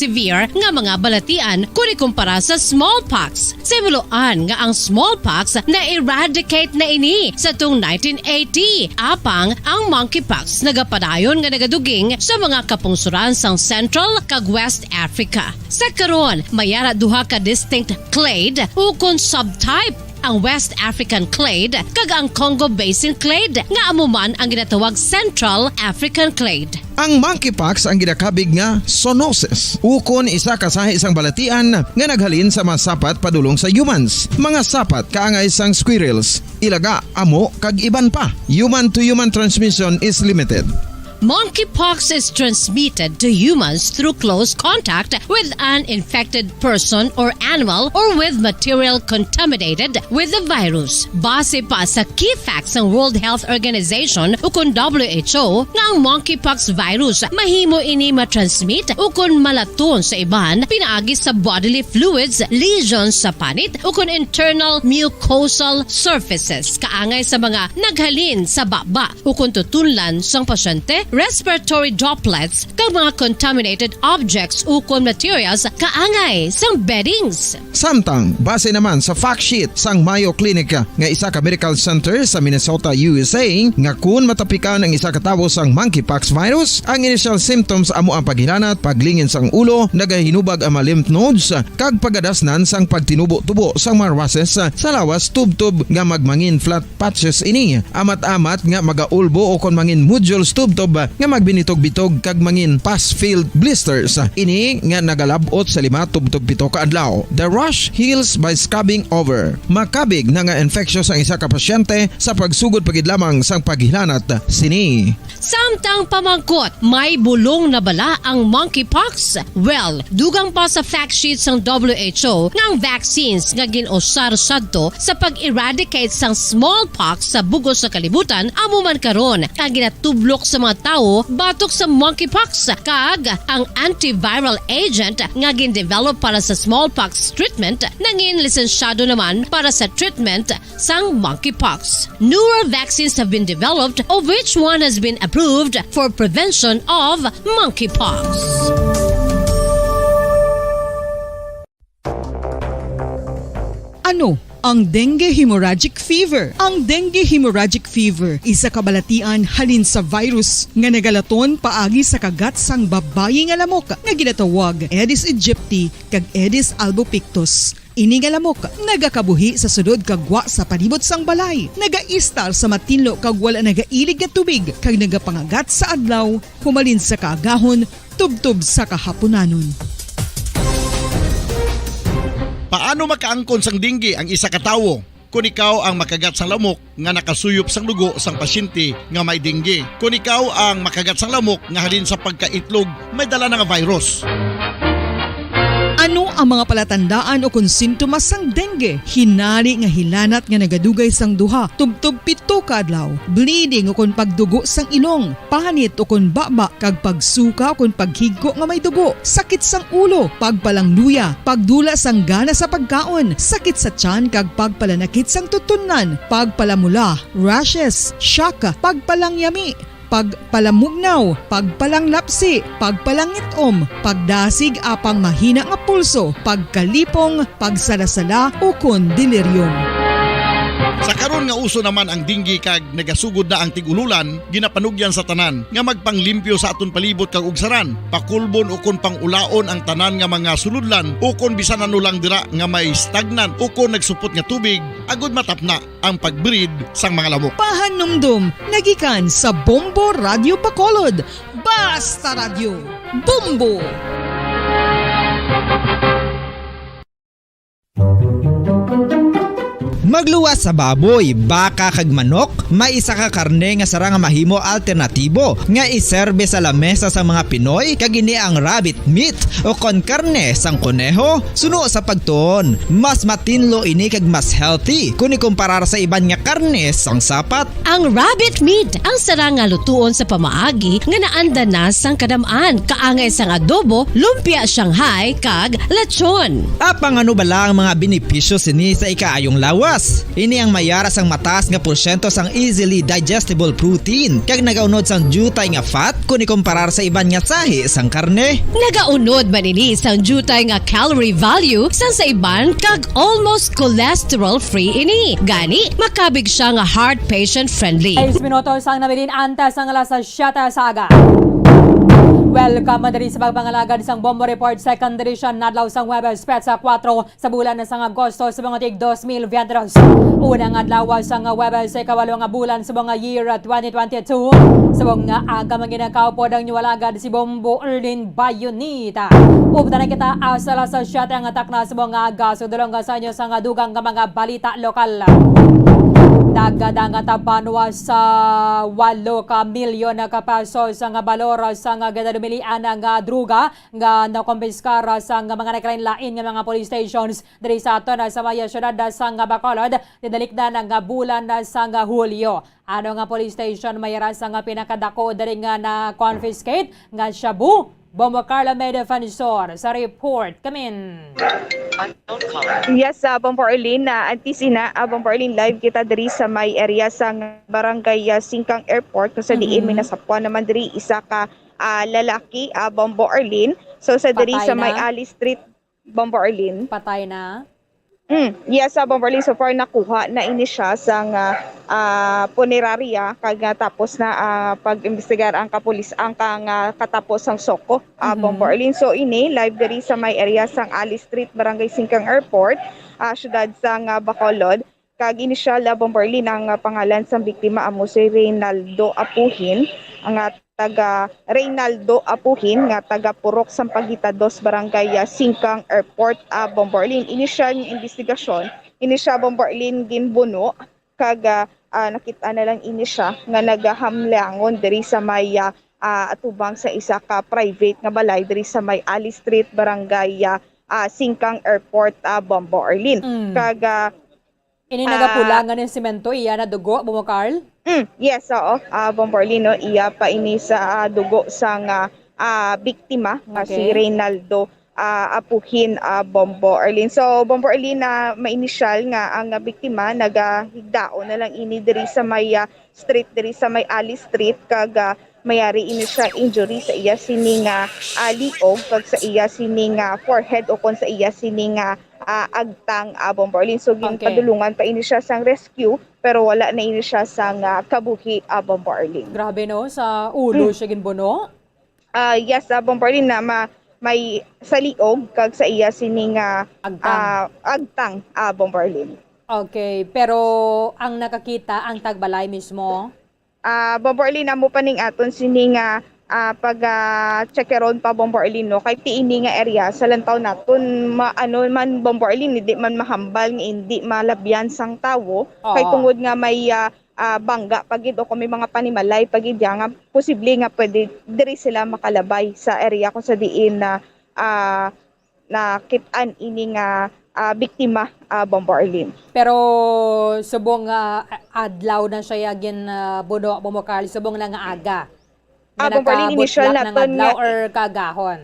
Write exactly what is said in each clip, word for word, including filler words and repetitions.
severe nga mga balatian kon ikumpara sa smallpox. Sa himuloan nga ang smallpox na-eradicate na ini sa tung nineteen eighty, apang ang monkeypox nagapadayon nga nagaduging sa mga kapungsoran sang Central kag West Africa. Sa karon, may ara duha ka distinct clade ukon subtype, ang West African clade kag ang Congo Basin clade, nga amo man ang ginatawag Central African clade. Ang monkeypox ang ginakabig nga zoonosis, ukon isa ka sahi sang balatian nga naghalin sa mga sapat padulong sa humans, mga sapat kaangay sang squirrels, ilaga, amo, kag iban pa. Human to human transmission is limited. Monkeypox is transmitted to humans through close contact with an infected person or animal or with material contaminated with the virus. Base pa sa key facts sang World Health Organization ukon W H O, nga ang monkeypox virus mahimo ini matransmit ukon malaton sa iban pinaagi sa bodily fluids, lesions sa panit, ukon internal mucosal surfaces, kaangay sa mga naghalin sa baba, ukon tutunlan sang pasyente, respiratory droplets, kag mga contaminated objects ukon materials kaangay sang beddings. Samtang, base naman sa fact sheet sang Mayo Clinic nga isa ka medical center sa Minnesota, U S A, nga kun matapikan ang isa ka tawo sang monkeypox virus, ang initial symptoms amo ang paghilanat, paglingin sang ulo, nagahinubag ang mga lymph nodes, kag pagadasnan sang pagtinubo-tubo sang mga rushes sa lawas tubtob nga magmangin flat patches ini. Amat-amat nga magaulbo ukon mangin nodules tubtob nga magbinitog-bitog kag mangin pus-filled blisters. Ini nga nagalab-ot sa lima tubtob pito ka adlaw. The rash heals by scabbing over. Makabig na nga infectious ang isa ka pasyente sa pagsugod pa gid lamang sang paghilanat sini. Samtang pamangkot, may bulong na bala ang monkeypox? Well, dugang pa sa fact sheet sang W H O nga ang vaccines nga gin-usar sadto sa pag-eradicate sang smallpox sa bug-os nga kalibutan amo man karon ang ginatublok sa mga tawo batok sa monkeypox, kag ang antiviral agent nga gin-develop para sa smallpox treatment nangin lisensyado naman para sa treatment sang monkeypox. Newer vaccines have been developed, of which one has been approved for prevention of monkeypox. Ano ang dengue hemorrhagic fever? Ang dengue hemorrhagic fever isa ka balatian halin sa virus nga nagalaton paagi sa kagat sang babayi nga lamok nga ginatawag Aedes aegypti kag Aedes albopictus. Ini nga lamok nagakabuhi sa sulod kag gwa sa palibot sang balay, nagaistar sa matinlo kag wala nagailig nga tubig, kag nagapangagat sa adlaw humalin sa kaagahon tubtob sa kahapunanon. Paano makaangkon sang dengue ang isa ka tawo? Kon ikaw ang makagat sang lamok nga nakasuyop sang dugo sang pasyente nga may dengue, kon ikaw ang makagat sang lamok nga halin sa pagkaitlog may dala na nga virus. Ano ang mga palatandaan ukon sintomas sang dengue? Hinari nga hilanat nga nagadugay sang duha tubtob pito ka adlaw, bleeding ukon pagdugo sang ilong, panit ukon baba kag pagsuka ukon paghigko nga may dugo, sakit sang ulo, pagpalangluya, pagdula sang gana sa pagkaon, sakit sa tiyan kag pagpalanakit sang tutunlan, pagpalamula, rashes, shock, pagpalangyami, pagpalamugnaw, pagpalanglapsi, pagpalangit-om, pagdasig apang mahina nga pulso, pagkalipong, pagsalasala, ukon delirium. Sa karon nga uso naman ang dengue kag nagasugod na ang tig-ululan, ginapanugyan sa tanan nga magpanglimpyo sa aton palibot kag ugsaran, pakulbon ukon pang-ulaon ang tanan nga mga sulodlan ukon bisan ano lang dira nga may stagnant ukon nagsupot nga tubig, agod matapna ang pag-breed sang mga lamok. Pahanumdom nga gikan sa Bombo Radyo Bacolod. Basta Radyo, Bombo! Magluwas sa baboy, baka kag manok, may isa ka karne nga sarang nga mahimo alternatibo nga iserbe sa lamesa sa mga Pinoy, kag ini ang rabbit meat o kon karne sang koneho. Suno sa pagtuon, mas matinlo ini kag mas healthy kon ikumparar sa iban nga karne sang sapat. Ang rabbit meat ang sarang nga lutuon sa pamaagi nga naanda na sang kadam-an, kaangay sang adobo, lumpia Shanghai, kag lechon. Apang ano bala ang mga benepisyo sini sa ikaayong lawas? Ini ang may ara sang mataas nga porsyento sang easily digestible protein, kag nagaunod sang diutay nga fat kon ikumparar sa iban nga sahi sang karne. Nagaunod man ini sang diutay nga calorie value sang sa iban, kag almost cholesterol-free ini. Gani, makabig siya nga heart patient-friendly. Seis minutos ang nabilin antes ang alas siyete sa aga. Welcome diri sa pagpangalagad sang Bombo Report, second edition, adlaw sang Huwebes, petsa kuwatro sa bulan sang Agosto sa mga tig dos mil veintidos. Unang adlaw sang Huwebes, ikawalo nga bulan sa mga year twenty twenty-two. Sa mga aga, mga ginakaupod ang inyong alagad, si Bombo Erlin Bayonita. Updanan kita sa alas siyete ang takna sa mga aga. Sudulong sa inyo sa nga dugang nga mga balita lokal. Nagdangatapan sa walo ka milyon ka pesos nga balor sa nga ginadumilian nga droga nga nakumpiskar sa nga mga nagkalain-lain nga mga police stations diri sa aton sa may siyudad sa nga Bacolod, tinalikdan nga bulan sa nga Hulyo. Ano nga police station may ra sa nga pinakadako diri nga na-confiscate nga shabu? Bombo Carla may defensor sa report. Kamin. Yes, ah, Bombo Arlene, ah, Antisina, ah, Bombo Arlene, live kita diri sa may area sa barangay, ah, Singkang Airport, kung sa diin may Mhm. nasapwan naman diri isa ka, ah, lalaki, ah, Bombo Arlene. So, sa diri Patay sa may na? Ali Street, Bombo Arlene. Patay na? Mm, yes, ah, Bombo Arlene, so far nakuha na ini siya sa nga, ah, punerarya, kag nga tapos na, ah, pag-imbestigar ang kapulis, ang kang, ah, katapos sang SOCO, ah, Mhm. Bombo Arlene. So, ini, live diri sa may area sang Ali Street, Barangay Singkang Airport, ah, siyudad sang, ah, Bacolod. Kag inisyal, ah, Bombo Arlene, ang, ah, pangalan sang biktima amo si Reynaldo Apuhin, nga taga Reynaldo Apuhin, nga taga Purok Sampaguita dos, Barangay, ah, Singkang Airport, ah, Bombo Arlene. Inisyal nga investigasyon, ini siya, Bombo Arlene, ginbuno, kag, ah, ah, nakita na lang ini siya nga nagahamlangon diri sa may, ah, ah, atubang sa isa ka private nga balay diri sa may Ali Street, Barangay, ah, ah, Singkang Airport, ah, Bombo Arlene. Mm. Kag, ah, Ini Ah. nagapula nga ning semento, iya na dugo, Bombo Carl? Mm, yes, oo. Ah, Bombo Arlene, no, iya pa ini sa, ah, dugo sang, ah, ah, biktima, ah, si Okay. Reynaldo, ah, Apuhin, ah, Bombo Arlene. So, Bombo Arlene, na mainisyal nga ang, ah, biktima nagahigdaon na lang ini diri sa may, ah, street, diri sa may Ali Street, kag, ah, mayari ini siya injury sa iya sini nga, ah, liog kag sa iya sini nga forehead ukon sa iya sini nga, ah, agtang, ah, Bombo Arlene. So, Okay. ginpadulungan pa ini siya sang rescue, pero wala na ini siya sang, ah, kabuhi, ah, Bombo Arlene. Grabe, no? Sa ulo Mm. siya ginbuno? Ah, yes, ah, Bombo Arlene, na ma-, may sa liog kag sa iya sini nga, Agtang. ah, agtang, ah, Bombo Arlene. Okay, pero ang nakakita ang tagbalay mismo? Ah, Bombo Arlene, amo pa ning aton sini nga, ah, pag, ah, checkeron pa, Bombo Arlene, no? Kay ti ini nga area sa lantaw naton, ma-, ano man, Bombo Arlene, hindi man mahambal nga hindi malabyan sang tawo. Kay Oo. tungod nga may, ah, ah, bangga pa gid o kung may mga panimalay pa gid ya nga posible nga pwede diri sila makalabay sa area kung sa diin na, ah, nakit-an ini nga, ah, biktima, ah, Bombo Arlene. Pero subong nga adlaw na siya gin, ah, buno, Bombo Carl, subong na nga aga. Ah, Nga Bombo Arlene, initial nakabutlak na nga naton adlaw nga or kaagahon?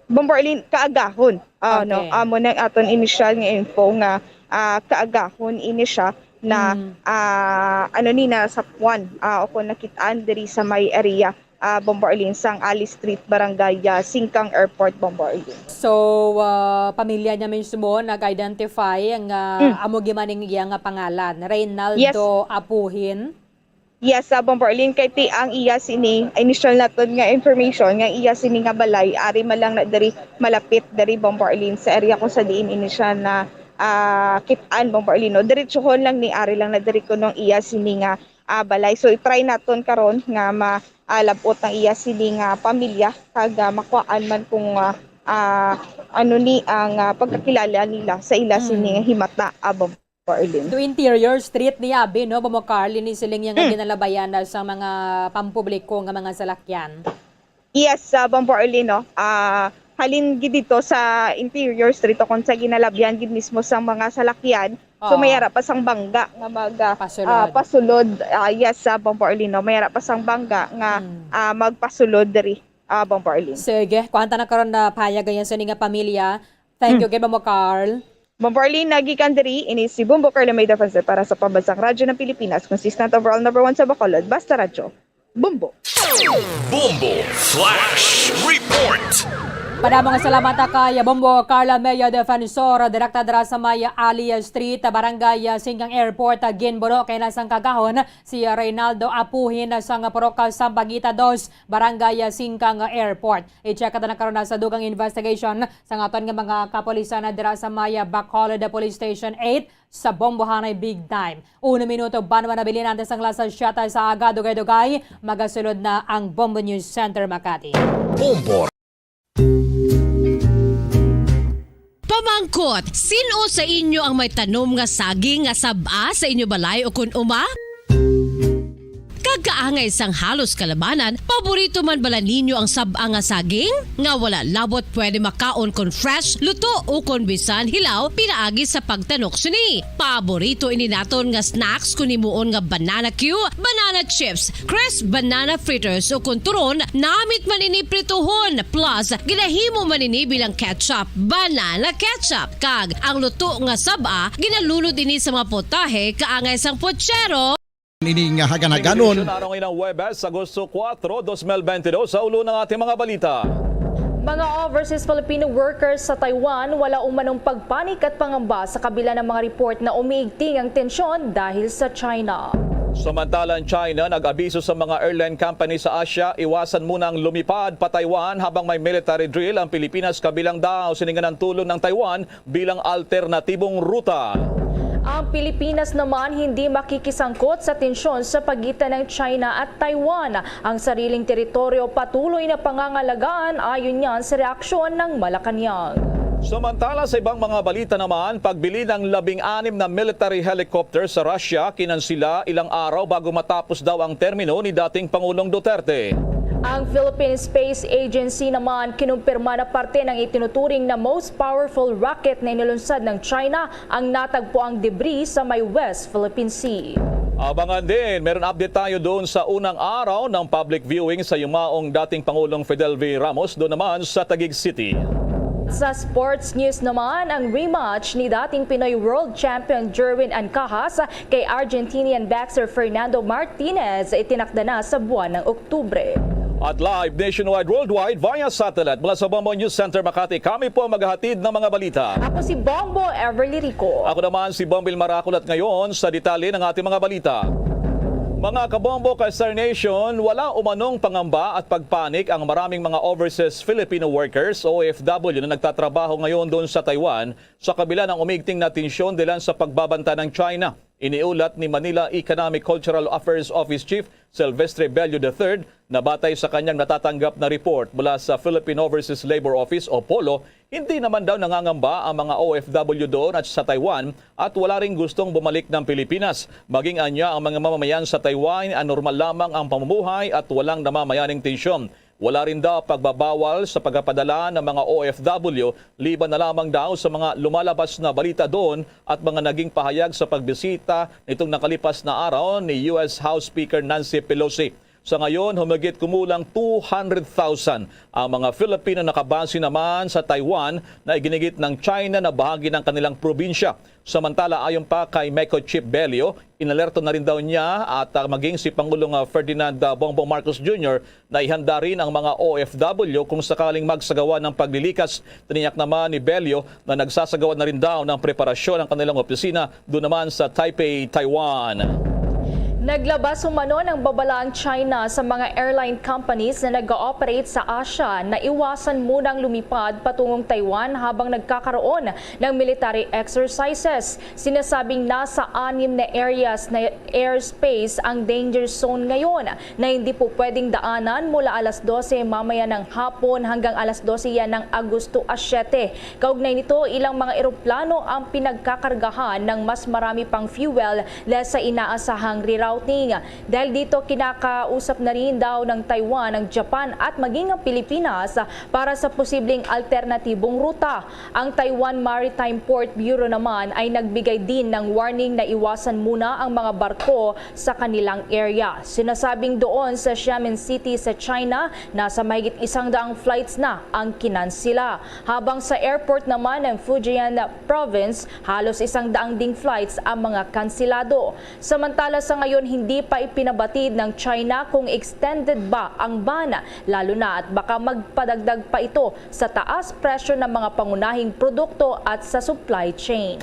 Bombo Arlene, kaagahon. Ah, no, Okay. amo nang aton initial nga info nga, ah, kaagahon ini siya na, Mm. ah, ano ni, nasapwan, ah, o kung nakit-an diri sa may area, ah, Bombo Arlene, sang Ali Street, Barangay, ah, Singkang Airport, Bombo Arlene. So, ah, pamilya niya mismo nag-identify nga Mm. amo gid man ang iya nga pangalan, Reynaldo Yes. Apuhin? Yes, ah, Bombo Arlene, kay ti ang iya sini, initial naton nga information, nga iya sini nga balay, ari man lang na diri, malapit diri, Bombo Arlene, sa area kung sa diin ini siya na, ah, kit-an, Bombo Arlene, no? Diretsuhon lang ni, ari lang na diri kuno ang iya sini nga, ah, balay. So, i-try naton karon nga ma-, ah, lab-ot ang iya sini nga pamilya, kag, ah, makuhaan man kung, ah, ah, ano ni ang, ah, pagkakilala nila sa ila sini Mm. nga himata, ah, Bombo Arlene. To Interior Street ni abi, no, Bombo Carl, ni siling niya nga Mm. ginalabayan na sa mga pampubliko nga mga salakyan. Yes, sa Bombo Arlene, no? Ah, halin gid dito sa Interior Street o kung sa ginalabyan gid mismo sang mga salakyan. So, Oo. may ara pa sang bangga nga mag, ah, Pasulod. ah, pasulod. Ah, yes, sa Bombo Arlene, no? May ara pa sang bangga nga, Mm. ah, magpasulod diri, ah, Bombo Arlene. Sige, kuhanta na karon na payag yan sa ni nga pamilya. Thank Mm. you, gid, Bombo Carl. Bombo Arlene, nagikan diri, ini si Bombo Carla May Defensor para sa Pambansang Radyo ng Pilipinas, consistent overall number one sa Bacolod, Basta Radyo. Bombo! Bombo Flash Report! Padamo nga salamat kay Bombo Carla May Defensor, direkta dira sa may Ali Street, Barangay Singkang Airport, Ginburo, kay nasang kagahon si Reynaldo Apuhin sang Purok Sampaguita dos, Barangay Singkang Airport. I-check ta na karon na sa dugang investigation sang aton nga mga kapulisan na dira sa may Bacolod Police Station eight sa Bombohanay Big Time. Uno minuto, banwa na bilin antes ang alas siyete sa aga, dugay-dugay, magasulod na ang Bombo News Center Makati. Bombo. Pamangkot, sin-o sa inyo ang may tanom nga saging nga sab-a sa inyo balay o kun uma? Kag kaangay sang halos kalabanan, paborito man bala ninyo ang sab-a nga saging? Nga wala labot pwede makaon kon fresh, luto, o kon bisan hilaw pinaagi sa pagtanok sini. Paborito ini naton nga snacks kon himuon nga banana cue, banana chips, crisp banana fritters, o kon turon, namit man ini prituhon. Plus, ginahimo man ini bilang ketchup, banana ketchup. Kag ang luto nga sab-a, ginalunod ini sa mga potahe kaangay sang putsero. Ini nga hagan-haganon. Arong inang Huwebes, Agosto kuwatro, dos mil bentidós, sa ulo ng ating mga balita. Mga overseas Filipino workers sa Taiwan, wala umanong pagpanik at pangamba sa kabila ng mga report na umiigting ang tensyon dahil sa China. Samantala, ang China nag-abiso sa mga airline company sa Asia, iwasan muna ang lumipad pa Taiwan habang may military drill ang Pilipinas, kabilang daw siningan ang tulong ng Taiwan bilang alternatibong ruta. Ang Pilipinas naman hindi makikisangkot sa tensyon sa pagitan ng China at Taiwan. Ang sariling teritoryo patuloy na pangangalagaan, ayon niyan sa reaksyon ng Malacañang. Samantala, sa ibang mga balita naman, pagbili ng labing anim na military helicopter sa Russia, kinansila ilang araw bago matapos daw ang termino ni dating Pangulong Duterte. Ang Philippine Space Agency naman kinumpirma na parte ng itinuturing na most powerful rocket na inilunsad ng China ang natagpuang debris sa may West Philippine Sea. Abangan din, meron update tayo doon sa unang araw ng public viewing sa yumaong dating Pangulong Fidel V. Ramos doon naman sa Taguig City. Sa sports news naman, ang rematch ni dating Pinoy World Champion Jerwin Ancajas kay Argentinian boxer Fernando Martinez itinakda na sa buwan ng Oktubre. At live nationwide, worldwide, via satellite mula sa Bombo News Center Makati, kami po ang maghahatid ng mga balita. Ako si Bombo Everly Rico. Ako naman si Bombil Maracol, at ngayon sa detalye ng ating mga balita. Mga kabombo, ka-Star Nation, wala umanong pangamba at pagpanik ang maraming mga overseas Filipino workers, O F W, na nagtatrabaho ngayon doon sa Taiwan sa kabila ng umiigting na tensyon dahilan sa pagbabanta ng China. Iniulat ni Manila Economic Cultural Affairs Office Chief Silvestre Bello the third na batay sa kanyang natatanggap na report mula sa Philippine Overseas Labor Office o polo, hindi naman daw nangangamba ang mga O F W doon at sa Taiwan at wala ring gustong bumalik ng Pilipinas. Maging anya ang mga mamamayan sa Taiwan, anormal lamang ang pamumuhay at walang namamayaning tensyon. Wala rin daw pagbabawal sa pagpapadala ng mga O F W, liban na lamang daw sa mga lumalabas na balita doon at mga naging pahayag sa pagbisita nitong nakalipas na araw ni U S House Speaker Nancy Pelosi. Sa ngayon, humigit kumulang two hundred thousand ang mga Filipino nakabase naman sa Taiwan na iginigit ng China na bahagi ng kanilang probinsya. Samantala, ayon pa kay MECO Chief Bello, inalerto na rin daw niya at, ah, maging si Pangulong, ah, Ferdinand, ah, Bongbong Marcos Junior na ihanda rin ang mga O F W kung sakaling magsagawa ng paglilikas. Tiniyak naman ni Bello na nagsasagawa na rin daw ng preparasyon ang kanilang opisina doon naman sa Taipei, Taiwan. Naglabas umano ng babala ang China sa mga airline companies na nag-ooperate sa Asia na iwasan munang lumipad patungong Taiwan habang nagkakaroon ng military exercises. Sinasabing nasa anim na areas na airspace ang danger zone ngayon na hindi po pwedeng daanan mula alas dose mamaya ng hapon hanggang alas dose yan ng Agosto a siyete. Kaugnay nito, ilang mga eroplano ang pinagkakargahan ng mas marami pang fuel lesa inaasahang reroute. Outing. Dahil dito, kinakausap na rin daw ng Taiwan ang Japan at maging ang Pilipinas para sa posibleng alternatibong ruta. Ang Taiwan Maritime Port Bureau naman ay nagbigay din ng warning na iwasan muna ang mga barko sa kanilang area. Sinasabing doon sa Xiamen City sa China, nasa mahigit isang daang flights na ang kinansila. Habang sa airport naman ng Fujian Province, halos isang daang ding flights ang mga kansilado. Samantala, sa ngayon, hindi pa ipinabatid ng China kung extended ba ang ban, lalo na at baka magpadagdag pa ito sa taas presyo ng mga pangunahing produkto at sa supply chain.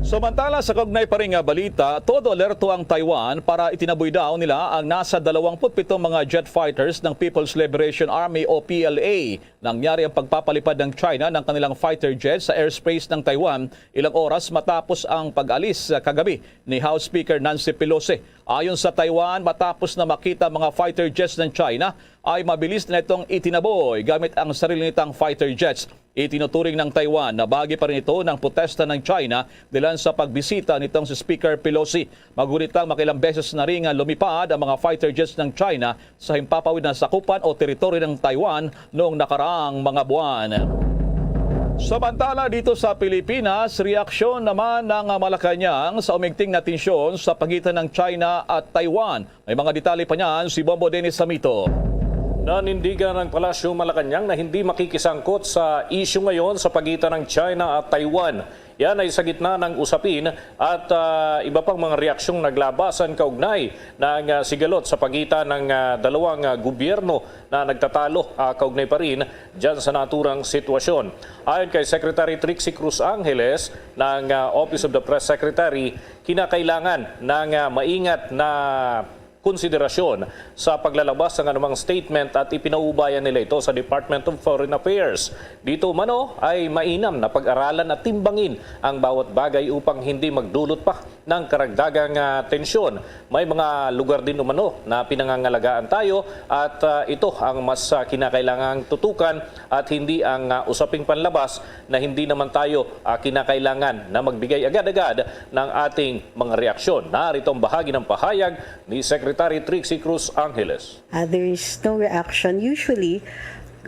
Samantala, sa kaugnay pa rin nga balita, todo alerto ang Taiwan para itinaboy daw nila ang nasa dalawampu't pitong mga jet fighters ng People's Liberation Army o P L A. Nangyari ang pagpapalipad ng China ng kanilang fighter jets sa airspace ng Taiwan ilang oras matapos ang pag-alis, ah, kagabi ni House Speaker Nancy Pelosi. Ayon sa Taiwan, matapos na makita ang mga fighter jets ng China, ay mabilis na itong itinaboy gamit ang sarili nitang fighter jets. Itinuturing ng Taiwan na bahagi pa rin ito ng protesta ng China dilan sa pagbisita nitong si Speaker Pelosi. Magunit lang, makailang beses na rin nga lumipad ang mga fighter jets ng China sa himpapawid na sakupan o teritoryo ng Taiwan noong nakaraang mga buwan. Samantala, dito sa Pilipinas, reaksyon naman ng Malacañang sa umigting na tensyon sa pagitan ng China at Taiwan. May mga detalye pa niyan si Bombo Dennis Samito. Nanindigan ang Palasyo Malacañang na hindi makikisangkot sa isyu ngayon sa pagitan ng China at Taiwan. Yan ay sa gitna ng usapin at ah, iba pang mga reaksyong naglabasan kaugnay ng ah, sigalot sa pagitan ng ah, dalawang ah, gobyerno na nagtatalo ah, kaugnay pa rin dyan sa naturang sitwasyon. Ayon kay Secretary Trixie Cruz Angeles ng ah, Office of the Press Secretary, kinakailangan ng ah, maingat na konsiderasyon sa paglalabas ng anumang statement at ipinaubaya nila ito sa Department of Foreign Affairs. Dito umano ay mainam na pag-aralan at timbangin ang bawat bagay upang hindi magdulot pa ng karagdagang ah, tensyon. May mga lugar din umano na pinangangalagaan tayo at ah, ito ang mas ah, kinakailangang tutukan at hindi ang ah, usaping panlabas na hindi naman tayo ah, kinakailangan na magbigay agad-agad ng ating mga reaksyon. Narito ang bahagi ng pahayag ni Secretary Trixie Cruz Angeles. Uh, there is no reaction. Usually,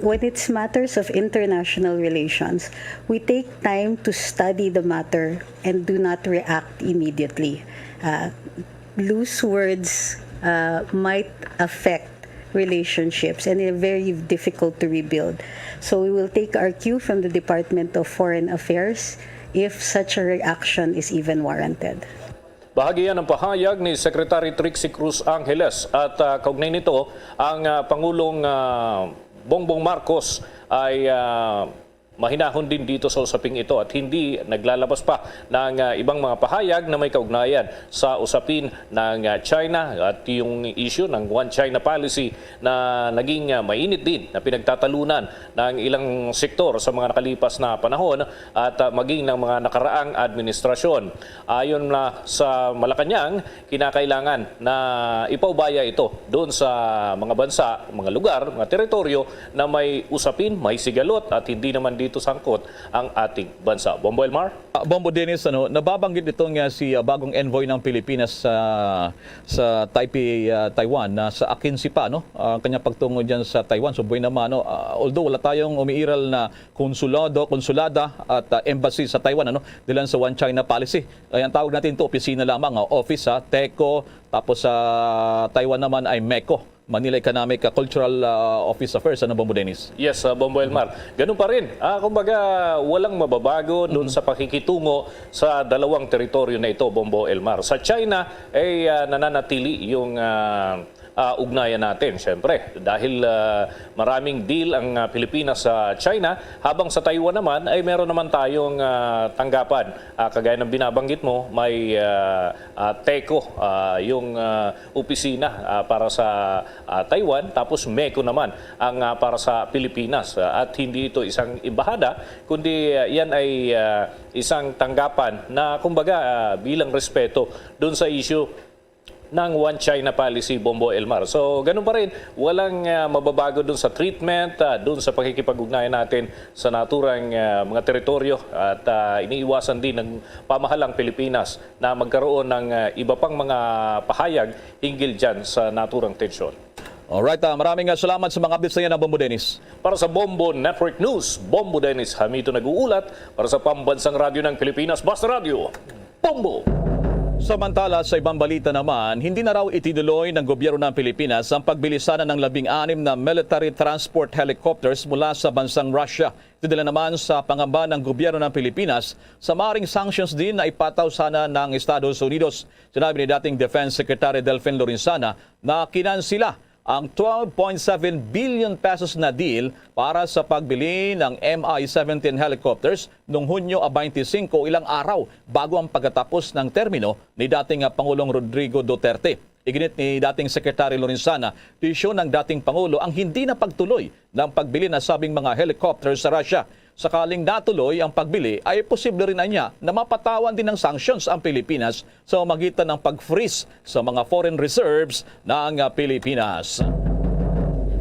when it's matters of international relations, we take time to study the matter and do not react immediately. Uh, loose words uh, might affect relationships and are very difficult to rebuild. So we will take our cue from the Department of Foreign Affairs if such a reaction is even warranted. Bahagi yan ng pahayag ni Secretary Trixie Cruz Angeles at ah, kaugnay nito ang ah, Pangulong ah, Bongbong Marcos ay ah, mahinahon din dito sa usaping ito at hindi naglalabas pa ng ah, ibang mga pahayag na may kaugnayan sa usapin ng ah, China at yung issue ng One China Policy na naging ah, mainit din na pinagtatalunan ng ilang sektor sa mga nakalipas na panahon at ah, maging ng mga nakaraang administrasyon. Ayon na sa Malacañang, kinakailangan na ipaubaya ito doon sa mga bansa, mga lugar, mga teritoryo na may usapin, may sigalot at hindi naman dito sangkot ang ating bansa. Bombo Elmar? Ah, Bombo Dennis, ano, nababanggit nito nga si ah, bagong envoy ng Pilipinas sa sa Taipei, ah, Taiwan, na sa akin si pa, no? Ah, kanya pagtungo diyan sa Taiwan, so buhay naman, no? Ah, although wala tayong umiiral na konsulado, konsulada at ah, embassy sa Taiwan, ano, dilan sa One China Policy. Ay, ang tawag natin to, opisina lamang, ah, office, ha, TECO, tapos sa Taiwan naman ay MECO, Manila Economic ah, Cultural ah, Office Affairs, ano, Bombo Dennis? Yes, uh, Bombo Elmar. Ganun pa rin. Ah, kumbaga, walang mababago doon sa pakikitungo sa dalawang teritoryo na ito, Bombo Elmar. Sa China, ay ah, nananatili yung ah, ah, ugnayan natin, syempre. Dahil ah, maraming deal ang ah, Pilipinas sa China, habang sa Taiwan naman ay meron naman tayong ah, tanggapan. Ah, kagaya ng binabanggit mo, may ah, ah, TECO, ah, yung ah, opisina ah, para sa ah, Taiwan, tapos MECO naman ang ah, para sa Pilipinas. Ah, at hindi ito isang embahada, kundi ah, yan ay ah, isang tanggapan na, kumbaga, ah, bilang respeto doon sa issue ng One China Policy, Bombo Elmar. So, ganun pa rin, walang, ah, mababago dun sa treatment, ah, dun sa pakikipag-ugnayan natin sa naturang, ah, mga teritoryo at, ah, iniiwasan din ng pamahalang Pilipinas na magkaroon ng, ah, iba pang mga pahayag hinggil dyan sa naturang tensyon. Alright, ah, maraming, ah, salamat sa mga updates na yan, ah, Bombo Dennis. Para sa Bombo Network News, Bombo Dennis Hamito nag-uulat para sa Pambansang Radyo ng Pilipinas, Basta Radyo. Bombo! Samantala, sa ibang balita naman, hindi na raw itinuloy ng gobyerno ng Pilipinas ang pagbili sana ng labing-anim na military transport helicopters mula sa bansang Russia. Ito dala naman sa pangamba ng gobyerno ng Pilipinas sa maring sanctions din na ipataw sana ng Estados Unidos. Sinabi ni dating Defense Secretary Delfin Lorenzana na kinansila ang twelve point seven billion pesos na deal para sa pagbili ng M I seventeen helicopters noong Hunyo twenty-five, ilang araw bago ang pagkatapos ng termino ni dating, ah, Pangulong Rodrigo Duterte. Iginit ni dating Secretary Lorenzana, desisyon ng dating Pangulo ang hindi na pagtuloy ng pagbili na sabing mga helicopters sa Russia. Sakaling natuloy ang pagbili, ay posible rin anya na mapatawan din ng sanctions ang Pilipinas sa pamamagitan ng pag-freeze sa mga foreign reserves ng, ah, Pilipinas.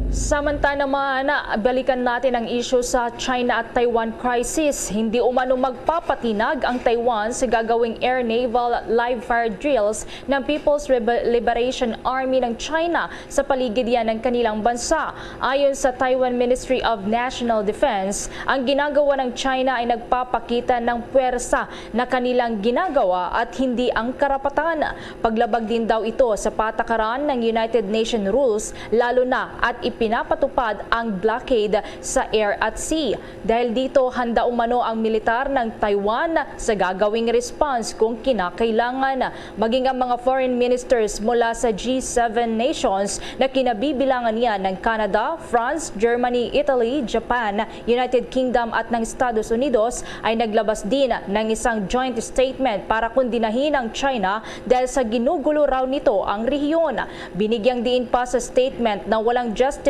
Samantala naman, balikan natin ang isyu sa China at Taiwan crisis. Hindi umano magpapatinag ang Taiwan sa gagawing air naval live fire drills ng People's Liber- Liberation Army ng China sa paligid yan ng kanilang bansa. Ayon sa Taiwan Ministry of National Defense, ang ginagawa ng China ay nagpapakita ng puwersa na kanilang ginagawa at hindi ang karapatan. Paglabag din daw ito sa patakaran ng United Nations rules, lalo na at ipinapatupad ang blockade sa air at sea. Dahil dito, handa umano ang militar ng Taiwan sa gagawing response kung kinakailangan. Maging ang mga foreign ministers mula sa G seven nations na kinabibilangan niya ng Canada, France, Germany, Italy, Japan, United Kingdom at ng Estados Unidos ay naglabas din ng isang joint statement para kondenahin ang China dahil sa ginugulo raw nito ang rehiyon. Binigyang diin pa sa statement na walang justification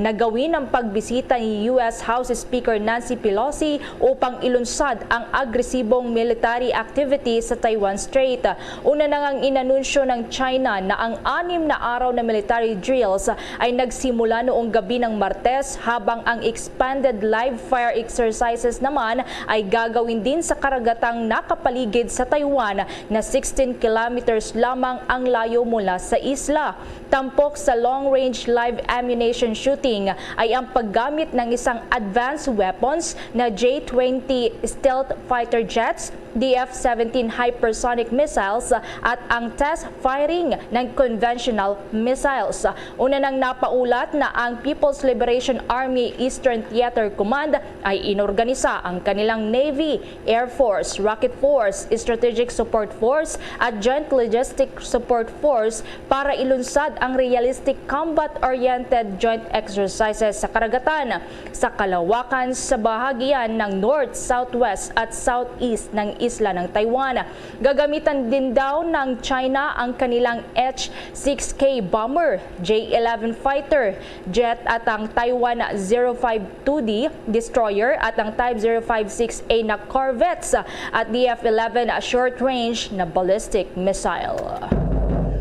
na gawin ang pagbisita ni U S House Speaker Nancy Pelosi upang ilunsad ang agresibong military activity sa Taiwan Strait. Una na ngang inanunsyo ng China na ang anim na araw na military drills ay nagsimula noong gabi ng Martes, habang ang expanded live fire exercises naman ay gagawin din sa karagatang nakapaligid sa Taiwan na sixteen kilometers lamang ang layo mula sa isla. Tampok sa long-range live ammunition shooting ay ang paggamit ng isang advanced weapons na J twenty stealth fighter jets, D F seventeen hypersonic missiles, at ang test firing ng conventional missiles. Una nang napaulat na ang People's Liberation Army Eastern Theater Command ay inorganisa ang kanilang Navy, Air Force, Rocket Force, Strategic Support Force, at Joint Logistic Support Force para ilunsad ang realistic combat-oriented joint exercises sa karagatan, sa kalawakan sa bahagian ng north, southwest, at southeast ng isla ng Taiwan. Gagamitan din daw ng China ang kanilang H six K bomber, J eleven fighter jet at ang Taiwan zero five two D destroyer at ang Type zero five six A na corvettes at D F eleven short-range na ballistic missile.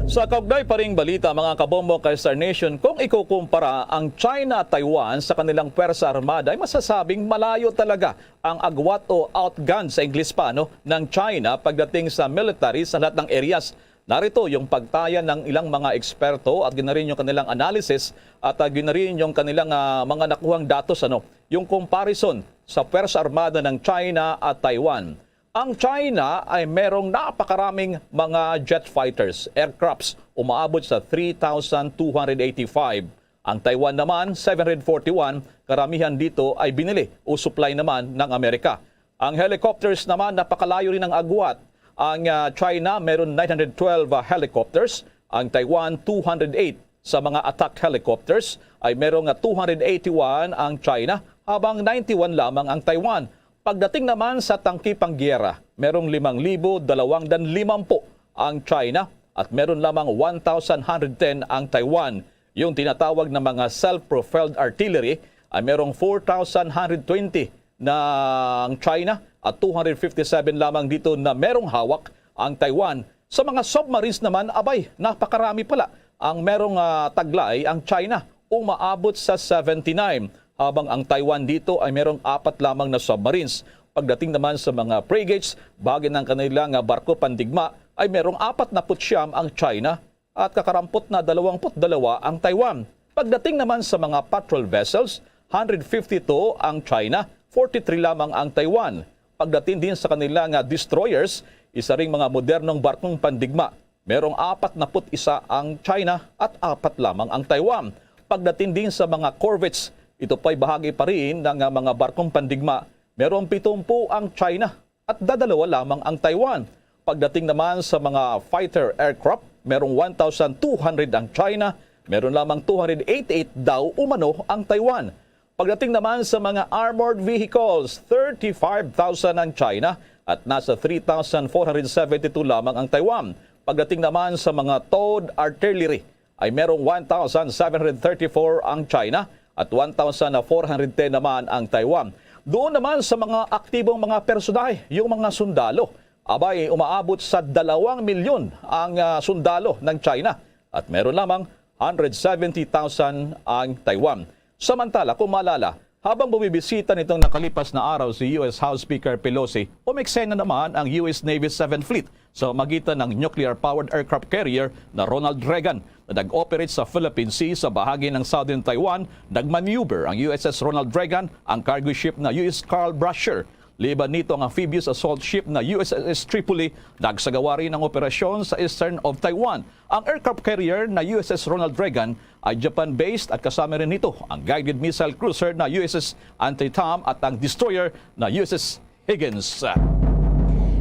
Sa kaugnay pa ring balita, mga kabombo kay Star Nation, kung ikukumpara ang China at Taiwan sa kanilang pwersa armada, ay masasabing malayo talaga ang agwat o outgunned sa Ingles pa, no, ng China pagdating sa military sa lahat ng areas. Narito yung pagtaya ng ilang mga eksperto at ginarin yung kanilang analysis at, ah, ginarin yung kanilang, ah, mga nakuhang datos, ano, yung comparison sa pwersa armada ng China at Taiwan. Ang China ay merong napakaraming mga jet fighters, aircrafts, umaabot sa three thousand two hundred eighty-five. Ang Taiwan naman, seven hundred forty-one, karamihan dito ay binili o supply naman ng Amerika. Ang helicopters naman, napakalayo rin ang agwat. Ang, ah, China, meron nine hundred twelve, ah, helicopters. Ang Taiwan, two hundred eight. Sa mga attack helicopters, ay merong, ah, two hundred eighty-one ang China, habang ninety-one lamang ang Taiwan. Pagdating naman sa tangke panggiyera, merong limang libo dalawang daan limampu ang China at meron lamang one thousand hundred ten ang Taiwan. Yung tinatawag na mga self-propelled artillery ay merong four thousand hundred twenty na ang China at two hundred fifty-seven lamang dito na merong hawak ang Taiwan. Sa mga submarines naman, abay, napakarami pala ang merong, ah, taglay ang China, umaabot sa seventy-nine, habang ang Taiwan dito ay merong apat lamang na submarines. Pagdating naman sa mga frigates, bahagi ng kanilang, ah, barko pandigma, ay merong apat na putsyam ang China at kakarampot na dalawampu't dalawa ang Taiwan. Pagdating naman sa mga patrol vessels, hundred fifty-two ang China, forty-three lamang ang Taiwan. Pagdating din sa kanila nga destroyers, isa ring mga modernong barkong pandigma, merong apat na put isa ang China at apat lamang ang Taiwan. Pagdating din sa mga corvettes, ito pa'y bahagi pa rin ng, ah, mga barkong pandigma, merong pitumpu ang China at dadalawa lamang ang Taiwan. Pagdating naman sa mga fighter aircraft, merong one thousand two hundred ang China, meron lamang two hundred eighty-eight daw umano ang Taiwan. Pagdating naman sa mga armored vehicles, thirty-five thousand ang China at nasa three thousand four hundred seventy-two lamang ang Taiwan. Pagdating naman sa mga towed artillery, ay merong one thousand seven hundred thirty-four ang China at one thousand four hundred ten naman ang Taiwan. Doon naman sa mga aktibong mga personahe, yung mga sundalo, abay, umaabot sa dalawang milyon ang, ah, sundalo ng China at meron lamang hundred seventy thousand ang Taiwan. Samantala, kung maalala, habang bumibisita nitong nakalipas na araw si U S House Speaker Pelosi, umeksena naman ang U S Navy Seventh Fleet sa magitan ng nuclear-powered aircraft carrier na Ronald Reagan na nag-operate sa Philippine Sea sa bahagi ng Southern Taiwan. Nag-maneuver ang U S S Ronald Reagan, ang cargo ship na U S Carl Brasher, liban nito ang amphibious assault ship na U S S Tripoli. Nagsagawa rin ng operasyon sa eastern of Taiwan. Ang aircraft carrier na U S S Ronald Reagan ay Japan-based at kasama rin nito ang guided missile cruiser na U S S Antietam at ang destroyer na U S S Higgins.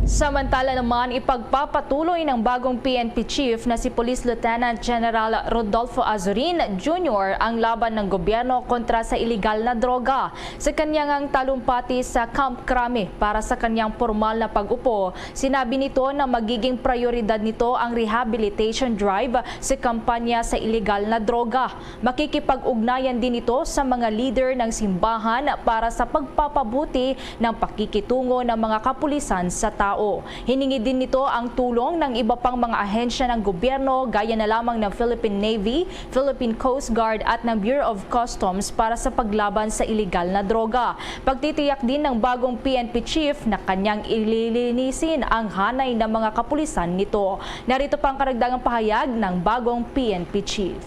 Samantala naman, ipagpapatuloy ng bagong P N P chief na si Police Lieutenant General Rodolfo Azurin Junior ang laban ng gobyerno kontra sa iligal na droga. Sa kanyang talumpati sa Camp Crame para sa kanyang pormal na pag-upo, sinabi nito na magiging prayoridad nito ang rehabilitation drive sa kampanya sa iligal na droga. Makikipag-ugnayan din ito sa mga leader ng simbahan para sa pagpapabuti ng pakikitungo ng mga kapulisan sa tao. Hiningi din nito ang tulong ng iba pang mga ahensya ng gobyerno gaya na lamang ng Philippine Navy, Philippine Coast Guard at ng Bureau of Customs para sa paglaban sa iligal na droga. Pagtitiyak din ng bagong P N P chief na kanyang ililinisin ang hanay ng mga kapulisan nito. Narito pa ang karagdagang pahayag ng bagong P N P chief.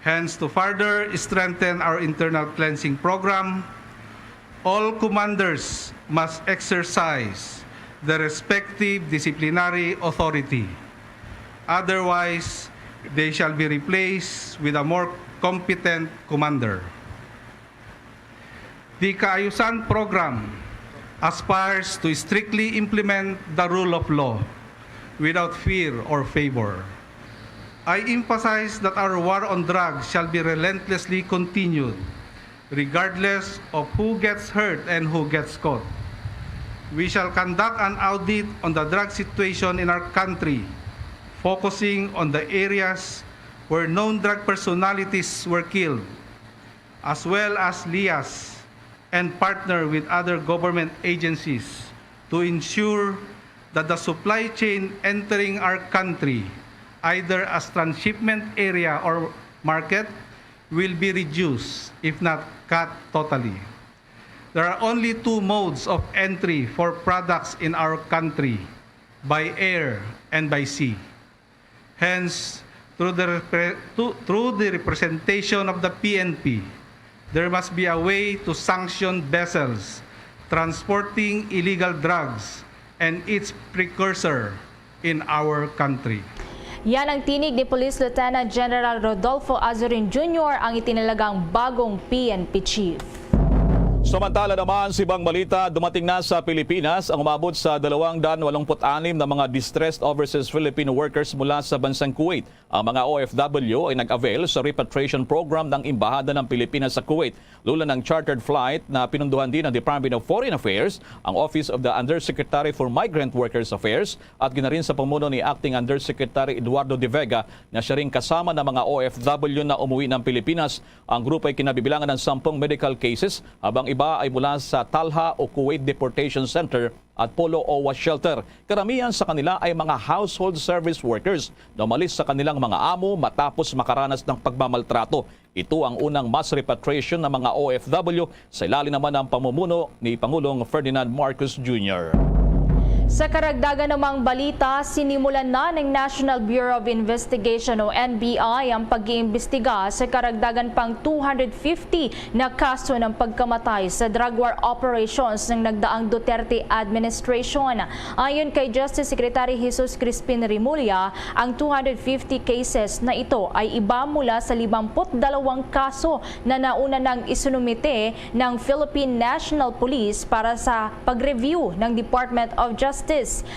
Hence, to further strengthen our internal cleansing program, all commanders must exercise their respective disciplinary authority. Otherwise, they shall be replaced with a more competent commander. The Kaayusan Program aspires to strictly implement the rule of law without fear or favor. I emphasize that our war on drugs shall be relentlessly continued, regardless of who gets hurt and who gets caught. We shall conduct an audit on the drug situation in our country, focusing on the areas where known drug personalities were killed, as well as liaise and partner with other government agencies to ensure that the supply chain entering our country, either as transshipment area or market, will be reduced, if not cut totally. There are only two modes of entry for products in our country, by air and by sea. Hence, through the, repre- to- through the representation of the P N P, there must be a way to sanction vessels transporting illegal drugs and its precursor in our country. Yan ang tinig ni Police Lieutenant General Rodolfo Azurin Junior ang itinalagang bagong P N P chief. Samantala naman, sa ibang balita, dumating na sa Pilipinas ang umabot sa dalawang daan walongput anim na mga distressed overseas Filipino workers mula sa bansang Kuwait. Ang mga O F W ay nag-avail sa repatriation program ng Embahada ng Pilipinas sa Kuwait. Lula ng chartered flight na pinunduhan din ng Department of Foreign Affairs, ang Office of the Undersecretary for Migrant Workers Affairs, at ginarin sa pamuno ni Acting Undersecretary Eduardo De Vega na siya ring kasama ng mga O F W na umuwi ng Pilipinas. Ang grupo ay kinabibilangan ng sampung medical cases, habang pa ay mula sa Talha o Kuwait Deportation Center at Polo Owa Shelter. Karamihan sa kanila ay mga household service workers na umalis sa kanilang mga amo matapos makaranas ng pagmamaltrato. Ito ang unang mass repatriation ng mga O F W sa ilalim naman ng pamumuno ni Pangulong Ferdinand Marcos Junior. Sa karagdagan namang balita, sinimulan na ng National Bureau of Investigation o N B I ang pag-iimbestiga sa karagdagan pang two hundred fifty na kaso ng pagkamatay sa drug war operations ng nagdaang Duterte administration. Ayon kay Justice Secretary Jesus Crispin Remulla, ang two hundred fifty cases na ito ay iba mula sa limampu't dalawang kaso na nauna nang isinumite ng Philippine National Police para sa pag-review ng Department of Justice.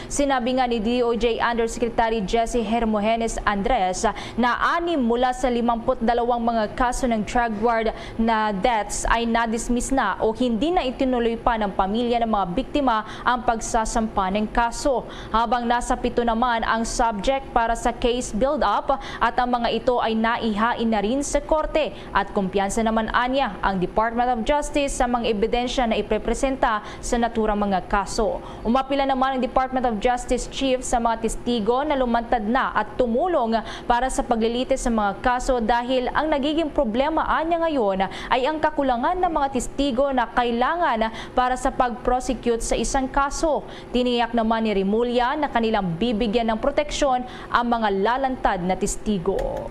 Sinabi nga ni D O J Undersecretary Jesse Hermogenes Andres na anim mula sa limampu't dalawang mga kaso ng drug war na deaths ay na-dismiss na o hindi na itinuloy pa ng pamilya ng mga biktima ang pagsasampa ng kaso, habang nasa pito naman ang subject para sa case build-up at ang mga ito ay naihain na rin sa korte at kumpiyansa naman anya ang Department of Justice sa mga ebidensya na iprepresenta sa naturang mga kaso. Umapila naman ang Department of Justice Chief sa mga testigo na lumantad na at tumulong para sa paglilitis sa mga kaso dahil ang nagiging problema anya ngayon ay ang kakulangan ng mga testigo na kailangan para sa pag-prosecute sa isang kaso. Tiniyak naman ni Remulla na kanilang bibigyan ng proteksyon ang mga lalantad na testigo.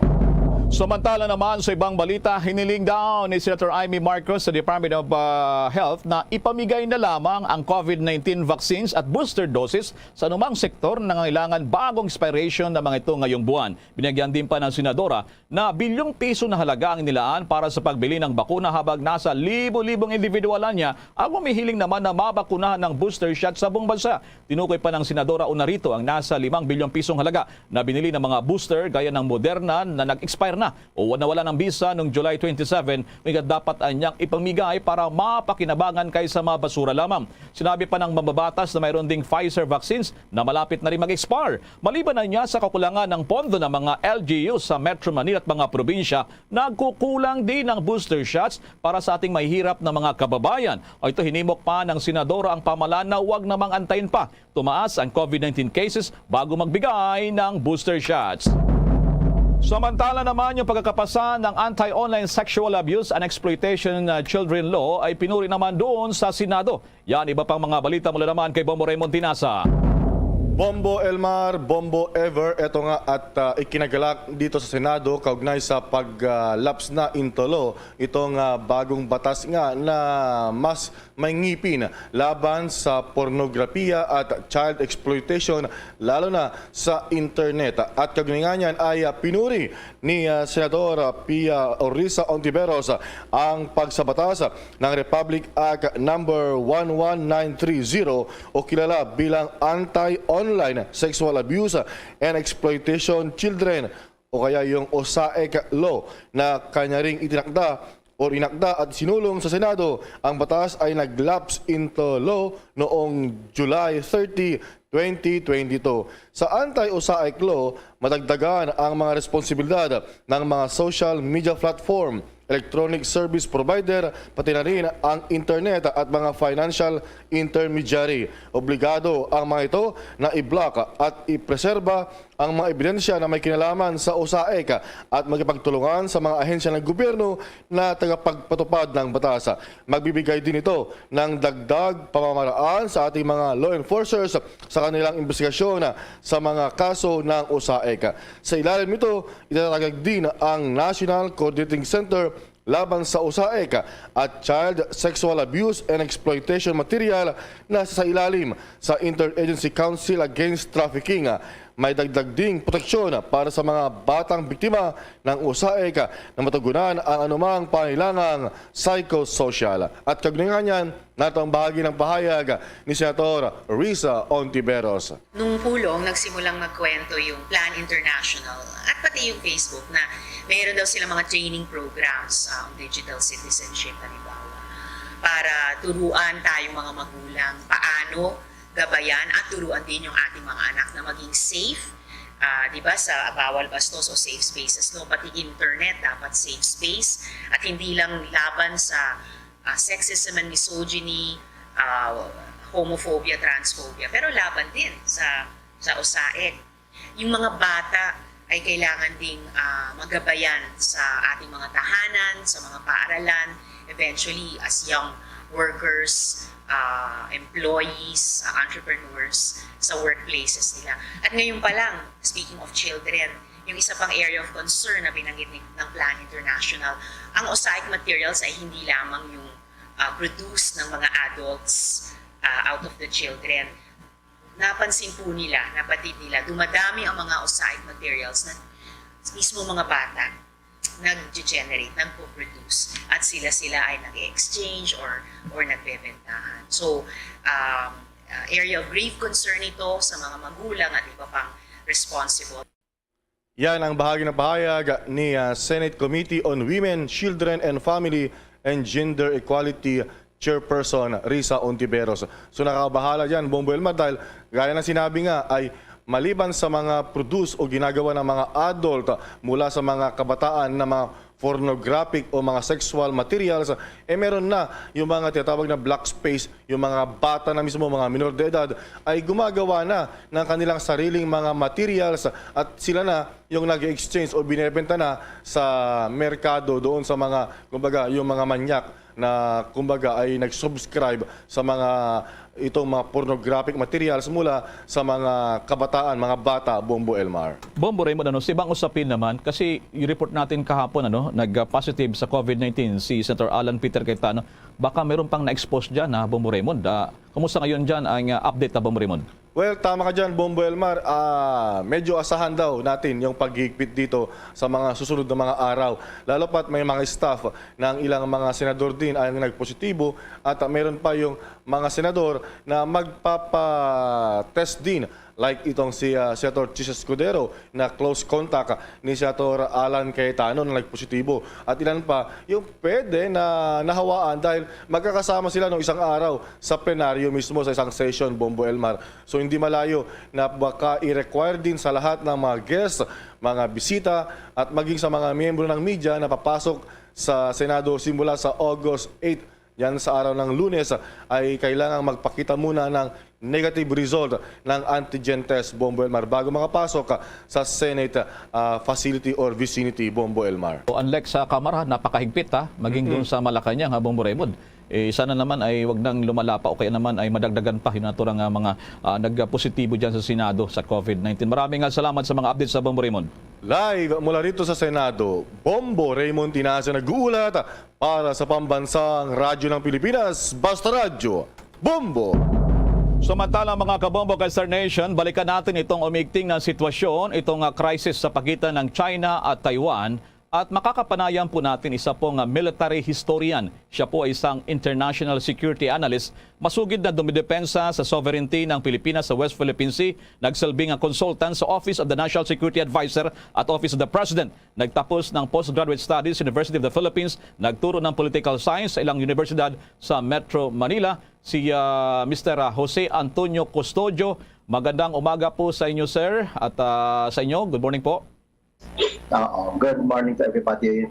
Samantala naman, sa ibang balita, hiniling daw ni Senator Imee Marcos sa Department of, ah, Health na ipamigay na lamang ang COVID nineteen vaccines at booster doses sa anumang sektor na nangangailangan bago ang expiration ng mga ito ngayong buwan. Binigyan din pa ng senadora na bilyong piso na halaga ang nilaan para sa pagbili ng bakuna, habang nasa libo-libong individual anya ang humihiling naman na mabakunahan ng booster shot sa buong bansa. Tinukoy pa ng Senadora Onarito ang nasa limang bilyong pisong halaga na binili ng mga booster gaya ng Moderna na nag-expire na o nawala ng bisa noong July twenty-seven, kaya dapat anyang ipamigay para mapakinabangan kaysa mabasura lamang. Sinabi pa ng mambabatas na mayroon ding Pfizer vaccines na malapit na rin mag-expire. Maliban na niya sa kakulangan ng pondo ng mga L G U sa Metro Manila at mga probinsya, nagkukulang din ang booster shots para sa ating mahihirap na mga kababayan. O ito, hinimok pa ng senadora ang pamahalaan na huwag namang antayin pa tumaas ang COVID nineteen cases bago magbigay ng booster shots. Samantala naman, yung pagkakapasa ng Anti-Online Sexual Abuse and Exploitation, uh, Children Law ay pinuri naman doon sa Senado. Yan, iba pang mga balita mula naman kay Bombo Raymond Tinasa. Bombo Elmar, Bombo Ever, eto nga at, ah, ikinagalak dito sa Senado kaugnay sa pag, ah, lapse na into law itong, ah, bagong batas nga na mas may ngipin laban sa pornografiya at child exploitation, lalo na sa internet. At kaugnay niyan ay, ah, pinuri ni, ah, Senador, ah, Pia Orissa Ontiveros, ah, ang pagsabatas ng Republic Act Number one one nine three zero o kilala bilang Anti-Online Sexual Abuse and Exploitation Children o kaya yung OSAEC Law na kanya ring itinakda o inakda at sinulong sa Senado. Ang batas ay nag-lapse into law noong July thirty, twenty twenty-two. Sa Anti-OSAEC Law, madagdagan ang mga responsibilidad ng mga social media platform, electronic service provider, pati na rin ang internet at mga financial intermediary. Obligado ang mga ito na i-block at ipreserba ang mga ebidensya na may kinalaman sa OSAEC at makipagtulungan sa mga ahensya ng gobyerno na tagapagpatupad ng batas. Magbibigay din ito ng dagdag pamamaraan sa ating mga law enforcers sa kanilang investigasyon sa mga kaso ng OSAEC. Sa ilalim nito, itatagag din ang National Coordinating Center laban sa OSAEC at Child Sexual Abuse and Exploitation Material na sa ilalim sa Interagency Council Against Trafficking. May dagdag ding proteksyon para sa mga batang biktima ng OSAEC na matugunan ang anumang pangailangang psychosocial. At kaugnay niyan, narito ang bahagi ng pahayag ni Senator Risa Ontiveros. Nung pulong, nagsimulang magkwento yung Plan International at pati yung Facebook na mayroon daw sila mga training programs, um, digital citizenship, halimbawa, para turuan tayong mga magulang paano gabayan at turuan din yung ating mga anak na maging safe. Ah, di ba, sa bawal bastos o safe spaces, no? Pati internet dapat safe space at hindi lang laban sa ah, sexism and misogyny, ah, homophobia, transphobia, pero laban din sa sa USAID. Yung mga bata ay kailangan ding, ah, magabayan sa ating mga tahanan, sa mga paaralan, eventually as young workers, ah, employees, ah, entrepreneurs sa workplaces nila. At ngayon pa lang, speaking of children, yung isa pang area of concern na binanggit ni, ng Plan International, ang USAID materials ay hindi lamang yung, ah, produce ng mga adults, ah, out of the children. Napansin po nila, napatid nila, dumadami ang mga USAID materials na mismo mga bata nag-generate, nagpo-produce, at sila-sila ay nag-exchange or or nagbebentahan. So, um, uh, area of grave concern ito sa mga magulang at iba pang responsible. Yan ang bahagi ng pahayag ni ah, Senate Committee on Women, Children and Family and Gender Equality Chairperson Risa Ontiveros. So nakabahala dyan, Bombo Elmar, dahil gaya ng sinabi nga ay maliban sa mga produce o ginagawa ng mga adult mula sa mga kabataan na mga pornographic o mga sexual materials, eh meron na yung mga tinatawag na black space, yung mga bata na mismo, mga minor de edad, ay gumagawa na ng kanilang sariling mga materials at sila na yung nag-exchange o binebenta na sa merkado doon sa mga, kumbaga, yung mga manyak na, kumbaga, ay nag-subscribe sa mga itong mga pornographic materials mula sa mga kabataan, mga bata, Bombo Elmar. Bombo Raymond, ano, sa ibang usapin naman, kasi yung report natin kahapon, ano, nag-positive sa COVID nineteen si Senator Alan Peter Cayetano. Baka meron pang na-expose dyan, ha, Bombo Raymond. Ah, kumusta ngayon dyan ang ah, update, ha, Bombo Raymond? Well, tama ka dyan, Bombo Elmar. Ah, medyo asahan daw natin yung paghigpit dito sa mga susunod na mga araw. Lalo pat may mga staff ng ilang mga senador din ang nagpositibo at ah, meron pa yung mga senador na magpapa-test din, like itong si ah, Senator Chiz Escudero na close contact ni Senator Alan Cayetano na nagpositibo. At ilan pa yung pwede na nahawaan dahil magkakasama sila nung isang araw sa plenaryo mismo sa isang session, Bombo Elmar. So hindi malayo na baka i-require din sa lahat ng mga guests, mga bisita at maging sa mga miyembro ng media na papasok sa Senado simula sa August eight, yan sa araw ng Lunes, ay kailangang magpakita muna ng negative result ng antigen test, Bombo Elmar, bago makapasok sa Senate ah, facility or vicinity, Bombo Elmar. O, unlike sa Kamara, napakahigpit, ha, maging doon sa Malacañang, ha, Bombo Raymond. Eh, sana naman ay wag nang lumala pa o kaya naman ay madagdagan pa yung naturang ah, mga ah, nagpositibo dyan sa Senado sa COVID nineteen. Maraming ah, salamat sa mga updates sa Bombo Raymond. Live mula rito sa Senado, Bombo Raymond Tinaza nag-uulat para sa Pambansang Radyo ng Pilipinas, Basta Radyo, Bombo! Samantala, mga kabombo kay Star Nation, balikan natin itong umigting na sitwasyon, itong ah, crisis sa pagitan ng China at Taiwan. At makakapanayam po natin isa pong ah, military historian. Siya po ay isang international security analyst, masugid na dumidepensa sa sovereignty ng Pilipinas sa West Philippine Sea, nagsilbing ang consultant sa Office of the National Security Advisor at Office of the President. Nagtapos ng postgraduate studies sa University of the Philippines, nagturo ng political science sa ilang universidad sa Metro Manila, si ah, Mister ah, Jose Antonio Custodio. Magandang umaga po sa inyo, sir, at ah, sa inyo. Good morning po. Oo. Good morning to everybody.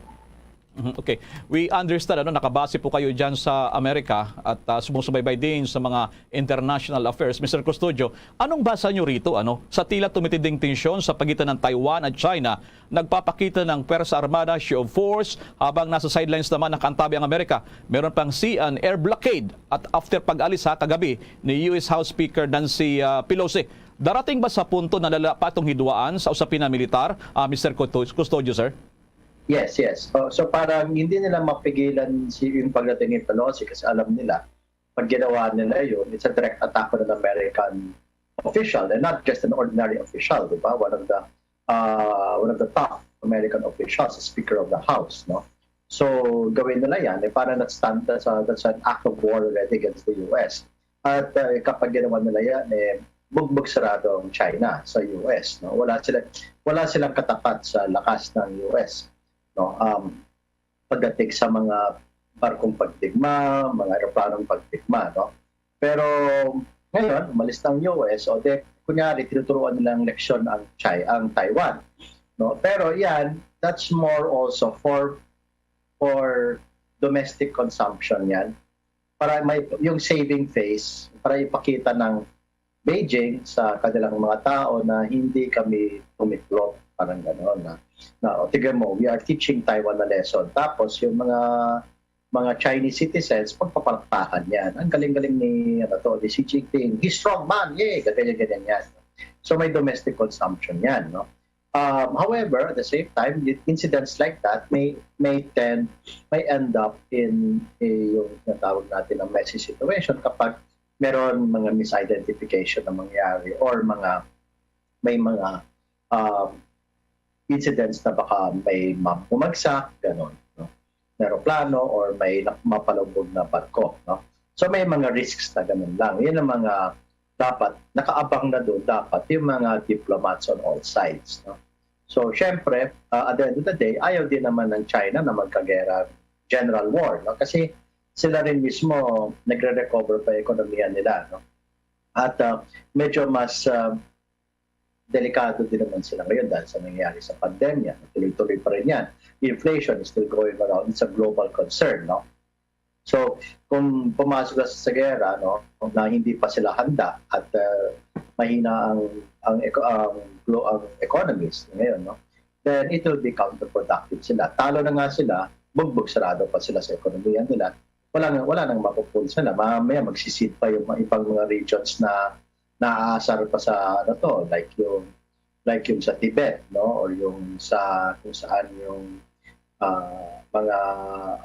Mhm, okay. We understand, ano, nakabase po kayo dyan sa Amerika at ah, sumusubaybay din sa mga international affairs. Mister Custodio, anong basa nyo rito, ano? Sa tila tumitinding tensyon sa pagitan ng Taiwan at China, nagpapakita ng pwersa armada, show of force, habang nasa sidelines naman nakaantabi ang Amerika. Meron pang sea and air blockade at after pag-alis, ha, kagabi ni U S House Speaker Nancy ah, Pelosi. Darating ba sa punto na lala pa itong hidwaan sa usapin na militar, ah, Mister Custo- Custodio, sir? Yes, yes. So, so parang hindi nila mapigilan si yung pagdating ni Pelosi kasi alam nila pag ginawa nila yun, it's a direct attack on an American official and not just an ordinary official, di ba? One of the uh, one of the top American officials, Speaker of the House, no? So gawin nila yan, eh, parang that's, that's, a, that's an act of war already against the U S. At uh, kapag ginawa nila yan, eh, bugbog sarado ang China sa U S, no? Wala sila wala silang katapat sa lakas ng U S, no? Um, pagdating sa mga barkong pagdigma, mga eroplanong pagdigma, no? Pero ngayon, umalis na ang U S, o de, kunyari, tinuturuan nilang leksyon ang China, ang Taiwan, no? Pero yan, that's more also for for domestic consumption yan. Para may, yung saving face, para ipakita ng Beijing sa kanilang mga tao na hindi kami tumiklop, parang gano'n na, na, "O, tignan mo, we are teaching Taiwan a lesson." Tapos yung mga, mga Chinese citizens, pagpapalakpakan yan. Ang galing-galing ni, ano to, ni Xi Jinping. "He's strong man, yay!" Ganyan-ganyan yan. So may domestic consumption yan, no? Um, however, at the same time, y- incidents like that may, may tend, may end up in, eh, yung tinatawag natin ng messy situation kapag meron mga misidentification na mangyari or mga, may mga, um, incidents na baka may ma- bumagsak, gano'n, no? Na eroplano or may na- mapalubog na barko, no? So may mga risks na gano'n lang. Yan ang mga dapat, nakaabang na doon dapat yung mga diplomats on all sides, no? So, syempre, uh, at the end of the day, ayaw din naman ng China na magkagera, general war, no? Kasi sila rin mismo nagre-recover pa yung ekonomiya nila, no? At uh, medyo mas uh, delikado din naman sila ngayon dahil sa nangyayari sa pandemya. Tuloy-tuloy pa rin yan. Inflation is still going around. It's a global concern, no? So, kung pumasok na sa gera, no, na hindi pa sila handa at uh, mahina ang ang eco- ang, glo- ang economies ngayon, no, then it will be counterproductive sila. Talo na nga sila, bugbog sarado pa sila sa ekonomiya nila. Wala nang wala nang mapupul sila. Mamaya magsisid pa yung mga ibang mga regions na naaasar pa sa ano to, like yung like yung sa Tibet, no, or yung sa kung saan yung uh, mga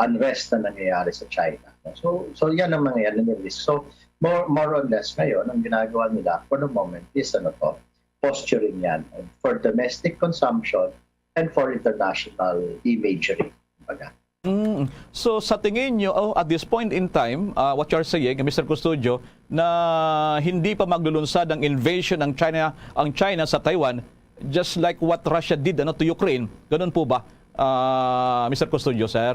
unrest na nangyayari sa China. So so yan ang mga yan ang risk. So more more or less ngayon ang ginagawa nila for the moment is ano to, posturing yan for domestic consumption and for international imagery. Baga. Mm. So sa tingin nyo, oh, at this point in time, uh, what you're saying, Mister Custodio, na hindi pa maglulunsad ang invasion ng China, ang China sa Taiwan, just like what Russia did ano to Ukraine. Ganun po ba, uh, Mister Custodio, sir?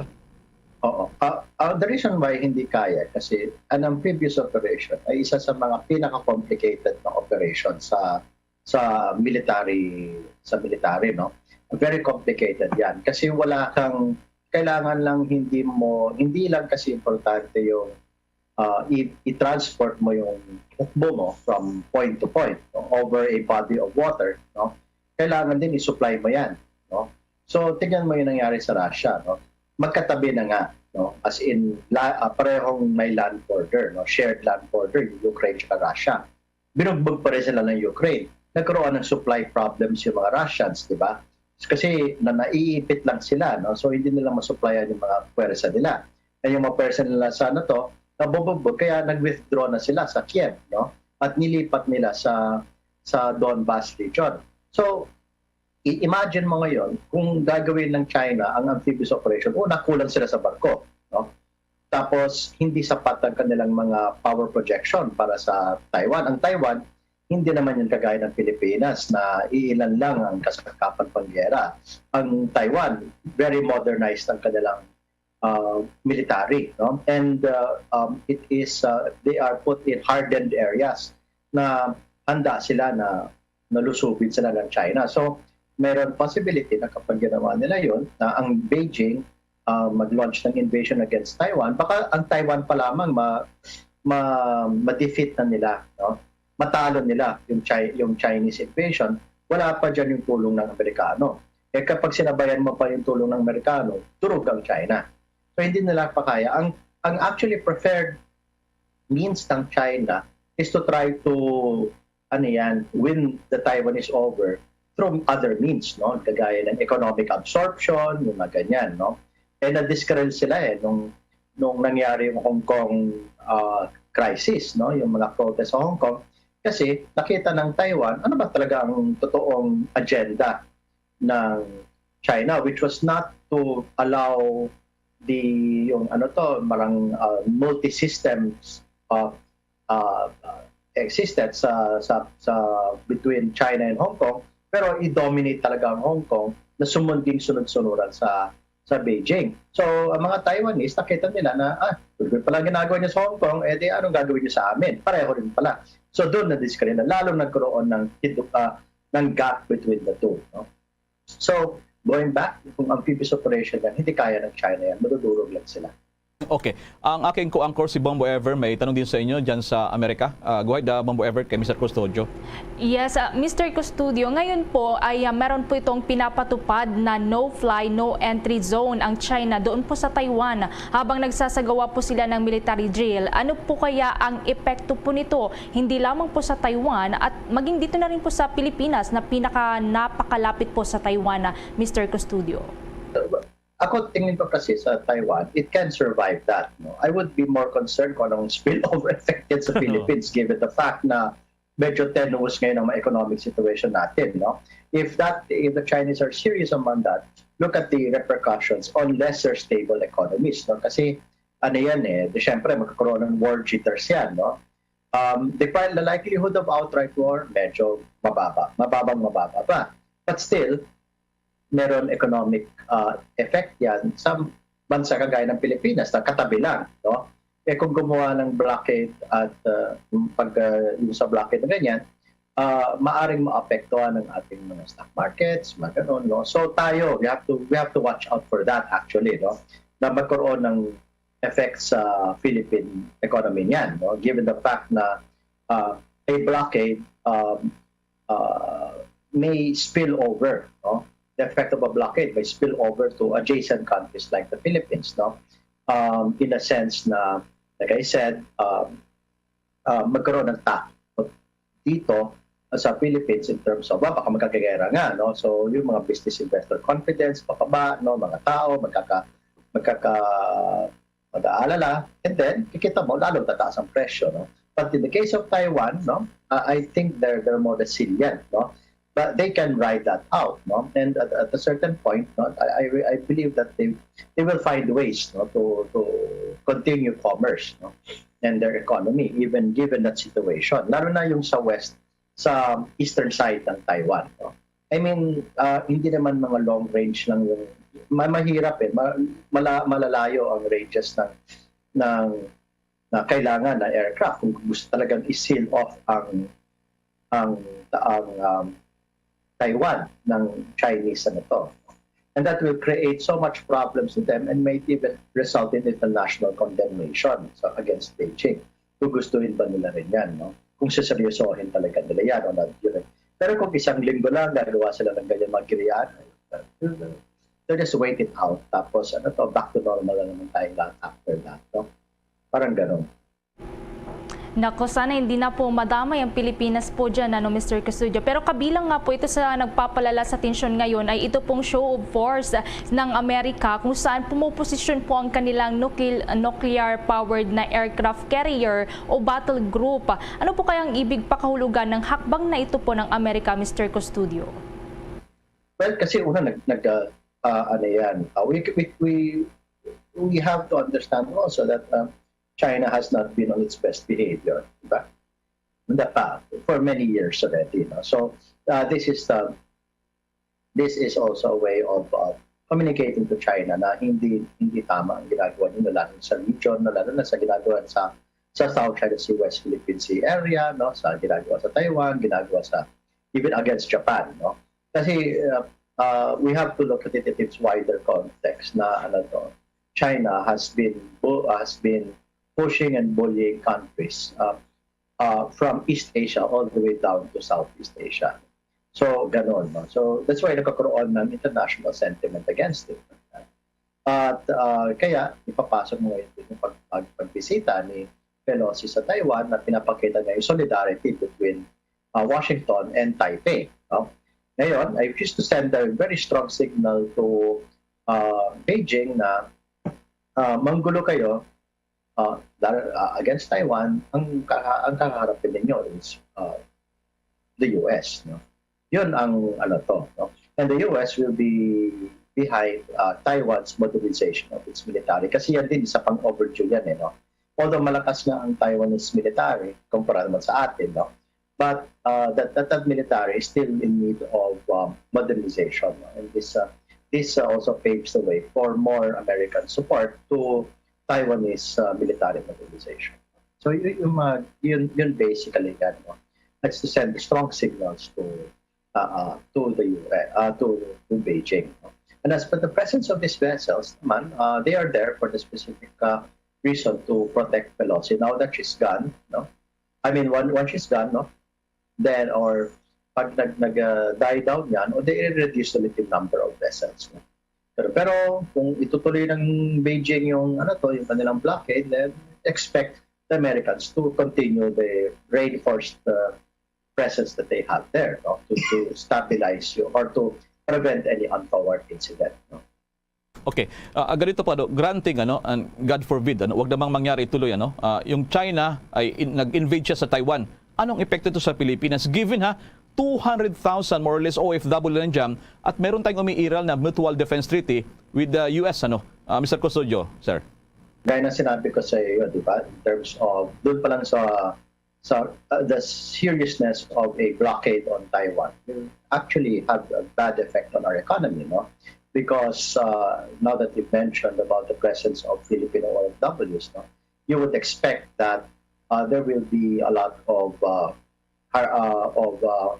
Oo. Uh, uh, the reason why hindi kaya kasi an amphibious operation ay isa sa mga pinaka-complicated na operation sa sa military sa military, no? Very complicated 'yan kasi wala kang kailangan lang hindi mo hindi lang kasi importante yung uh, i- i-transport mo yung hukbo mo from point to point, no? Over a body of water, no? Kailangan din i-supply mo 'yan, no? So tingnan mo yung nangyari sa Russia, no? Magkatabi na nga, no? As in la, uh, parehong may land border, no? Shared land border yung Ukraine at Russia. Binugbog pa rin sila ng Ukraine. Nagkaroon ng supply problems yung mga Russians, di ba? Kasi na naiipit lang sila, no? So hindi nila masupplyan yung mga pwersa nila. At yung mga pwersa nila sa ano to, nabubugbog, kaya nag-withdraw na sila sa Kiev, no? At nilipat nila sa sa Donbas region. So i- imagine mo ngayon kung gagawin ng China ang amphibious operation, una kulang sila sa barko, no? Tapos hindi sapat ang kanilang mga power projection para sa Taiwan. Ang Taiwan, hindi naman yan kagaya ng Pilipinas na iilan lang ang kasangkapan panggera. Ang Taiwan, very modernized ang kanilang uh, military, no? And uh, um, it is uh, they are put in hardened areas na handa sila na nalusubin sila ng China. So meron possibility na kapag ginawa nila yon na ang Beijing uh, mag-launch ng invasion against Taiwan, baka ang Taiwan pa lamang ma, ma, ma-defeat na nila, no? Matalo nila yung, Chi- yung Chinese invasion, wala pa dyan yung tulong ng Amerikano. Eh kapag sinabayan mo pa yung tulong ng Amerikano, durog ang China. So hindi nila pa kaya. Ang, ang actually preferred means ng China is to try to, ano yan, win the Taiwanese over through other means, no? Kagaya ng economic absorption, yung mga ganyan, no? Eh, na-discourage sila eh, nung, nung nangyari yung Hong Kong uh, crisis, no? Yung mga protest sa Hong Kong. Kasi nakita ng Taiwan, ano ba talaga ang totoong agenda ng China, which was not to allow the yung ano to, marang uh, multi-systems of uh, existed sa sa sa between China and Hong Kong, pero i-dominate talaga ang Hong Kong na sumunding sunod-sunuran sa sa Beijing. So ang mga Taiwanese nakita nila na ah, pwede pala ginagawa niya sa Hong Kong, eh di anong gagawin niya sa amin? Pareho rin pala. So doon na diskrina, lalong nagkaroon ng uh, ng gap between the two. No? So, going back, kung amphibious operation yan, hindi kaya ng China yan. Madudurog lang sila. Okay. Ang aking co-anchor si Bombo Ever, may tanong din sa inyo dyan sa Amerika. Ah, go ahead, ah, Bombo Ever, kay Mister Custodio. Yes, ah, Mister Custodio, ngayon po ay ah, meron po itong pinapatupad na no-fly, no-entry zone ang China doon po sa Taiwan habang nagsasagawa po sila ng military drill. Ano po kaya ang epekto po nito, hindi lamang po sa Taiwan at maging dito na rin po sa Pilipinas na pinaka napakalapit po sa Taiwan, ah, Mister Custodio? Ako, tingin ko kasi sa Taiwan, it can survive that. No? I would be more concerned kung anong spillover effect yan sa Philippines, given the fact na medyo tenuous ngayon ang mga economic situation natin. No? If that, if the Chinese are serious about that, look at the repercussions on lesser stable economies. No? Kasi ano yan eh, di syempre magkakaroon ng world jitters yan. No? Um, the, the likelihood of outright war, medyo mababa. Mababang mababa pa. But still, meron economic uh, effect yan sa bansa kagaya ng Pilipinas na katabi lang, no? Eh kung gumawa ng blockade at uh, pag uh, yung sa blockade na ganyan, uh, maaring maapektuhan ang ating mga stock markets, mga ganun, no? So tayo, we have to we have to watch out for that actually, no? Na magkaroon ng effect sa Philippine economy niyan, no? Given the fact na uh, a blockade um, uh, may spill over, no? The effect of a blockade may spill over to adjacent countries like the Philippines, no? Um, in a sense na, like I said, um, uh, magkaroon ng takot dito sa Philippines in terms of, ah, baka magkagera nga, no? So, yung mga business investor confidence, pababa, no? Mga tao, magkaka, magkaka, mag-aalala, and then, kikita mo, lalo tataas ang presyo, no? But in the case of Taiwan, no, uh, I think they're they're more resilient, no? But they can ride that out, no? And at, at a certain point, no, I, I I believe that they they will find ways, no, to to continue commerce, no, and their economy, even given that situation. Lalo na yung sa west, sa eastern side ng Taiwan, no? I mean, uh, hindi naman mga long range lang yung ma- mahirap eh, ma- mala- malalayo ang ranges ng ng na kailangan na aircraft kung gusto talagang i-seal off ang ang ang um, Taiwan ng Chinese ano to. And that will create so much problems to them and might even result in international condemnation so against Beijing. Kung gustuhin ba nila rin yan, no? Kung seseryosohin talaga nila yan o not yun. Pero kung isang linggo lang gagawa sila ng ganyan mga kirian, they'll just wait it out. Tapos ano to, back to normal na naman tayo lahat after that, no? Parang ganun. Nako, sana hindi na po madamay ang Pilipinas po dyan, ano, Mister Custodio. Pero kabilang nga po ito sa nagpapalala sa tensyon ngayon ay ito pong show of force ng Amerika kung saan pumuposisyon po ang kanilang nuclear powered na aircraft carrier o battle group. Ano po kaya ang ibig pakahulugan ng hakbang na ito po ng Amerika, Mister Custodio? Well, kasi una nag, nag uh, uh, ano yan. Uh, we, we, we, we have to understand also that uh, China has not been on its best behavior, diba? In the past, for many years already. No? So uh, this is the this is also a way of uh, communicating to China na hindi hindi tama ang ginagawa ninyo lalo sa region, no? Lalo na sa ginagawa sa sa South China Sea, West Philippine Sea area, no, sa ginagawa sa Taiwan, ginagawa sa even against Japan, no. Kasi uh, uh, we have to look at it in its wider context na ano to, China has been has been pushing and bullying countries uh, uh, from East Asia all the way down to Southeast Asia. So, ganon. No? So, that's why nagkakaroon ng international sentiment against it. At uh, kaya ipapasok mo ngayon yung pag, pag, pagbisita ni Pelosi sa Taiwan na pinapakita niya yung solidarity between uh, Washington and Taipei. No? Ngayon, I wish to send a very strong signal to uh, Beijing na uh, manggulo kayo uh, uh, against Taiwan, ang, ang kaharapin ninyo is uh, the U S. No? Yun ang ano to. No? And the U S will be behind uh, Taiwan's modernization of its military. Kasi yan din isa pang overdue yan eh. No? Although malakas nga ang Taiwanese military kumpara naman sa atin, no? But uh, that, that, that military is still in need of um, modernization. No? And this uh, this uh, also paves the way for more American support to Taiwanese uh, military modernization. So yun, yung, uh, yun, yun basically yan. No? That's to send strong signals to uh, uh, to the U S, uh, to, to Beijing. No? And as for the presence of these vessels naman, uh, they are there for the specific uh, reason to protect Pelosi. Now that she's gone, no? I mean, one, once she's gone, no? Then, or pag nag, nag uh, die down yan, o they reduce the little number of vessels. No? Pero, pero kung itutuloy ng Beijing yung ano to, yung kanilang blockade, then expect the Americans to continue the reinforced uh, presence that they have there, no? To, to stabilize you or to prevent any untoward incident. No? Okay. Uh, ganito pa, do, granting, ano, and God forbid, ano, wag namang mangyari tuloy, ano, uh, yung China ay in, nag-invade siya sa Taiwan. Anong epekto ito sa Pilipinas? Given, ha, two hundred thousand more or less O F W lang dyan, at meron tayong umiiral na mutual defense treaty with the U S, ano, uh, Mister Custodio, sir? Gaya na sinabi ko sa iyo, di ba, in terms of, doon pa lang sa, sa uh, the seriousness of a blockade on Taiwan will actually have a bad effect on our economy, no? Because uh, now that you've mentioned about the presence of Filipino O F Ws, no, you would expect that uh, there will be a lot of uh, har- uh, of uh,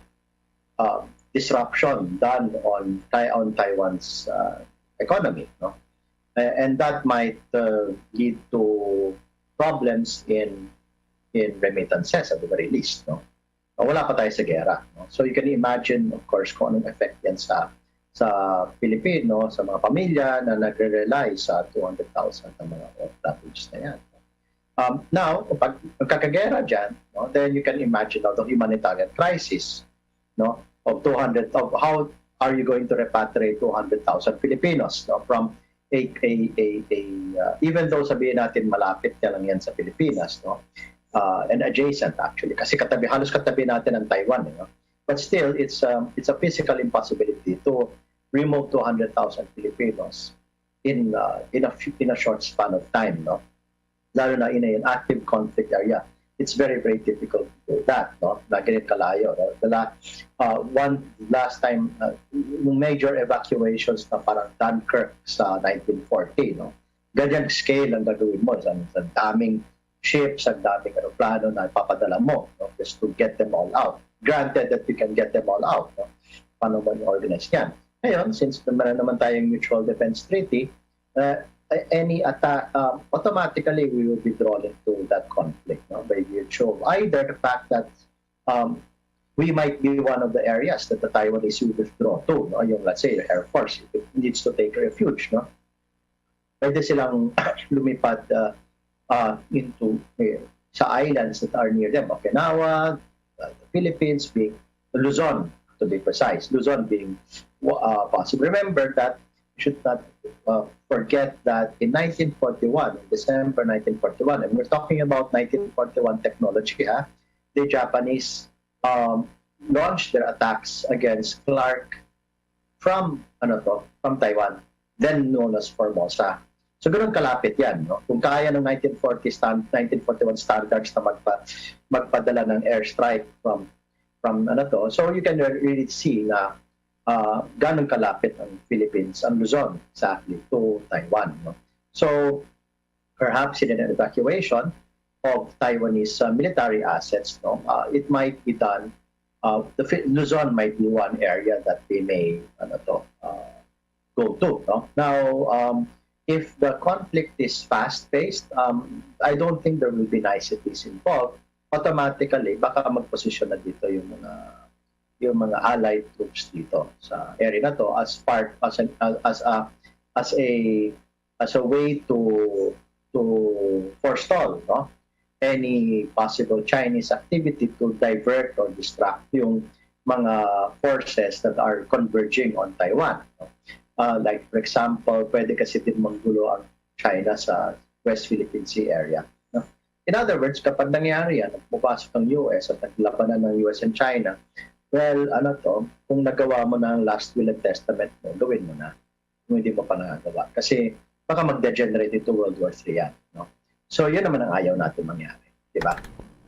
uh, disruption done on Tai- on Taiwan's uh, economy, no? A- And that might uh, lead to problems in in remittances at the very least, no? Uh, Wala pa tayo sa gera, no? So you can imagine, of course, kung anong effect yan sa sa Pilipino, sa mga pamilya na nagre-rely sa two hundred thousand na mga O F Ws na yan. Um, now, kung pag magkakagera dyan, no, then you can imagine now the humanitarian crisis, no, of two hundred, of how are you going to repatriate two hundred thousand Filipinos, no, from a, a, a, a uh, even though sabihin natin malapit na lang yan sa Pilipinas, no, uh, and adjacent actually, kasi katabi, halos katabi natin ang Taiwan, eh, no? But still, it's um, it's a physical impossibility to remove two hundred thousand Filipinos in uh, in a few, in a short span of time, no? Lalo na in an active conflict area, it's very, very difficult to do that, no? Na ganit kalayo, no? The la, uh, one last time, uh, yung major evacuations na parang Dunkirk sa nineteen forty, no? Ganyang scale ang gagawin mo sa, sa daming ships, ang daming aeroplano na ipapadala mo, no? Just to get them all out. Granted that you can get them all out, no? Paano mo i-organize yan? Ngayon, since meron naman tayong mutual defense treaty, uh, any attack, um, automatically we will be drawn into that conflict, no? By virtue of either the fact that um, we might be one of the areas that the Taiwanese will withdraw to, no? Yung, let's say, the Air Force, if it needs to take refuge, no? Pwede silang lumipad uh, uh, into uh, sa islands that are near them, Okinawa, uh, the Philippines, being Luzon, to be precise, Luzon being uh, possible. Remember that you should not uh, forget that in nineteen forty-one, in December nineteen forty-one, and we're talking about nineteen forty-one technology, ha, the Japanese um, launched their attacks against Clark from ano to, from Taiwan, then known as Formosa. So ganoon kalapit yan, no? Kung kaya ng nineteen forty stand, nineteen forty-one standards na magpa, magpadala ng airstrike from from ano to. So you can really see na uh, ganun kalapit ang Philippines, ang Luzon exactly to Taiwan, no? So perhaps in an evacuation of Taiwanese uh, military assets, no, uh, it might be done. Uh, the Luzon might be one area that they may ano to, uh, go to. No? Now, um, if the conflict is fast-paced, um, I don't think there will be niceties involved. Automatically, baka magposisyon na dito yung mga yung mga allied troops dito sa area na to as part as an as a as a as a way to to forestall, no, any possible Chinese activity to divert or distract yung mga forces that are converging on Taiwan. No? Uh, like for example, pwede kasi din manggulo ang China sa West Philippine Sea area. No? In other words, kapag nangyari yan, pumapasok ang U S at naglabanan ng U S and China, well, ano to, kung nagawa mo na ang last will and testament mo, gawin mo na. Kung hindi mo pa nagagawa. Kasi baka mag-degenerate into World War Three yan. No? So, yun naman ang ayaw natin mangyari. Di ba?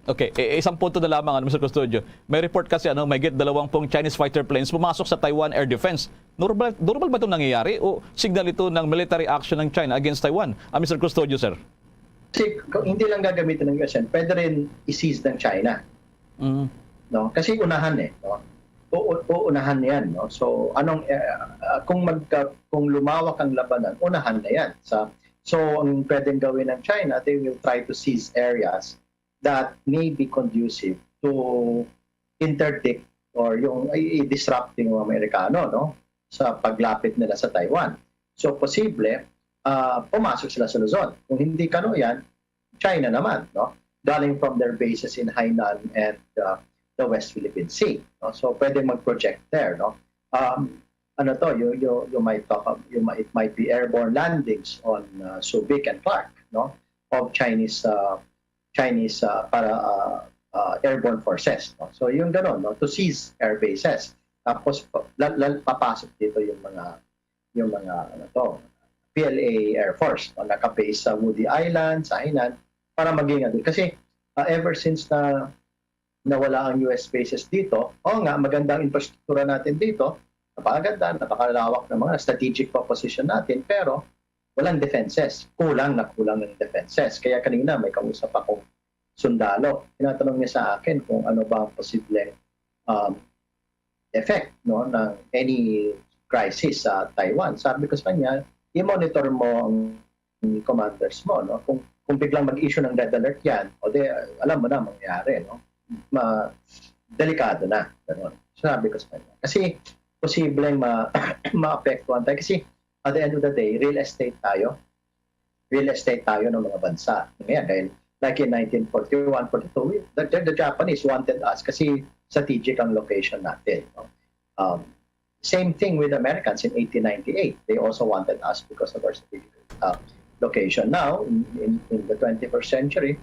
Okay, e, isang punto na lamang, ano, Mister Custodio. May report kasi, ano, may git dalawang pong Chinese fighter planes pumasok sa Taiwan air defense. Normal, normal ba itong nangyayari o signal ito ng military action ng China against Taiwan, ah, Mister Custodio, sir? Kasi hindi lang gagamitin ng U S yan, pwede rin i-seize ng China. Mm. No? Kasi unahan eh. No? u-, uunahan yan, no? So, anong, eh, ah, kung magka-, kung lumawak ang labanan, unahan na yan. Sa, so, ang pwedeng gawin ng China, they will try to seize areas that may be conducive to interdict or yung i-, i-disrupt yung mga Amerikano, no? Sa paglapit nila sa Taiwan. So, posible, ah, pumasok sila sa Luzon. Kung hindi kano yan, China naman, no? Galing from their bases in Hainan and, uh, the West Philippine Sea, no? So, pwede mag-project there, no? Um, ano to, you, you, you might talk of, you might, it might be airborne landings on, uh, Subic and Clark, no? Of Chinese, uh, Chinese, uh, para, uh, uh, airborne forces, no? So, yung ganun, no? To seize air bases. Tapos, pa-, lal-, lal-, papasok dito yung mga, yung mga, ano to, P L A Air Force, no? Naka-base sa Woody Island, sa Hainan, para maging ano. Kasi, uh, ever since na nawala ang U S bases dito, oo nga, maganda ang infrastruktura natin dito, napakaganda, napakalawak ng mga strategic pa position natin, pero walang defenses. Kulang na kulang ng defenses. Kaya kanina may kausap akong sundalo. Tinatanong niya sa akin kung ano ba ang posibleng, um, effect, no, ng any crisis sa Taiwan. Sabi ko sa kanya, i-monitor mo ang commanders mo, no? Kung, kung biglang mag-issue ng red alert yan, o di, alam mo na ang mangyayari, no? Ma-, delikado na, ganun. Sabi ko sa kanya. Kasi posibleng ma-, maapektuhan tayo. Kasi at the end of the day, real estate tayo. Real estate tayo ng mga bansa. Ngayon, dahil like in nineteen forty-one, forty-two, we, the, the, the Japanese wanted us kasi strategic ang location natin, no? Um, same thing with Americans in eighteen ninety-eight. They also wanted us because of our strategic, uh, location. Now, in, in, in the twenty-first century,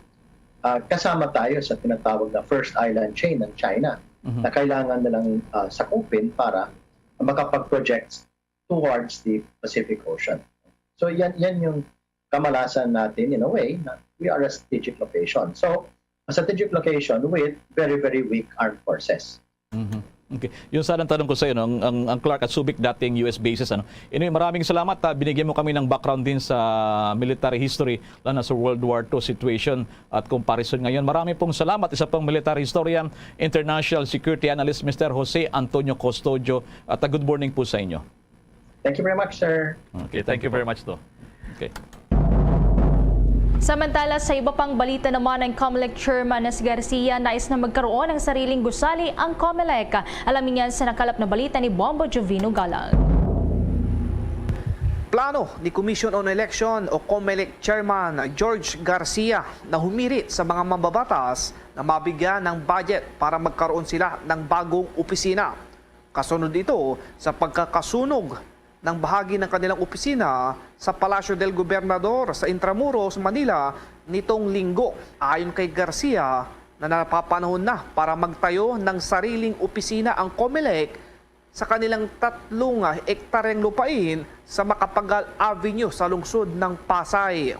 uh, kasama tayo sa tinatawag na first island chain ng China Mhm. na kailangan nilang, uh, sakupin para makapag-project towards the Pacific Ocean. So, yan, yan yung kamalasan natin in a way na we are a strategic location. So, a strategic location with very, very weak armed forces. Mhm. Okay. Yun sana ang tanong ko sa'yo, no? Ang, ang, ang Clark at Subic, dating U S bases, ano? Anyway, maraming salamat, ha. Binigyan mo kami ng background din sa military history, lalo na sa World War Two situation at comparison ngayon. Marami pong salamat. Isa pong military historian, international security analyst, Mister Jose Antonio Custodio. At, ah, good morning po sa inyo. Thank you very much, sir. Okay, thank you very much, to. Okay. Samantala, sa iba pang balita naman, ang Comelec chairman na si Garcia nais na magkaroon ng sariling gusali ang Comelec. Alamin yan sa nakalap na balita ni Bombo Jovino Galang. Plano ni Commission on Election o Comelec Chairman George Garcia na humirit sa mga mambabatas na mabigyan ng budget para magkaroon sila ng bagong opisina. Kasunod ito sa pagkakasunog ng bahagi ng kanilang opisina sa Palacio del Gobernador sa Intramuros, Manila, nitong linggo. Ayon kay Garcia, na napapanahon na para magtayo ng sariling opisina ang Comelec sa kanilang tatlong hektaryang lupain sa Macapagal Avenue sa lungsod ng Pasay.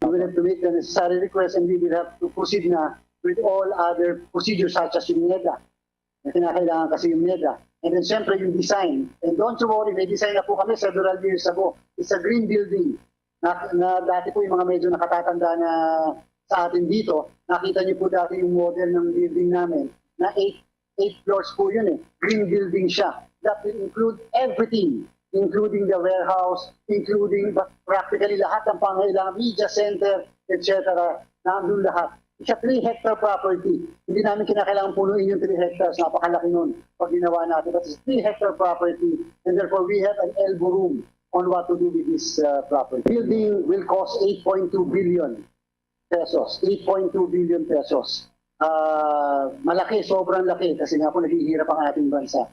We will have to make the necessary request and we will have to proceed na with all other procedures such as yung NEDA. May kinakailangan kasi yung NEDA. And then, siyempre, yung design. And don't you worry, may design na po kami several years ago. It's a green building. Na, na dati po yung mga medyo nakatatanda na sa atin dito, nakita niyo po dati yung model ng building namin na eight, eight floors po yun eh. Green building siya. That will include everything, including the warehouse, including ba-, practically lahat ng pangailangan, media center, et cetera. Nandun lahat. It's a three hectare property. Hindi namin kinakailangan punuin yung three hectares. Napakalaki nun pag ginawa natin. But it's three hectare property. And therefore, we have an elbow room on what to do with this, uh, property. Building will cost eight point two billion pesos. Eight point two billion pesos. Ah, malaki, sobrang laki kasi nga po naghihirap ang ating bansa.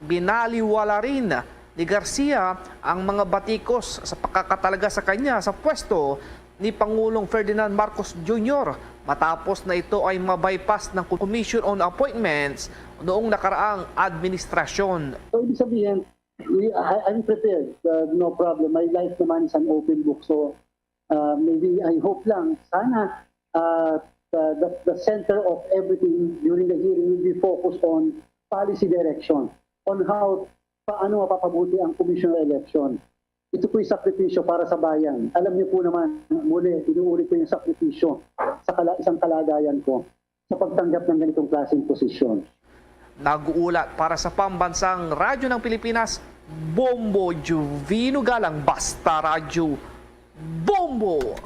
Binaliwala rin ni Garcia ang mga batikos sa pagkakatalaga sa kanya sa pwesto ni Pangulong Ferdinand Marcos Junior matapos na ito ay ma-bypass ng Commission on Appointments noong nakaraang administrasyon. So, ibig sabihin, we, I, I'm prepared. Uh, no problem. My life naman is an open book. So, uh, maybe I hope lang, sana, uh, uh, the, the center of everything during the hearing will be focused on policy direction, on how, paano mapapabuti ang commissioner election. Ito po'y sakripisyo para sa bayan. Alam niyo po naman, muli, inuulit ko yung sakripisyo sa kala-, isang kalagayan ko sa pagtanggap ng ganitong klaseng posisyon. Nag-uulat para sa Pambansang Radyo ng Pilipinas, Bombo Juvino Galang, Basta Radyo, Bombo!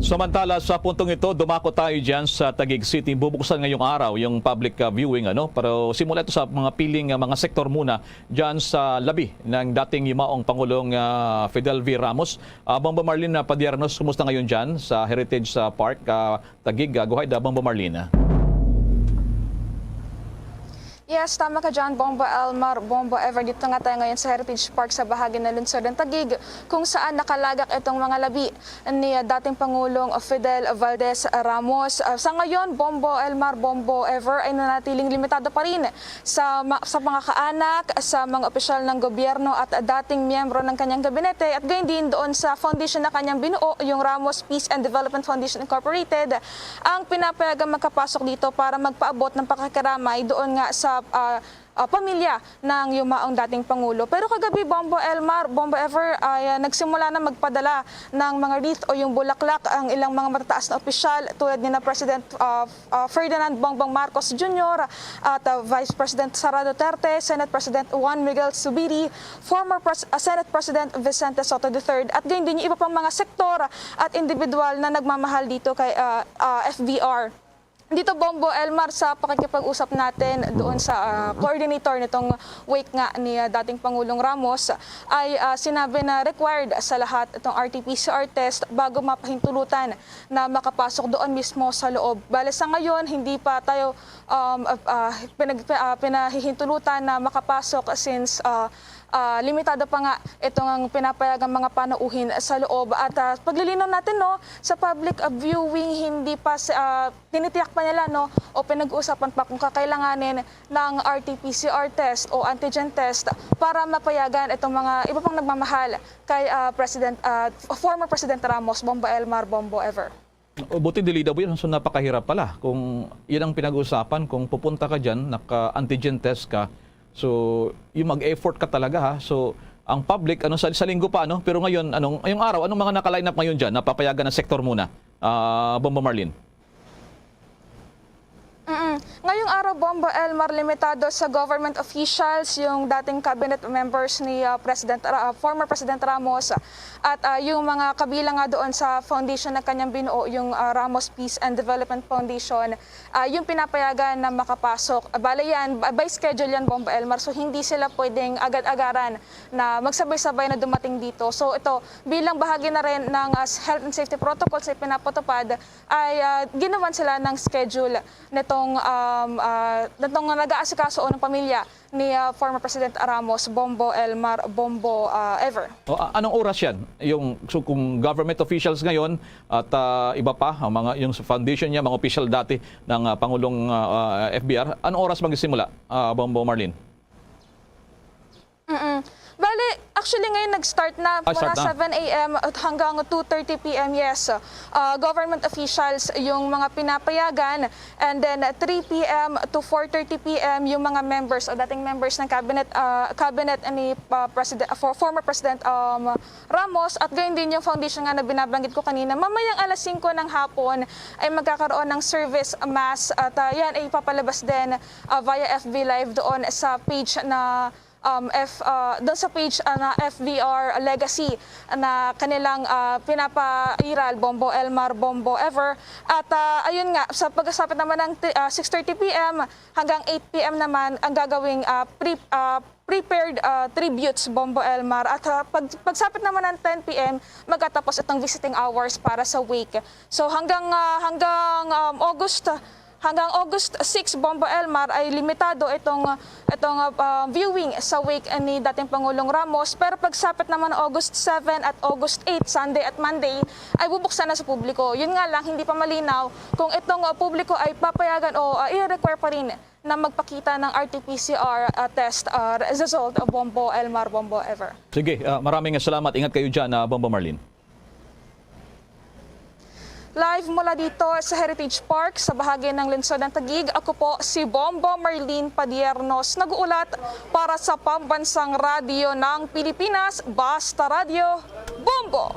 Samantala, sa puntong ito, dumako tayo dyan sa Taguig City. Bubuksan ngayong araw yung public, ah, viewing, ano? Pero simula ito sa mga piling, ah, mga sektor muna dyan sa labi ng dating yumaong Pangulong, ah, Fidel V. Ramos. Ah, Bombo Marlene, ah, Padiernos, kumusta ngayon dyan sa Heritage, ah, Park, ah, Taguig? Ah, go ahead, ah, Bombo Marlene. Yes, tama ka dyan, Bombo Elmar, Bombo Ever. Dito nga tayo ngayon sa Heritage Park sa bahagi ng lungsod ng Taguig, kung saan nakalagak itong mga labi ni, ah, dating Pangulong Fidel Valdez Ramos. Ah, sa ngayon, Bombo Elmar, Bombo Ever, ay nanatiling limitado pa rin sa ma-, sa mga kaanak, sa mga opisyal ng gobyerno at dating miyembro ng kanyang gabinete, at gayon din doon sa foundation na kanyang binuo, yung Ramos Peace and Development Foundation Incorporated, ang pinapayagang makapasok dito para magpaabot ng pakikiramay doon nga sa, ah, ah, pamilya ng yumaong dating Pangulo. Pero kagabi, Bombo Elmar, Bombo Ever, ay, ah, nagsimula na magpadala ng mga wreath o yung bulaklak ang ilang mga matataas na opisyal, tulad ni na President, ah, ah, Ferdinand Bongbong Marcos Junior at, ah, Vice President Sara Duterte, Senate President Juan Miguel Zubiri, former Pres-, ah, Senate President Vicente Sotto the third, at gayon din yung iba pang mga sektor at individual na nagmamahal dito kay, ah, ah, F V R. Dito, Bombo Elmar, sa pakikipag-usap natin doon sa, ah, coordinator nitong wake nga ni, ah, dating Pangulong Ramos, ay, ah, sinabi na required sa lahat itong R T P C R test bago mapahintulutan na makapasok doon mismo sa loob. Bale, sa ngayon, hindi pa tayo, um, ah, ah, pinag-, ah, pinahihintulutan na makapasok since, ah, ah, limitado pa nga itong ang pinapayagang mga panauhin sa loob. At, ah, paglilinaw natin, no, sa public, ah, viewing, hindi pa si-, ah, tinitiyak pa nila, no, o pinag-uusapan pa kung kakailanganin ng R T P C R test o antigen test para mapayagan itong mga iba pang nagmamahal kay, ah, President, ah, former President Ramos, Bombo Elmar, Bombo Ever. O, buti dili daw yun. So, napakahirap pala. Kung yun ang pinag-uusapan, kung pupunta ka dyan, naka-antigen test ka, so, yung mag-effort ka talaga, ha? So, ang public, ano, sa, sa linggo pa, ano? Pero ngayon, anong, ngayong araw, anong mga naka-line up ngayon dyan? Napapayagan ng sektor muna. Ah, Bombo Marlene. Mm. Ngayong araw, Bombo Elmar, limitado sa government officials, yung dating cabinet members ni, ah, President Ra-, ah, former President Ramos, at, ah, yung mga kabilang nga doon sa foundation na kanyang binuo, yung, ah, Ramos Peace and Development Foundation, ah, yung pinapayagan na makapasok. Ah, bale yan, ba-, by schedule yan, Bombo Elmar, so hindi sila pwedeng agad-agaran na magsabay-sabay na dumating dito. So ito, bilang bahagi na rin ng, ah, health and safety protocols na pinapatupad, ay, ah, ginawan sila ng schedule nitong, um, ah, nitong nag-aasikaso o ng pamilya ni, ah, former President Ramos, Bombo Elmar, Bombo, ah, Ever. O, a-, anong oras yan? Yung, so, kung government officials ngayon at, ah, iba pa, ang mga, yung sa foundation niya, mga opisyal dati ng, ah, Pangulong, ah, ah, F B R, anong oras magsisimula, ah, Bombo Marlene? Mm. Bale, actually, ngayon nag-start na. Ah, mula start na. Seven A M hanggang two thirty P M, yes. Ah, government officials yung mga pinapayagan, and then three P M to four thirty P M yung mga members o dating members ng cabinet, ah, cabinet ni, ah, President, for-, former President, um, Ramos, at gayon din yung foundation nga na binabanggit ko kanina. Mamayang alas singko ng hapon ay magkakaroon ng service mass, at, ah, yan ay ipapalabas din, ah, via F B Live doon sa page na um, F, ah, doon sa page, ah, na F V R Legacy na kanilang, ah, pinapairal, Bombo Elmar, Bombo Ever. At, ah, ayun nga, sa pagsapit naman ng ti-, ah, six thirty P M hanggang eight P M naman ang gagawing, ah, pre-, ah, prepared, ah, tributes, Bombo Elmar. At, ah, pag, pagsapit naman ng ten P M, magkatapos itong visiting hours para sa wake. So hanggang, ah, hanggang, um, August, hanggang August six, Bombo Elmar, ay limitado itong, itong, ah, viewing sa wake ni dating Pangulong Ramos. Pero pagsapit naman ng August seven at August eight, Sunday at Monday, ay bubuksan na sa publiko. Yun nga lang, hindi pa malinaw kung itong, ah, publiko ay papayagan o, ah, i-require pa rin na magpakita ng R T P C R, ah, test, ah, result, ah, Bombo Elmar, Bombo Ever. Sige, ah, maraming salamat. Ingat kayo dyan, ah, Bombo Marlene. Live mula dito sa Heritage Park, sa bahagi ng lungsod ng Taguig, ako po si Bombo Marlene Padiernos, nag-uulat para sa Pambansang Radyo ng Pilipinas, Basta Radyo, Bombo!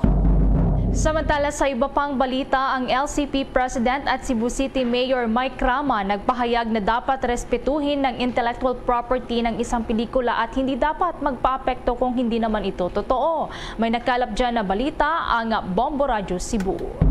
Samantala, sa iba pang balita, ang L C P President at Cebu City Mayor Mike Rama nagpahayag na dapat respetuhin ng intellectual property ng isang pelikula at hindi dapat magpaapekto kung hindi naman ito totoo. May nakalap dyan na balita ang Bombo Radyo Cebu.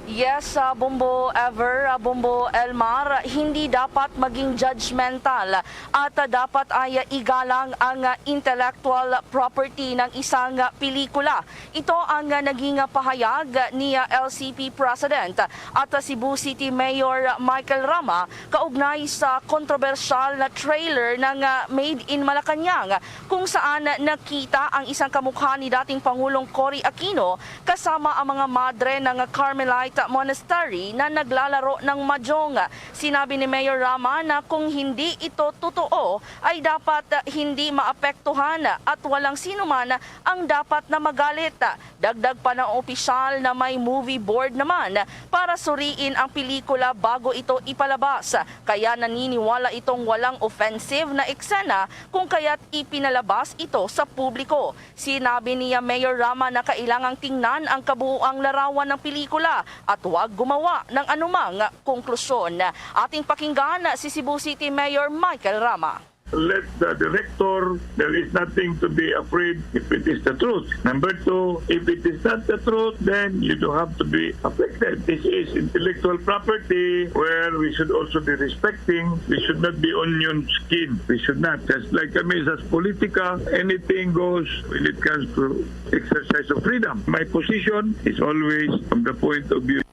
Yes, ah, Bombo Ever, ah, Bombo Elmar, hindi dapat maging judgmental at, ah, dapat ay igalang ang, ah, intellectual property ng isang, ah, pelikula. Ito ang, ah, naging, ah, pahayag ni, ah, L C P President at, ah, Cebu City Mayor Michael Rama kaugnay sa kontrobersyal na trailer ng, ah, Made in Malacañang, kung saan nakita ang isang kamukha ni dating Pangulong Cory Aquino kasama ang mga madre ng Carmelite Monastery na naglalaro ng mahjong. Sinabi ni Mayor Rama na kung hindi ito totoo, ay dapat hindi maapektuhan at walang sinuman ang dapat na magalit. Dagdag pa ng opisyal na may movie board naman para suriin ang pelikula bago ito ipalabas, kaya naniniwala itong walang offensive na eksena kung kaya't ipinalabas ito sa publiko. Sinabi niya, Mayor Rama, na kailangang tingnan ang kabuuang larawan ng pelikula at huwag gumawa ng anumang konklusyon. Ating pakinggan si Cebu City Mayor Michael Rama. Let the director, there is nothing to be afraid if it is the truth. Number two, if it is not the truth, then you don't have to be affected. This is intellectual property where we should also be respecting. We should not be onion skin. We should not. Just like kami sa politika, anything goes when it comes to exercise of freedom. My position is always from the point of view.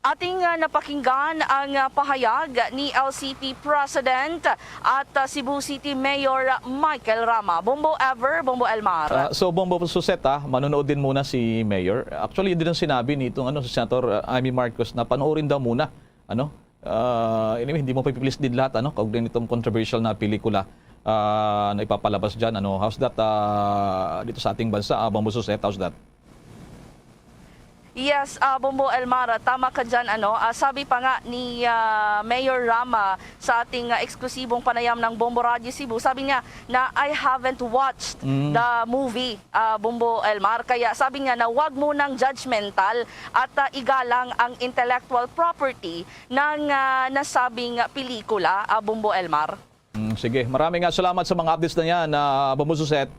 Ating, ah, napakinggan ang, ah, pahayag ni L C P President at, ah, Cebu City Mayor Michael Rama. Bombo Ever, Bombo Elmar. Ah, so, Bombo Suset, ah, manonood din muna si Mayor. Actually, yun din ang sinabi nitong, ano, si Senator, ah, Imee Marcos na panoorin daw muna, ano? Ah, anyway, hindi mo pa ipi-please din lahat, ano, kaugnay nitong controversial na pelikula, ah, na ipapalabas dyan, ano. How's that, ah, dito sa ating bansa, ah, Bombo Suset? How's that? Yes, ah, Bombo Elmar, tama ka dyan, ano. Ah, sabi pa nga ni, ah, Mayor Rama sa ating, ah, eksklusibong panayam ng Bombo Radyo Cebu, sabi niya na, "I haven't watched Mm. the movie, ah, Bombo Elmar." Kaya sabi niya na wag munang judgmental at, ah, igalang ang intellectual property ng, ah, nasabing pelikula, ah, Bombo Elmar. Mm, sige, maraming nga salamat sa mga updates na yan, ah, Bombo Suset.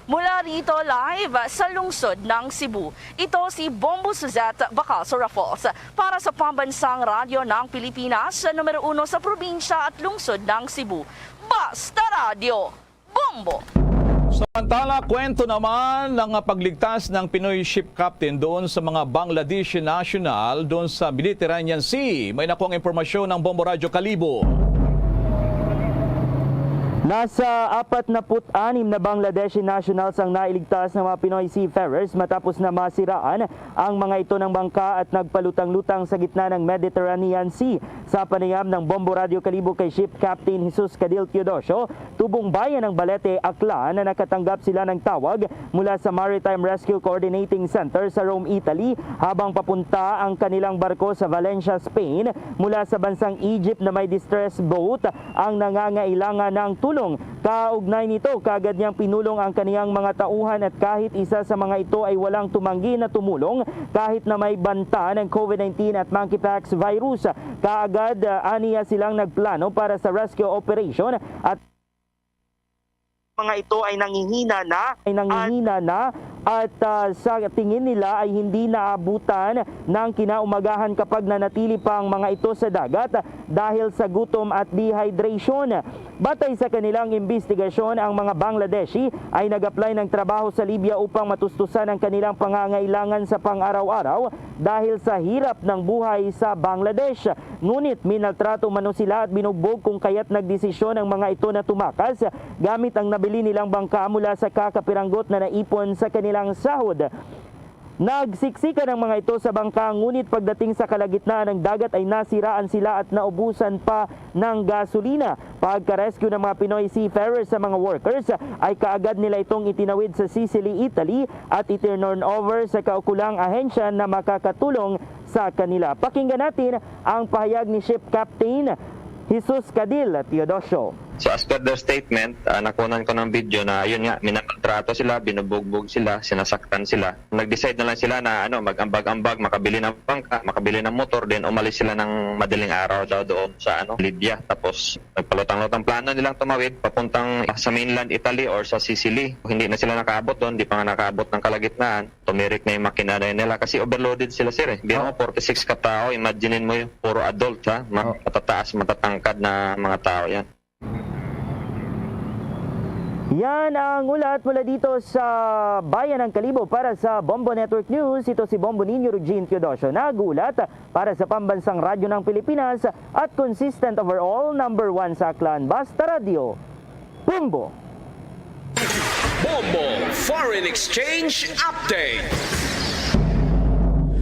Mula rito live sa lungsod ng Cebu, ito si Bombo Suzette Bacaso Raffles para sa Pambansang Radyo ng Pilipinas, numero uno sa probinsya at lungsod ng Cebu. Basta Radyo, Bombo! Samantala, kwento naman ng pagligtas ng Pinoy ship captain doon sa mga Bangladeshi national doon sa Mediterranean Sea. May nakuhang impormasyon ng Bombo Radyo Kalibo. Nasa apat na put anim na Bangladeshi nationals ang nailigtas ng mga Pinoy seafarers matapos na masiraan ang mga ito ng bangka at nagpalutang-lutang sa gitna ng Mediterranean Sea. Sa panayam ng Bombo Radyo Kalibo kay Ship Captain Jesus Cadil Teodosio, tubong bayan ng Balete, Aklan, na nakatanggap sila ng tawag mula sa Maritime Rescue Coordinating Center sa Rome, Italy, habang papunta ang kanilang barko sa Valencia, Spain, mula sa bansang Egypt na may distress boat ang nangangailangan ng tulong. Kaugnay nito, kaagad niyang pinulong ang kaniyang mga tauhan at kahit isa sa mga ito ay walang tumanggi na tumulong kahit na may banta ng COVID nineteen at monkeypox virus. Kaagad, ah, aniya silang nagplano para sa rescue operation at mga ito ay nangihina na ay nanghihina na at, ah, sa tingin nila ay hindi naabutan ng kinaumagahan kapag nanatili pa ang mga ito sa dagat dahil sa gutom at dehydration. Batay sa kanilang imbestigasyon, ang mga Bangladeshi ay nag-apply ng trabaho sa Libya upang matustusan ang kanilang pangangailangan sa pang-araw-araw dahil sa hirap ng buhay sa Bangladesh. Ngunit minaltrato umano sila at binugbog kung kaya't nagdesisyon ang mga ito na tumakas gamit ang nabili nilang bangka mula sa kakapiranggot na naipon sa kanilang sahod. Nagsiksikan ang mga ito sa bangka, ngunit pagdating sa kalagitnaan ng dagat ay nasiraan sila at naubusan pa ng gasolina. Pagka-rescue ng mga Pinoy seafarers sa mga workers, ay kaagad nila itong itinawid sa Sicily, Italy, at itinurn over sa kaukulang ahensya na makakatulong sa kanila. Pakinggan natin ang pahayag ni Ship Captain Jesus Cadil Teodosio. So, as per their statement, ah, nakunan ko ng video na, yun nga, minamaltrato sila, binubugbog sila, sinasaktan sila. Nag-decide na lang sila na, ano, mag-ambag-ambag, makabili ng bangka, makabili ng motor, then umalis sila ng madaling araw daw doon sa, ano, Libya. Tapos, nagpalutang-lutang plano nilang tumawid papuntang sa mainland Italy or sa Sicily. Hindi na sila nakaabot doon, di pa nga nakaabot ng kalagitnaan. Tumirik na yung makina nila kasi overloaded sila, sir, eh. Bilang mo, forty-six ka tao, imagine mo yung puro adult, ha? Ma-, Oh. matataas, matatangkad na mga tao yan. Yan ang ulat mula dito sa Bayan ng Kalibo. Para sa Bombo Network News, ito si Bombo Niño Regine Teodosio, nag-uulat para sa Pambansang Radyo ng Pilipinas at consistent overall number one sa Aklan, Basta Radyo, Bombo. Bombo Foreign Exchange Update.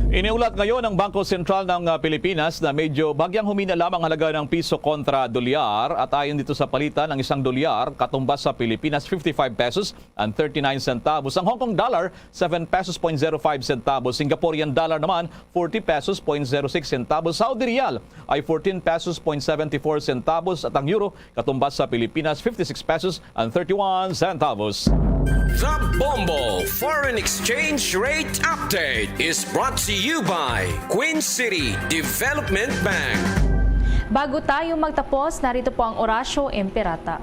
Iniulat ngayon ng Bangko Sentral ng, ah, Pilipinas na medyo bagyang humina lamang halaga ng piso kontra dolyar, at ayon dito sa palitan, ang isang dolyar katumbas sa Pilipinas fifty-five pesos and thirty-nine centavos, ang Hong Kong dollar seven pesos point zero five centavos, Singaporean dollar naman forty pesos point zero six centavos, Saudi riyal ay fourteen pesos point seventy-four centavos, at ang euro katumbas sa Pilipinas fifty-six pesos and thirty-one centavos. The Bombo Foreign Exchange Rate Update is brought to you by Queen City Development Bank. Bago tayo magtapos, narito po ang Orasyo Imperata.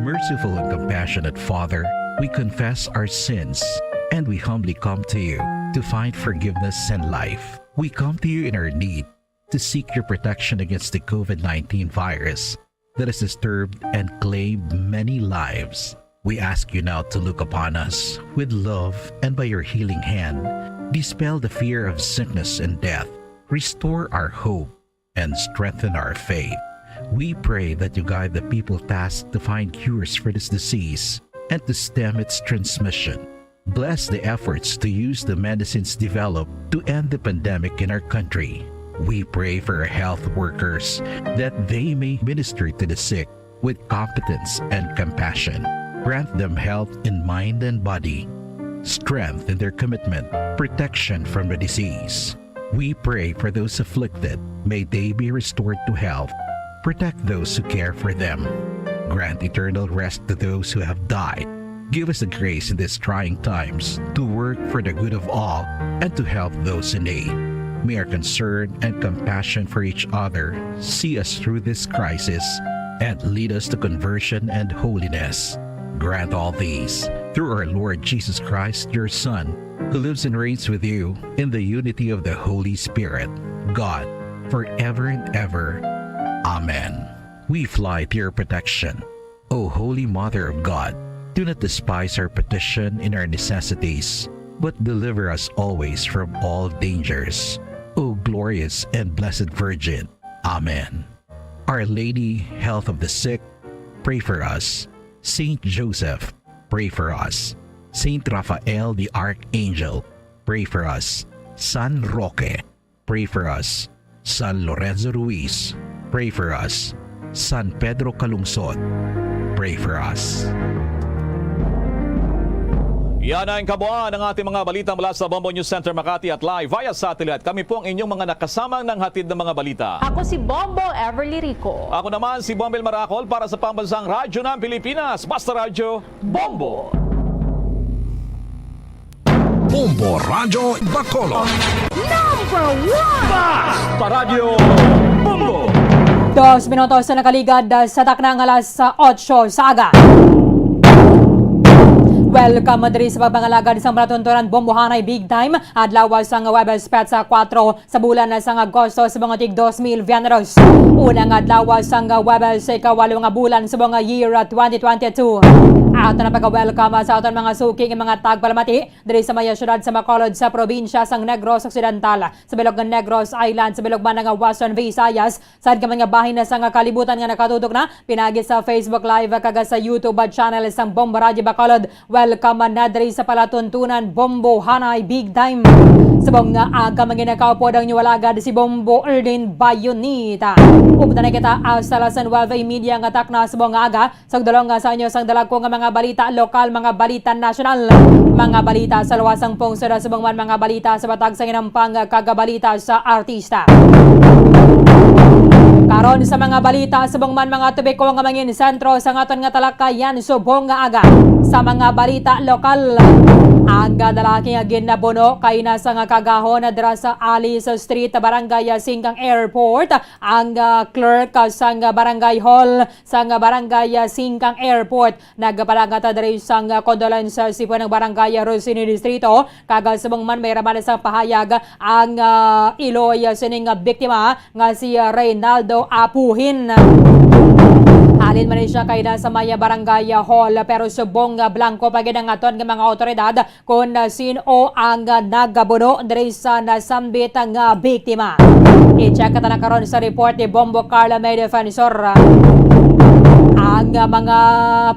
Merciful and compassionate Father, we confess our sins and we humbly come to you to find forgiveness and life. We come to you in our need to seek your protection against the COVID nineteen virus that has disturbed and claimed many lives. We ask you now to look upon us with love and by your healing hand, dispel the fear of sickness and death, restore our hope, and strengthen our faith. We pray that you guide the people tasked to find cures for this disease and to stem its transmission. Bless the efforts to use the medicines developed to end the pandemic in our country. We pray for our health workers that they may minister to the sick with competence and compassion. Grant them health in mind and body, strength in their commitment, protection from the disease. We pray for those afflicted. May they be restored to health. Protect those who care for them. Grant eternal rest to those who have died. Give us the grace in these trying times to work for the good of all and to help those in need. May our concern and compassion for each other see us through this crisis and lead us to conversion and holiness. Grant all these through our Lord Jesus Christ, your Son, who lives and reigns with you in the unity of the Holy Spirit, God, forever and ever. Amen. We fly to your protection. O Holy Mother of God, do not despise our petition in our necessities, but deliver us always from all dangers. O glorious and blessed Virgin. Amen. Our Lady, Health of the Sick, pray for us. Saint Joseph, pray for us. Saint Raphael the Archangel, pray for us. San Roque, pray for us. San Lorenzo Ruiz, pray for us. San Pedro Calungsod, pray for us. Yan ang kabuuan ng ating mga balita mula sa Bombo News Center Makati at live via satellite. Kami po ang inyong mga nakasamang nanghatid ng mga balita. Ako si Bombo Everly Rico. Ako naman si Bombel Maracol para sa Pambansang Radyo ng Pilipinas, Basta Radyo, Bombo! Bombo Radyo Bacolod. Number one! Basta Radyo, Bombo! Dos minutos na nakaligad sa takna nga alas otso sa aga. Welcome diri sa pagpangalagad sang palatuntunan Bombohanay Big Time, adlaw sang Huwebes, petsa kuwatro sa bulan sang Agosto sa mga tig dos mil veintidos. Una nga adlaw sang Huwebes sa ikawalo nga bulan sa mga year twenty twenty-two. Ato na pagka-welcome sa aton mga suki nga mga tagpalamati diri sa maya siyudad sa Bacolod sa probinsya sang Negros Occidental, sa bilog nga Negros Island, sa bilog man nga Western Visayas, sa gid man nga bahin na sang kalibutan nga nakatutok na pinaagi sa Facebook Live kag sa YouTube channel sang Bombo Radyo Bacolod. Welcome na diri sa palatuntunan Bombohanay Big Time. Subong nga aga, mga nakaupod ang inyong alagad, si Bombo Erdin Bayonita. Upod na kita hasta las nuwebe y media nga takna subong nga aga. Sa pagdulong nga sa inyo sang dalagko nga mga balita lokal, mga balita nasyonal, mga balita sa luwas sang pungsod, subong man mga balita sa batak sang hinampang kag balita sa artista. Karon sa mga balita, subong man mga topiko nga mangin sentro sa aton nga talakayan subong nga aga. Sa mga balita lokal, ang lalaki nga ginabuno kaina sang kagahon dira sa Alice Street, Barangay Singkang Airport, ang, ah, clerk, ah, sang Barangay Hall sang Barangay, ah, Singkang Airport nagpalagat diri sang, ah, condolence, ah, sa Barangay Rosini Distrito, kag, ah, subong man may raman sa pahayag ang, ah, iloy, ah, sining, ah, biktima nga si, ah, Reynaldo Apuhin. Halin man ni siya kaina sa may, ah, Barangay, ah, Hall, pero subong nga blanco pa gid ang aton nga mga awtoridad kon, ah, sin-o ang, ah, nagabuno diri sa nasambit nga biktima. I-check ta na karon sa report ni Bombo Carla May Defensor, ah, ang, ah, mga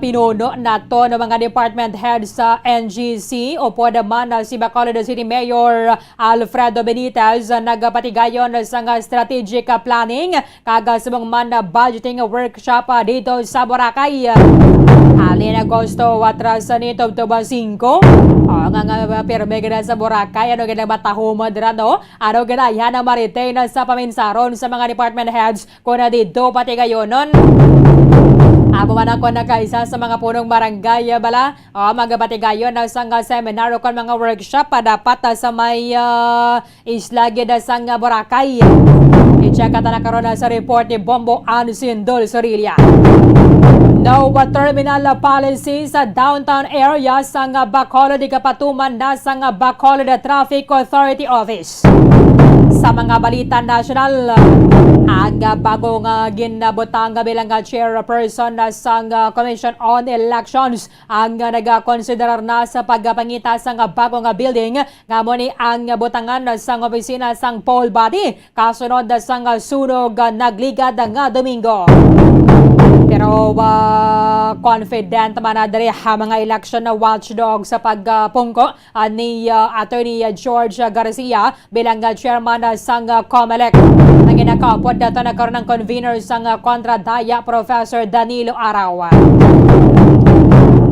pinuno nato no mga department head sa N G C, upod man, ah, si Bacolod City Mayor Alfredo Benitez, ah, nagapatigayon sang, ah, strategic, ah, planning kag, ah, subong man, ah, budgeting workshop, ah, dito sa Boracay. Halin Agosto, atras ni tubtob singko. O, nga, nga, pirme gid sa Boracay. Ano gid ang matahom dira, no? Ano gid ang Maritain sa paminsaron sa mga department heads kung na dito patigayonon? Amo man ako nakaisa sa mga punong barangay, ah, bala. O, magapatigayon na sang, ah, seminar o kon mga workshop, ah, dapat, ah, sa may, ah, isla gid sang Boracay. I-check ta na karon sa report ni Bombo Ansindol Sorilla. No terminal policy sa downtown area sang Bacolod, igapatuman na sang Bacolod Traffic Authority Office. Sa mga balita nasyonal, ang bago nga ginabutang bilang chairperson sang Commission on Elections ang nagakonsiderar na sa pagpangita sang bago nga building nga amo ni ang butangan sang opisina sang poll body kasunod sang sunog nagligad nga Domingo. Pero, ah, confident man na diri ang mga election na watchdog sa pagpungko, ah, ni, ah, Attorney George Garcia bilang, ah, chairman, ah, sang, ah, Comelec. Ang ginakaupod nato na karon ang convener sang, ah, Kontra Daya, Professor Danilo Araw.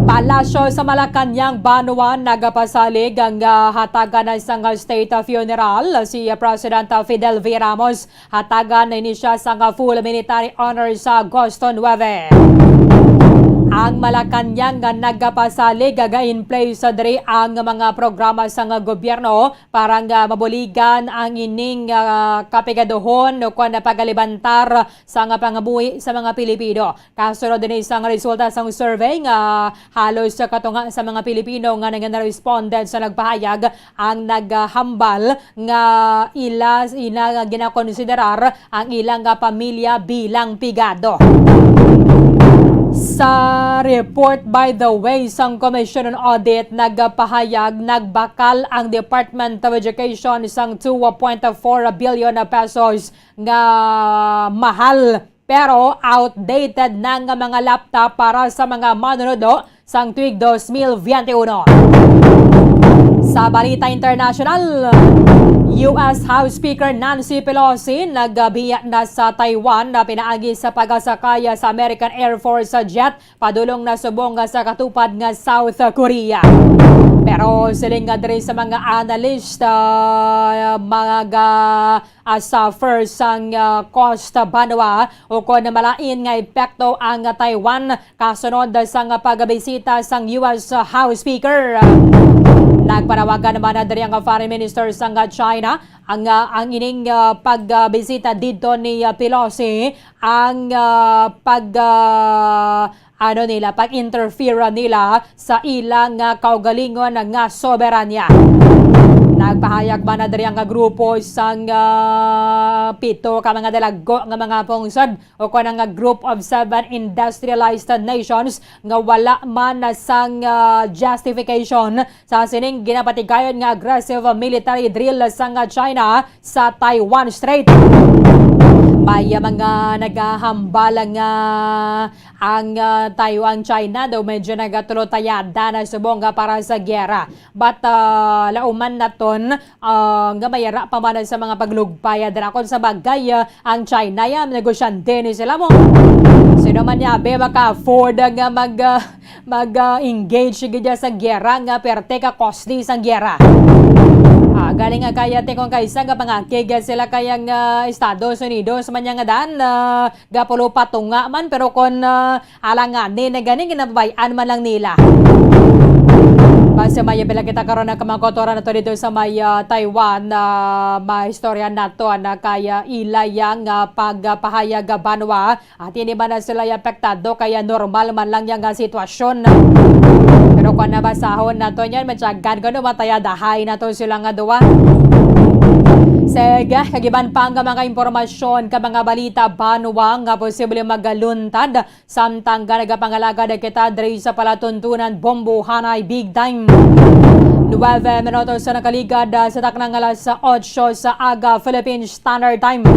Palasyo sa Malacañang, Banwa, nagapasalig ang, ah, hatagan sang, ah, state, ah, funeral si, ah, President, ah, Fidel V. Ramos. Hatagan na ini siya sang, ah, full military honor sa Agosto nuebe. Ang Malacañang nga nagapasalig, ah, ga-in place diri ang mga programa sang, ah, gobyerno para nga mabuligan ang ining, ah, kapigaduhon o kon pagalibantar sang pangabuhi sa mga Pilipino. Kasunod ini sang resulta sang survey nga halos katunga sa mga Pilipino nga nagin-respondents sa nagpahayag ang naghambal nga ila, ina nga ginakonsiderar ang ilang nga pamilya bilang pigado. Sa report, by the way, sang Commission on Audit nagpahayag, nagbakal ang Department of Education sang two point four billion pesos nga mahal pero outdated na nga mga laptop para sa mga manunudo sang tuig dos mil biyente uno. Sa balita internasyonal, U S House Speaker Nancy Pelosi nagabiya na sa Taiwan na pinaagi sa pagasakay sa American Air Force jet padulong na subong sa katupad nga South Korea. Pero siling nga diri sa mga analyst, ah, mga, ah, suffer sang, ah, cost banwa o kon malain nga epekto ang Taiwan kasunod sang pagbisita sang U S House Speaker. Nagpanawagan naman na diri ang Foreign Minister sang China ang, ah, ang ining, ah, pagbisita dito ni, ah, Pelosi ang, ah, pag, ah, ano nila, pag-interfere nila sa ilang, ah, kaugalingon nga soberanya. Nagpahayag man na diri ang grupo sang, ah, pito ka mga dalagko nga mga pungsod o kon ang Group of Seven Industrialized Nations nga wala man sang, ah, justification sa sining ginapatigayon nga aggressive military drill sang China sa Taiwan Strait. May, ah, mga nagahambal nga ang, ah, Taiwan, China daw medyo nagatulotayada na subong nga para sa giyera. But, ah, lauman naton, ah, nga mayara pa man sa mga paglugpay, ah, dira. Kung sa bagay, ah, ang China, ya, negosyante ni sila mo. Sino man niya, be, maka-afford nga mag, ah, mag, ah, engage gid sa giyera nga perte ka costly sang giyera. Ah, galing nga kaya ti kung kaisa nga pangakig sila kayang, ah, Estados Unidos man niya nga dan, ah, gapulo patunga man, pero kung, ah, alanganin na gani, ginababay-an man lang nila. Basta may bila kita karon na kamakotoran nato dito sa may, ah, Taiwan, ah, maistorya nato na kaya ila yang, ah, pagpahayag, ah, banwa. At hindi man na sila apektado, kaya normal man lang yang, ah, sitwasyon. Pero kung nabasahon nato niyan, matyagan ko no, matayadahay nato sila nga duwa. Sige, kagiban pa ang mga impormasyon ka mga balita banwa nga posible magaluntad samtang nga nagapangalagad kita diri sa palatuntunan bombohanay big time. Nuwebe minutos sa nakaligad, ah, sa taknang alas otso sa aga Philippine Standard Time.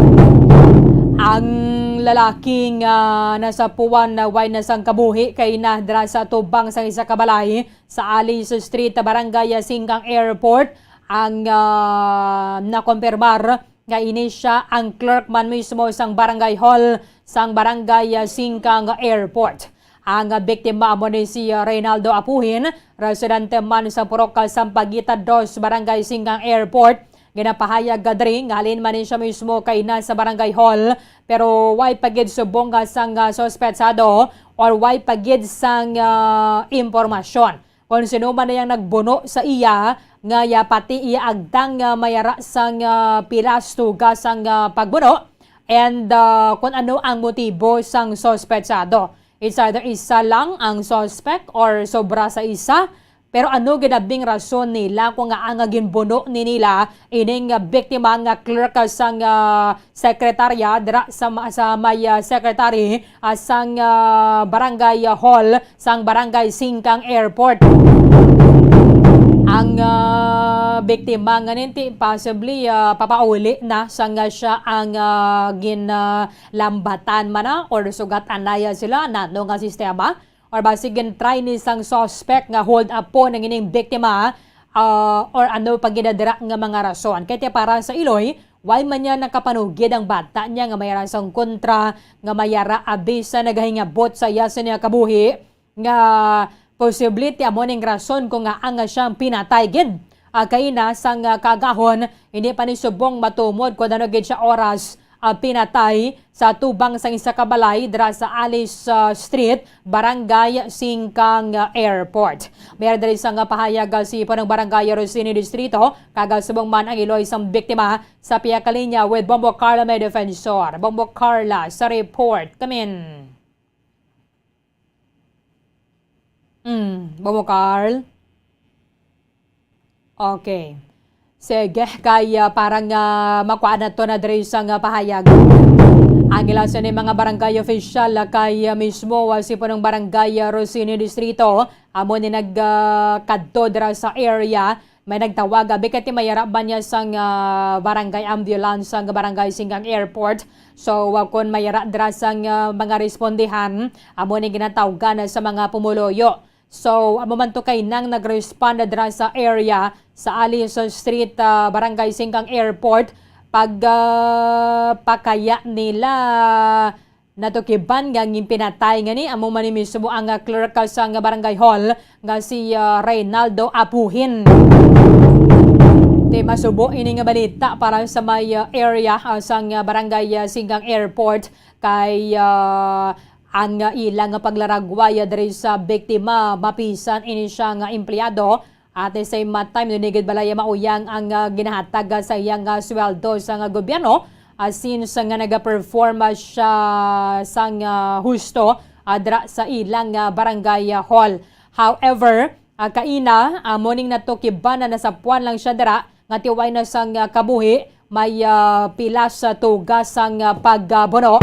Ang lalaki nga nasapuan na way na sang kabuhi kay na dira sa tubang sang isa ka balay sa Alice Street, Barangay Singkang Airport, ang, ah, nakompirmar nga ini sia ang clerk man mismo sang barangay hall sang Barangay, ah, Singkang Airport. Ang, ah, biktima amo ni si, ah, Reynaldo Apuhin, residente man sa Purok, ah, Sampaguita dos, Barangay Singkang Airport. Ginapahayag nga diri nga halin man ni siya mismo kay na sa barangay hall, pero way pa gid subong nga sang, ah, suspetsado or way pa gid sang, ah, impormasyon kung sino man na yang nagbuno sa iya, nga ya pati iya agtang nga mayara sang, ah, pilas tuga sang, ah, pagbuno, and, ah, kung ano ang motibo sang suspetsado. It's either isa lang ang suspect or sobra sa isa, pero ano ginabing rason nila kung nga ang ginbuno ni nila ining, ah, biktima nga clerk sang, ah, sekretarya dira sa ma-, sa may, ah, secretary, ah, sang, ah, barangay, ah, hall sang Barangay Singkang Airport. Ang, ah, biktima nga ninti possibly, ah, papauli na sang, ah, siya ang, ah, gin, ah, lambatan man na or sugat anaya sila nano nga sistema or basig gin-try ni sang suspect nga hold up po ng ining biktima, ah, or ano pa ginadira nga mga rason. Kay ti para sa iloy, way man niya nakapanugid ang bata niya nga mayara sang kontra, nga mayara abi sa nagahingabot sa iya sa niya kabuhi, nga posible ti amo ning rason kung nga ang siyang pinatay gid. Ah, kaina sang, ah, kaagahon, hindi pa ni subong matumod kung ano gid siya oras, ah, pinatay sa tubang sang isa ka balay dira sa Alice, ah, Street, Barangay Singkang, ah, Airport. Mayara diri sang pahayag, ah, si Punong Barangay Rosini Distrito, kag, ah, subong man ang iloy sang biktima sa pihak linya with Bombo Carla may defensor. Bombo Carla sa report. Kamin. Mm, Bombo Carl? Okay. Sige, kay, ah, parang, ah, makuha na to na diri sa nga pahayag. Ang ila sa ni mga barangay official, ah, kay, ah, mismo, ah, si punong barangay, ah, Rosini Distrito, amo ni nag, ah, kadto dira sa area, may nagtawag, abi kay ti mayara ba niya sang, ah, barangay ambulance sang barangay Singgang Airport. So, ah, kon mayara dira sang, ah, mga respondihan, amo ni ginatawgan sa mga pumuluyo. So, amo man to kay nang nag-respond na dira sa area sa Alice Street, ah, Barangay Singkang Airport, pag, ah, pakaya nila natukiban nga ang ginpinatay nga ni amo man ni mismo ang, ah, clerk sa nga barangay hall nga si, ah, Reynaldo Apuhin. Ti masubo ini nga balita para sa may, ah, area, ah, sa nga barangay, ah, Singkang Airport kay, ah, ang, ah, ila nga paglaragway, ah, diri sa biktima, mapisan ini siya nga empleyado. At the same time, dinigid balay mauyang ang, ah, ginahatag, ah, sa iyang, ah, sweldo sa nga gobyerno, ah, since, ah, nga nagaperform, ah, siya sang, ah, husto, ah, dira sa ilang, ah, barangay, ah, hall. However, ah, kaina, ah, morning na to, kiba na nasapuan lang siya dira, nga tiway na sang, ah, kabuhi, may, ah, pilas sa tugas sang, ah, pagbuno.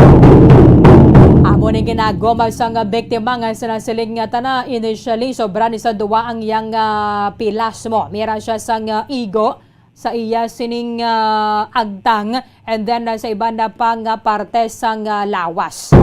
Amo ning ginagom sang, ah, biktima nga sinasiling nga tana initially sobra ni sa duwa ang iyang, ah, pilas mo. Mira siya sang, ah, igo, sa iya sining, ah, agtang, and then, ah, sa iban na pa nga parte sang, ah, lawas.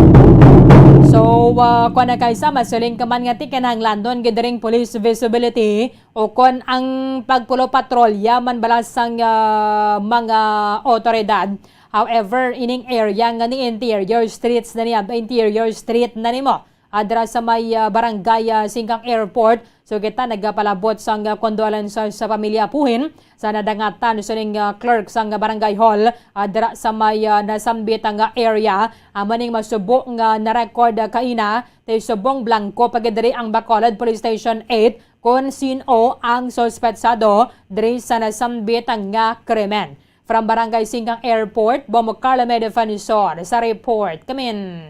So, ah, kung na kaysa, masiling ka man nga ti kinahanglanon gid ring police visibility o kon ang pagpulo patrolya man bala sang, ah, mga otoridad. However, ining area nga ni interior streets na niya, interior street na nimo, ah, dira sa may, ah, barangay, ah, Singkang Airport. So, kita nagapalabot sang, ah, condolences sa pamilya Apuhin sa nadangatan sining, ah, clerk sang barangay hall, ah, dira sa may, ah, nasambit nga area. Amo ning masubo nga na-record, ah, kaina, tay subong blanco pa gid diri ang Bacolod Police Station eight kon sin-o ang suspetsado diri sa nasambit nga krimen. From Barangay Singkang Airport, Bombo Carlo May Defensor sa report. Kamin.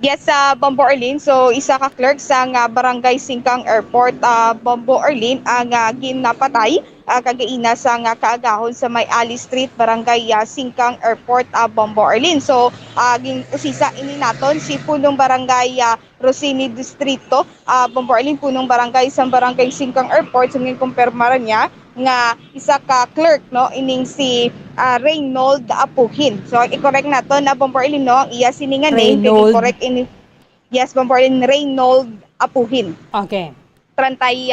Yes, sa Bombo Arlene. So, isa ka clerk sa nga Barangay Singkang Airport, ah, Bombo Arlene, ang, ah, ginapatay, ah, kagaina sa nga kaagahon sa may Ali Street, Barangay, ah, Singkang Airport, ah, Bombo Arlene. So, ah, gin-usisa ini naton si Punong Barangay, ah, Rosini Distrito, ah, Bombo Arlene, Punong Barangay sang Barangay Singkang Airport, so ginkumpirma niya nga isa ka clerk, no, ining si, ah, Reynold Apuhin. So, i-correct nato na, Bombo Arlene, no, ang iya sini nga name, kay Reynold. Correct ini. Yes, Bombo Arlene, Reynold Apuhin. Okay. Treinta y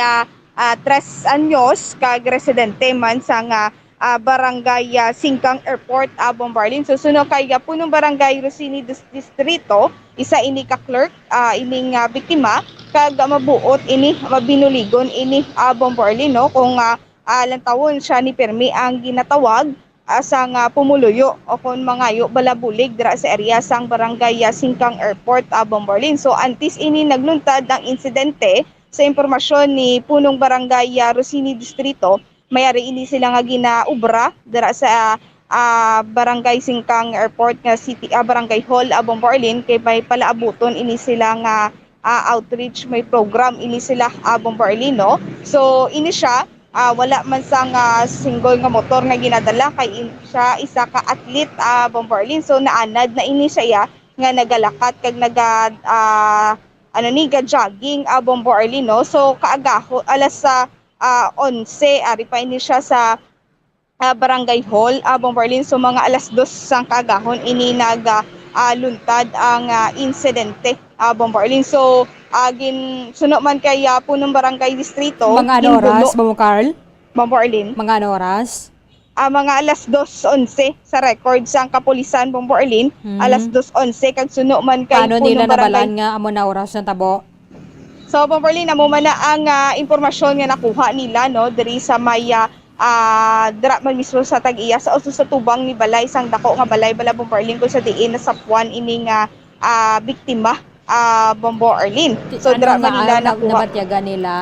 tres anyos, kag residente man sa nga, ah, barangay, ah, Singkang Airport, ah, Bombo Arlene. So, suno kay, ah, Punong Barangay Rosini Dis-, Distrito, isa ini ka clerk, ah, ining, ah, biktima, kag, ah, mabuot ini, mabinuligon ini, ah, Bombo Arlene, no? Kung, ah, ah, lantawon siya ni pirmi ang ginatawag, ah, sang, ah, pumuluyo o kon mangayo balabulig dira sa area sang Barangay, ah, Singkang Airport, ah, Bombo Arlene. So, antes ini nagluntad ang insidente, sa impormasyon ni Punong Barangay, ah, Rosini Distrito, may ari ini sila nga ginaobra dira sa, ah, Barangay Singkang Airport nga City, ah, Barangay Hall, ah, Bombo Arlene, kay may palaabuton ini sila nga, ah, outreach, may program ini sila, ah, Bombo Arlene, no? So, ini siya, ah, wala man sang, ah, single nga motor nga ginadala, kay in-, siya isa ka athlete, ah, Bombo Arlene. So, naanad na ini siya, iya, nga nagalakat kag naga-, ah, ano ni, ga-jogging, ah, Bombo Arlene, no? So, kaagaho, alas sa, ah, onse, ari pa ini siya sa, ah, Barangay Hall, ah, Bombo Arlene. So, mga alas dos sang kaagahon ini nag, ah, ah, luntad ang, ah, insidente, ah, Bombo Arlene. So, ah, gin-, suno man kay, ah, Punong Barangay Distrito, Mga ano ginbulo. Oras, Bombo Carl? Bombo Arlene. Mga ano oras? Ah, mga alas dos onse sa record sang kapulisan, Bombo Arlene. Hmm. Alas dos onse, kag suno man kay Paano nila Punong Barangay nabalaan nga amo na oras natabo? So, Bombo Arlene, amo man na ang, ah, impormasyon nga nakuha nila, no, diri sa may, ah, ah, dira man mismo sa tag-iya, sa, sa tubang ni balay, sang dako nga balay, bala, Bombo Arlene, kung sa diin nasapuan ini nga, ah, biktima, ah, Bombo Arlene. So, Ano dira nga man nila ang na-, nakuha. Nabatyagan nila?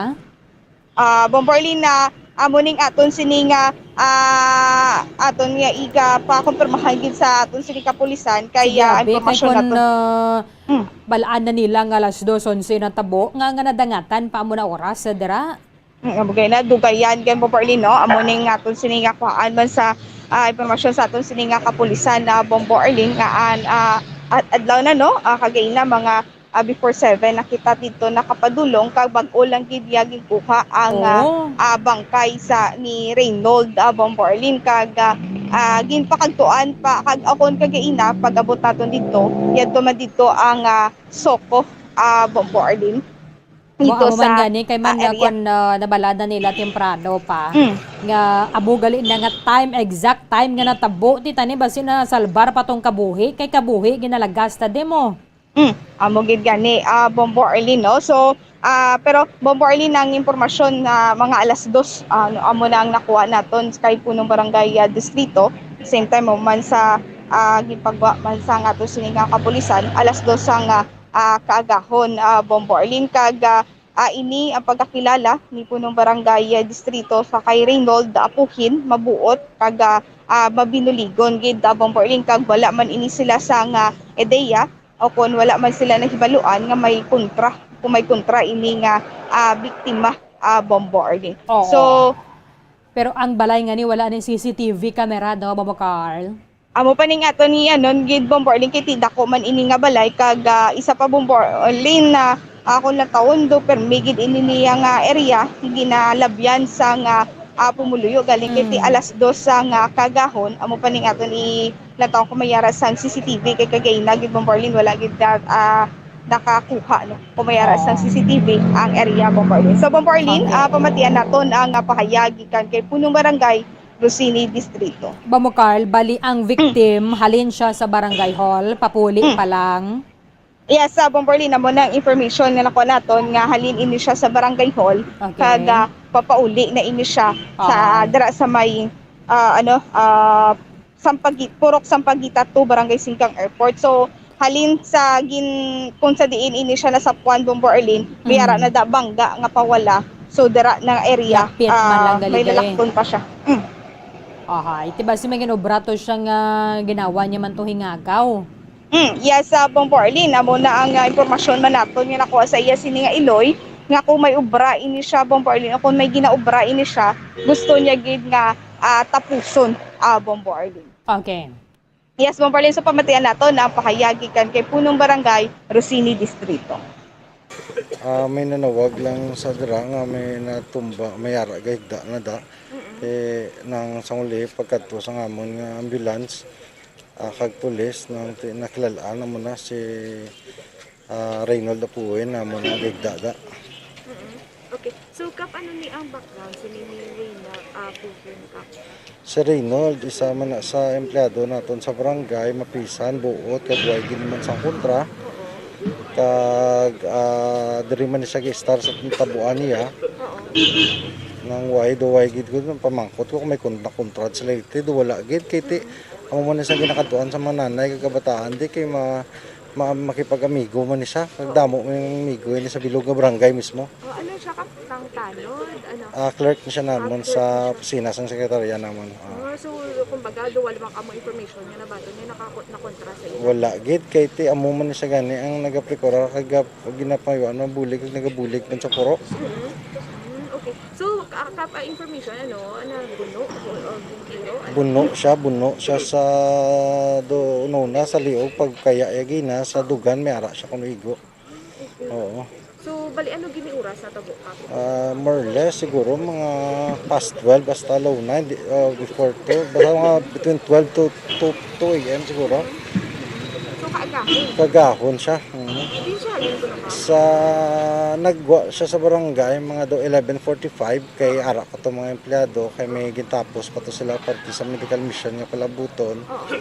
Ah, Bombo Arlene, na amo ning aton sini nga, ah, aton nga iga pa-kumpirmahan gid sa aton sini kapulisan, kay, Sige, ah, abi, kay impormasyon kun, naton. Ah, Mm. Balaan na nila nga alas dos onse na tabo, nga, nga nadangatan pa amo na oras, ah, dira. Mm, amo gani na, dugayan gid, Bombo Arlene, no? Amo ning aton sini nga kuhaan man sa, ah, impormasyon sa aton sini nga kapulisan na, Bombo Arlene, nga an-, ah, ad-, adlaw na, no? Ah, kagaina mga ah, before seven, nakita didto nakapadulong kag bag-o lang gid niya ginkuha ang, ah, Oh. ah, bangkay sa ni Reynold, ah, Bombo Arlene, kag, ah, ah, ginpakadtuan pa kag akon kagaina pag-abot naton didto, yadto man didto ang, ah, SOCO, ah, Bombo Arlene. Wa, Dito amo man sa, gani, kay man ah, nga area. Kung, ah, nabalada nila temprano pa, Mm. nga amo gali na nga time, exact time nga natabo, ti tani, basi nasalbar pa tong kabuhi, kay kabuhi ginalagas ta, di mo? Mm, amo gid gani, ah, Bombo Arlene, no? So, ah, pero Bombo Arlene, ang impormasyon na mga alas dos, ah, ano, amo na ang nakuha naton kay punong barangay, ah, distrito. Same time mo man sa, ah, gipagwa man sa nga ato sini nga kapulisan, alas dos ang, ah, ah, kaagahon, ah, Bombo Arlene, kag, ah, ah, ini ang pagkakilala ni punong barangay, ah, distrito sa kay Reynold Apuhin, mabuot kag, ah, ah, mabinuligon gid, ah, Bombo Arlene, kag wala man ini sila sa nga ideya o kon wala man sila nahibaluan nga may kontra, kung may kontra ini nga, ah, biktima, ah, Bombo Arlene. Oo. So, Pero ang balay nga ni wala ni C C T V camera, no, Bombo Carl? Amo pa ning ato ni, ano, gid, Bombo Arlene, kay ti dako man ini nga balay, kag, ah, isa pa, Bombo Arlene, na, ah, kung natawon do, permi gid ini niya nga area, ginalabyan sa nga, ah, pumuluyo galing kay ti Mm. alas dos sa nga kagahon, amo pa ning aton i-, lantaw kung may ara sang C C T V kay kagaina gid, Bombo Arlene, wala gid na, ah, nakakuha, no, kung may ara sang Oo. C C T V ang area, Bombo Arlene. So, Bombo Arlene, Okay. ah, pamatian naton ang, ah, pahayag gikan kay Punong Barangay, Rosini Distrito. Bombo Carl, bali ang Mm. victim, halin siya sa barangay hall, papuli Mm. pa lang? Yes, sa Bombo Arlene, amo na ang information nga nakuha naton nga halin ini siya sa barangay hall, Okay. kag, ah, papauli na ini siya sa, Oo. dira sa may, ah, ano, ah, Sampagi-, Purok Sampaguita two, Barangay Singkang Airport. So, halin sa gin-, kung sa diin ini siya nasapuan, Bombo Arlene, may ara Mm. na da bangga nga pawala. So, dira na area, Lapit man ah, lang gali may diri. lalakton pa siya. Mm. Aha, iti basi may ginobra to siya nga ginawa niya man to hingagaw. Mm, yes, ah, Bombo Arlene, amo na ang, ah, impormasyon man naton nga nakuha sa iya sini nga iloy, nga kung may obra ini siya, Bombo Arlene, o kung may ginaobra ini siya, gusto niya gid nga, ah, tapuson, ah, Bombo Arlene. Okay. Yes, Bombo Arlene, sa pamatian naton, ang pahayag gikan kay Punong Barangay, Rosini Distrito. Ah, may nanawag lang sa dira nga may natumba, may ara gahigda na da. Mm-mm. Eh, nang sa uli, pagkadto sa ngamon nga ambulance, ah, kag pulis, nang ti-, nakilal-an namo na si, ah, Reynold Apuhin, namo na gigdada. Mm-mm. Okay. So, Kap, ano ni ang background si ni, ni Reyna, ah, Puhin, Kap? Si Reynold, isa man na sa empleyado naton sa barangay, mapisan, buot, kag way gid man sang kontra. Oo. Kag, ah, diri man siya gi-star sa tabuan niya. Oo. Nang way, do way gid ko, pamangkot ko kung may kon-, nakontra sila dito, do wala gid, kay ti, amo man ni sa ginakadtuan sa mga nanay, kag kabataan, di kay ma-, ma-, makipag-amigo man ni siya. Kag damo man yung amigo ni sa bilog nga barangay mismo. Oh, ano siya, Kap? Kang tanod? Ano? Ah, clerk na siya namon Ah, clerk sa na siya. opisina, sa sekretarya namon. Ah. Ah, so, kumbaga, do wala man kamo information nga nabaton nga naka-, nakontra sa ila? Wala gid, kay ti amo man ni siya gani ang nagaprokura kag gap-, ginapayuan, mabulig kag nagabulig man sa puro. Mm. Mm, okay. So, ka-, Kap, ah, information, ano, ano, buno o, o buntiro, ano? Buno siya, buno siya sa do-, una sa liog, pagkaya ya gina, sa dugan, may ara siya kuno igo. Oo. So, bali, ano gini oras na tabo, Kap? Ah, more or less, siguro mga past twelve, basta low na, hindi, ah, before two. Basta mga between twelve to two, two A M siguro. So, kaagahon? Kaagahon siya. Mhm. Hindi siya halin ko na, Kap? Sa, nagwa siya sa barangay, mga do eleven forty-five, kay ara pa to mga empleyado, kay may gintapos pa to sila parte sa medical mission nga palabuton. Oo.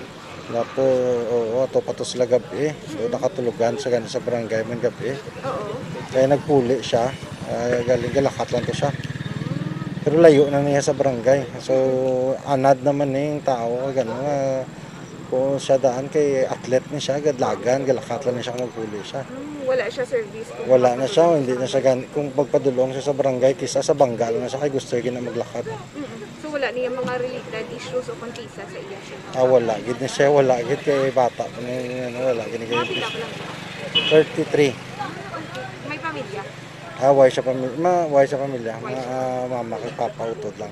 Napo, oo, ato pa to sila gab-i. So, nakatulogan sa gani sa barangay man gab-i. Oo. Kaya nagpuli siya. Ah, galing galakat lang to siya. Pero layo na niya sa barangay. So, anad naman ning tao, gano nga, kung siya daan kay athlete ni siya, gadlagan, galakat lang ni siya kung magpuli siya. Hmm, wala siya service kung Wala na siya, magpatulong hindi sa na siya barangay. Gan-, kung magpadulong siya sa barangay, kisa sa bangga lang na siya, kay gusto niya na maglakad. Mm-mm. So, wala niya mga related issues o kon kisa sa iya siya? Ah, wala gid ni siya, wala gid kay bata pa ni, ano, wala gid ni kay Mga pila pa lang siya? Thirty-three. May pamilya? Ah, wala siya pamilya, ma-, wala siya pamilya. Wala siya. Ma-, ah, mama kag papa utod lang.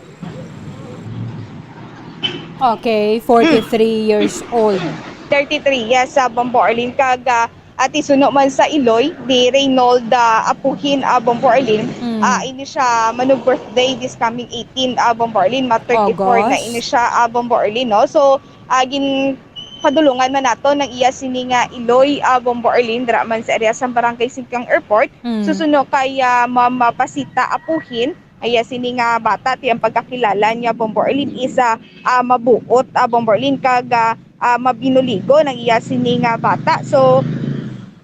Okay, forty-three years old. Thirty-three, yes, sa Bombo Arlene. Kag, ah, Ati suno man sa iloy ni Reynold, ah, Apuhin, ah, Bombo Arlene. Mm. Ah, ini siya manug-birthday this coming eighteen, ah, Bombo Arlene. Ma thirty-four na August. Ini siya, ah, Bombo Arlene, no? So, ah, gin-, padulungan man nato nang iya sini nga iloy, ah, Bombo Arlene, dira man sa area sa Barangay Singkang Airport. Mm. Susuno kay, ah, Ma'am, ah, Pasita Apuhin, iya sini nga bata, ti ang pagkakilala niya, Bombo Arlene, is, ah, ah, mabuot, ah, Bombo Arlene, kag, ah, ah, mabinuligon ang iya sini nga bata. So,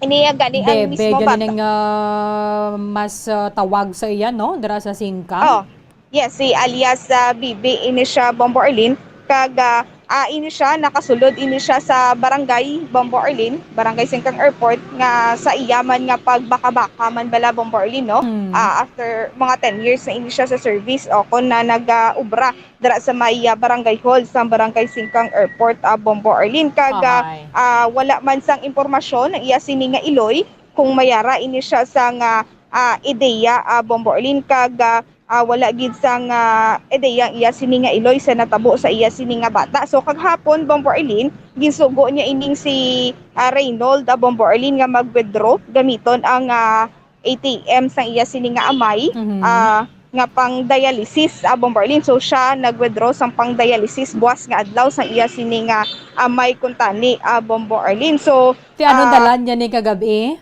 ini ang gani ang Bebe, mismo galing bata. Ang, ah, mas, ah, tawag sa iya, no? Dira sa Singkang. Oh, yes, si alias, ah, Bibi, ini siya, Bombo Arlene. Kag, ah, ah, ini siya, nakasulod ini siya sa barangay, Bombo Arlene, Barangay Singkang Airport, nga sa iya man nga pagbaka-baka man bala, Bombo Arlene, no? Hmm. Ah, after mga ten years na ini siya sa service, o, kon na nag, ah, obra dira sa may, ah, barangay hall sa Barangay Singkang Airport, ah, Bombo Arlene. Kag, ah, Ahay. Ah, wala man sang impormasyon ang iya sini nga iloy kung may ara ini siya sang, ah, ah, ideya, ah, Bombo Arlene. Kag, ah, ah, wala gid sang, ah, ideya ang iya sini nga iloy sa natabo sa iya sini nga bata. So, kaghapon, Bombo Arlene, ginsugo niya ining si, ah, Reynold, ah, Bombo Arlene, nga mag-withdraw gamiton ang, ah, A T M sang iya sini nga amay. Mhm. Ah, nga pang-dialysis, ah, Bombo Arlene. So, siya nag-withdraw sang pang-dialysis buwas nga adlaw sang iya sini nga amay kuntani, ah, Bombo Arlene. So, Ti ano ah, dala niya ni kagab-i?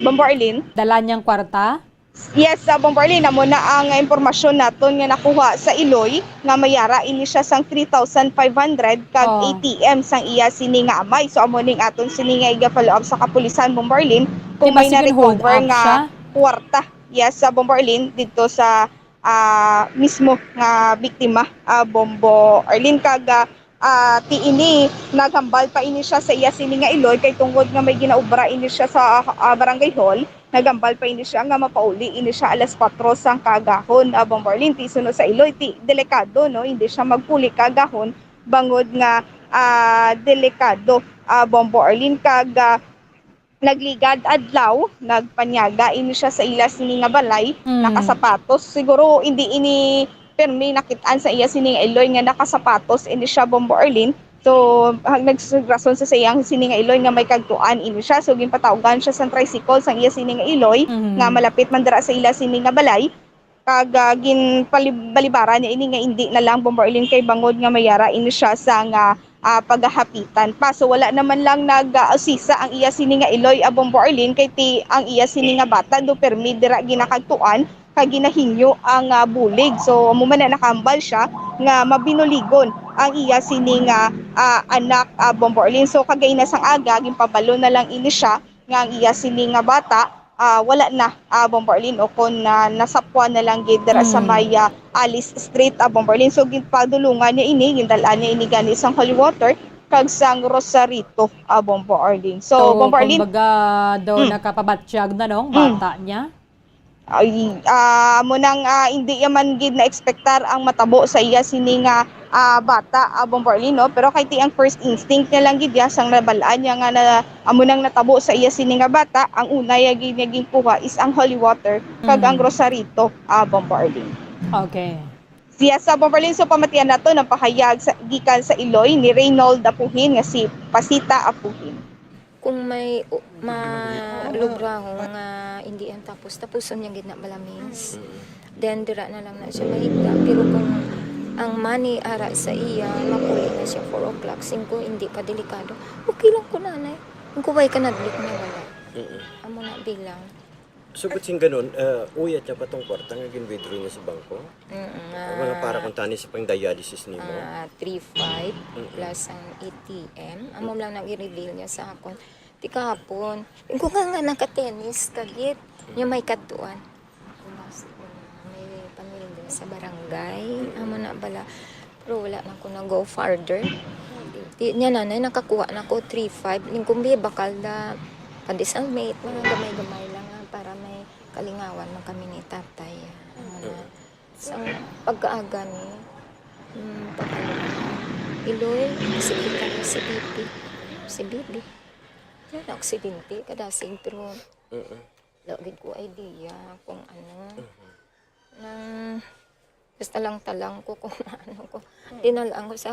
Bombo Arlene? Dala niyang kwarta? Yes, ah, Bombo Arlene, amo na ang impormasyon naton nga nakuha sa Iloy nga may ara ini siya sang three thousand five hundred kag Oh. A T M sang iya sini nga amay. So, amo ning aton sini nga iga-follow up sa kapulisan, Bombo Arlene, kung Di ba may sige, hold na-recover up nga siya? kwarta. Yes, sa Bombo Arlene, didto sa, ah, mismo nga biktima, ah, Bombo Arlene. Kag, ah, ah, ti ini, naghambal pa ini siya sa iya sini nga iloy, kay tungod nga may ginaobra ini siya sa, ah, barangay hall, naghambal pa ini siya nga mapauli ini siya alas kuwatro sang kaagahon, ah, Bombo Arlene. Ti suno sa iloy, ti delikado, no? Hindi siya magpauli kaagahon, bangod nga, ah, delikado, ah, Bombo Arlene. Kag, ah, nagligad adlaw, nagpanyaga ini siya sa ila sini nga balay, Mm. nakasapatos. Siguro hindi ini pirmi nakit-an sa iya sini nga iloy nga nakasapatos ini siya, Bombo Arlene. So, hag-, nagsugrason sa iyang sini nga iloy nga may kagtuan ini siya. So, ginpatawgan siya sang tricycle sang iya sini nga iloy Mhm. nga malapit man dira sa ila sini nga balay. Kag, ah, ginpalib-, balibaran niya ini nga indi na lang, Bombo Arlene, kay bangod nga may ara ini siya sa nga, ah, pagahapitan pa. So, wala naman lang nag-, ah, usisa ang iya sini nga iloy, ah, Bombo Arlene, kay ti ang iya sini nga bata do permi dira ginakagtuan kag ginahingyo ang, ah, bulig. So, amo man na nakahambal siya nga mabinuligon ang iya sini nga, ah, anak, ah, Bombo Arlene. So, kagay na sang aga, ginpabalo na lang ini siya nga ang iya sini nga bata, ah, wala na, ah, Bombo Arlene, o kon, ah, nasapwan na lang gid dira sa Mm. may, ah, Alice Street, ah, Bombo Arlene. So, ginpadulungan niya ini, gindal-an niya ini gani sang holy water kag sang rosarito, ah, Bombo Arlene. So, So, Bombo Arlene, kumbaga daw mm. nakapabatyag na, no, ang Mm. bata niya? Ay, ah, amo nang, ah, hindi ya man gid na-ekspektar ang matabo sa iya sini nga, ah, bata, ah, Bombo Arlene, no? Pero kay ti ang first instinct niya lang gid ya, sang nabal-an niya nga na, amo nang natabo sa iya sini nga bata, ang una ya gid niya ginkuha is ang holy water kag ang Mm. rosarito, ah, Bombo Arlene. Okay. Siya sa Bombo Arlene, so pamatian nato ang pahayag sa, gikan sa iloy ni Reynold Apuhin nga si Pasita Apuhin. Kung may u-, malubraho nga indi ang tapos, tapuson niya gid na bala, miss. Mm. Then, dira na lang na siya mahigda. Pero kung ang money ara sa iya, mapuli na siya four o'clock, singko, hindi pa delikado. Okay lang ko, nanay. Kung kuway ka nadlik na wala. Mm. Amo na bilang. So, but sing ganun, ah, uyat niya pa tong kwarta nga gin-withdraw niya sa bangko? Mm, Mga ah, para kung tani sa pang-dialysis nimo? ah, three five Mm. plus ang A T M. Amo Mm. lang nag-reveal niya sa akon. Di kahapon, ko nga, nga naka-tennis, kagit. Niya Mm. may kadtuan. Kung basi ko na, may paninda sa barangay. Mm. Amo na bala. Pero wala na ko na-go farther. Di, niya nanay, nakakuha na ko three five. Ning kumbi, bakal da, pa-disarmate, mga gamay-gamay lang nga para may kalingawan man kami ni tatay. Ano na, Mm. sa pagkaaga ni, mm, pag-, ano na, iloy, si Tita, si Bibi. Si Bibi. Yan, aksidente, kadasig, pero Mm. Wala gid ko idea kung ano. Mhm. Nang basta lang talang ko kung ano ko. Mm. Dinala ko sa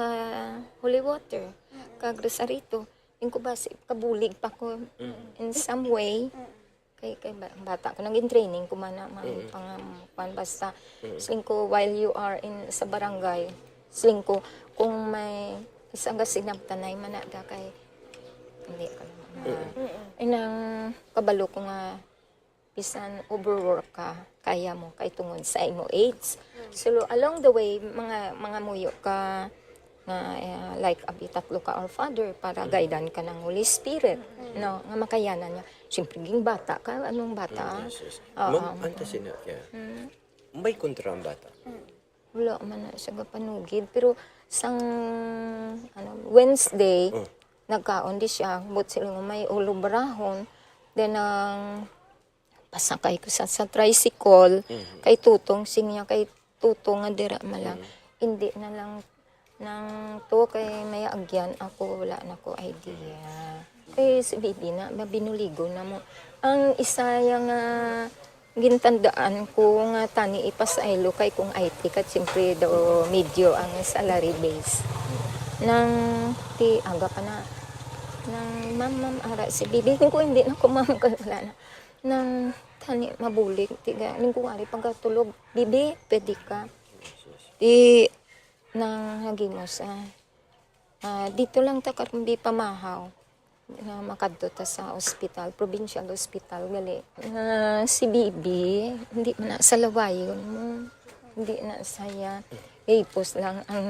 holy water, Mm. kag rosarito. Yung ko ba, si-, kabulig pa ko Mm. in some way. Mm. Kay, kay ba-, bata ko, naging training ko man na, man Mm. pang, um, kwan, basta, Mm. siling ko, while you are in, sa barangay, siling ko, kung may isang gasinabtanay man na da kay, hindi ko naman na, Mm. Mm. inang kabalo ko nga, bisan overwork ka, kaya mo kay tungod sa imo age. Mm. So, along the way, mga, mga muyo ka nga, eh, like, abi, tatlo ka Our Father para Mm. guidean ka ng Holy Spirit, Mm. no? Nga makayanan niya. Siyempre, ging bata ka, anong bata? Mm, yes, yes. Oo. Ma'am, anta sina, yeah. Mm. May kontra ang bata? Mm. Wala man na siya gapanugid, pero sang, ano, Wednesday, Mm. nagkaon di siya, but sila nga may ulo barahon. Then, ang pasakay ko sa, sa tricycle, Mhm. kay Tutong, sing niya kay Tutong nga dira man lang. Mhm. Hindi na lang nang to kay may agyan ako, wala na ko idea. Kay si Bibi na, mabinuligo na mo. Ang isa ya nga gintandaan ko nga tani ipasaylo kay kung I T ka, siyempre daw medyo ang salary base. Nang ti aga pa na, nang, "Ma'am, ma'am, ara si Bibi." Ko, "Hindi na ko, ma'am, kay wala na." Nang, Tani mabulig, tiga, ning kuwari pagkatulog, "Bibi, pwede ka?" Di nang nagimos, ah, ah, dito lang ta karon, Bi, pamahaw. Nga makadto ta sa ospital, provincial hospital, gali. Ah, si Bibi, hindi man na sa lawayon mo. Hindi na saya. Hipos lang ang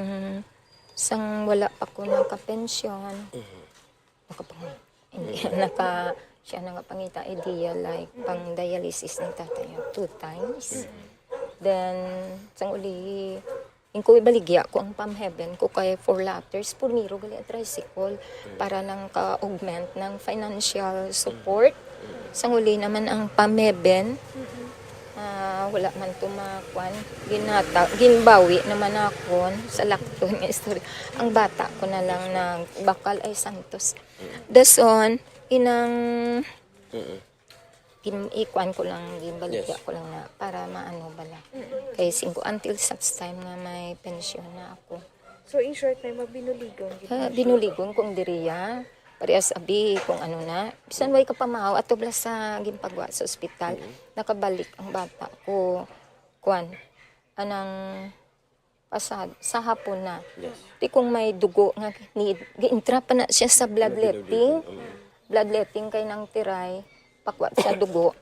sang wala pa ko nakapensyon. Nakapang-, hindi, naka, siya nakapangita idea, like, pang dialysis ng tatay niya two times. Then, sang uli, yung ko ibaligya ko ang Pam Heaven ko kay four letters, purmiro gali ang tricycle para lang ka-augment ng financial support. Sang uli naman ang Pam Heaven, ah, wala man to makuan. Ginata-, ginbawi naman akon sa lakton nga istorya. Ang bata ko na lang nagbakal ay Santos. Dason, inang Mm. gin-, ikuan ko lang, ginbaligya Yes. ko lang na para maano bala. Mm. Kay singko until such time nga may pensyon na ako. So, in short, may mabinuligon gid Ah, mo siya? Binuligon kong diriya. Parehas abi kung ano na. Bisan way kapamahaw, ato bala sa ginpagwa sa ospital. Mm. Nakabalik ang bata ko. Kuan, anang pasad, sa hapon na. Yes. Di kung may dugo nga need, giintra pa na siya sa bloodletting. Bloodletting, mm. Bloodletting kay nang tiray, pakwat sa dugo.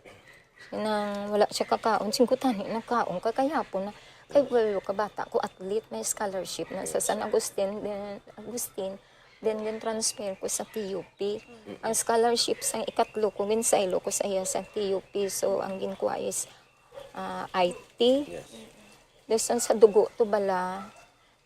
Nang wala siya kakaon, singkutani nagkaon ka kay hapon na. Kay walo ka bata ko, athlete, may scholarship na sa San Agustin, then Agustin, then, then transfer ko sa T U P. Ang scholarship sa ikatlo ko, ginsaylo ko sa iya sa T U P. So, ang ginkuha is ah, I T. Yes. Dason sa dugo to bala.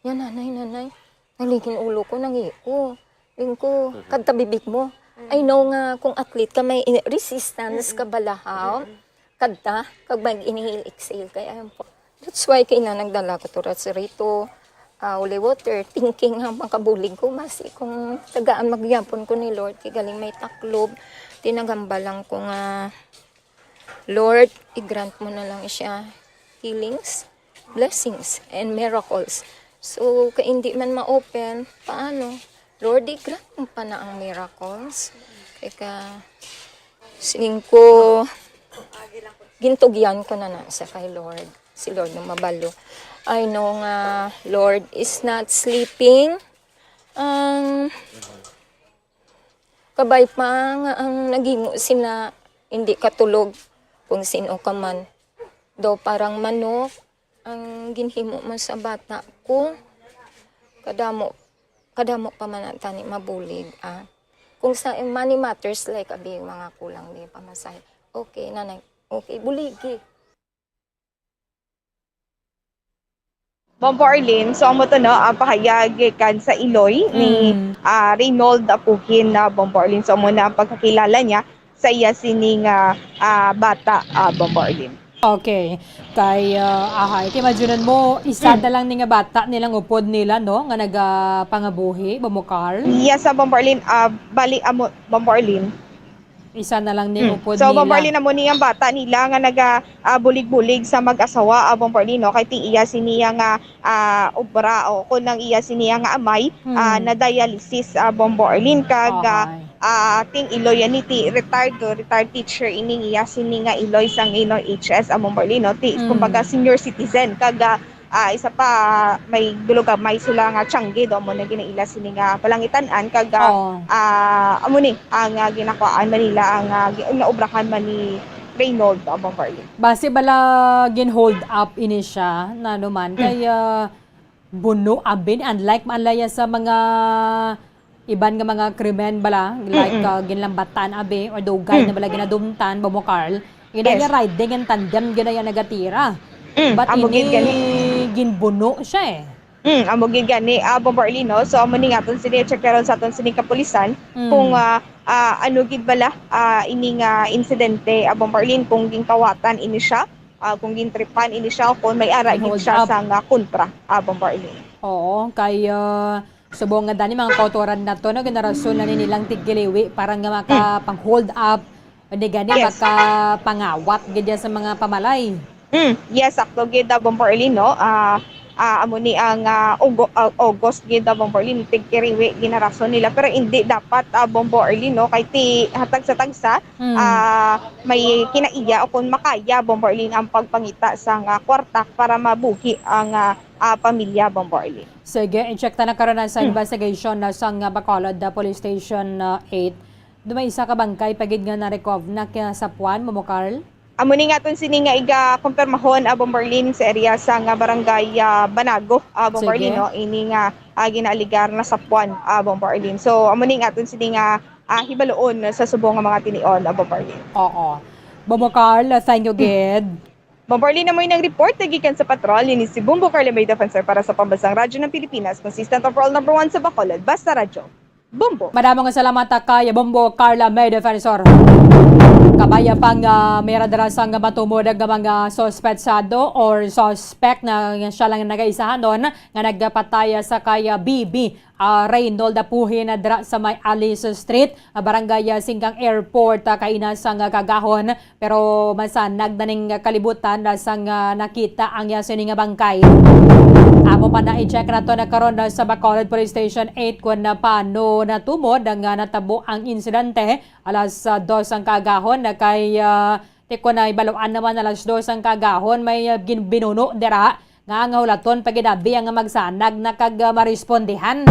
Yan, nanay, nanay. Naligin ulo ko, nangi ko. Ling ko, Mhm. kadta bibig mo. Mm. I know nga kung athlete ka, may in-, resistance Mm-mm. ka balahaw. Mm-mm. Kadta, kag mag-inhale, exhale kay ayun po. That's why kay na nagdala ko to Rosarito, ah, holy water, thinking nga makabulig ko, masi kung tagaan magyapon ko ni Lord, kay galing may taklob, tinagamba lang ko nga Lord, i-grant mo na lang siya healings, blessings, and miracles. So, kay hindi man ma-open, paano? Lord, i-grant mo pa na ang miracles. Kay ka, siling ko, gintugyan ko na na sa kay Lord. Si Lord na mabalo. I know nga Lord is not sleeping. Ang Kabay pa nga ang naghimo sila hindi katulog kung sin-o ka man. Daw parang manok ang ginhimo mo sa bata ko. Kadamo, kadamo pa man ang tani mabulig, ah. Kung sa money matters, like, abi, mga kulang di pamasahe. Okay, nanay. Okay, buligi. Bombo Arlene, so amo to, no, ang pahayag gikan sa iloy ni, Mm. ah, Reynold Apuhin na Bombo Arlene. So amo na ang pagkakilala niya sa iya sining, ah, ah, bata, ah, Bombo Arlene. Okay. Kay, ah, ahay, kay imaginan mo, isa Mm. na lang ni nga bata nilang upod nila, no, nga nagapangabuhi, Bombo Carl? Yes, sa Bombo Arlene, ah, bali, amo, Bombo Arlene. Isa na lang ni Mm. upod So, nila. Bombo Arlene, amo ni ang bata nila nga naga, ah, bulig-bulig sa mag-asawa, ah, Bombo Arlene, no? Kay ti iya siniya nga, ah, obra o kun ang iya siniya nga amay, Mm. ah, na dialysis, ah, Bombo Arlene, kag, ah, Okay. ah, ting iloy yan ni ti retired to, retired teacher ining iya sini nga iloy sang Inoy H S, ah, Bombo Arlene, no? Ti, Mm. kumbaga, senior citizen, kag, ah, ah, isa pa, may dulo gamay sila nga tiyangge, do mo na ginaila sini nga palangitan-an, kag, ah, Oo. ah, amo ni ang, ah, ginakuhaan man nila, ang, ah, gi-, naobrahan man ni Reynold, ah, Bombo Arlene. Basi bala gin-hold up ini siya, na naman, Mm. kay, ah, buno, abin, unlike man laya sa mga iban nga mga krimen bala, like, Mm-mm. ah, ginlambatan, abi, or dugay Mm. na bala ginadumtan, Bombo Carl, ginaya Yes. riding in tandem, ginaya nagatira. Mm, But amo gid ini, gani. ginbuno siya eh. Mm, amo gid gani, ah, Bombo Arlene, no? So, amo ni nga aton sini i-check karon sa aton sini kapulisan Mm. kung, ah, ah, ano gid bala, ah, ini nga insidente, ah, Bombo Arlene, kung ginkawatan ini siya, ah, kung gintripan ini siya, o kung may ara gid Hold siya up. sa nga kontra, ah, Bombo Arlene. Oo, kay, ah, Subong nga dani mga kautoran nato, no, ginarason na ni nilang tigkiliwi para nga Hmm. makapang-hold up, o di gani Yes. makapangawat gid yan sa mga pamalay. Hmm, yes, sakto gid, ah, Bombo Arlene, no? Ah, Ah, amo ni ang, ah, Ogo-, ah, August gid, ah, Bombo Arlene, tigkiriwi ginarason nila, pero hindi dapat, ah, Bombo Arlene, no, kay ti hatag sa tagsa, Mm. ah, may kinaiya o kung makaya, Bombo Arlene, ang pagpangita sang, ah, kwarta para mabuhi ang, ah, ah, pamilya, Bombo Arlene. Sige, i-check ta na karon na sa Hmm. investigation na sang, ah, Bacolod, ah, Police Station, ah, eight. May isa ka bangkay pa gid nga na-recover na kinasapuan, Bombo Carl? Amo ni nga aton sini nga iga-kumpirmahon, ah, Bombo Arlene, sa area sa nga barangay, ah, Banago, ah, Bombo Sige. Arlene, no? Ini nga, ah, ginaaligar na sapuan, ah, Bombo Arlene. So, amo ni nga aton sini nga, ah, hibaloon sa subong nga mga tinion, ah, Bombo Arlene. Oo. Bombo Carl, thank you, Hmm. gid. Bombo Arlene, amo ni ang report na gikan sa patrol. Ini si Bombo Carl, may defensor para sa Pambansang Radyo ng Pilipinas, consistent overall number one sa Bacolod. Basta Radyo. Bombo. Madamo nga salamat, ah, kay Bombo Carla May Defensor. Kabay pa nga may radara sang matumod nga mga suspetsado or suspect na siya lang nagaisahanon nga nagpatay sa kay, ah, B B, ah, Reynold Apuhin, ah, dira sa may Alice Street, ah, Barangay, ah, Singkang Airport, ah, kaina sang, ah, kagahon. Pero masanag na ning kalibutan na sang, ah, nakita ang iya sini nga bangkay. Amo pa na i-check nato na karon na sa Bacolod Police Station eight kung na paano natumod ang, ah, natabo ang insidente. Alas, ah, dos ang kaagahon na kay, ah, ti ko na ibaluan naman alas dos ang kaagahon may, ah, gin-, binuno dira nga ang hulaton pa gid abi ang magsanag na kag, ah, marespondihan.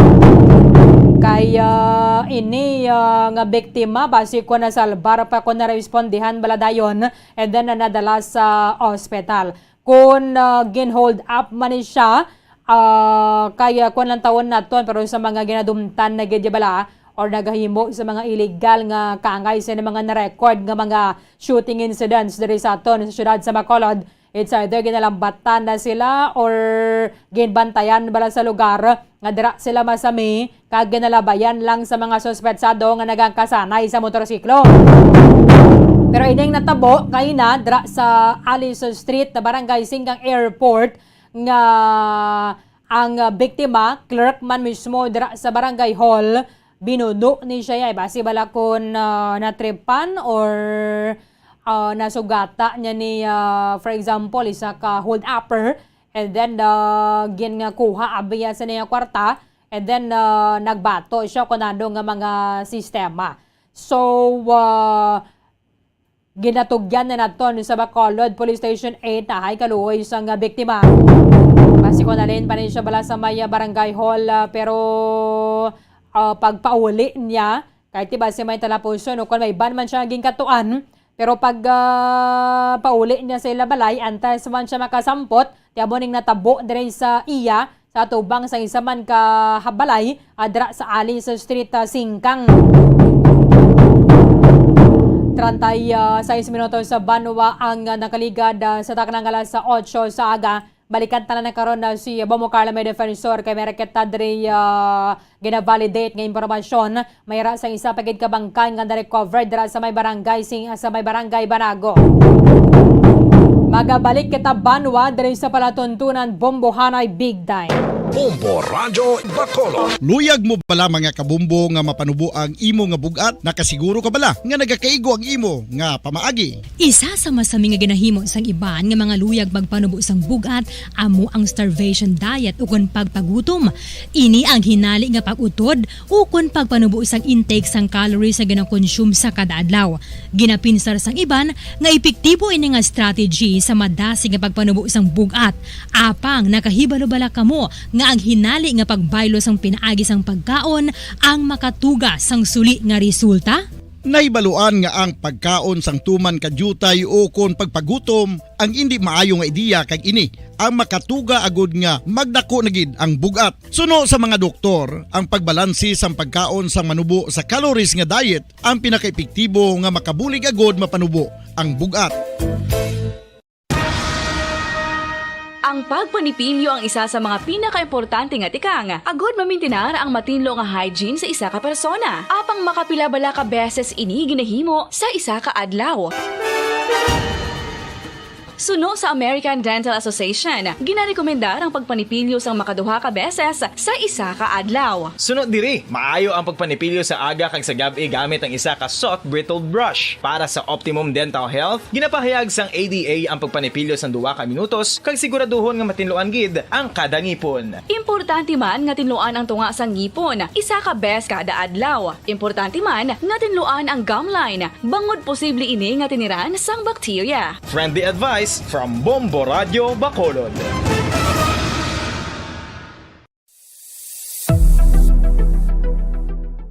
Kay, ah, ini, ah, nga biktima, basi ko nasalbar pa ko narespondihan bala dayon, and then, ah, nadala sa ospital. Kun, ah, gin-hold up man ni siya, ah, kay, ah, kun lang tawon naton, pero sa mga ginadumtan na gid bala, or nagahimo sa mga illegal nga kaangay sa mga na-record nga mga shooting incidents diri sa aton sa siyudad sa Bacolod, it's either ginalambatan na sila or ginbantayan bala sa lugar nga dira sila masami kag ginalabayan lang sa mga suspetsado nga nagakasanay sa motorsiklo. Pero ining natabo kaina dira sa Alice Street, Barangay Singkang Airport, nga ang, ah, biktima, clerk man mismo dira sa barangay hall, binuno ni siya, eh, basi bala kun, ah, natripan or, ah, nasugata niya ni, ah, for example, isa ka hold-upper, and then, ah, gin nga kuha abiya sa niya kwarta, and then, ah, nagbato siya kung ano nga mga sistema. So, ah, ginatugyan na naton sa Bacolod Police Station eight, ahay kaluoy sang biktima. Basi ko nalin pa rin siya bala sa may, ah, barangay hall, ah, pero, ah, pagpauli niya, kahit di ba si may talapuson o kung may ban man siya gingkatuan, pero pag, ah, pauli niya sa ila balay, antes man siya makasampot, ti amo ning natabo diri sa iya, sa atubang sa isa man ka balay, ah, dira sa Alice Street, ah, Singkang. Treinta y seis minutos sa banwa ang, ah, nakaligad, ah, sa taknang alas otso sa aga. Balikan ta na karon na si Bombo Carla may defensor kay may kita diri, ah, gina-validate nga impormasyon. May ra sa isa pa gid ka bangkay nga na-recover dira sa may barangay sing-, sa may barangay Banago. Magabalik kita banwa diri sa palatuntunan Bombohanay Big Time. Bombo Radyo Bacolod. Luyag mo bala, mga kabombo, nga mapanubo ang imo nga bug-at? Nakasiguro ka bala nga nagakaigo ang imo nga pamaagi? Isa sa masami nga ginahimo sang iban nga mga luyag magpanubo sang bug-at amo ang starvation diet ukon pagpagutom. Ini ang hinali nga pag-utod ukon pagpanubo sang intake sang calories nga ginakonsume sa kada adlaw. Ginapinsar sang iban nga epektibo ini nga strategy sa madasig nga pagpanubo sang bug-at. Apang nakahibalo bala kamo nga ang hinali nga pagbaylo sang pinaagi sang pagkaon ang makatuga sang suli nga resulta? Nahibaluan nga ang pagkaon sang tuman ka diutay ukon pagpagutom ang indi maayo nga ideya, kag ini ang makatuga agud nga magdako na gid ang bug-at. Suno sa mga doktor, ang pagbalansi sang pagkaon sang manubo sa calories nga diet ang pinakaepektibo nga makabulig agud mapanubo ang bug-at. Ang pagpanipilyo ang isa sa mga pinakaimportante nga tikang agud mamintinar ang matinlo nga hygiene sa isa ka persona. Apang makapila bala ka beses ini ginahimo sa isa ka adlaw? Suno sa American Dental Association, ginarekomendar ang pagpanipilyo sang makaduha ka beses sa isa ka adlaw. Suno diri, maayo ang pagpanipilyo sa aga kag sa gab-i gamit ang isa ka soft bristled brush. Para sa optimum dental health, ginapahayag sang A D A ang pagpanipilyo sang duha ka minutos kag siguraduhon nga matinluan gid ang kada ngipon. Importante man nga tinluan ang tunga sang ngipon isa ka bes kada adlaw. Importante man nga tinluan ang gum line, bangod posible ini nga tiniran sang bakterya. Friendly advice from Bombo Radyo Bacolod.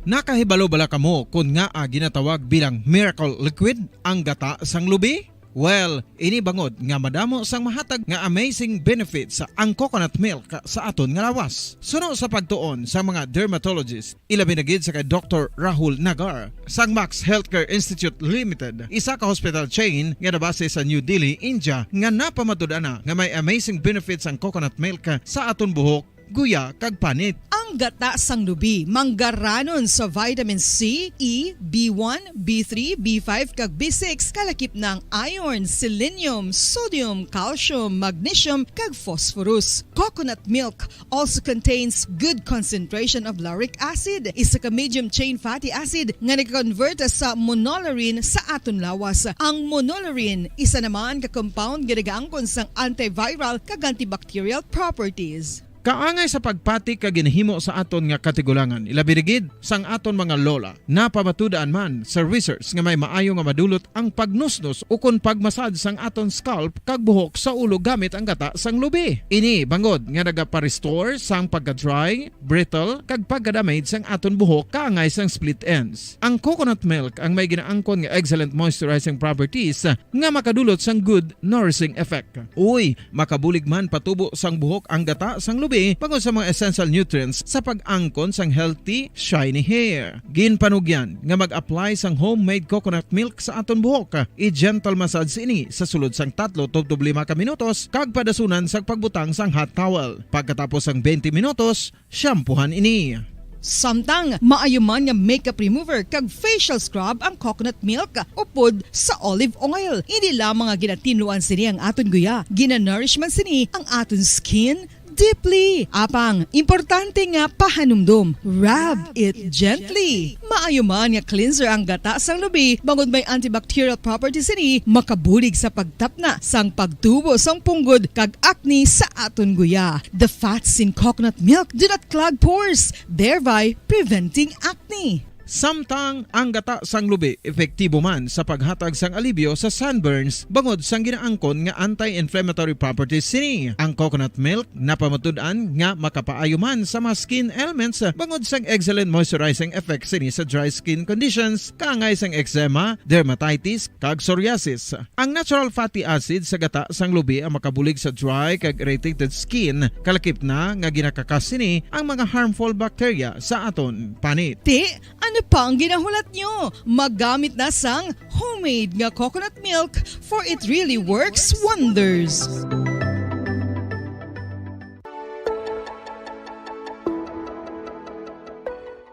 Nakahibalo bala kamo kon ngaa ginatawag bilang miracle liquid ang gata sang lubi? Well, ini bangod nga madamo sang mahatag nga amazing benefits ang coconut milk sa aton nga lawas. Suno sa pagtuon sa mga dermatologist, ilabi na gid sa kay Doktor Rahul Nagar sang Max Healthcare Institute Limited, isa ka hospital chain nga nabase sa New Delhi, India, nga napamatud-an na nga may amazing benefits ang coconut milk sa aton buhok, guya, kag panit. Ang gata sang lubi manggaranon sa vitamin C, E, B one, B three, B five, kag B six, kalakip na ang iron, selenium, sodium, calcium, magnesium, kag phosphorus. Coconut milk also contains good concentration of lauric acid, isa ka medium chain fatty acid nga nag-convert sa monolaurin sa aton lawas. Ang monolaurin isa naman ka compound nga nagaangkon sang antiviral kag antibacterial properties. Kaangay sa pagpati ka ginahimo sa aton nga katigulangan, ilabi na gid sang aton mga lola. Napamatud-an man sa research nga may maayo nga madulot ang pagnusnos ukon pagmasad sang aton scalp kag buhok sa ulo gamit ang gata sang lubi. Ini bangod nga nagapa-restore sang pagka-dry, brittle, kag pagka-damage sang aton buhok kaangay sang split ends. Ang coconut milk ang may ginaangkon nga excellent moisturizing properties nga makadulot sang good nourishing effect. Uy, makabulig man patubo sang buhok ang gata sang lubi bangod sa mga essential nutrients sa pag-angkon sang healthy, shiny hair. Ginpanugyan nga mag-apply sang homemade coconut milk sa aton buhok. I-gentle massage ini sa sulod sang tatlo tubtob lima ka minutos kag padasunan sang pagbutang sang hot towel. Pagkatapos sang twenty minutos, shampoohan ini. Samtang maayo man nga makeup remover kag facial scrub ang coconut milk upod sa olive oil. Hindi lamang nga ginatinluan sini ang aton guya, ginanourish man sini ang aton skin deeply. Apang, importante nga pahanumdom, rub it gently. Maayo man nga cleanser ang gata sang lubi, bangod may antibacterial properties sini, makabulig sa pagtapna sang pagtubo sang punggod kag acne sa aton guya. The fats in coconut milk do not clog pores, thereby preventing acne. Samtang ang gata sang lubi epektibo man sa paghatag sang alibyo sa sunburns bangod sang ginaangkon nga anti-inflammatory properties sini. Ang coconut milk napamatud-an nga makapaayo man sa mga skin ailments bangod sang excellent moisturizing effect sini sa dry skin conditions, kaangay sang eczema, dermatitis, kag psoriasis. Ang natural fatty acid sa gata sang lubi ang makabulig sa dry kag irritated skin, kalakip na nga ginakakas sini ang mga harmful bacteria sa aton panit. Ti, ano pa ang ginahulat nyo? Magamit na sang homemade nga coconut milk, for it really works wonders.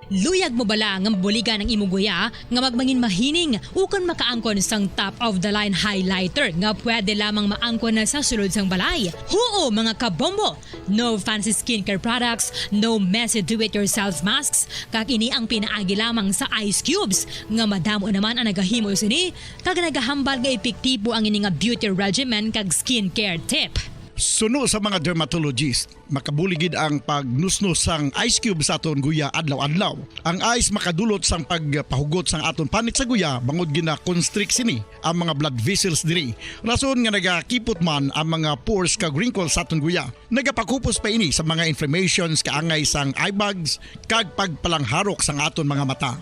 Luyag mo bala nga mabuligan ang imo guya nga magmangin mahining ukon makaangkon sang top of the line highlighter nga pwede lamang maangkon na sa sulod sang balay? Huo, mga kabombo! No fancy skincare products, no messy do-it-yourself masks, kag ini ang pinaagi lamang sa ice cubes, nga madamo naman ang nagahimo sini, kag nagahambal nga epektibo ang ini nga beauty regimen kag skincare tip. Suno sa mga dermatologist, makabulig gid ang pagnusnos sang ice cube sa aton guya adlaw-adlaw. Ang ice makadulot sang pagpahugot sang aton panit sa guya, bangod gina-constrict sini ang mga blood vessels diri. Rason nga nagakipot man ang mga pores kag wrinkles sa aton guya. Nagapakupos pa ini sa mga inflammations kaangay sang eye bags kag pagpalangharok sang aton mga mata.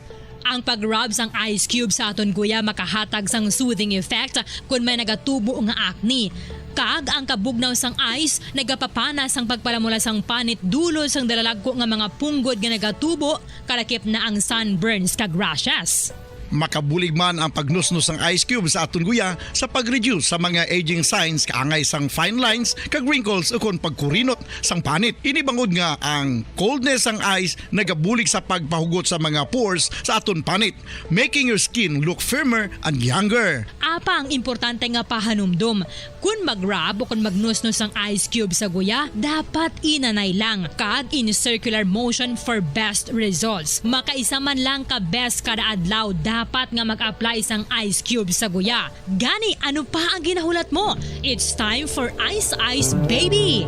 Ang pag-rub sang ice cube sa aton guya makahatag sang soothing effect kon may nagatubo nga acne. Kag ang kabugnaw sang ice nagapapana sang pagpalamula sang panit dulot sang dalalagko nga mga punggod nga nagatubo, kalakip na ang sunburns kag rashes. Makabulig man ang pagnusnos sang ice cube sa aton guya sa pag-reduce sa mga aging signs kaangay sang fine lines kag wrinkles ukon pagkurinot sang panit. Ini bangod nga ang coldness sang ice nagabulig sa pagpahugot sa mga pores sa aton panit, making your skin look firmer and younger. Apang importante nga pahanumdom, kon mag-rub o kon magnusnos ang ice cube sa guya, dapat inanay lang kag in circular motion for best results. Makaisa man lang ka beses kada adlaw dapat nga mag-apply sang ice cube sa guya. Gani, ano pa ang ginahulat mo? It's time for Ice Ice Baby!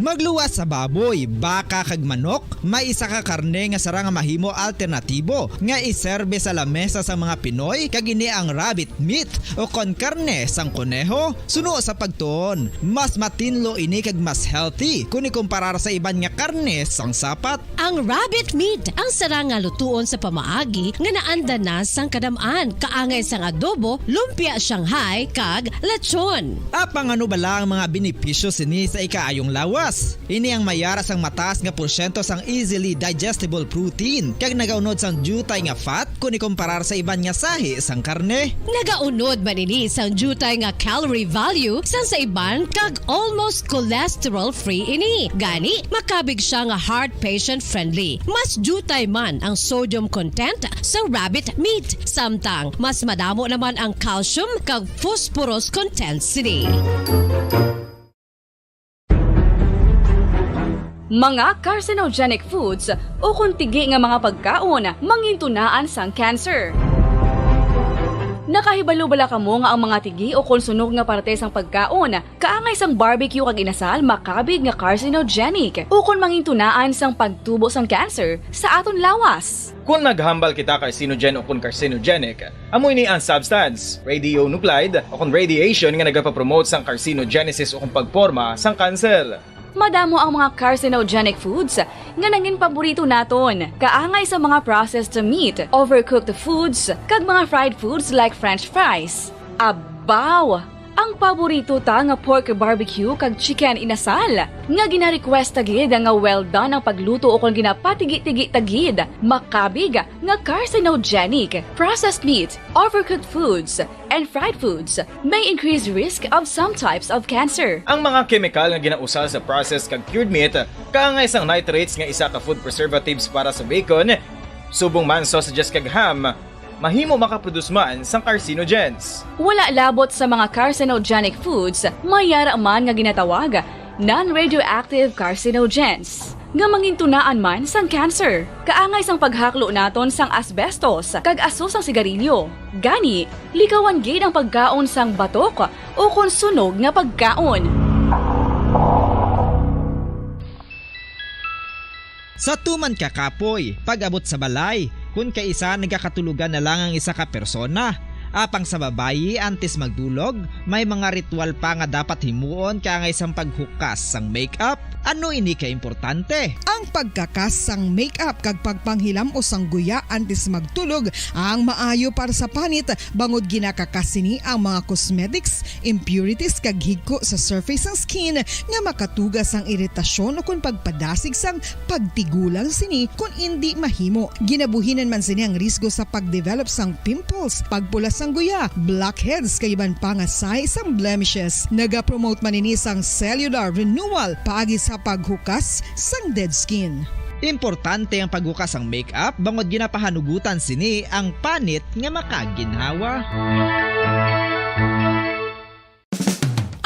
Magluwas sa baboy, baka kag manok, may isa ka karne nga sarang nga mahimo alternatibo nga iserbe sa lamesa sa mga Pinoy, kag ini ang rabbit meat o kon karne sang koneho. Suno sa pagtuon, mas matinlo ini kag mas healthy kon ikumparar sa iban nga karne sang sapat. Ang rabbit meat ang sarang nga lutuon sa pamaagi nga naanda na sang kadam-an, kaangay sang adobo, lumpia Shanghai, kag lechon. Apang ano bala ang mga benepisyo sini sa ikaayong lawas? Ini ang may ara sang mataas nga porsyento sang easily digestible protein, kag nagaunod sang diutay nga fat kon ikumparar sa iban nga sahi sang karne. Nagaunod man ini sang diutay nga calorie value sang sa iban, kag almost cholesterol-free ini. Gani, makabig sia nga heart patient-friendly. Mas diutay man ang sodium content sa rabbit meat, samtang mas madamo naman ang calcium kag phosphorus content sini. Mga carcinogenic foods ukon tigi nga mga pagkaon mangintunaan sang cancer. Nakahibalo bala kamo nga ang mga tigi ukon sunog nga parte sang pagkaon kaangay sang barbecue kag inasal makabig nga carcinogenic ukon mangintunaan sang pagtubo sang cancer sa aton lawas? Kon maghambal kita carcinogen ukon carcinogenic, amo ini ang substance, radionuclide, ukon radiation nga nagapapromote sang carcinogenesis ukon pagporma sang kanser. Madamo ang mga carcinogenic foods nga nangin paborito naton, kaangay sa mga processed meat, overcooked foods, kag mga fried foods like french fries. Abaw! Ang paborito ta nga pork barbecue kag chicken inasal, nga gina-request ta gid nga well done ang pagluto ukon ginapatigi-tigi ta gid, makabig nga carcinogenic. Processed meat, overcooked foods, and fried foods may increase risk of some types of cancer. Ang mga kemikal nga ginausar sa processed kag cured meat, kaangay sang nitrates nga isa ka food preservatives para sa bacon, subong man sausages kag ham, mahimo makaproduce man sang carcinogens. Wala labot sa mga carcinogenic foods, may yara man nga ginatawag non-radioactive carcinogens, nga mangintunaan man sang cancer, kaangay sang paghaklo naton sang asbestos kag aso sang sigarilyo. Gani, likawan gid ang pagkaon sang batok ukon sunog nga pagkaon. Sa tuman ka kapoy, pag-abot sa balay, kun kaisa nagakatulogan na lang ang isa ka persona. Apang sa babayi, antes magdulog, may mga ritual pa nga dapat himuon kaangay sang paghukas sang makeup. Ano ini ka importante? Ang pagkakas sang makeup kag pagpanghilam-os sang guya antes magtulog ang maayo para sa panit, bangod ginakakas sini ang mga cosmetics, impurities, kag higko sa surface sang skin nga makatuga sang iritasyon ukon pagpadasig sang pagtigulang sini kon indi mahimo. Ginabuhinan man sini ang risgo sa pag-develop sang pimples, pagpula sang guya, blackheads, kag iban pa nga sahi sang blemishes. Nagapromote man ini sang cellular renewal paagi sa paghukas sang dead skin. Importante ang paghukas sang makeup bangod ginapahanugutan sini ang panit nga makaginhawa.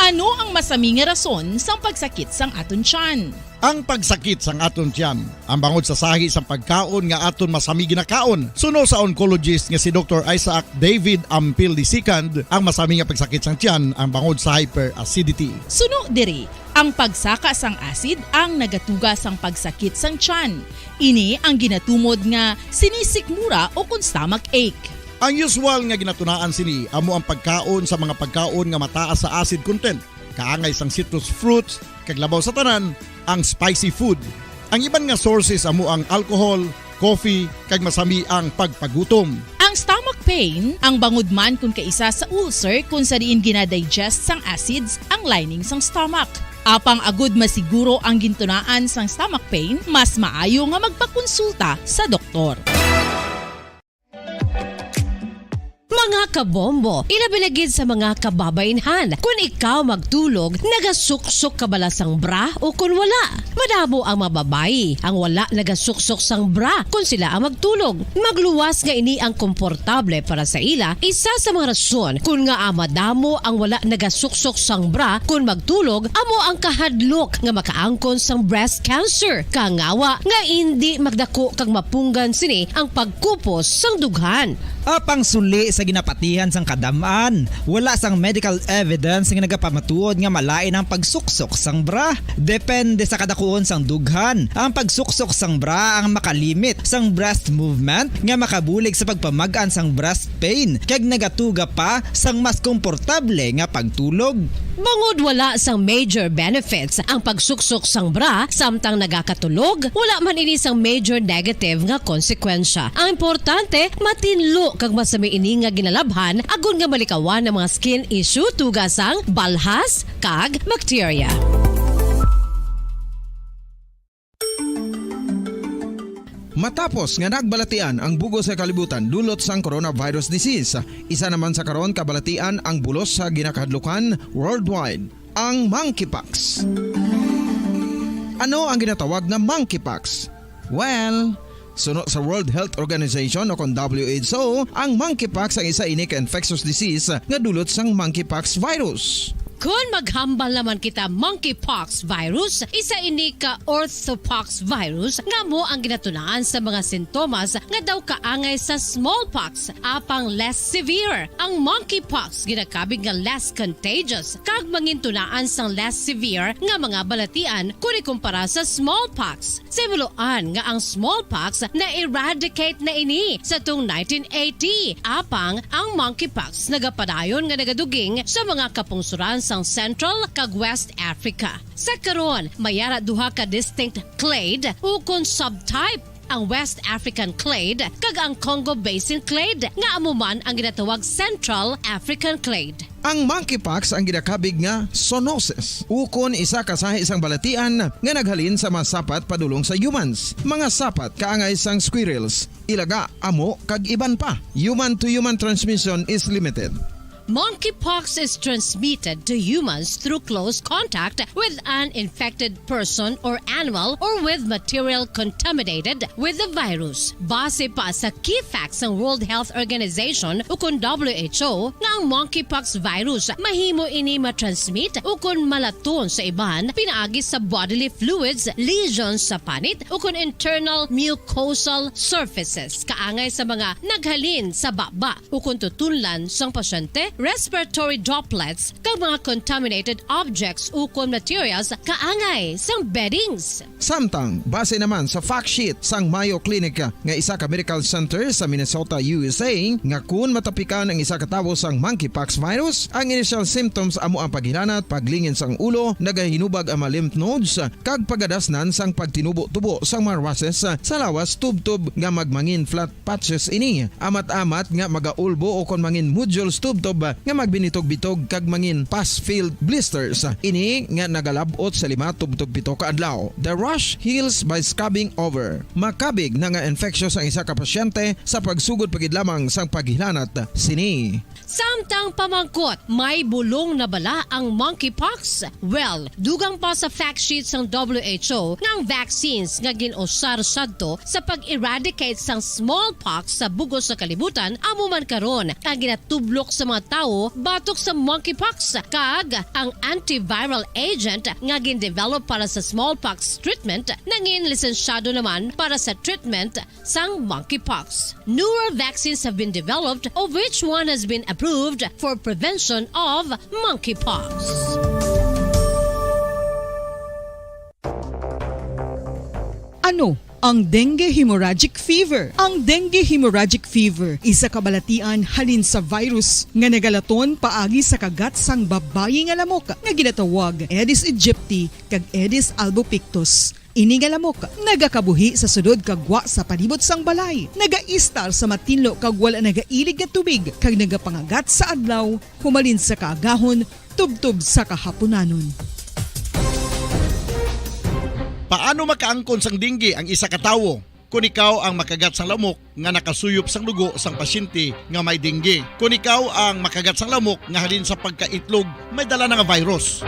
Ano ang masami nga rason sang pagsakit sang aton tiyan? Ang pagsakit sang aton tiyan, ang bangod sa sahi sang pagkaon nga aton masami ginakaon, suno sa oncologist nga si Doktor Isaac David Ampil the second, ang masami nga pagsakit sang tiyan ang bangod sa hyperacidity. Suno diri, ang pagsaka sang acid ang nagatuga sang pagsakit sang tiyan. Ini ang ginatumod nga sinisikmura o kon stomach ache. Ang usual nga ginatunaan sini amo ang pagkaon sa mga pagkaon nga mataas sa acid content, kaangay sang citrus fruits, kag labaw sa tanan, ang spicy food. Ang iban nga sources amo ang alcohol, coffee, kag masami ang pagpagutom. Ang stomach pain, ang bangod man kon kaisa sa ulcer kon sa diin gina-digest sang acids ang lining sang stomach. Apang agud masiguro ang gintunaan sang stomach pain, mas maayo nga magpakonsulta sa doktor. Mga kabombo, ilabi na gid sa mga kababainhan, kun ikaw magtulog, nagasuksok ka bala sang bra o kun wala? Madamo ang mga babayi ang wala nagasuksok sang bra kun sila ang magtulog. Magluwas nga ini ang komportable para sa ila, isa sa mga rason kun ngaa madamo ang wala nagasuksok sang bra kun magtulog amo ang kahadlok nga makaangkon sang breast cancer. Kangawa nga indi magdako kag mapunggan sini ang pagkupos sang dughan. Apang suli sa ginapatihan sang kadam-an, wala sang medical evidence nga nagapamatuod nga malain ang pagsuksok sang bra. Depende sa kadakuon sang dughan, ang pagsuksok sang bra ang makalimit sang breast movement nga makabulig sa pagpamag-an sang breast pain kag nagatuga pa sang mas komportable nga pagtulog. Bangod wala sang major benefits ang pagsuksok sang bra samtang nagakatulog, wala man ini sang major negative nga konsekwensya. Ang importante, matinlo kag masami ini nga ginalabhan agod nga malikawan ang mga skin issue tuga sang balhas kag bakterya. Matapos nga nagbalatian ang bug-os nga kalibutan dulot sang coronavirus disease, isa naman sa karon kabalatian ang bulos sa ginakahadlukan worldwide, ang monkeypox. Ano ang ginatawag nga monkeypox? Well, suno sa World Health Organization o kon W H O, ang monkeypox ang isa ini ka infectious disease nga dulot sang monkeypox virus. Kon maghambal naman kita, monkeypox virus, isa ini ka orthopox virus nga amo ang ginatunaan sa mga sintomas nga daw kaangay sa smallpox, apang less severe. Ang monkeypox ginakabig nga less contagious kag mangintunaan sang less severe nga mga balatian kon ikumpara sa smallpox. Sa himuloan nga ang smallpox na-eradicate na ini sa tung nineteen eighty, apang ang monkeypox nagapadayon nga nagaduging sa mga kapungsoran sang Central kag West Africa. Sa karon, may ara duha ka distinct clade ukon subtype, ang West African clade kag ang Congo Basin clade, nga amo man ang ginatawag Central African clade. Ang monkeypox ang ginakabig nga zoonosis, ukon isa ka sahi sang balatian nga naghalin sa mga sapat padulong sa humans, mga sapat kaangay sang squirrels, ilaga, amo, kag iban pa. Human-to-human transmission is limited. Monkeypox is transmitted to humans through close contact with an infected person or animal or with material contaminated with the virus. Base pa sa key facts sang World Health Organization ukon W H O nga ang monkeypox virus mahimo ini matransmit ukon malaton sa iban pinaagi sa bodily fluids, lesions sa panit ukon internal mucosal surfaces kaangay sa mga naghalin sa baba ukon tutunlan sang pasyente, respiratory droplets, kag mga contaminated objects ukon materials kaangay sang beddings. Samtang, base naman sa fact sheet sang Mayo Clinic nga isa ka medical center sa Minnesota, U S A, nga kun matapikan ang isa ka tawo sang monkeypox virus, ang initial symptoms amo ang paghilanat, paglingin sang ulo, nagahinubag ang mga lymph nodes, kag pagadasnan sang pagtinubo-tubo sang mga rushes sa lawas tubtob nga magmangin flat patches ini. Amat-amat nga magaulbo o kon mangin nodules tubtob nga magbinitog-bitog kag mangin pus-filled blisters. Ini nga nagalab-ot sa lima tubtob pito ka adlaw. The rash heals by scabbing over. Makabig na nga infectious ang isa ka pasyente sa pagsugod pa gid lamang sang paghilanat sini. Samtang pamangkot, may bulong na bala ang monkeypox? Well, dugang pa sa fact sheet sang W H O nga ang vaccines nga gin-usar sadto sa pag-eradicate sang smallpox sa bug-os nga kalibutan amo man karon ang ginatublok sa mga tawo batok sa monkeypox, kag ang antiviral agent nga gin-develop para sa smallpox treatment nangin lisensyado naman para sa treatment sang monkeypox. Newer vaccines have been developed, of which one has been approved for prevention of monkeypox. Ano ang dengue hemorrhagic fever? Ang dengue hemorrhagic fever, isa ka balatian halin sa virus nga nagalaton paagi sa kagat sang babayi nga lamok nga ginatawag Aedes aegypti kag Aedes albopictus. Ini nga lamok nagakabuhi sa sulod kag gwa sa palibot sang balay, nagaistar sa matinlo kag wala nagailig nga tubig, kag nagapangagat sa adlaw humalin sa kaagahon tubtob sa kahapunanon. Paano makaangkon sang dengue ang isa ka tawo? Kon ikaw ang makagat sang lamok nga nakasuyop sang dugo sang pasyente nga may dengue. Kon ikaw ang makagat sang lamok nga halin sa pagkaitlog may dala na nga virus.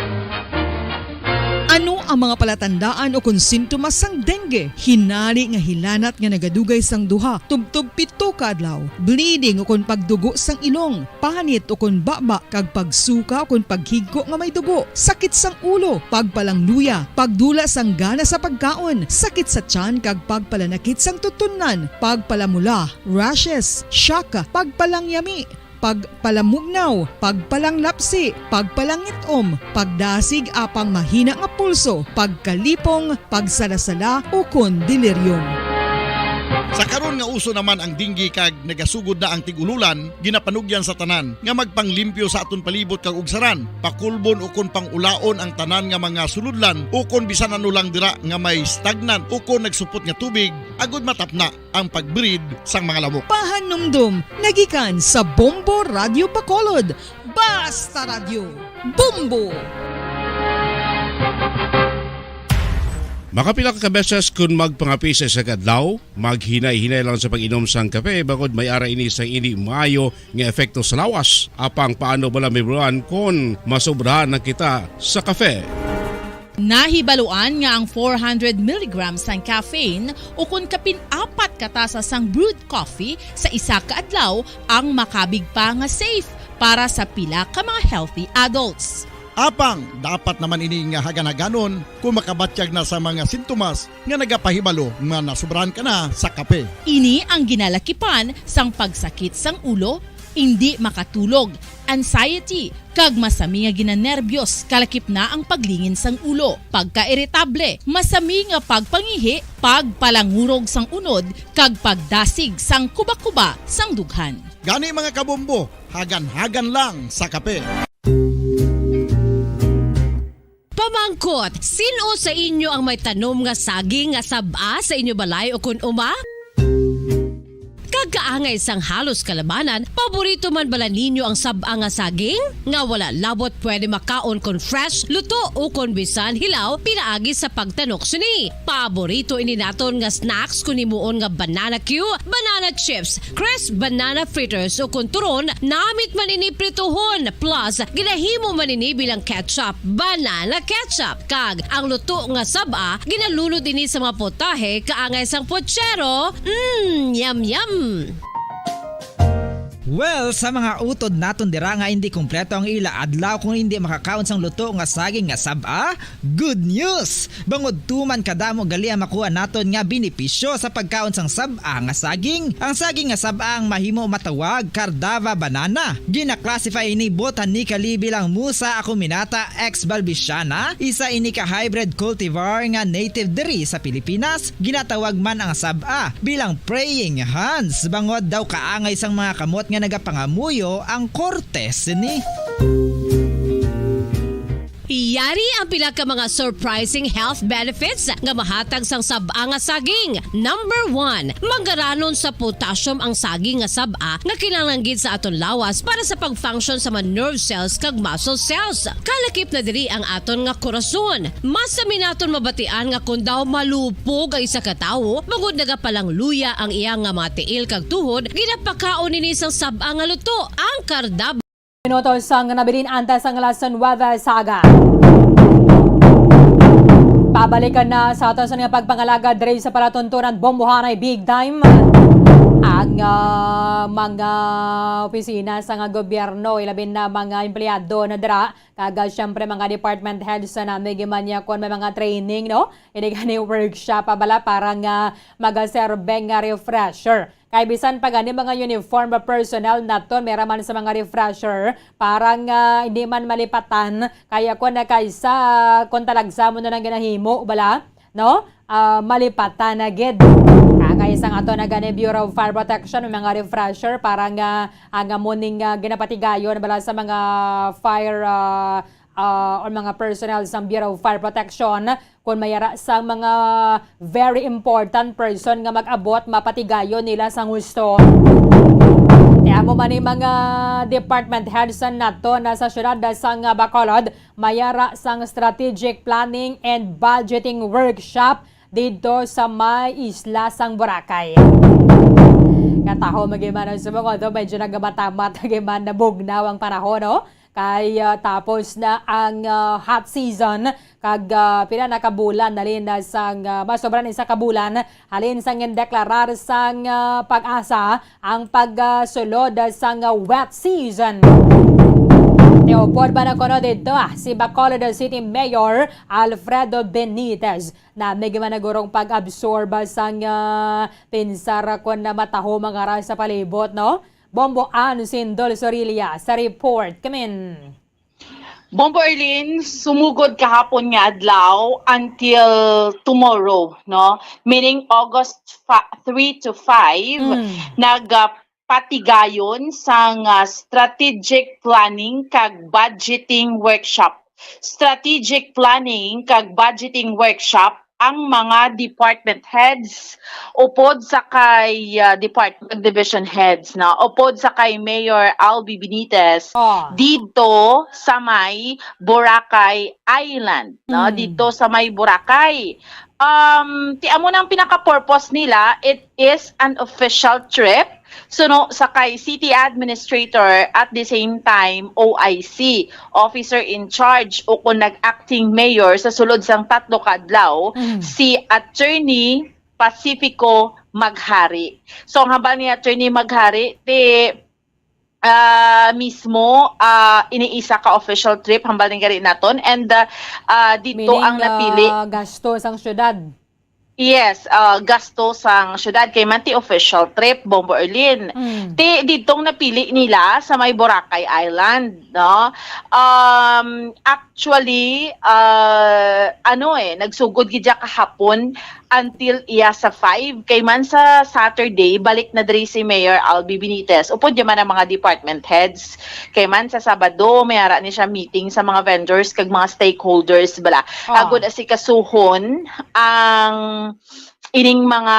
Ano ang mga palatandaan o kon sintomas sang dengue? Hinari nga hilanat nga nagadugay sang duha, tubtob pito ka adlaw, bleeding o kon pagdugo sang ilong, panit o kon baba, kag pagsuka o kon paghigko nga may dugo, sakit sang ulo, pagpalangluya, pagdula sang gana sa pagkaon, sakit sa tiyan kag pagpalanakit sang tutunnan, pagpalamula, rashes, shock, pagpalangyami, pagpalamugnaw, pagpalanglapsi, pagpalangit-om, pagdasig apang mahina nga pulso, pagkalipong, pagsalasala, ukon delirium. Sa karon nga uso naman ang dengue kag nagasugod na ang tig-ululan, ginapanugyan sa tanan nga magpanglimpyo sa aton palibot kag ugsaran, pakulbon ukon pangulaon ang tanan nga mga sulodlan ukon bisan ano lang dira nga may stagnant ukon nagsupot nga tubig, agud matapna ang pag-breed sang mga lamok. Pahanumdom nagikan sa Bombo Radyo Bacolod. Basta Radyo, Bombo! Makapila ka beses kun magpangape sa isa ka adlaw, maghinay-hinay lang sa pag-inom sang kape, bangod may ara ini sa indi maayo nga epekto sa lawas. Apang paano bala mahibaluan kon masobrahan na kita sa kape? Nahibaluan nga ang four hundred milligrams sang caffeine ukon kapin apat ka tasa sang brewed coffee sa isa ka adlaw ang makabig pa nga safe para sa pila ka mga healthy adults. Apang dapat naman ini nga hagan-haganon kung makabatyag na sa mga sintomas nga nagapahibalo nga nasobrahan ka na sa kape. Ini ang ginalakipan sang pagsakit sang ulo, indi makatulog, anxiety, kag masami nga ginanerbiyos, kalakip na ang paglingin sang ulo, pagkairitable, masami nga pagpangihi, pagpalangurog sang unod, kag pagdasig sang kuba-kuba sang dughan. Gani, mga kabombo, hagan-hagan lang sa kape. Pamangkot, sin-o sa inyo ang may tanom nga saging nga sab-a sa inyo balay ukon uma? Kag kaangay sang halos kalabanan, paborito man bala ninyo ang sab-a nga saging? Nga wala labot pwede makaon kon fresh, luto, ukon bisan hilaw pinaagi sa pagtanok sini. Paborito ini naton nga snacks kon himuon nga banana cue, banana chips, crisp banana fritters, ukon turon, namit man ini prituhon, plus ginahimo man ini bilang ketchup, banana ketchup, kag ang luto nga sab-a ginalunod ini sa mga potahe kaangay sang pochero. Mm, yum, yum! Well, sa mga utod naton dira nga indi kompleto ang ila adlaw kung indi makakaon sang luto nga saging nga sab-a, good news! Bangod tuman kadamo gali ang makuha naton nga benepisyo sa pagkaon sang sab-a nga saging. Ang saging nga sab-a ang mahimo matawag Cardava banana. Gina-classify ini botanically bilang Musa acuminata ex balbisiana, isa ini ka hybrid cultivar nga native diri sa Pilipinas. Ginatawag man ang sab-a bilang praying hands, bangod daw kaangay sang mga kamot nga nagapangamuyo ang korte sini. Yari ang pila ka mga surprising health benefits nga mahatag sang sab-a nga saging. Number one, mangaranon sa potassium ang saging nga sab-a nga kinahanglan gid sa aton lawas para sa pag-function sa mga nerve cells kag muscle cells. Kalakip na diri ang aton nga korason. Masami naton mabatian nga kon daw malupog ang isa ka tawo, bangod nagapalangluya ang iya nga mga tiil kag tuhod, ginapakaon ini sang sab-a nga luto, ang kardab. Minutos ang nabilin antes ang alas nuwebe sa aga. Pabalikan na sa aton sa nga pagpangalaga diri sa palatuntunan, bombohanay big time. Ang, ah, mga opisina sa nga gobyerno, ilabi na mga empleyado na dira, kag, ah, syempre, mga department heads sa nami, gimanya kon may mga training, no? Ini gani workshop, ah, bala para nga magaserbe nga refresher. Kay bisan pa gani mga uniform personnel naton, may ra man sa mga refresher, para nga hindi man malipatan. Kaya kung na kaysa, kung talagsa mo na lang ginahimo, bala, no? Ah, malipatan na gid. Ah, kay isang ato na gani Bureau of Fire Protection, may mga refresher para nga ang amuning, ah, ginapatigayon bala sa mga fire, ah, ah, or mga personnel sa Bureau of Fire Protection, kung may ara sang mga very important person nga mag-abot, mapatigayon nila sang husto. Ti amo man ni mga department heads naton sa siyudad sang Bacolod, may ara sang strategic planning and budgeting workshop didto sa may isla sang Boracay. Kataho man gid man ang sumungod, no? Medyo nagamatamat gid man, nabugnaw ang panahon, no? Kay, ah, tapos na ang, ah, hot season, kag, ah, pila na ka bulan halin na sang, ah, mas sobra na isa ka bulan halin sang gindeklarar sang, ah, PAGASA ang pagsulod sang, ah, wet season. Ti upod man kuno didto, ah, si Bacolod City Mayor Alfredo Benitez. Nami gid man guro ang pag-absorb sang, ah, pinsar kon na matahom ang aras sa palibot, no? Bombo Ann Sindol Sorilla sa report. Kamin. Bombo Erlin, sumugod kahapon nga adlaw until tomorrow, no? Meaning August fa-, three to five, Mm. nag, ah, patigayon sang, ah, strategic planning kag budgeting workshop. Strategic planning kag budgeting workshop ang mga department heads upod sa kay, ah, department division heads, no? Upod sa kay Mayor Albi Benitez Oh. didto sa may Boracay Island, no? Mm. Didto sa may Boracay. Um, ti amo nang pinaka-purpose nila, it is an official trip. So, no, sa kay city administrator, at the same time, O I C, officer in charge, o kung nag-acting mayor sa sulod sang tatlo ka adlaw, Mm. si Attorney Pacifico Maghari. So, ang hambal ni Attorney Maghari, ti, ah, mismo, ah, iniisa ka official trip, hambal ni gari naton, and, ah, ah, dito Meaning, ang napili. ah, gasto sang syudad. Yes, ah, gasto sang syudad kay man ti official trip, Bombo Erlin. Mm. Ti didtong napili nila sa may Boracay Island, no? Um, actually, ah, ano eh, nagsugod gid siya kahapon until iya sa five. Kay man sa Saturday, balik na diri si Mayor Albi Benitez. Upod niya man ang mga department heads. Kay man sa Sabado, may ara ni siya meeting sa mga vendors kag mga stakeholders bala. Ah. Agud asikasuhon ang ining mga,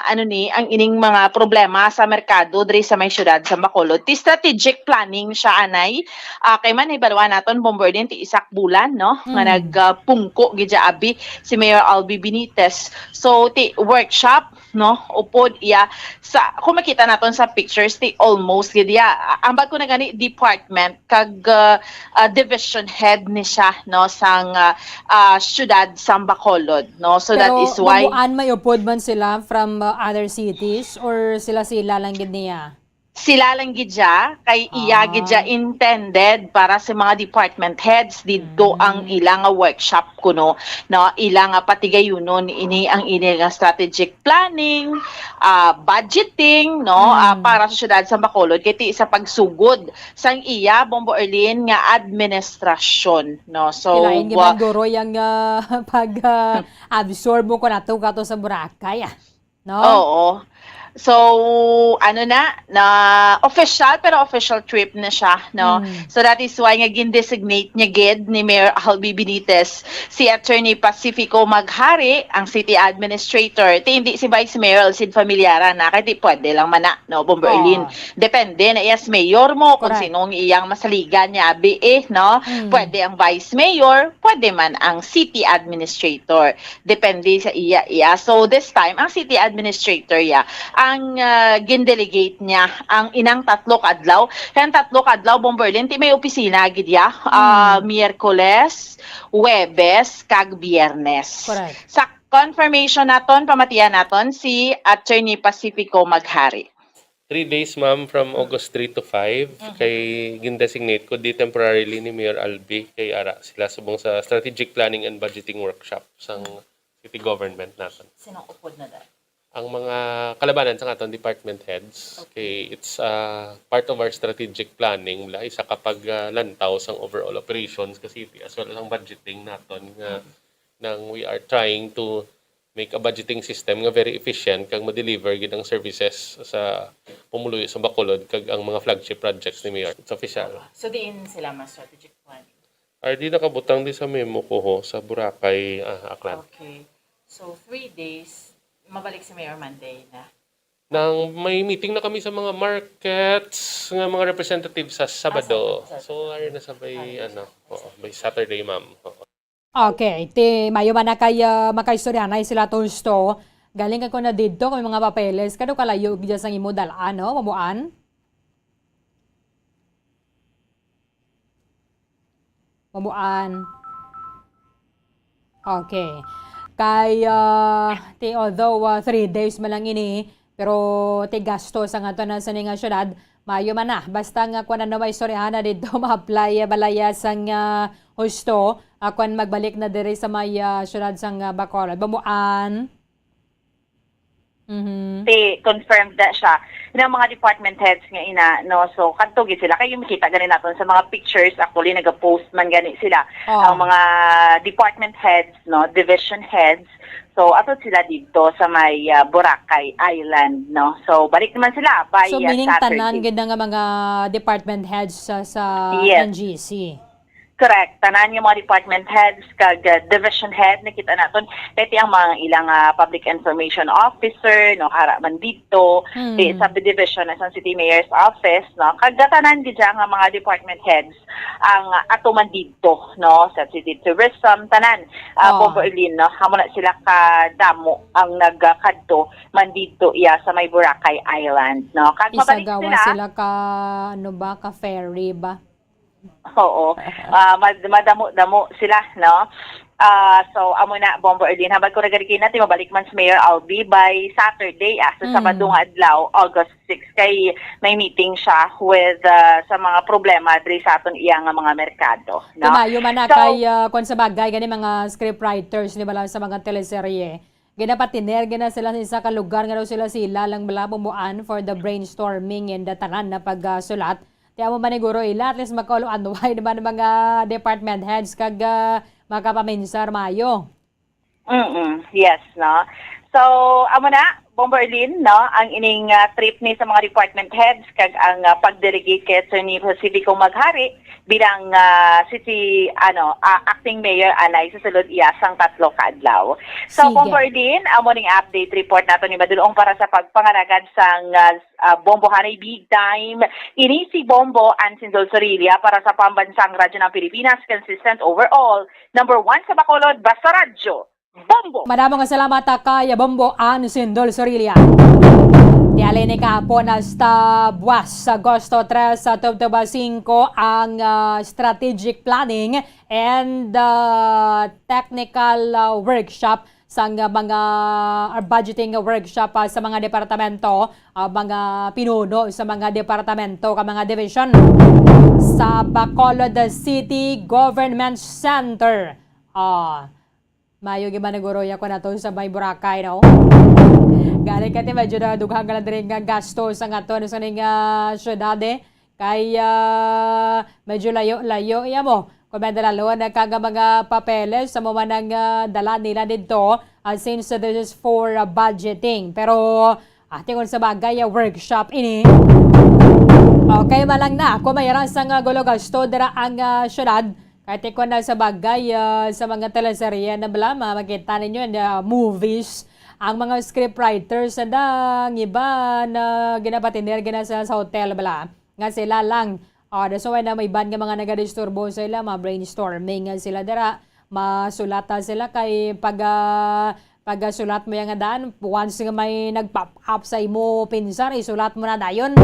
ano ni, ang ining mga problema sa merkado diri sa may siyudad sa Bacolod. Ti strategic planning siya, anay. Ah, kay man, hibaluan naton, Bombo Erlin, ti isa ka bulan, no? Nga Mm. nag, ah, pungko gid siya abi si Mayor Albi Benitez. So, ti workshop, no? Upod iya sa, kung makita naton sa pictures, ti almost gid iya. Ah, ambag ko na gani, department kag, ah, ah, division head ni siya, no, sang, ah, ah, siyudad sang Bacolod, no? So that Pero is why mabuan may upod man sila from, uh, other cities, or sila-sila lang gid niya? Sila lang gid siya, kay iya Ah. gid siya intended para sa mga department heads didto Mm. ang ila nga workshop kuno, no? Ila nga patigayunon ini ang ini nga strategic planning, ah, budgeting, no? Ah, Mm. para sa siyudad sang Bacolod, kay ti sa pagsugod sang iya, Bombo Erlin, nga administrasyon, no? So, Kilain gid wa- man guro yang, ah, pag, ah, absorb mo ko nato kato sa Boracay, ah. No? Oo. So, ano na, na official, pero official trip na siya, no? Mm. So, that is why nga gin-designate niya gid ni Mayor Albi Benitez si Attorney Pacifico Maghari, ang city administrator. Ti hindi si Vice Mayor Alcid Familiaran na, kay di pwede lang man na, no, Bombo Erlin. Ah. Depende na iya sa mayor mo kung Correct. sino ang iyang masaligan niya, abi, eh, no? Mm. Pwede ang vice mayor, pwede man ang city administrator. Depende sa iya, iya. So, this time, ang city administrator, ya, ang, ah, gin-delegate niya ang inang tatlo ka adlaw. Kaya ang tatlo ka adlaw, Bombo Erlin, ti may opisina gid ya, ah, Mm. Miyerkules, Huwebes, kag Biyernes. Correct. Sa confirmation naton, pamatian naton si Attorney Pacifico Maghari. Three days, ma'am, from Mm. August three to five. Mhm. Kay gin-designate ko di temporarily ni Mayor Albi, kay ara sila subong sa strategic planning and budgeting workshop sang city government naton. Sinong upod na daan? Ang mga kalabanan sa aton department heads, Okay. kay it's, ah, part of our strategic planning, wala, isa ka pag, ah, lantaw sang overall operations ka city, as well as ang budgeting naton nga Mhm. nang we are trying to make a budgeting system nga very efficient kag ma-deliver gid ang services sa pumuluyo sa Bacolod kag ang mga flagship projects ni Mayor. It's official. So, diin sila ma-strategic planning? Already nakabutang di sa memo ko ho, sa Boracay, ah, Aklan. Okay. So, three days, mabalik si Mayor Monday na. Nang may meeting na kami sa mga markets nga mga representative sa Sabado. Ah, Sabado, Sabado. So, ari na sa by, ano, oo, by Saturday, ma'am. Oo. Okay, ti mayo man na kay, ah, makaistoryanay sila to husto. Galing ka ko na didto kung may mga papeles, kano kalayo gid sang imo dal-an, no? Mamuan? Mamuan. Okay. Kay, ah, ti, although, ah, three days man lang ini, pero ti gasto sa nga tanan sa ning, ah, syudad, maayo man na. Basta nga kung ano may istoryahan na dito, ma-apply, ah, balaya sang, ah, husto, ah, kung magbalik na diri sa may, ah, syudad sang, ah, Bacolod. Mamuan. Mhm. Ti, confirmed na siya. Yung mga department heads nga ina, no? So, kadto gid sila. Kay yung makita gani naton sa mga pictures, actually, nag-post man gani sila. Oh. Ang mga department heads, no? Division heads. So, ato sila dito sa may, ah, Boracay Island, no? So, balik naman sila by, So, ah, meaning Saturday. Tanan gid na nga mga department heads sa, sa Yes. N G C. Correct. Tanan nga mga department heads kag, uh, division head, nakita naton, kay ti ang mga ilang, ah, public information officer, no, ara man dito, Hmm. ti sa division na sa city mayor's office, no, kag tanan gid siya nga mga department heads ang, ah, ato man dito, no, sa city tourism, tanan, ah, Oh. Bombo Erlin, no, amo na sila kadamo ang nagkadto man dito iya sa may Boracay Island, no, kag mabalik Isagawa sila. Sila ka, ano ba, ka ferry ba? Oo. Ah, mad-, madamo-damo sila, no? Ah, so, amo na, Bombo Erlin. Hambal ko na gani kina, ti mabalik man si Mayor Albi by Saturday, ah, sa Mm. Sabado nga adlaw, August six, kay may meeting siya with, ah, sa mga problema diri sa aton iya nga mga merkado, no? Ti mayo man na So kay, ah, kung sa bagay, gani mga script writers, di ba, lang sa mga teleserye, ginapatiner gina sila sa isa ka lugar nga daw sila-sila lang bala bumuan for the brainstorming and the tanan na pagsulat. Ti amo man ni guro ila, at least makaulo-anway naman ang mga department heads kag, ah, makapaminsar maayo. Mm-mm. Yes, no? So, amo na, Bombo Erlin, no? Ang ining, ah, trip ni sa mga department heads kag ang, ah, pag-delegate kay Attorney Pacifico Maghari bilang, ah, city, ano, ah, acting mayor anay sa sulod iya sang tatlo ka adlaw. So, Sige. Bombo Erlin, amo ning update report nato ni Madulong para sa pagpangalagad sang, ah, ah, Bombo Hanay Big Time. Ini si Bombo Ansindol Sorilla para sa Pambansang Radyo ng Pilipinas, consistent overall, number one sa Bacolod, Basta Radyo, Bombo! Madamo nga salamat, ah, kay Bombo Ansindol Sorilla. Ti halin ni kahapon hasta buwas, Agosto tres, sa tubtob singko, ang, ah, strategic planning and, ah, technical, ah, workshop sang, ah, mga, ah, budgeting workshop, ah, sa mga departamento, ah, mga pinuno sa mga departamento, ka mga division sa Bacolod City Government Center. Ah, mayo gid man guro ya ko nato sa may Boracay, no? Gani kay ti medyo na dughang ka lang diri nga gasto sa nga to, sa ning, ah, syudad, eh. Kay, ah, medyo layo-layo iya mo. Kung may dala-, dala-, na ka nga mga papeles, sa mo man ang, ah, dala nila dito, ah, since, ah, this is for, ah, budgeting. Pero, ah, tingon sa bagay, ah, workshop ini. Okay, malang na. Kung may aras ang, ah, gulo gasto, dira ang, ah, syudad. Kay ti kung na sa bagay, ah, sa mga teleserye na bala, ma-, makita ninyo in the movies, ang mga script writers, and ang iba na ginapatiner gina sa, sa hotel bala. Nga sila lang. Ah, that's why na may iban nga mga nagadisturbo sa ila, ma-brainstorming nga sila dira, masulata sila kay pag, ah, pag, ah, sulat mo yang daan, once nga may nag-pop up sa imo pinsar, isulat mo na dayon.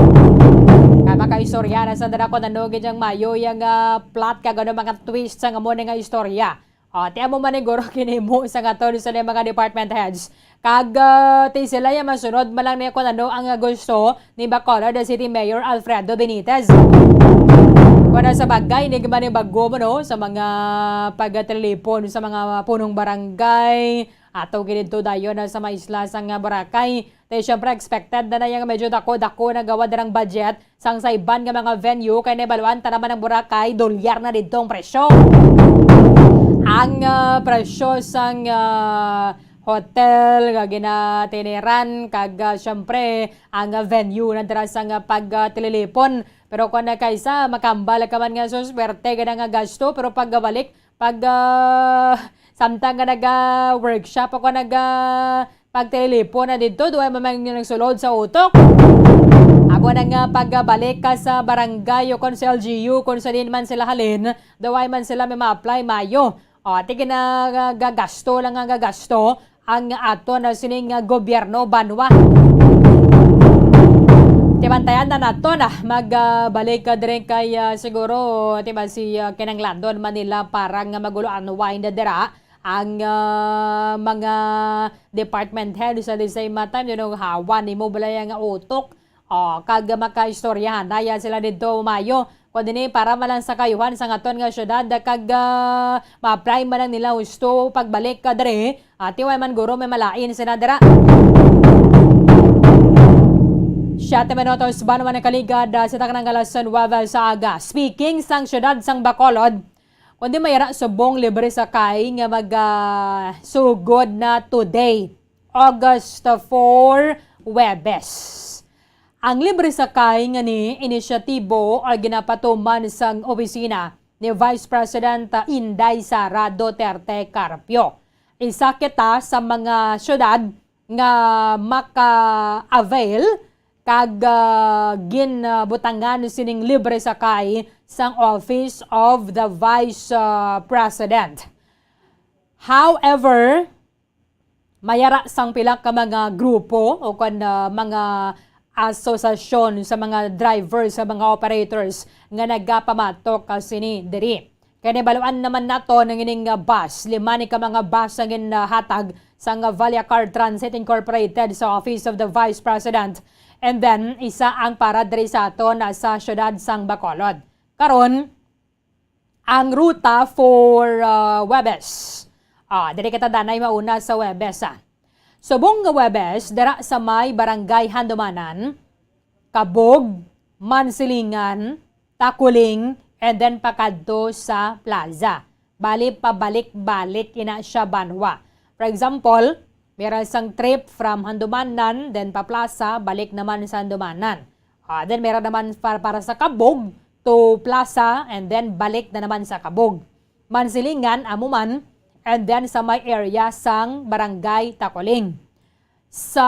Kay makaistorya na sa dira kung ano gid ang mayo yang, ah, plot kag ano mga twist sa amo ni nga istorya. Ah, ti amo man ni guro kinimo sa nga to sa mga department heads. Kag, ah, ti sila ya masunod man lang niya kung ano ang gusto ni Bacolod City Mayor Alfredo Benitez. Kung sa bagay, ni man ni bago mo, no, sa mga pagatelepon sa mga punong barangay, ato gid dito dayon na sa mga isla sa nga Boracay. Ti syempre, expected na na yang medyo dako-dako na gawa dirang budget sang sa iban nga mga venue, kay nahibaluan ta naman ang Boracay, dolyar na didto ang presyo. Ang, ah, presyo sang, ah, hotel nga ginatineran, kag, ah, syempre, ang, ah, venue na dira sang, ah, pag, ah, tililipon. Pero kung na kaysa, makambal ka man nga suswerte ka na nga gasto, pero pagbalik, pag, ah, samtang nga naga-workshop ako, naga-, Pagtelepono na didto, duway man may nagsulod sa utok. Amo na nga pagbalik ka sa barangay o kon sa L G U, kon sa diin man sila halin, duway man sila may ma-apply, maayo. O, ti ginagagasto lang ang gagasto ang aton na sining, ah, gobyerno, banwa. Tibantayan na naton, ah, magbalik ka diri kay, ah, siguro, ti ba, si, ah, kinahanglanon man nila para nga mag-unwind dira ang, ah, mga department head sa the same time, you know, hawa nimo balay nga utok. O, kag makaistoryahan na yan sila didto, maayo. Kundi ni para man lang sa kaayuhan sang aton nga syudad, kag, ah, ma-apply man lang nila husto pagbalik ka diri. Ati way man guro may malain sila dira. Siyete minutos, banwa na kaligad, ah, sa taknang alas nuwebe sa aga. Speaking sang syudad sang Bacolod, kundi may ara subong libre sakay nga mag, ah, sugod na today, August four, Huwebes. Ang libre sakay nga ni inisyatibo ay ginapatuman sang opisina ni Vice President Inday Sara Duterte Carpio. Isa kita sa mga syudad nga maka-avail kag, ah, ginbutangan sining libre sakay sang Office of the Vice, ah, President. However, may ara sang pila ka mga grupo o kon, ah, mga asosasyon sa mga driver, sa mga operators nga nagapamatok ka sini diri. Kay nabaluan naman nato nga ining, ah, bus, lima ni ka mga bus ang ginhatag sang, ah, Vallacar Transit Incorporated sa Office of the Vice President. And then, isa ang para diri sa aton, ah, sa siyudad sang Bacolod. Karon, ang ruta for, ah, Huwebes. Ah, diri kita danay mauna sa Huwebes, ah. Subong nga Huwebes, dira sa may Barangay Handumanan, Kabog, Mansilingan, Takuling, and then pakadto sa plaza. Bali, pabalik-balik ina siya, banwa. For example, meron sang trip from Handumanan, then pa plaza, balik naman sa Handumanan. Ah, then meron naman pa-, para sa Kabog to plaza, and then balik na naman sa Kabog. Mansilingan, amo man, and then sa may area sang Barangay Takuling. Sa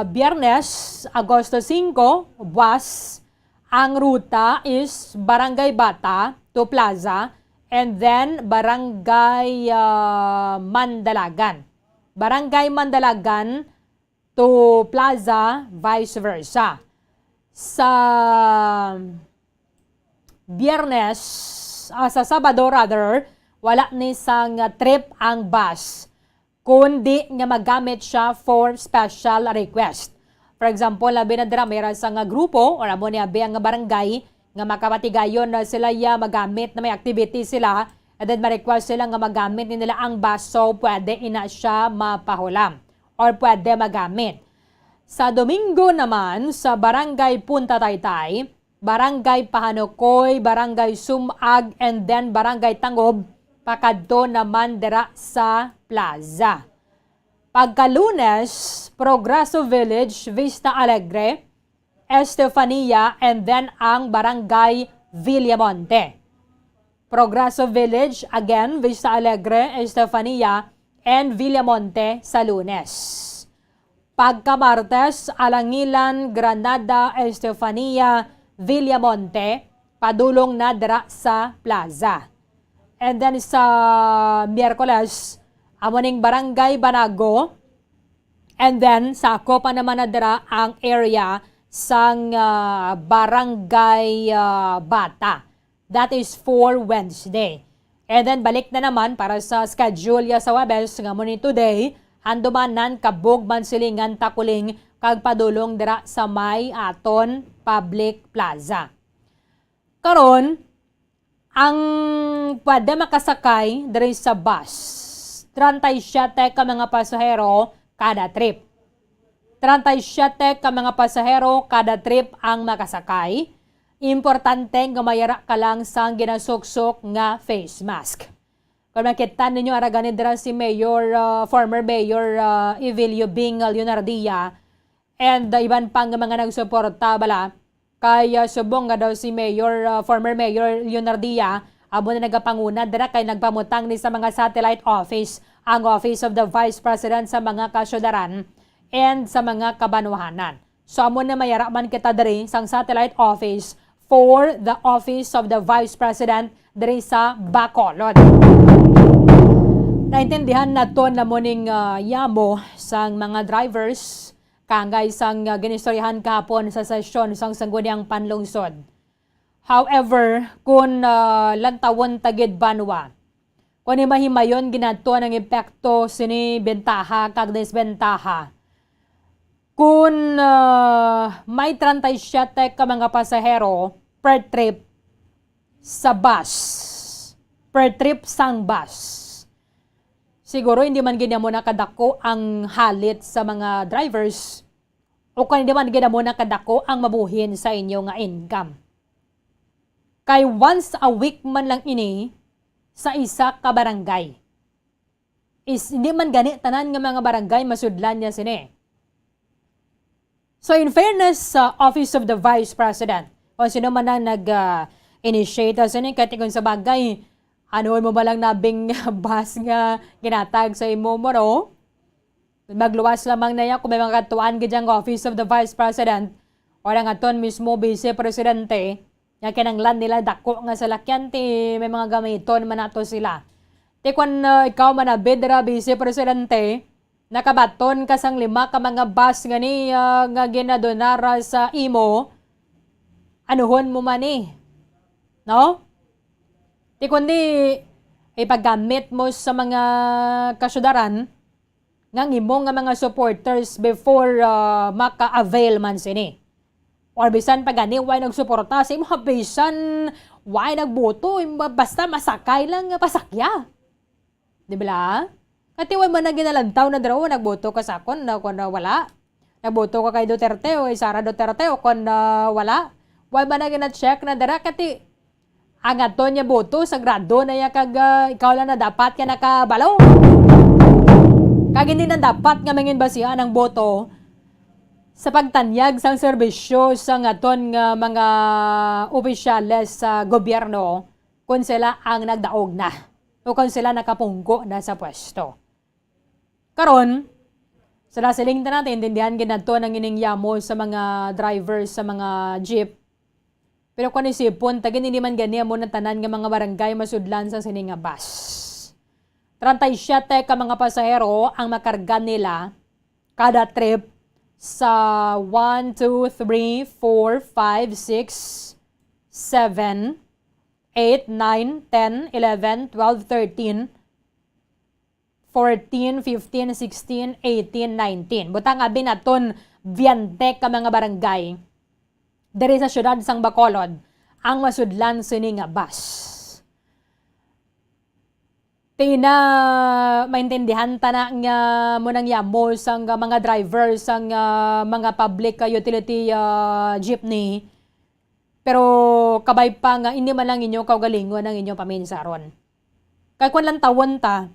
Biyernes, Agosto singko, buwas, ang ruta is Barangay Bata to plaza, and then Barangay, ah, Mandalagan. Barangay Mandalagan to plaza, vice versa. Sa Biyernes, ah, sa Sabado rather, wala ni sang trip ang bus, kundi nga magamit siya for special request. For example, labi na dira may ra sang grupo or amo ni abi ang barangay nga makapatigayon na sila ya magamit na may activity sila, and then ma-request sila nga magamit ni nila ang bus, so pwede ina siya mapahulam or pwede magamit. Sa Domingo naman, sa Barangay Punta Taytay, Barangay Pahanukoy, Barangay Sumag, and then Barangay Tangob, pakadto naman dira sa plaza. Pagka Lunes, Progreso Village, Vista Alegre, Estefania, and then ang Barangay Villamonte. Progreso Village, again, Vista Alegre, Estefania, and Villamonte sa Lunes. Pagka Martes, Alangilan, Granada, Estefania, Villamonte, padulong na dira sa plaza. And then sa Miyerkules, amo ning Barangay Banago, and then sakop pa naman na dira ang area sang, ah, Barangay, ah, Bata. That is for Wednesday. And then balik na naman para sa schedule ya sa Huwebes nga amo ni today, Handumanan, Kabug, Mansilingan, Takuling, kag padulong dira sa may aton public plaza. Karon, ang pwede makasakay diri sa bus, treinta y siete ka mga pasahero kada trip. Treinta y siete ka mga pasahero kada trip ang makasakay. Importante nga may ara ka lang sang ginasuksok nga face mask. Kung makita ninyo, ara gani dira si Mayor, ah, former Mayor, ah, Evilio Bing Leonardia, and, ah, iban pa nga mga nagsuporta bala kay, ah, subong nga daw si Mayor, ah, former Mayor Leonardia, amo na nagapanguna dira kay nagpamutang ni sa mga satellite office ang Office of the Vice President sa mga kasyudaran and sa mga kabanwahanan. So, amo na may ara man kita diri sang satellite office for the Office of the Vice President diri sa Bacolod. Naintindihan naton na mo ning, ah, yamo sang mga drivers kangay sang, ah, ginistoryahan kahapon sa sesyon sang Sangguniang Panlungsod. However, kun, ah, lantawon ta gid banwa, kun himahimayon ginaton ang epekto sini bentaha kag desbentaha. Kun, ah, may treinta y siete ka mga pasahero per trip sa bus, per trip sang bus, siguro hindi man gid mo nakadako ang halit sa mga drivers o kung hindi man gid mo nakadako ang mabuhin sa inyo nga income. Kay once a week man lang ini sa isa ka barangay. Is, hindi man gani tanan nga mga barangay masudlan niya sini. So, in fairness sa Office of the Vice President, kung sino man ang nag, ah, initiate sini, kay kung sa bagay, ano mo ba lang nabing bus nga ginatag sa imo mo, no? Magluwas lamang na yan kung may mga katuan gid ang Office of the Vice President o ang aton mismo Vice Presidente, nga kinanglan nila dako nga salakyan, ti may mga gamiton man nato sila. Ti kung, ah, ikaw manabid ra, Vice Presidente, nakabaton ka sang lima ka mga bus nga ni, ah, nga ginadonara sa imo, anuhon mo man ni? No? Ti kundi ipaggamit mo sa mga kasyudaran, nga ang imo nga mga supporters before, ah, maka-avail man sini. Or bisan pa gani, way nagsuporta sa imo, bisan way nagboto, im-, basta masakay lang nga pasakya. Di ba? Kati way man na ginalantaw na dira, "Oh, nagboto ka sa akon, na, kung na wala. Nagboto ka kay Duterte o kay Sara Duterte o kung na wala." Way man na gina-check na dira, kati ang aton nga boto, sagrado na ya kag, ah, ikaw lang na dapat nga nakabalo. Kag hindi na dapat nga mangin basihan ang boto sa pagtanyag sang serbisyo sang aton nga mga opisyales sa gobyerno kung sila ang nagdaog na o kung sila nakapungko na sa pwesto. Karon, sa nasiling ta natin, intindihan gid nato ang ining yamo sa mga driver sa mga jeep. Pero kung isipon, tagin hindi man gani amo ng tanan nga mga barangay masudlan sa sini nga bus. Treinta y siete ka mga pasahero ang makarga nila kada trip sa one, two, three, four, five, six, seven, eight, nine, ten, eleven, twelve, thirteen, fourteen, fifteen, sixteen, eighteen, nineteen. Butang abi naton biyente ka mga barangay diri sa siyudad sang Bacolod ang masudlan sini nga bus. Ti na maintindihan ta na nga mo nang yamo sang mga driver sang, ah, mga public, ah, utility, ah, jeepney. Pero kabay pa nga hindi man lang inyo kaugalingon ang inyong paminsaron. Kay kung lantawon ta,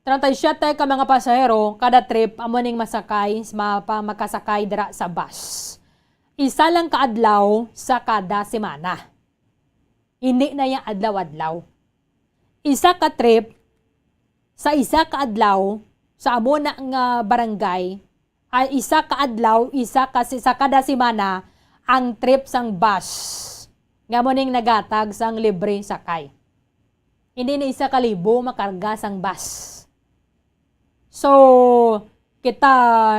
treinta y siete ka mga pasahero kada trip amo ning masakay, mapa-, makasakay dira sa bus. Isa lang ka adlaw sa kada semana. Hindi na ya adlaw-adlaw. Isa ka trip sa isa ka adlaw sa amo na nga barangay, ay isa ka adlaw, isa ka, sa kada semana ang trip sang bus nga mo ning nagatag sang libre sakay. Hindi na isa ka libo makarga sang bus. So, kita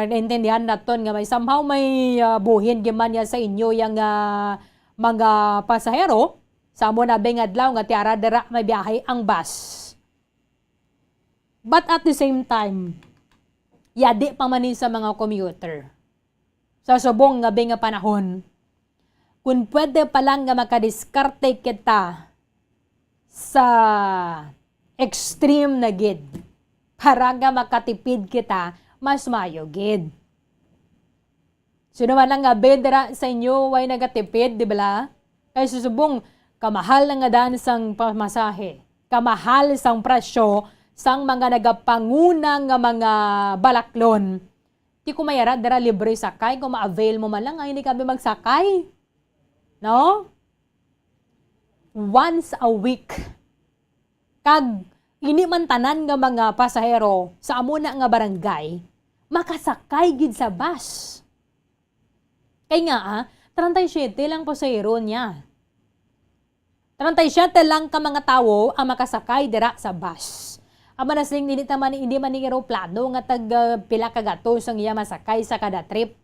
naintindihan naton nga may somehow may, ah, buhin giman niya sa inyo yang, ah, mga pasahero. Sa amo na bing adlaw nga tiara dira may biyahe ang bus. But at the same time, yadi pa man ni sa mga commuter. Sa subong nga bing nga panahon, kung pwede pa lang nga makadiskarte kita sa extreme na gid para nga makatipid kita, mas mayo gid. Sino man lang nga bidra sa inyo way nagatipid, di bala? Kay susubong, kamahal na nga dan sang pamasahe, kamahal sang presyo sang mga nagapanguna nga mga balaklon. Ti kung may ara dira libre sakay, kung ma-avail mo man lang, ay hindi kami magsakay. No? Once a week. Kag Hindi man tanan nga mga pasahero sa amo na nga barangay makasakay gid sa bus. Kay nga, ah, treinta y siete lang pasahero niya. Treinta y siete lang ka mga tawo ang makasakay dira sa bus. Amo na sing hindi ta man, hindi man ni eroplano nga tag, ah, pila ka gatos ang iya masakay sa kada trip.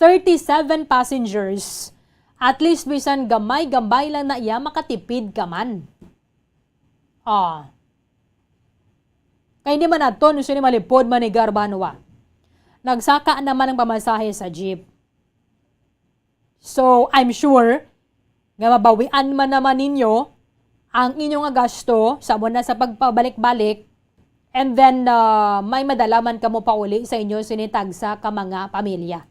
Thirty-seven passengers. At least bisan gamay-gamay lang na iya, makatipid ka man. Ah. Kay hindi man aton sini malipod manigar banwa. Nagsaka naman ang pamasahe sa jeep. So, I'm sure nga mabawian man naman ninyo ang inyo nga gasto sa amo na sa pagpabalik-balik, and then, ah, may madala man kamo pauli sa inyo sini tagsa ka mga pamilya.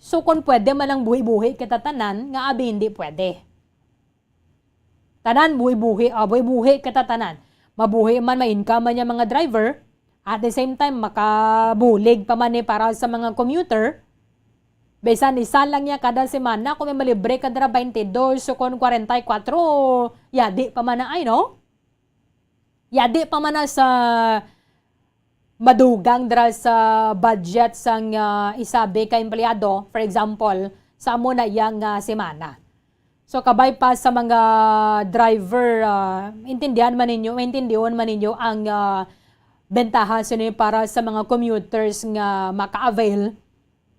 So, kung pwede man ang buhi-buhi kita tanan, nga abi hindi pwede. Tanan, buhi-buhi, ah, buhi-buhi kita tanan. Mabuhi man, may income man niya mga driver. At the same time, makabulig pa man ni para sa mga commuter. Bisan isa lang niya kada semana, kung may malibre ka dira, twenty-two, so kung forty-four, yadi pa man na ay, no? Yadi pa man na sa madugang dira sa budget sang, ah, isabi ka empleyado, for example, sa amo na iya nga semana. So, kabay pa sa mga driver, ah, intindihan man ninyo, maintindihon man ninyo ang, ah, bentaha sini para sa mga commuters nga maka-avail.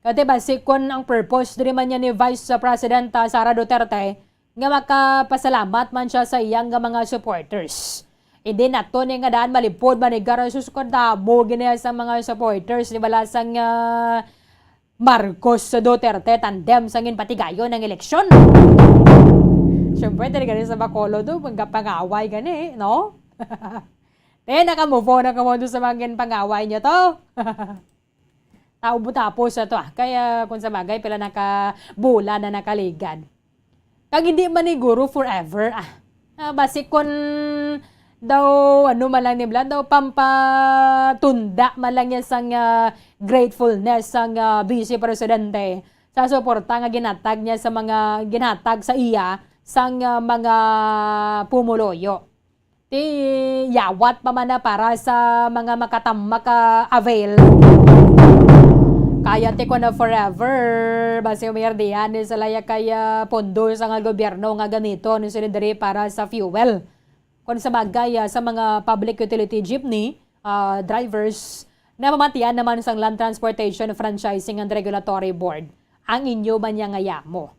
Kati basi kon ang purpose diri man niya ni Vice President, ah, Sara Duterte, nga makapasalamat man siya sa iyang nga mga supporters. Hindi nato ni nga daan malipod, manigar, sus, kadamo gini sa mga supporters, di bala, sang, ah, Marcos Duterte tandem sang ginpatigayon ang eleksyon. Siyempre, diri gani sa Bacolod, do, magpangaway gani, no? Eh, naka-move on na kamo do sa mga ginpangaway niyo to. Tao mo tapos na to, ah. Kaya, kung sa bagay, pila na ka bulan na nakaligad. Kag hindi man ni guro forever, ah. Ah, basi kun daw, ano man lang ni Blan, daw pampatunda man lang niya sang, ah, gratefulness sang, ah, Vice Presidente sa suporta nga ginatag niya sa mga, ginatag sa iya sang, ah, mga pumuluyo. Ti yawat pa man na para sa mga makatam-, maka-avail. Kaya ti ko na forever, basi umirdihan ni sila ya kay, ah, pondo sa nga gobyerno nga gamiton ni sila diri para sa fuel. Kung sa bagay, ah, sa mga public utility jeepney, ah, drivers, napamatian naman sang Land Transportation Franchising and Regulatory Board ang inyo man niya nga yamo.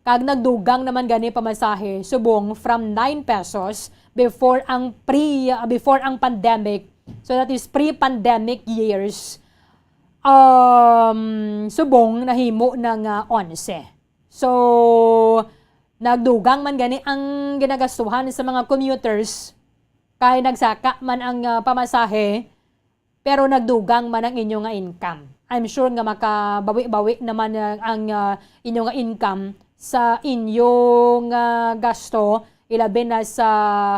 Kag nagdugang naman gani pamasahe subong from nine pesos before ang pre, before ang pandemic. So that is pre-pandemic years. Um, subong nahimo na nga onse. So, nagdugang man gani ang ginagastuhan sa mga commuters kay nagsaka man ang, ah, pamasahe. Pero nagdugang man ang inyo nga income. I'm sure nga makabawi-bawi naman ang, ang, ah, inyo nga income sa inyo nga gasto, ilabi na sa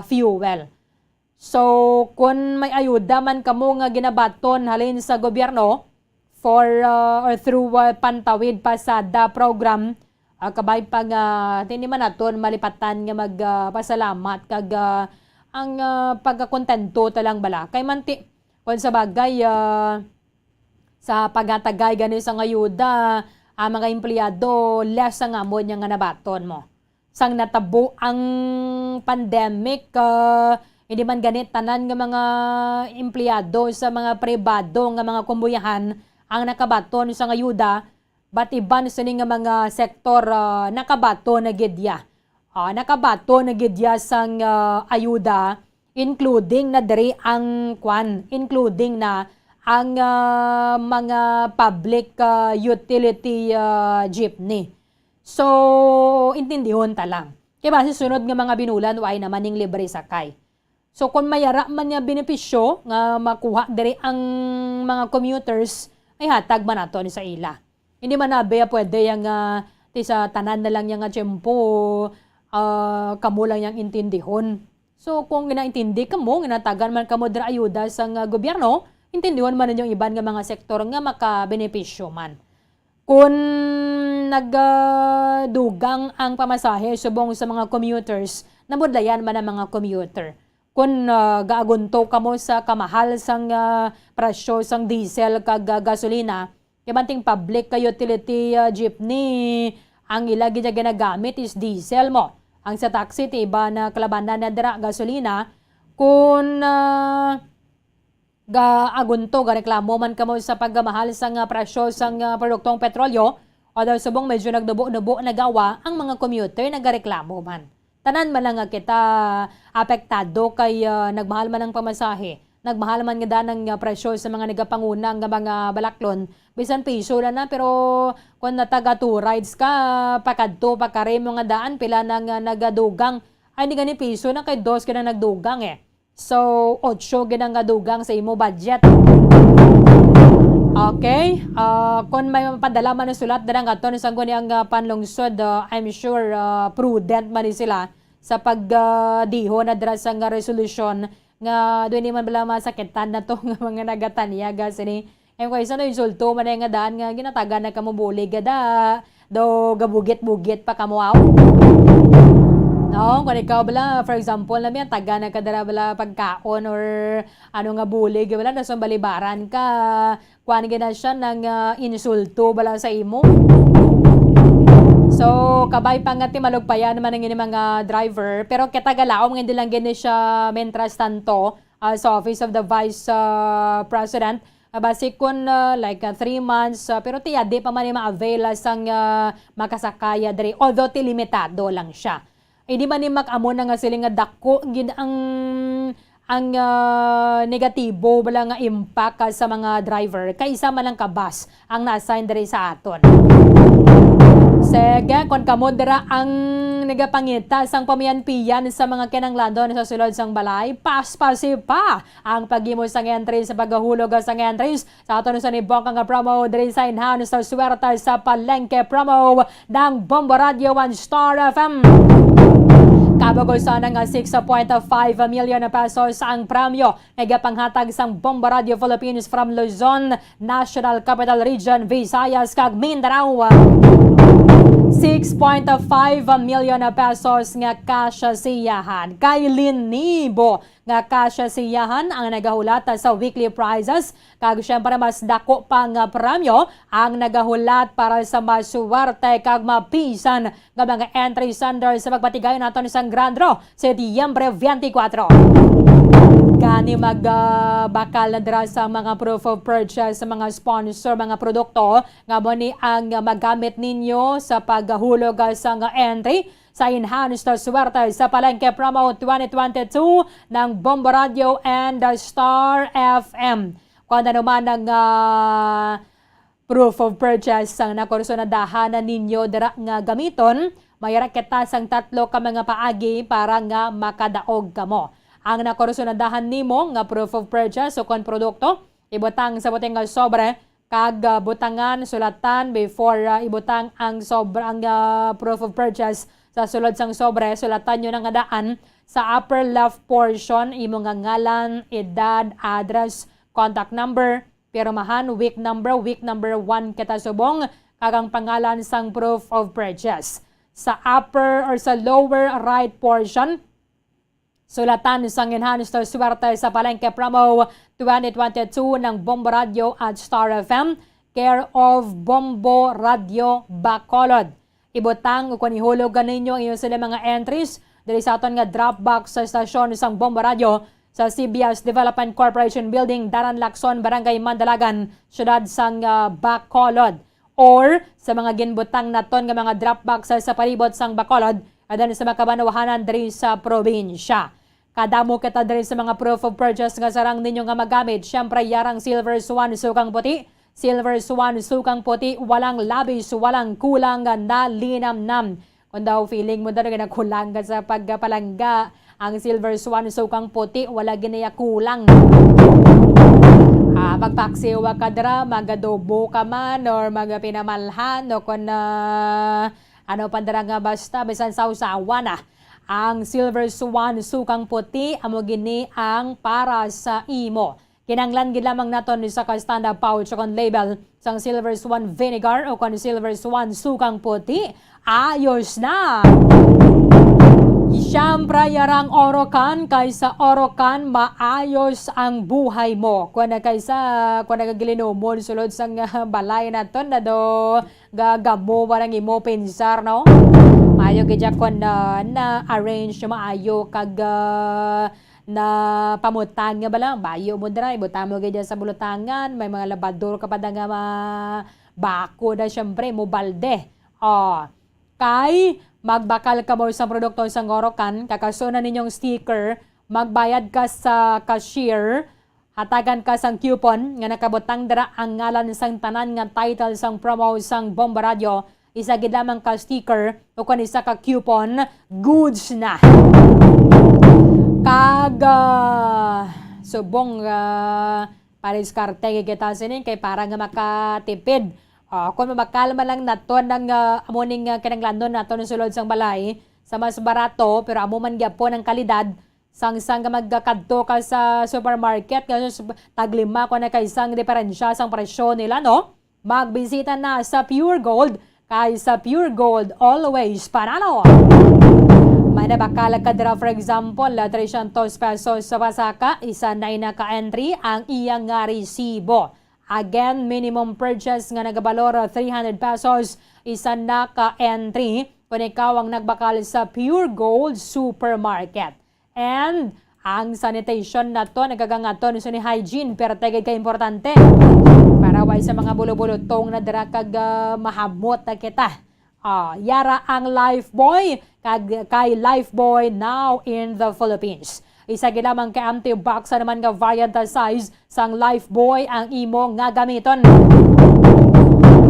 fuel. So, kun may ayuda man kamo nga ginabaton halin sa gobyerno for, ah, or through, ah, Pantawid Pasada program, ah, kabay pa nga, ti hindi man naton malipatan nga mag, ah, pasalamat kag, ah, ang, ah, pagkakontento ta lang bala. Kay man ti, Kung sa bagay, ah, sa paghatagay gani sang ayuda, ang mga empleyado, less ang amo niya nga nabaton mo. Sang natabo ang pandemic, ah, hindi man gani tanan nga mga empleyado sa mga pribado nga mga kumbuyahan ang nakabaton sang ayuda, but iban sini nga mga sektor, ah, nakabaton na gid ya. Ah, nakabaton na gid ya sang, ah, ayuda, including na diri ang kwan, including na ang, ah, mga public, ah, utility, ah, jeepney. So, intindihon ta lang. Kay basi sunod nga mga binulan, wala naman ning libre sakay. So, kung may ara man nga benepisyo nga makuha diri ang mga commuters, ay hatag man nato ni sa ila. Hindi man na, be, pwede yang, ah, ti sa tanan na lang yang, ah, tiyempo, ah, kamo lang yang intindihon. So, kung ginaintindi kamo, ginatagan man kamo dira ayuda sang, ah, gobyerno, intindihon man ninyo ang iban nga mga sektor nga makabenepisyo man. Kung nag, ah, dugang ang pamasahe subong sa mga commuters, nabudlayan man ang mga commuter. Kung, ah, gaagunto kamo sa kamahal sang, ah, presyo sang diesel kag, ah, gasolina, kay bangod public ka utility, ah, jeepney ang ila gid nga ginagamit is diesel mo. Ang sa taxi, ti iba na kalabanan na dira, gasolina. Kung, ah, gaagunto, gareklamo man kamo sa pagkamahal sang, ah, presyo sang, ah, produktong petrolyo, although subong medyo nagnubo-nubo na gawa, ang mga commuter nagareklamo man. Tanan man lang nga kita apektado kay, ah, nagmahal man ang pamasahe, nagmahal man nga daan ang, ah, presyo sa mga nagapanguna nga mga balaklon. Bisan piso lang na, pero kung nataga two rides ka, pakadto, pakari mo nga daan, pila na nga nagadugang? Ay, di gani piso na, kay dos ka na nagdugang eh. So, ocho gid ang gadugang sa imo budget. Okay? Ah, kung may mapadala man ang sulat dira nga aton sa guni ang, ah, panlungsod, ah, I'm sure, ah, prudent man ni sila sa pag, ah, diho na dira sa nga resolusyon nga doon di man bala masakitan na to nga mga nagatanyag, ah, sini. Ay, kay sa no insulto man ay nga daan nga ginatagan na kamo bulig gada. Do gabugit-bugit pa kamo, aw. No, kung ikaw bala, for example, na may taga na kadara bala pagkaon or ano nga bulig, wala na sa balibaran ka, kuan gina siya nang, ah, insulto bala sa imo. So, kabay pa nga ti malugpayan man ang ini mga driver, pero kita galaom nga hindi lang gini siya mentras tanto, ah, sa Office of the Vice, ah, President, ah, basi kun, ah, like, ah, three months, ah, pero tiya di pa man ni ma-avail, ah, sang, ah, makasakaya diri. Although ti limitado lang siya. Hindi man ni mak-, amo na nga siling nga dako gid ang, ang, ah, negatibo bala nga impact, ah, sa mga driver kaysa man lang ka bus ang na-assign diri sa aton. Sige, kon kamo dira ang nagapangita sang pamiyan-piyan sa mga kinahanglanon sa sulod sang balay, paspasi pa ang paghimo sang entry sa paghulog sang entries sa aton sa nibok nga promo diri sa Enhanced Swerte sa Palengke promo ng Bombo Radio and Star F M. Kabog-os na nga six point five million pesos ang premyo nga gapanghatag sang Bombo Radio Philippines from Luzon National Capital Region, Visayas, kag Mindanao. Six point five million pesos nga cash siyahan. Kay linibo nga cash siyahan ang nagahulat sa weekly prizes, kag syempre mas dako pa nga premyo ang nagahulat para sa masuwerte kag mapisan nga mga entry sender sa pagpatigayon naton sang Grand Draw, Setyembre twenty-four. Gani mag, ah, bakal na dira sa mga proof of purchase sa mga sponsor, mga produkto nga mo ni ang magamit ninyo sa paghulog sa nga entry sa Enhanced Swerte sa Palengke Promo twenty twenty-two ng Bombo Radio and Star F M. Kung ano man ang, ah, proof of purchase sang nakursunadahan na ninyo dira nga gamiton, mayara kita sang tatlo ka mga paagi para nga makadaog kamo. Ang nakursunadahan nimo nga proof of purchase ukon produkto, ibutang sa puting nga sobre kag, ah, butangan, sulatan before, ah, ibutang ang sobre, ang, ah, proof of purchase sa sulod sang sobre, sulatan nyo na nga daan sa upper left portion, imo nga ngalan, edad, address, contact number, pirmahan, week number, week number one kita subong, kag ang pangalan sang proof of purchase. Sa upper or sa lower right portion, sulatan sang Enhanced Swerte sa Palengke Promo twenty twenty-two ng Bombo Radio at Star F M, care of Bombo Radio Bacolod. Ibutang o kon ihulog ganinyo ang inyo sila mga entries diri sa aton nga drop box sa estasyon sang Bombo Radio sa C B S Development Corporation Building, Daran Lacson, Barangay Mandalagan, Siyudad sang, ah, Bacolod, or sa mga ginbutang naton nga mga drop box sa, sa palibot sang Bacolod, and then sa mga kabanwahanan diri sa probinsya. Kadamo kita diri sa mga proof of purchase nga sarang ninyo nga magamit. Siyempre, yarang Silver Swan, sukang puti. Silver Swan, sukang puti, walang labis, walang kulang, nalinamnam. Kung daw feeling mo daw nga nakulang ka sa pagpalangga, ang Silver Swan, sukang puti, wala ginaya kulang. Ah, magpaksiwa ka dira, magadobo ka man, or magpinamalhan, o kung, ah, ano pa dira nga basta, bisan sawsawan na. Ang Silver Swan, sukang puti, amo gini ang para sa imo. Kinahanglan gid lamang naton ni sa ka stand-up pouch o kon label sang Silver Swan vinegar o kon Silver Swan sukang puti. Ayos na! Siyempre, yarang Orocan, kay sa Orocan, maayos ang buhay mo. Kung na kay sa, kung nagagilinumon, sulod sang, ah, balay naton, na do, gagamo ba ang imo pensar, no? Maayo gid ya kung na, na-arrange maayo kag, ah, na pamutang nga bala, bayo mo dira, ibutang mo gid ya sa bulutangan, may mga labador ka pa da nga ma-, bako na, siyempre, mo balde. Oh, kay magbakal kamo sa produkto sang Orocan, kakasuna ninyong sticker, magbayad ka sa cashier, hatagan ka sang coupon nga nakabutang dira ang ngalan sang tanan nga title sang promo sang Bomba Radyo, isa gid lamang ka sticker o kon isa ka coupon, goods na. Kag, ah, subong, ah, padiskarte gid kita sini kay para nga makatipid. Ah, kung mabakal man lang naton ang, ah, amo ning, ah, kinahanglanon naton sulod sang balay, sa mas barato, pero amo man gyapon ang kalidad, sang, sang magkadto ka sa supermarket, nga sus-, taglima ko na kay sang diferensya sang presyo nila, no? Magbisita na sa Pure Gold, kay sa Pure Gold, always panalo. May nabakal ka dira, for example, ah, trescientos pesos sa pasaka, isa na ina ka entry ang iya nga resibo. Again, minimum purchase nga nagabalor, ah, three hundred pesos, isa na ka entry. Kung ikaw ang nagbakal sa Pure Gold Supermarket. And ang sanitation nato, nagagangaton sa ni hygiene, pero tigay ka importante. Para way sa mga bulubulutong na dira kag, ah, mahamot na kita. Ah, yara ang Lifebuoy, kag kay Lifebuoy now in the Philippines. Isa gid lamang ka empty box naman nga variant size sang Lifebuoy ang imo nga gamiton.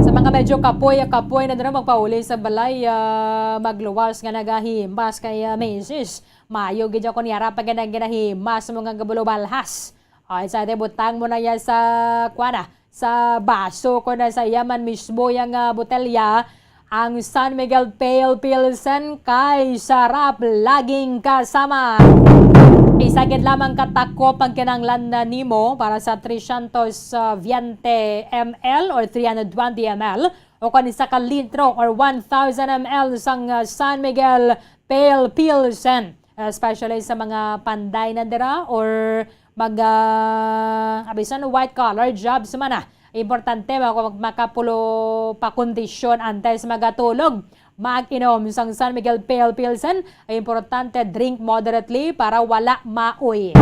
Sa mga medyo kapoy-kapoy na dira magpauli sa balay, ah, magluwas nga nagahimas kay, ah, misis. Maayo gid ya kon yara pa gid ang ginahimas mo nga gabulo balhas. Ay, sa ate, butang mo na ya sa, kuwan na, sa baso ko na sa iya man mismo yang, ah, botelya. Ang San Miguel Pale Pilsen kay sarap laging kasama. Isa gid lamang ka takop ang kinahanglan na nimo para sa trescientos veinte M L or three hundred twenty M L o kon isa ka litro or one thousand M L sang, ah, San Miguel Pale Pilsen. Especially sa mga panday na dira or mag, ah, abisan white collar jobs man, ah. Importante, maka-, makapulo pa kondisyon antes magatulog. Mag-inom sang San Miguel Pale Pilsen. Importante, drink moderately para wala maoy.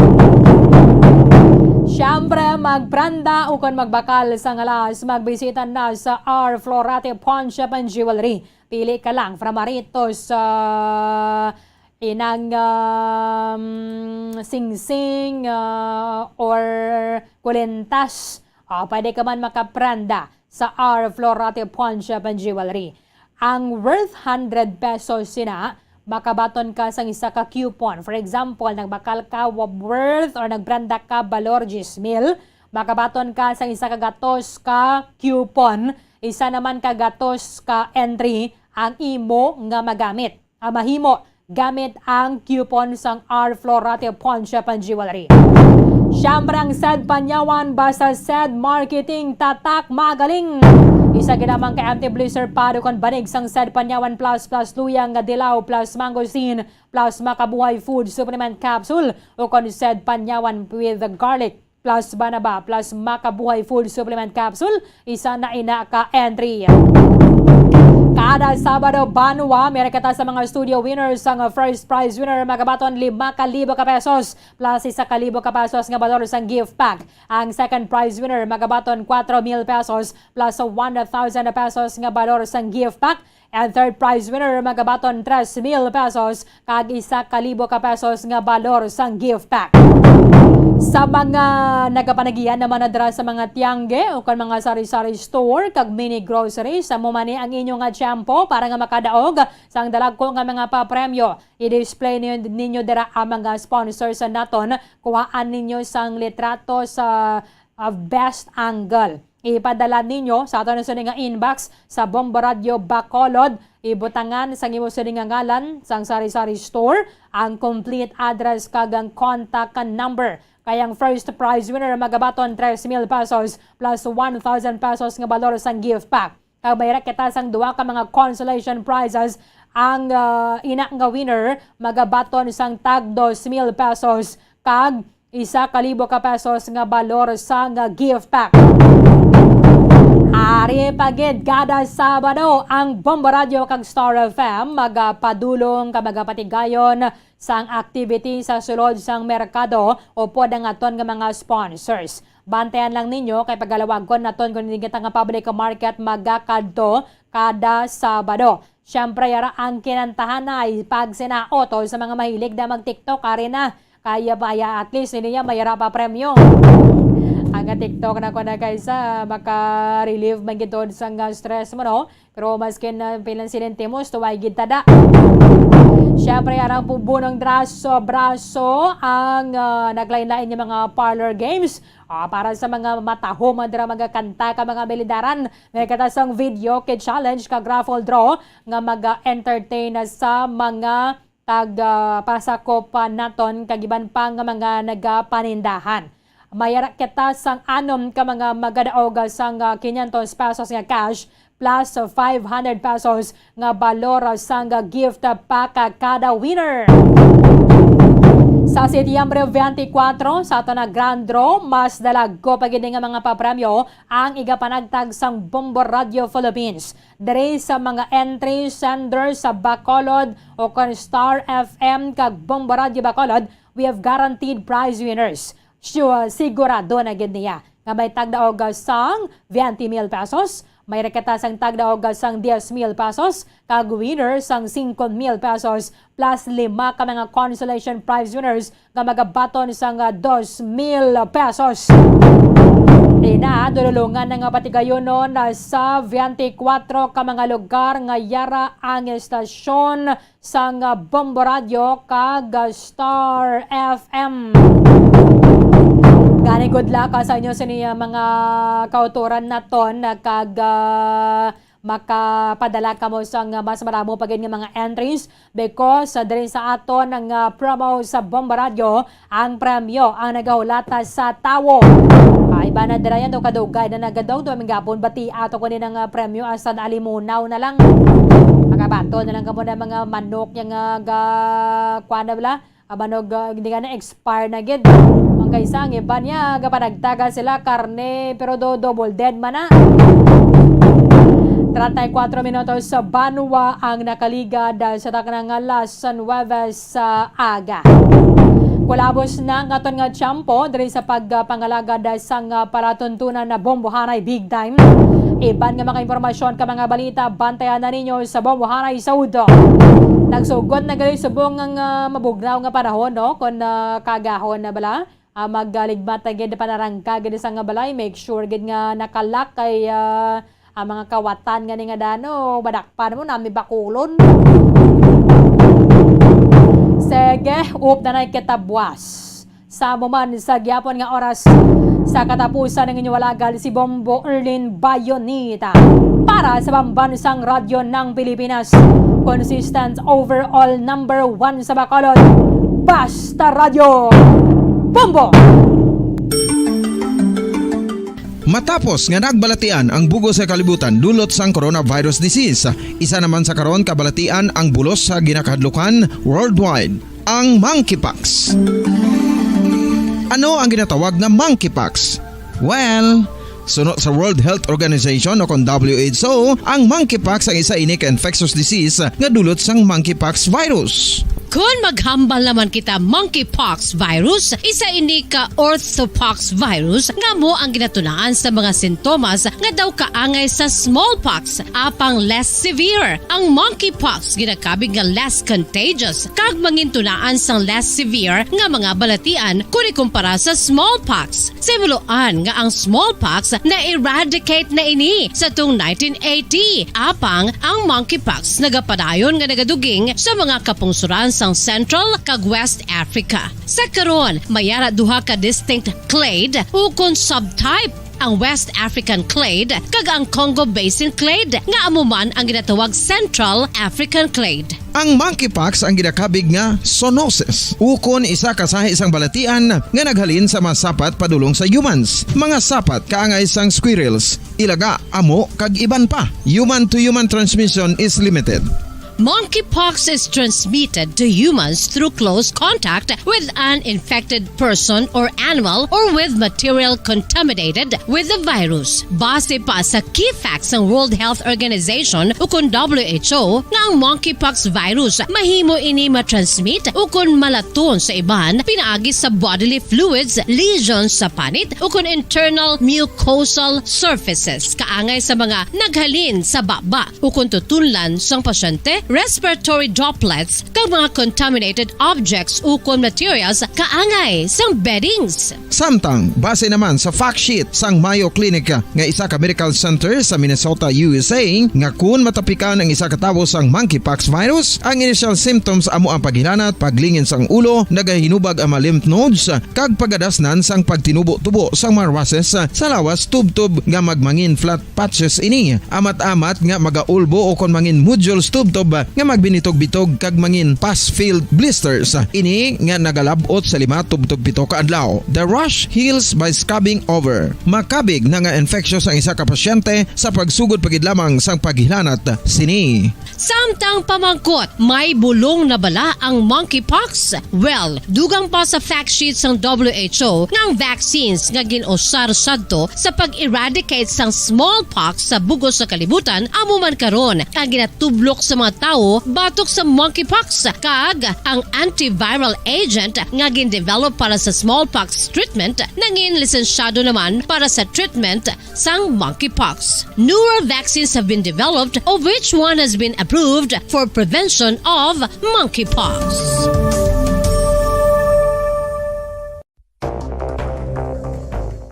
Siyempre, magpranda ukon magbakal sang alas, magbisita na sa R Florate Pawn Shop and Jewelry. Pili ka lang, from aritos, ah, inang, um, singsing, ah, or kulintas. Ah, pwede ka man makapranda sa R Florate Pawn Shop and Jewelry. Ang worth hundred pesos sina, makabaton ka sang isa ka coupon. For example, nagbakal ka wa-, worth or nagpranda ka balor diyes mil, makabaton ka sang isa ka gatos ka coupon, isa naman ka gatos ka entry ang imo nga magamit, ah, mahimo gamit ang coupon sang R Florate Pawn Shop and Jewelry. Siyempre, ang Sed Panyawan, basta Sed Marketing, tatak, magaling. Isa gid lamang ka empty blister pad ukon banig sang Sed Panyawan Plus, plus luyang nga dilaw, plus mangosteen, plus Makabuhay Food Supplement Capsule, ukon Sed Panyawan with garlic, plus banaba, plus Makabuhay Food Supplement Capsule, isa na ina ka entry. Kada Sabado, banwa, meron kita sa mga studio winners ang first prize winner, magabaton lima ka libo ka pesos, plus isa ka libo ka pesos nga balor sang gift pack. Ang second prize winner, magabaton kwatro mil pesos, plus one thousand pesos nga balor sang gift pack. And third prize winner, magabaton tres mil pesos kag isa ka libo ka pesos nga balor sang gift pack. Sa mga nagapanagian naman na dira sa mga tiangge o kon mga sari-sari store kag mini grocery, sa mo man ni ang inyo nga tiyempo para nga makadaog sang dalagko nga mga papremyo. I-display ninyo, ninyo dira ang mga sponsors naton. Kuhaan ninyo sang litrato sa, ah, best angle. Ipadala ninyo sa aton sini nga inbox sa Bombo Radio Bacolod. Ibutangan sang imo sini nga ngalan, sang sari-sari store, ang complete address kag ang contact number. Kay ang first prize winner magabaton tres mil pesos plus one thousand pesos nga balor sang gift pack. Kag may ra kita sang duha ka mga consolation prizes Ang, ah, ina nga winner magabaton sang tag dos mil pesos kag isa ka libo ka pesos nga balor sang gift pack. Ari pa gid kada Sabado ang Bombo Radio kag Star F M magapadulong ka magapatigayon sang activity sa sulod sang merkado upod ang aton nga mga sponsors. Bantayan lang ninyo kay pagalawagon naton kun hindi kita nga public market magakadto kada Sabado. Siyempre, yara ang kinantahan ay pagsinaot o sa mga mahilig na mag-TikTok, ari na. Kaya pa, ya, at least, hindi niya mayara pa premyo. Ang TikTok na ko na kaysa maka-relieve man gid sa nga stress mo, no? Pero maskin na pinansinintimos, tuway gid tada. Siyempre, arang pubunong draso, braso ang, ah, naglain-lain nga mga parlor games. Ah, para sa mga matahom, madra magakanta ka mga milidaran, may katasang video kay challenge kag raffle draw nga maga-entertain sa mga tag, ah, pasakop pa naton kag iban pa nga mga nagapanindahan. May ara kita sang anom ka mga magadaog sang, ah, quinientos pesos nga cash plus five hundred pesos nga balor sang gift pack kada winner. Sa Setyembre twenty-four, sa ato na grand draw, mas dalagko pa gid nga mga papremyo ang igapanagtag sang Bombo Radio Philippines. Diri sa mga entry sender sa Bacolod o kon Star F M kag Bombo Radio Bacolod, we have guaranteed prize winners. Sure, sigurado na gid niya nga may tagdaog sang twenty mil pesos, may reketa sang tagdaog sang diez mil pesos, kag winner sang singko mil pesos, plus lima ka mga consolation prize winners nga magabaton sang dos mil pesos. Ina, dululungan na nga patigayonon na sa twenty-four ka mga lugar nga yara ang estasyon sang, ah, Bombo Radio kag, ah, Star F M. Gani, good luck, ah, sa inyo sini, ah, mga kautoran naton, ah, kag, ah, makapadala kamo sang, ah, mas maramo pa gid nga mga entries because, ah, diri sa aton nga, ah, promo sa Bombo Radio, ang premyo ang nagahulata sa tawo. Ay, ba na dira yan, do kadugay na nagadong, do aming gapon, bati ato ko ni nga premyo, asad alimunaw na lang. Makabato na lang kamo na mga manok niya nga ga, kuwan na bala, abanog, ah, hindi nga na-expire na gid. Ang kaisa, ang iba niya, gapanagtaga sila, karne, pero do, double dead man na. Treinta y cuatro minutos sa banwa ang nakaligad, ah, sa takna nga alas nuwebe sa aga. Kulabos na ang aton nga tiyempo diri sa pagpangalagad sang, ah, palatuntunan na Bombohanay Big Time. Iban nga mga impormasyon ka mga balita, bantayan na ninyo sa Bombohanay sa Udo. Nagsugot na gali subong nga, ah, mabugnaw nga panahon, no? Kon, ah, kagahon na bala, ah, magaligmat na gid panarangka gid sa nga balay, make sure gid nga nakalak kay, ah, ang mga kawatan nga ni nga dano, madakpan mo, nami bakulon. Sige, up na na kita buwas. Sa mo man sa gyapon nga oras, sa katapusan ng inyong alagad si Bombo Erlin Bayonita. Para sa Pambansang Radyo ng Pilipinas, consistent overall number one sa Bacolod, Basta Radyo, Bombo! Matapos nga nagbalatian ang bug-os nga kalibutan dulot sang coronavirus disease, isa naman sa karon kabalatian ang bulos sa ginakahadlukan worldwide, ang monkeypox. Ano ang ginatawag nga monkeypox? Well, suno sa World Health Organization o kon W H O, ang monkeypox ang isa ini ka infectious disease nga dulot sang monkeypox virus. Kon maghambal naman kita monkeypox virus, isa ini ka orthopox virus nga amo ang ginatunaan sa mga sintomas nga daw kaangay sa smallpox, apang less severe. Ang monkeypox ginakabig nga less contagious kag mangintunaan sang less severe nga mga balatian kon ikumpara sa smallpox. Sa himuloan nga ang smallpox na-eradicate na ini sa tung nineteen eighty, apang ang monkeypox nagapadayon nga nagaduging sa mga kapungsoran sang Central kag West Africa. Sa karon, may ara duha ka distinct clade ukon subtype, ang West African clade kag ang Congo Basin clade, nga amo man ang ginatawag Central African clade. Ang monkeypox ang ginakabig nga zoonosis, ukon isa ka sahi sang balatian nga naghalin sa mga sapat padulong sa humans, mga sapat kaangay sang squirrels, ilaga, amo, kag iban pa. Human to human transmission is limited. Monkeypox is transmitted to humans through close contact with an infected person or animal or with material contaminated with the virus. Base pa sa key facts sang World Health Organization ukon W H O nga ang monkeypox virus mahimo ini matransmit ukon malaton sa iban pinaagi sa bodily fluids, lesions sa panit ukon internal mucosal surfaces kaangay sa mga naghalin sa baba ukon tutunlan sang pasyente, respiratory droplets, kag mga contaminated objects ukon materials kaangay sang beddings. Samtang, base naman sa fact sheet sang Mayo Clinic nga isa ka medical center sa Minnesota, U S A, nga kun matapikan ang isa ka tawo sang monkeypox virus, ang initial symptoms amo ang paghilanat, paglingin sang ulo, nagahinubag ang mga lymph nodes, kag pagadasnan sang pagtinubo-tubo sang mga rashes sa lawas tubtob nga magmangin flat patches ini. Amat-amat nga magaulbo o kon mangin nodules tubtob nga magbinitog-bitog kag mangin pus-filled blisters. Ini nga nagalab-ot sa lima tubtob pito ka adlaw. The rash heals by scabbing over. Makabig na nga infectious ang isa ka pasyente sa pagsugod pa gid lamang sang paghilanat sini. Samtang pamangkot, may bulong na bala ang monkeypox? Well, dugang pa sa fact sheet sang W H O nga ang vaccines nga gin-usar sadto sa pag-eradicate sang smallpox sa bug-os nga kalibutan amo man karon ang ginatublok sa mga tawo batok sa monkeypox, kag ang antiviral agent nga gin-develop para sa smallpox treatment nangin lisensyado naman para sa treatment sang monkeypox. Newer vaccines have been developed, of which one has been approved for prevention of monkeypox.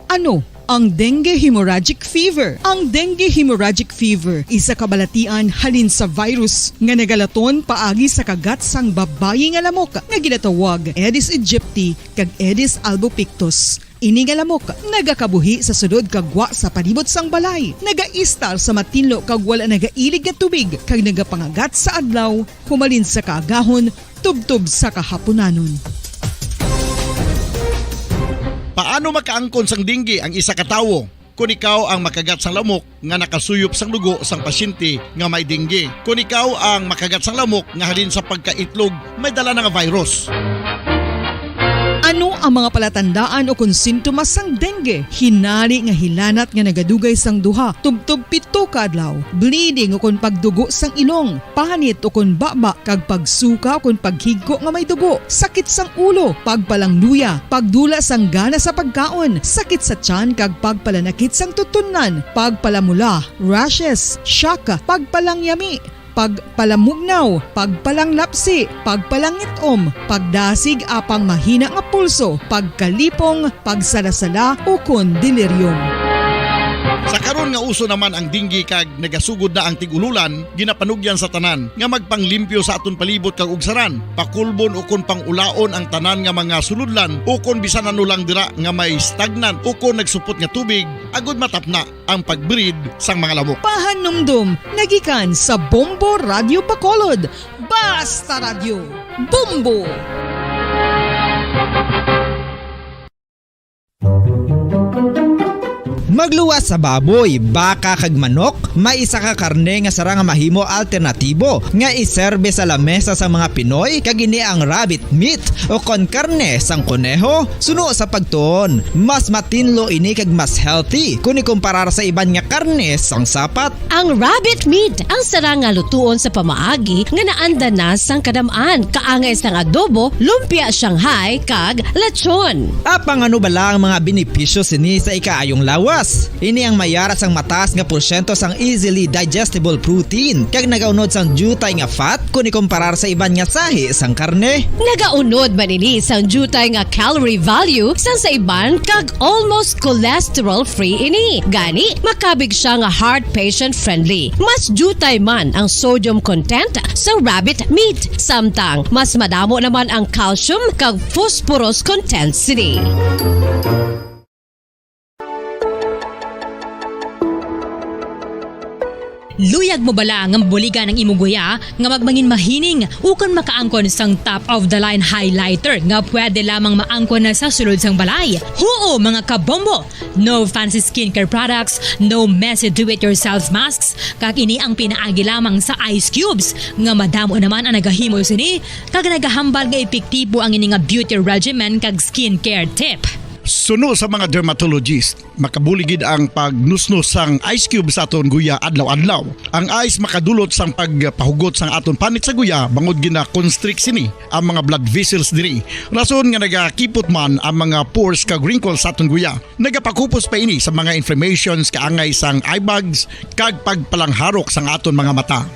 Ano ang dengue hemorrhagic fever? Ang dengue hemorrhagic fever isa ka balatian halin sa virus nga nagalaton paagi sa kagat sang babayi nga lamok nga ginatawag Aedes aegypti kag Aedes albopictus. Ini nga lamok nagakabuhi sa sulod kag gwa sa palibot sang balay, nagaistar sa matinlo kag wala nagailig nga tubig, kag nagapangagat sa adlaw humalin sa kaagahon tubtob sa kahapunanon. Paano makaangkon sang dengue ang isa ka tawo? Kon ikaw ang makagat sang lamok nga nakasuyop sang dugo sang pasyente nga may dengue. Kon ikaw ang makagat sang lamok nga halin sa pagkaitlog may dala na nga virus. Ano ang mga palatandaan o kon sintomas sang dengue? Hinari nga hilanat nga nagadugay sang duha tubtob pito ka adlaw, bleeding o kon pagdugo sang ilong, panit o kon baba, kag pagsuka o kon paghigko nga may dugo, sakit sang ulo, pagpalangluya, pagdula sang gana sa pagkaon, sakit sa tiyan kag pagpalanakit sang tutunlan, pagpalamula, rashes, shock, pagpalangyami, pagpalamugnaw, pagpalanglapsi, pagpalangit-om, pagdasig apang mahina nga pulso, pagkalipong, pagsalasala, ukon delirium. Sa karon nga uso naman ang dengue kag nagasugod na ang tig-ululan, ginapanugyan sa tanan nga magpanglimpyo sa aton palibot kag ugsaran, pakulbon ukon pang-ulaon ang tanan nga mga sulodlan ukon bisan ano lang dira nga may stagnant ukon nagsupot nga tubig, agod matapna ang pag-breed sang mga lamok. Pahanumdom nga gikan sa Bombo Radyo Bacolod. Basta Radyo, Bombo! Magluwas sa baboy, baka kag manok, may isa ka karne nga sarang nga mahimo alternatibo nga iserbe sa lamesa sang mga Pinoy, kag ini ang rabbit meat o kon karne sang koneho. Suno sa pagtuon, mas matinlo ini kag mas healthy kon ikumparar sa iban nga karne sang sapat. Ang rabbit meat ang sarang nga lutuon sa pamaagi nga naanda na sang kadam-an, kaangay sang adobo, lumpia Shanghai, kag lechon. Apang ano bala ang mga benepisyo sini sa ikaayong lawas? Ini ang may ara sang mataas nga porsyento sang easily digestible protein, kag nagaunod sang diutay nga fat kon ikumparar sa iban nga sahi sang karne. Nagaunod man ini sang diutay nga calorie value sang sa iban, kag almost cholesterol-free ini. Gani, makabig siya nga heart patient-friendly. Mas diutay man ang sodium content sa rabbit meat, samtang mas madamo naman ang calcium kag phosphorus content sini. Luyag mo bala nga mabuligan ang imo guya nga magmangin mahining ukon makaangkon sang top of the line highlighter nga pwede lamang maangkon na sa sulod sang balay? Huo, mga kabombo! No fancy skincare products, no messy do-it-yourself masks, kag ini ang pinaagi lamang sa ice cubes nga madamo naman ang nagahimo sini kag nagahambal nga epektibo ang ini nga beauty regimen kag skincare tip. Suno sa mga dermatologist, makabulig gid ang pagnusnos sang ice cube sa aton guya adlaw-adlaw. Ang ice makadulot sang pagpahugot sang aton panit sa guya bangod gina-constrict sini ang mga blood vessels diri, rason nga nagakipot man ang mga pores kag wrinkles sa aton guya. Nagapakupos pa ini sa mga inflammations, kaangay sang eye bags, kag pagpalangharok sang aton mga mata.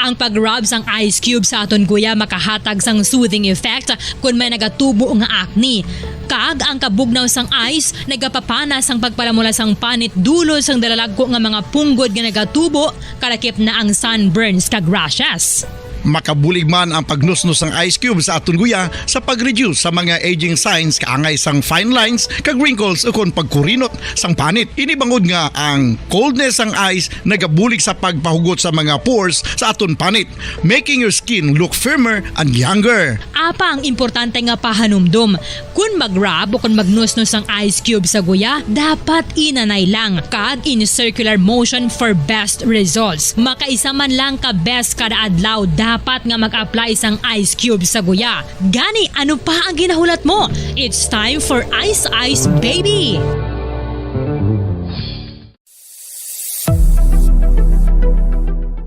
Ang pag-rub sang ice cube sa aton guya makahatag sang soothing effect kon may nagatubo nga acne. Kag ang kabugnaw sang ice nagapapana sang pagpalamula sang panit dulot sang dalalagko nga mga punggod nga nagatubo, kalakip na ang sunburns kag rashes. Makabulig man ang pagnusnos sang ice cube sa aton guya sa pag-reduce sa mga aging signs, kaangay sang fine lines kag wrinkles, ukon pagkurinot sang panit. Ini bangod nga ang coldness sang ice nagabulig sa pagpahugot sa mga pores sa aton panit, making your skin look firmer and younger. Apang importante nga pahanumdom, kon mag-rub o kon magnusnos ang ice cube sa guya, dapat inanay lang kag in circular motion for best results. Makaisa man lang ka beses kada adlaw dapat nga mag-apply sang ice cube sa guya. Gani, ano pa ang ginahulat mo? It's time for Ice Ice Baby!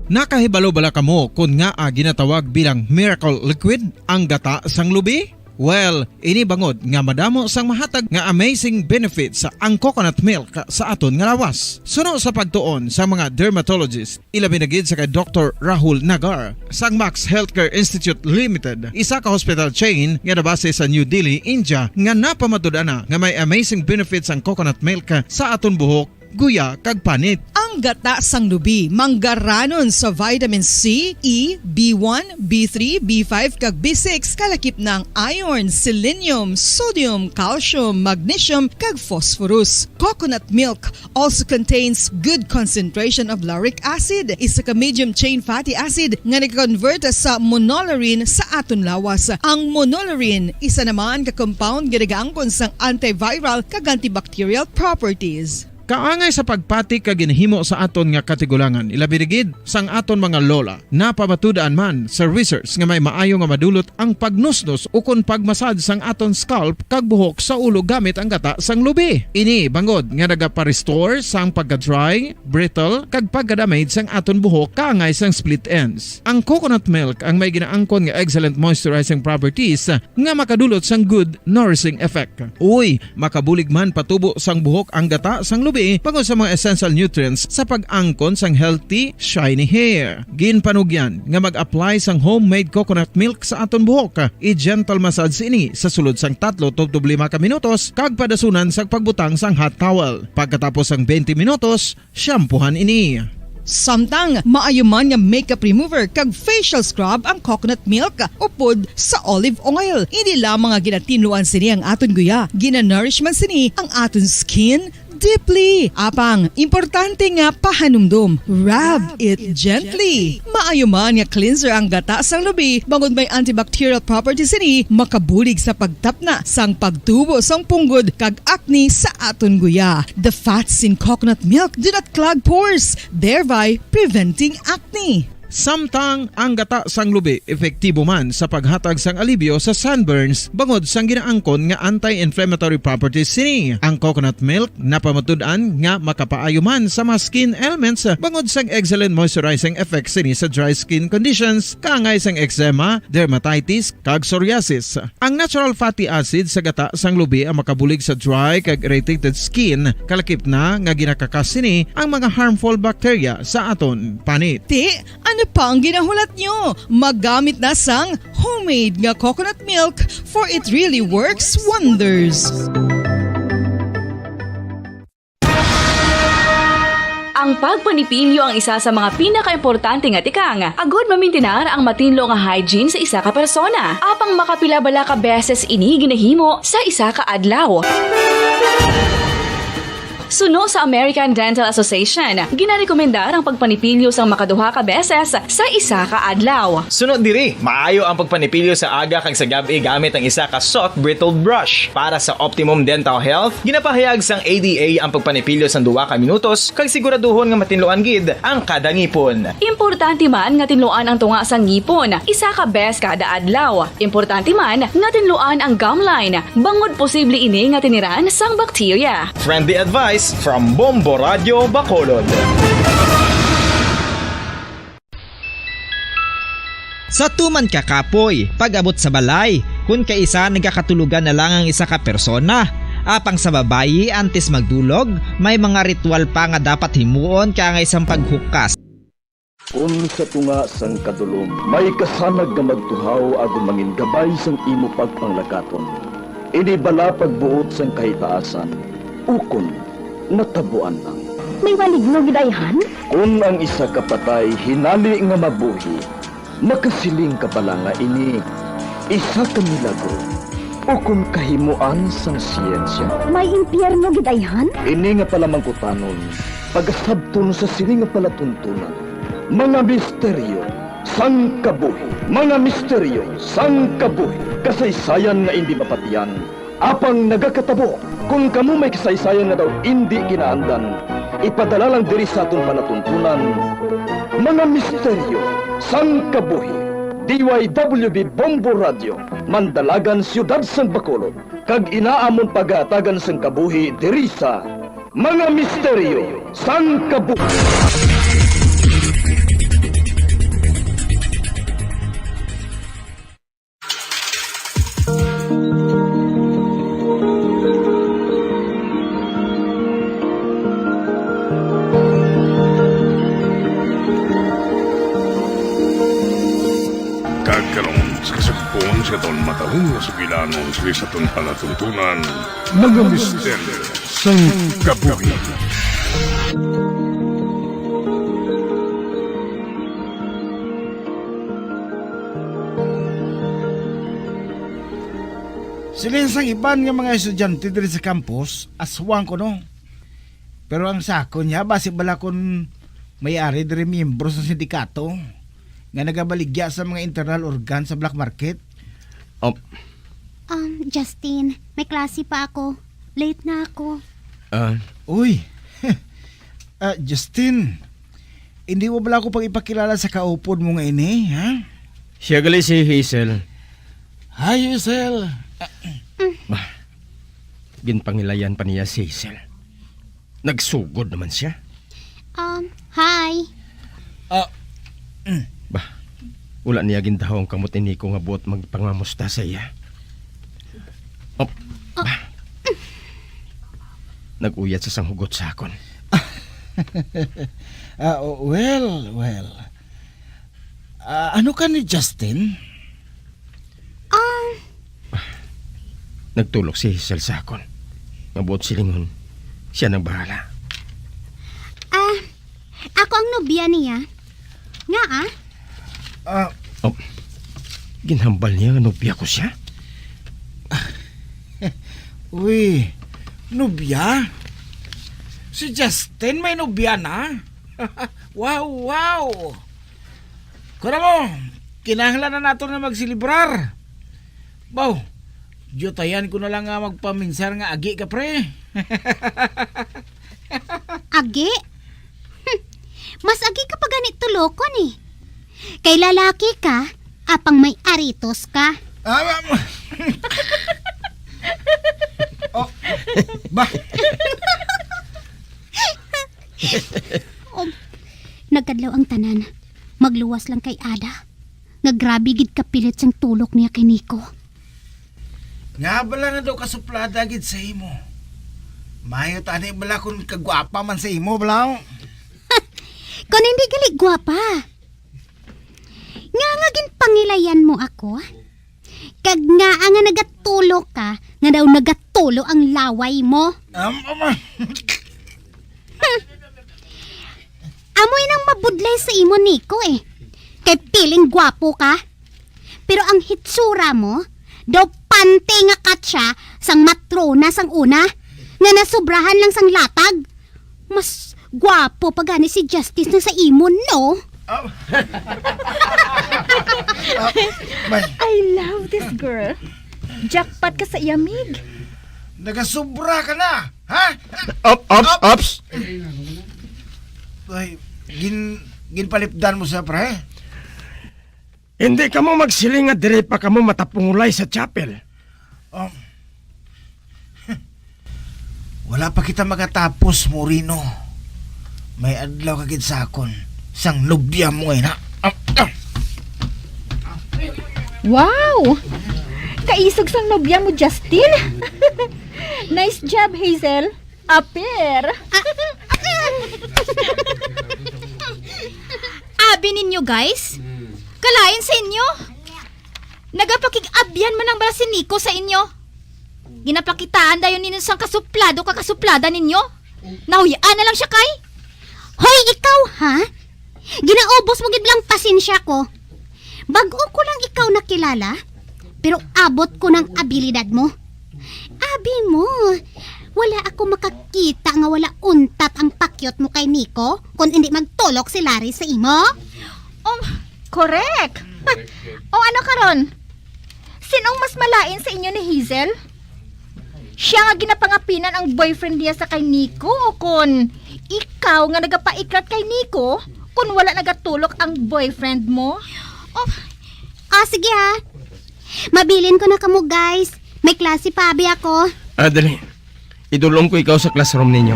Nakahibalo bala kamo kon ngaa ginatawag bilang miracle liquid ang gata sang lubi? Well, ini bangod nga madamo sang mahatag nga amazing benefits ang coconut milk sa aton nga lawas. Suno sa pagtuon sa mga dermatologist, ilabi na gid sa kay Doktor Rahul Nagar sang Max Healthcare Institute Limited, isa ka hospital chain nga nabase sa New Delhi, India, nga napamatud-an na nga may amazing benefits ang coconut milk sa aton buhok, guya, kag panit. Ang gata sang lubi manggaranon sa vitamin C, E, B one, B three, B five, kag B six, kalakip na ang iron, selenium, sodium, calcium, magnesium, kag phosphorus. Coconut milk also contains good concentration of lauric acid, isa ka medium chain fatty acid nga nag-convert sa monolaurin sa aton lawas. Ang monolaurin isa naman ka compound nga nagaangkon sang antiviral kag antibacterial properties. Kaangay sa pagpati kag ginhimo sa aton nga katigulangan, ilabi na gid sang aton mga lola. Napamatud-an man sa research nga may maayo nga madulot ang pagnusnos ukon pagmasad sang aton scalp kag buhok sa ulo gamit ang gata sang lubi. Ini bangod nga nagapa-restore sang pagka-dry, brittle, kag pagka-damage sang aton buhok kaangay sang split ends. Ang coconut milk ang may ginaangkon nga excellent moisturizing properties nga makadulot sang good nourishing effect. Uy, makabulig man patubo sang buhok ang gata sang lubi bangod sa mga essential nutrients sa pag-angkon sang healthy, shiny hair. Ginpanugyan nga mag-apply sang homemade coconut milk sa aton buhok. I-gentle massage ini sa sulod sang tatlo tubtob lima ka minutos kag padasunan sang pagbutang sang hot towel. Pagkatapos sang twenty minutos, shampoohan ini. Samtang maayo man nga makeup remover kag facial scrub ang coconut milk upod sa olive oil. Hindi lamang nga ginatinluan sini ang aton guya, ginanourish man sini ang aton skin deeply. Apang, importante nga pahanumdom, rub it gently. Maayo man nga cleanser ang gata sang lubi, bangod may antibacterial properties sini, makabulig sa pagtapna sang pagtubo sang punggod kag acne sa aton guya. The fats in coconut milk do not clog pores, thereby preventing acne. Samtang ang gata sang lubi epektibo man sa paghatag sang alibyo sa sunburns bangod sang ginaangkon nga anti-inflammatory properties sini. Ang coconut milk napamatud-an nga makapaayo man sa mga skin ailments bangod sang excellent moisturizing effects sini sa dry skin conditions, kaangay sang eczema, dermatitis, kag psoriasis. Ang natural fatty acid sa gata sang lubi ang makabulig sa dry kag irritated skin, kalakip na nga ginakakas sini ang mga harmful bacteria sa aton panit. Ti, ano pa ang ginahulat nyo? Magamit na sang homemade nga coconut milk, for it really works wonders. Ang pagpanipilyo ang isa sa mga pinakaimportante nga tikang agud mamintinar ang matinlo nga hygiene sa isa ka persona. Apang makapila bala ka beses ini ginahimo sa isa ka adlaw? Suno sa American Dental Association, ginarekomendar ang pagpanipilyo sang makaduha ka beses sa isa ka adlaw. Suno diri, maayo ang pagpanipilyo sa aga kag sa gab-i gamit ang isa ka soft bristled brush. Para sa optimum dental health, ginapahayag sang A D A ang pagpanipilyo sang duha ka minutos kag siguraduhon nga matinluan gid ang kada ngipon. Importante man nga tinluan ang tunga sang ngipon isa ka bes kada adlaw. Importante man nga tinluan ang gum line, bangod posible ini nga tiniran sang bakterya. Friendly advice from Bombo Radio Bacolod. Sa tuman ka kapoy, pag-abot sa balay, kun kaisa nagakatulogan na lang ang isa ka persona. Apang sa babayi, antes magdulog, may mga ritual pa nga dapat himuon, kaangay sang paghukas. Kon sa tunga sang kadulom may kasanag nga magtuhaw agod mangin gabay sang imo pagpanglakaton, ini bala pagbuot sang kahitaasan, ukon natabuan lang. May maligno gid ayhan? Kon ang isa ka patay hinali nga mabuhi, makasiling ka bala nga ini isa ka milagro ukon kahimuan sang siyensya? May impyerno gid ayhan? Ini nga palamangkutanon, pagasabton sa sini nga palatuntunan. Mga misteryo sang kabuhi. Mga misteryo sang kabuhi. Kasaysayan nga indi mapatian, apang nagakatabo. Kon kamo may kasaysayan nga daw indi kinaandan, ipadala lang diri sa aton palatuntunan. Mga misteryo sang kabuhi. D Y W B Bombo Radio, Mandalagan, Siyudad sang Bacolod, kag ina amon pagahatagan sang kabuhi diri sa Mga Misteryo sang Kabuhi. Kag karon, sa kasugpon sa aton matahong nga sugilanon sa aton palatuntunan, Mga Misteryo sang Kabuhi. Siling sang iban nga mga estudyante diri sa campus, aswang kuno. Pero ang sa akon niya, basi bala kon may ari diri miyembro sa sindikato nga nagabaligya sa mga internal organ sa black market. Oh. Um, Justin, may klase pa ako. Late na ako. Ah, Uy! Ah, Justin, hindi mo bala ako pag-ipakilala sa kaupod mo nga ini, ha? Siya gali si Hazel. Hi, Hazel. Ah, Bah, ginpangilayan pa niya si Hazel. Nagsugod naman siya. Um, hi. Ah, mm. Bah, wala niya gindahaw ang kamot ni Nico nga buot magpangamusta sa iya. Oh, Ah. Bah. Nag-uyat sa sang hugot sa akon. Ah, oh, well, well. Ah, ano ka ni Justin? Ah, Nagtulok si Hazel sa akon. Nga buot silingon, siya nang bahala. Ah, ako ang nobya niya. Nga, ah? Ah, Oh, ginhambal niya nga nobya ko siya? Uy, nobya? Si Justin may nobya na? Wow, wow! Kuno mo, kinahanglan na nato na magselebrar. Baw, diyutayan ko na lang nga magpaminsar nga agi ka, pre. Agi? Hmm, mas agi ka pa gani tulokon, eh. Kay lalaki ka, apang may aritos ka. Ah, ma-, oh, ba? Oh, nagkadlaw ang tanan. Magluwas lang kay Ada. Nga grabe gid kapilit sang tulok niya kay Nico. Nga bala nga daw kasuplada gid sa imo. Maayo tani bala kung kagwapa man sa imo, bala? Kon hindi gali gwapa. Nga nga ginpangilayan mo ako? Kag nga nga nagatulo ka, nga daw nagatulo ang laway mo? Um, um, Amoy nang mabudlay sa imo, Nico, eh. Kay piling gwapo ka. Pero ang hitsura mo, daw pante nga katsa sang matrona sang una. Nga nasobrahan lang sang latag. Mas gwapo pa gani si Justice na sa imo, no? Ah. Ah, may I love this girl. Jackpot ka sa iya, Mig. Nagasubra ka na, ha? Up, up, Up! Ups! Ay, gin-, ginpalipdan mo siya, pre? Hindi kamo magsiling nga diri pa kamo matapungulay sa chapel. Um, wala pa kita magatapos, Moreno. May adlaw ka gid sa akon, sang nobya mo ngayon, ha? Ah, ah. Wow! Kaisog sang nobya mo, Justin. Nice job, Hazel. Apir. Abi ninyo, guys? Kalain sa inyo? Nagapakig-abyan man ang bala si Nico sa inyo. Ginapakitaan dayon ninyo sang kasuplado ka kasuplada ninyo. Nahuy-an na lang siya kay. Hoy, ikaw, ha? Ginaubos mo gid lang pasensya ko. Bag-o ko lang ikaw nakilala, pero abot ko ng abilidad mo. Abi mo, wala ako makakita nga wala untat ang pakyot mo kay Nico, kung hindi magtulok si Larry sa imo. Oh, correct. O ano karon? Sinong mas malain sa inyo ni Hazel? Siya nga ginapangapinan ang boyfriend niya sa kay Nico, o kon ikaw nga nagapaiklat kay Nico, kon wala nagatulok ang boyfriend mo? Oh, ah, sige ha. Mabilin ko na kamo, guys. May klase pa abi ako. Ah, dali. Idulong ko ikaw sa classroom ninyo.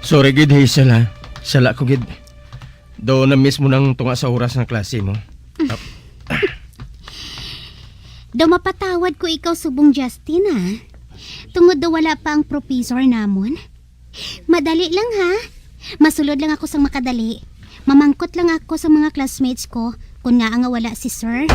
Sorry gid, Hazel, ha. Sala ko gid. Daw na mismo nang tunga sa oras ng klase mo. Ap- Daw mapatawad ko ikaw subong, Justin, ha? Tungod daw wala pa ang professor namon. Madali lang, ha? Masulod lang ako sang makadali. Mamangkot lang ako sa mga classmates ko kung nga nga wala si sir.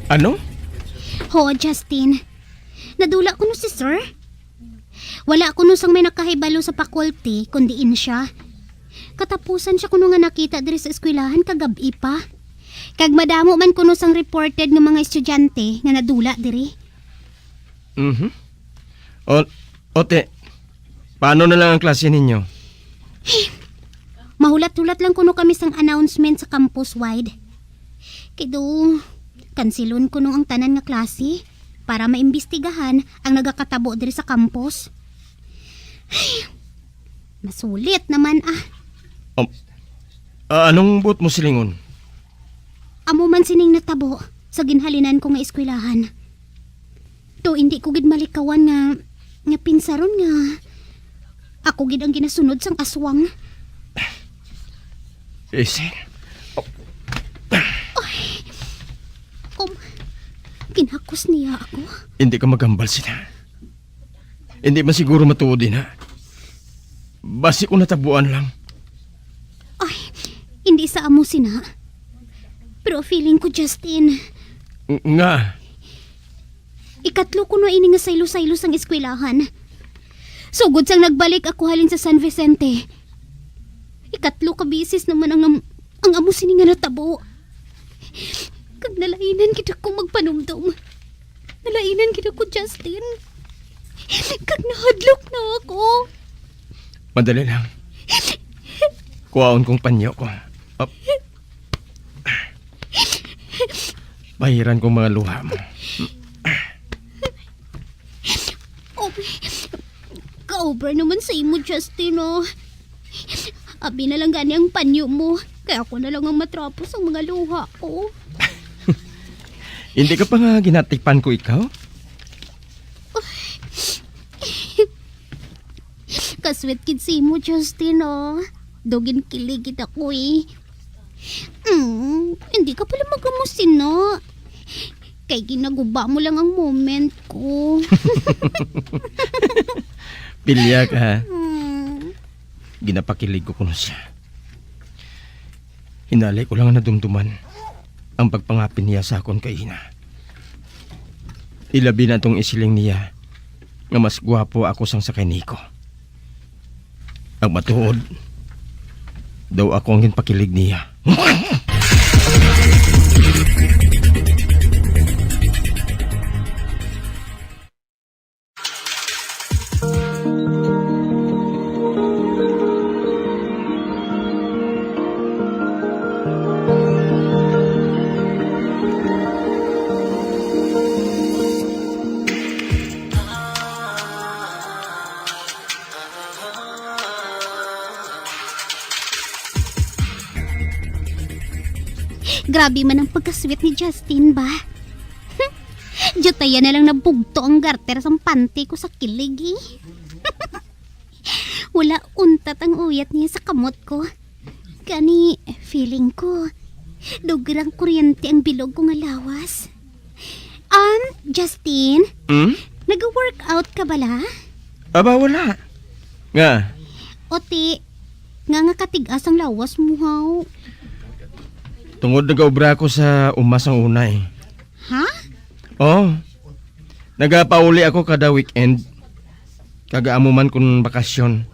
Ano? Ho, Justin. Nadula kuno si sir. Wala kuno sang may nakahibalo sa faculty, kundi in siya. Katapusan siya kuno nga nakita diri sa eskwelahan kagab-i pa. Kag madamo man kuno sang reported nga mga estudyante nga nadula diri. Mhm. O, ote, paano na lang ang klase ninyo? Mahulat-hulat lang kuno kami sang announcement sa campus wide. Kay do, kansilon kuno ang tanan nga klase para maimbestigahan ang nagakatabo diri sa campus. Masulit naman, ah. Um, ah, anong buot mo silingon? Amo man sining natabo sa ginhalinan ko nga eskwelahan. To, hindi ko gid malikawan nga, nga pinsaron nga ako gid ang ginasunod sang aswang. Isi. Ay, um, ginhakos niya ako. Hindi ka maghambal sina. Hindi man siguro matuod, ina. Basi ko natabuan lang. Ay, hindi sa amo sina. Pero feeling ko, Justin. Ng-, nga? Ikatlo ko na ini nga saylo-saylo sang eskwelahan. Sugod sang nagbalik ako halin sa San Vicente. Ikatlo ka bisis naman ang am-, ang amo sini nga natabo. Kag nalainan gid ako magpanumdom. Nalainan gid ako, Justin. Kag nahadlok na ako. Madali lang. Kuhaon kong panyo ko. Up. Bahiran kong mga luha mo. Oh, ka-over naman sa imo, Justin, oh. Abi na lang gani ang panyo mo, kay ako na lang ang matrapo sa mga luha ko. Hindi ka pa nga ginatipan ko ikaw? Kasweet gid sa imo, Justin, oh. Daw ginkilig gid ako, eh. Mm, hindi ka pala magamusin, no? Kay ginaguba mo lang ang moment ko. Pilya ka, ha? Mm. Ginapakilig ko kuno siya. Hinali ko lang nadumduman ang pagpangapin niya sa akon kay ina. Ilabi na tong isiling niya nga mas gwapo ako sang sa kay Nico. Ang matuod, daw ako ang ginpakilig niya. Grabe man ang pagkasweet ni Justin ba? Jutaya na lang nabugto ang garter sang panty ko sa kilig eh. Wala untat ang uyat niya sa kamot ko. Gani, feeling ko, dugrang kuryente ang bilog ko nga lawas. Um, Justin, Hmm? Nag-workout ka bala? Aba, wala. Nga, O ti, nga nga katig-as ang lawas mo, haw? Tungod nagaobra ako sa uma sang una eh. Ha? Oh, nagapauli ako kada weekend. Kag amo man kun bakasyon.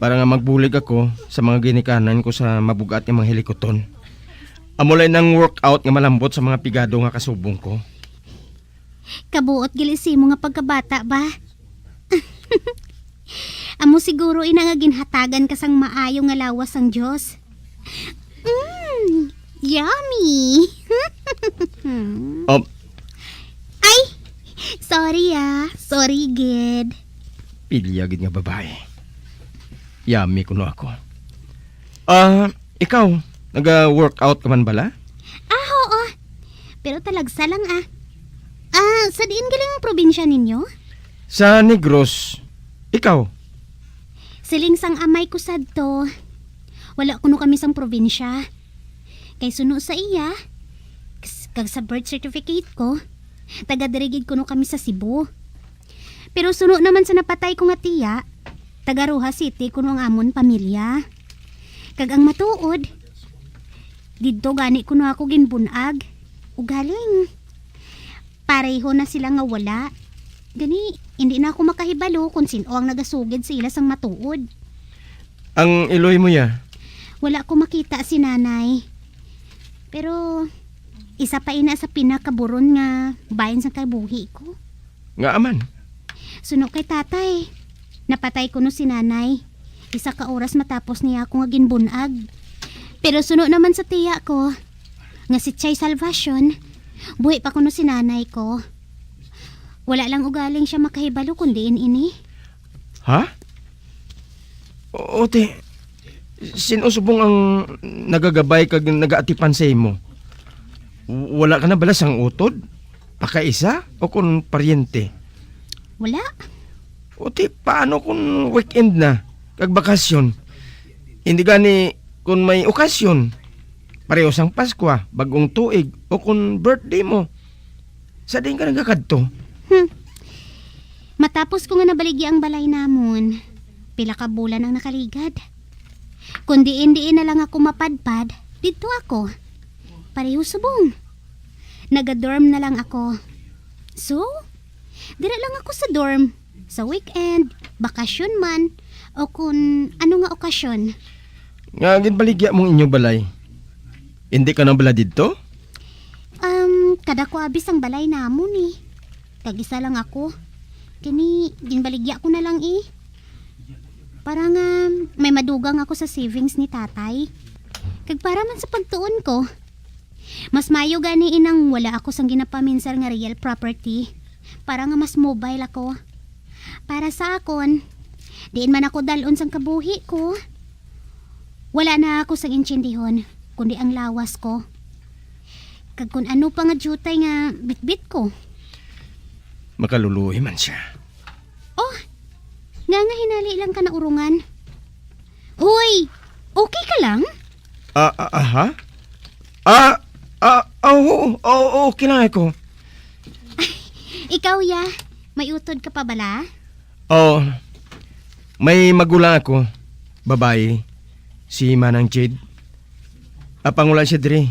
Para nga magbulig ako sa mga ginikanan ko sa mabugat nga mga hilikuton. Amo lang ang workout nga malambot sa mga pigado nga kasubong ko. Kabuot gali sa imo nga pagkabata ba? Amo siguro ina nga ginhatagan ka sang maayo nga lawas sang Dios. Mm, yummy. Um, Ay, sorry ah. Sorry gid. Pilya gid nga babae. Yummy kuno ako. Ah, ikaw, naga-workout ka man bala? Ah, oo. Pero talagsa lang ah. Ah, sa diin galing ang probinsya ninyo? Sa Negros. Ikaw? Siling sang amay ko sadto. Wala kuno kami sang probinsya. Kay suno sa iya, s- kag sa birth certificate ko, taga diri gid kuno kami sa Cebu. Pero suno naman sa napatay ko nga tiya, taga Roxas City kuno ang amon pamilya. Kag ang matuod, didto gani kuno ako ginbun-ag. Ugaling, pareho na sila nga wala. Gani, hindi na ako makahibalo kung sin-o ang nagasugid sa ila sang matuod. Ang iloy mo ya? Wala ko makita si nanay. Pero isa pa ina sa pinakaburon nga bahin sang kabuhi ko. Nga aman? Suno kay tatay, napatay kuno si nanay. Isa ka oras matapos niya ako nga ginbun-ag. Pero suno naman sa tiya ko, nga si Chay Salvacion, buhi pa kuno si nanay ko. Wala lang ugaling siya makahibalo kung diin ini. Ha? O, o, te, sin-o subong ang nagagabay kag nagaatipan sa imo? W- Wala ka na bala sang utod? Pakaisa o kon paryente? Wala. O ti, paano kung weekend na, kag bakasyon? Hindi gani kung may okasyon, pareho sang Paskwa, Bagong Tuig, o kung birthday mo. Sa diin ka nagakadto? Hmm. Matapos ko nga nabaligya ang balay namon, pila ka bulan ang nakaligad. Kung diin-diin na lang ako mapadpad, didto ako. Pareho subong. Naga-dorm na lang ako. So, dira lang ako sa dorm. Sa weekend, bakasyon man, o kun ano nga okasyon. Nga ginbaligya mong inyo balay? Hindi ka na bala didto? Um, kada ko abis ang balay namon eh. Tag-isa lang ako. Kini, ginbaligya ko na lang eh. Para nga may madugang ako sa savings ni tatay. Kag para man sa pagtuon ko, mas mayo gani inang wala ako sang ginapaminsar nga real property. Para nga mas mobile ako. Para sa akon, diin man ako dal-on sang kabuhi ko. Wala na ako sang intsindihon, kundi ang lawas ko. Kag kun ano pa nga diutay nga bitbit ko. Makaluluoy man siya. Oh, nga nga hinali lang ka naurungan. Hoy, okay ka lang? Ah, ah, ah, ha? Ah, ah, ah, oo, oo, okay lang ako. Ikaw, ya, may utod ka pa bala? Oo. May magulang ako. Babayi, si Manang Jade. Apang wala siya diri.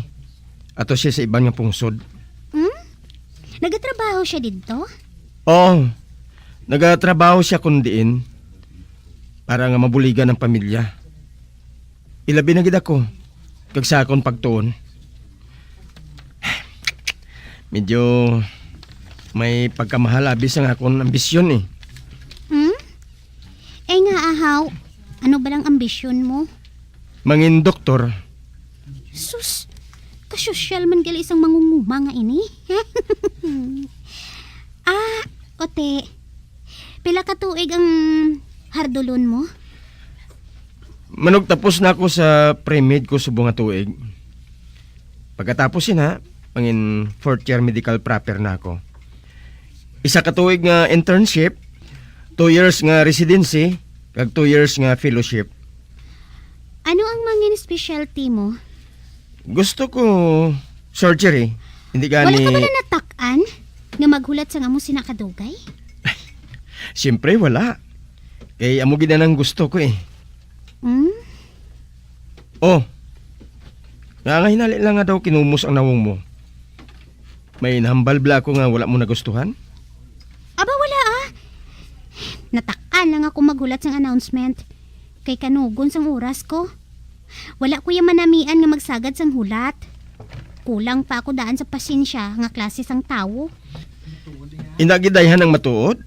Ato siya sa iban nga pungsod. Hmm? Nagatrabaho siya didto? Oo. Nagatrabaho siya kun diin para nga mabuligan ang pamilya. Ilabi na gid ako kag sa akon pagtuon. Medyo may pagkamahal abi sang akon ambisyon, eh. Hmm? Eh nga, ahaw, ano ba lang ambisyon mo? Mangin doktor. Sus, kasosyal man gali sang mangunguma nga ini. Ah, ote, pila ka tuig ang hardulon mo? Manugtapos na ako sa pre-med ko subong nga tuig. Pagkatapos sina, mangin fourth year medical proper na ako. Isa ka tuig nga internship, two years nga residency, kag two years nga fellowship. Ano ang mangin specialty mo? Gusto ko surgery. Hindi Wala gani ka ba na natak-an nga maghulat sang amo sina kadugay? Siyempre, wala. Kay amo gid na nang gusto ko, eh. Hmm? Oh, nga hinali lang nga daw kinumos ang nawong mo. May nahambal bala ako nga wala mo nagustuhan? Aba, wala, ah. Natak-an lang ako maghulat sang announcement. Kay kanugon sang oras ko. Wala ko ya manamian nga magsagad sang hulat. Kulang pa ako daan sa pasensya nga klase sang tawo. Ina gid dayhan ang matuod?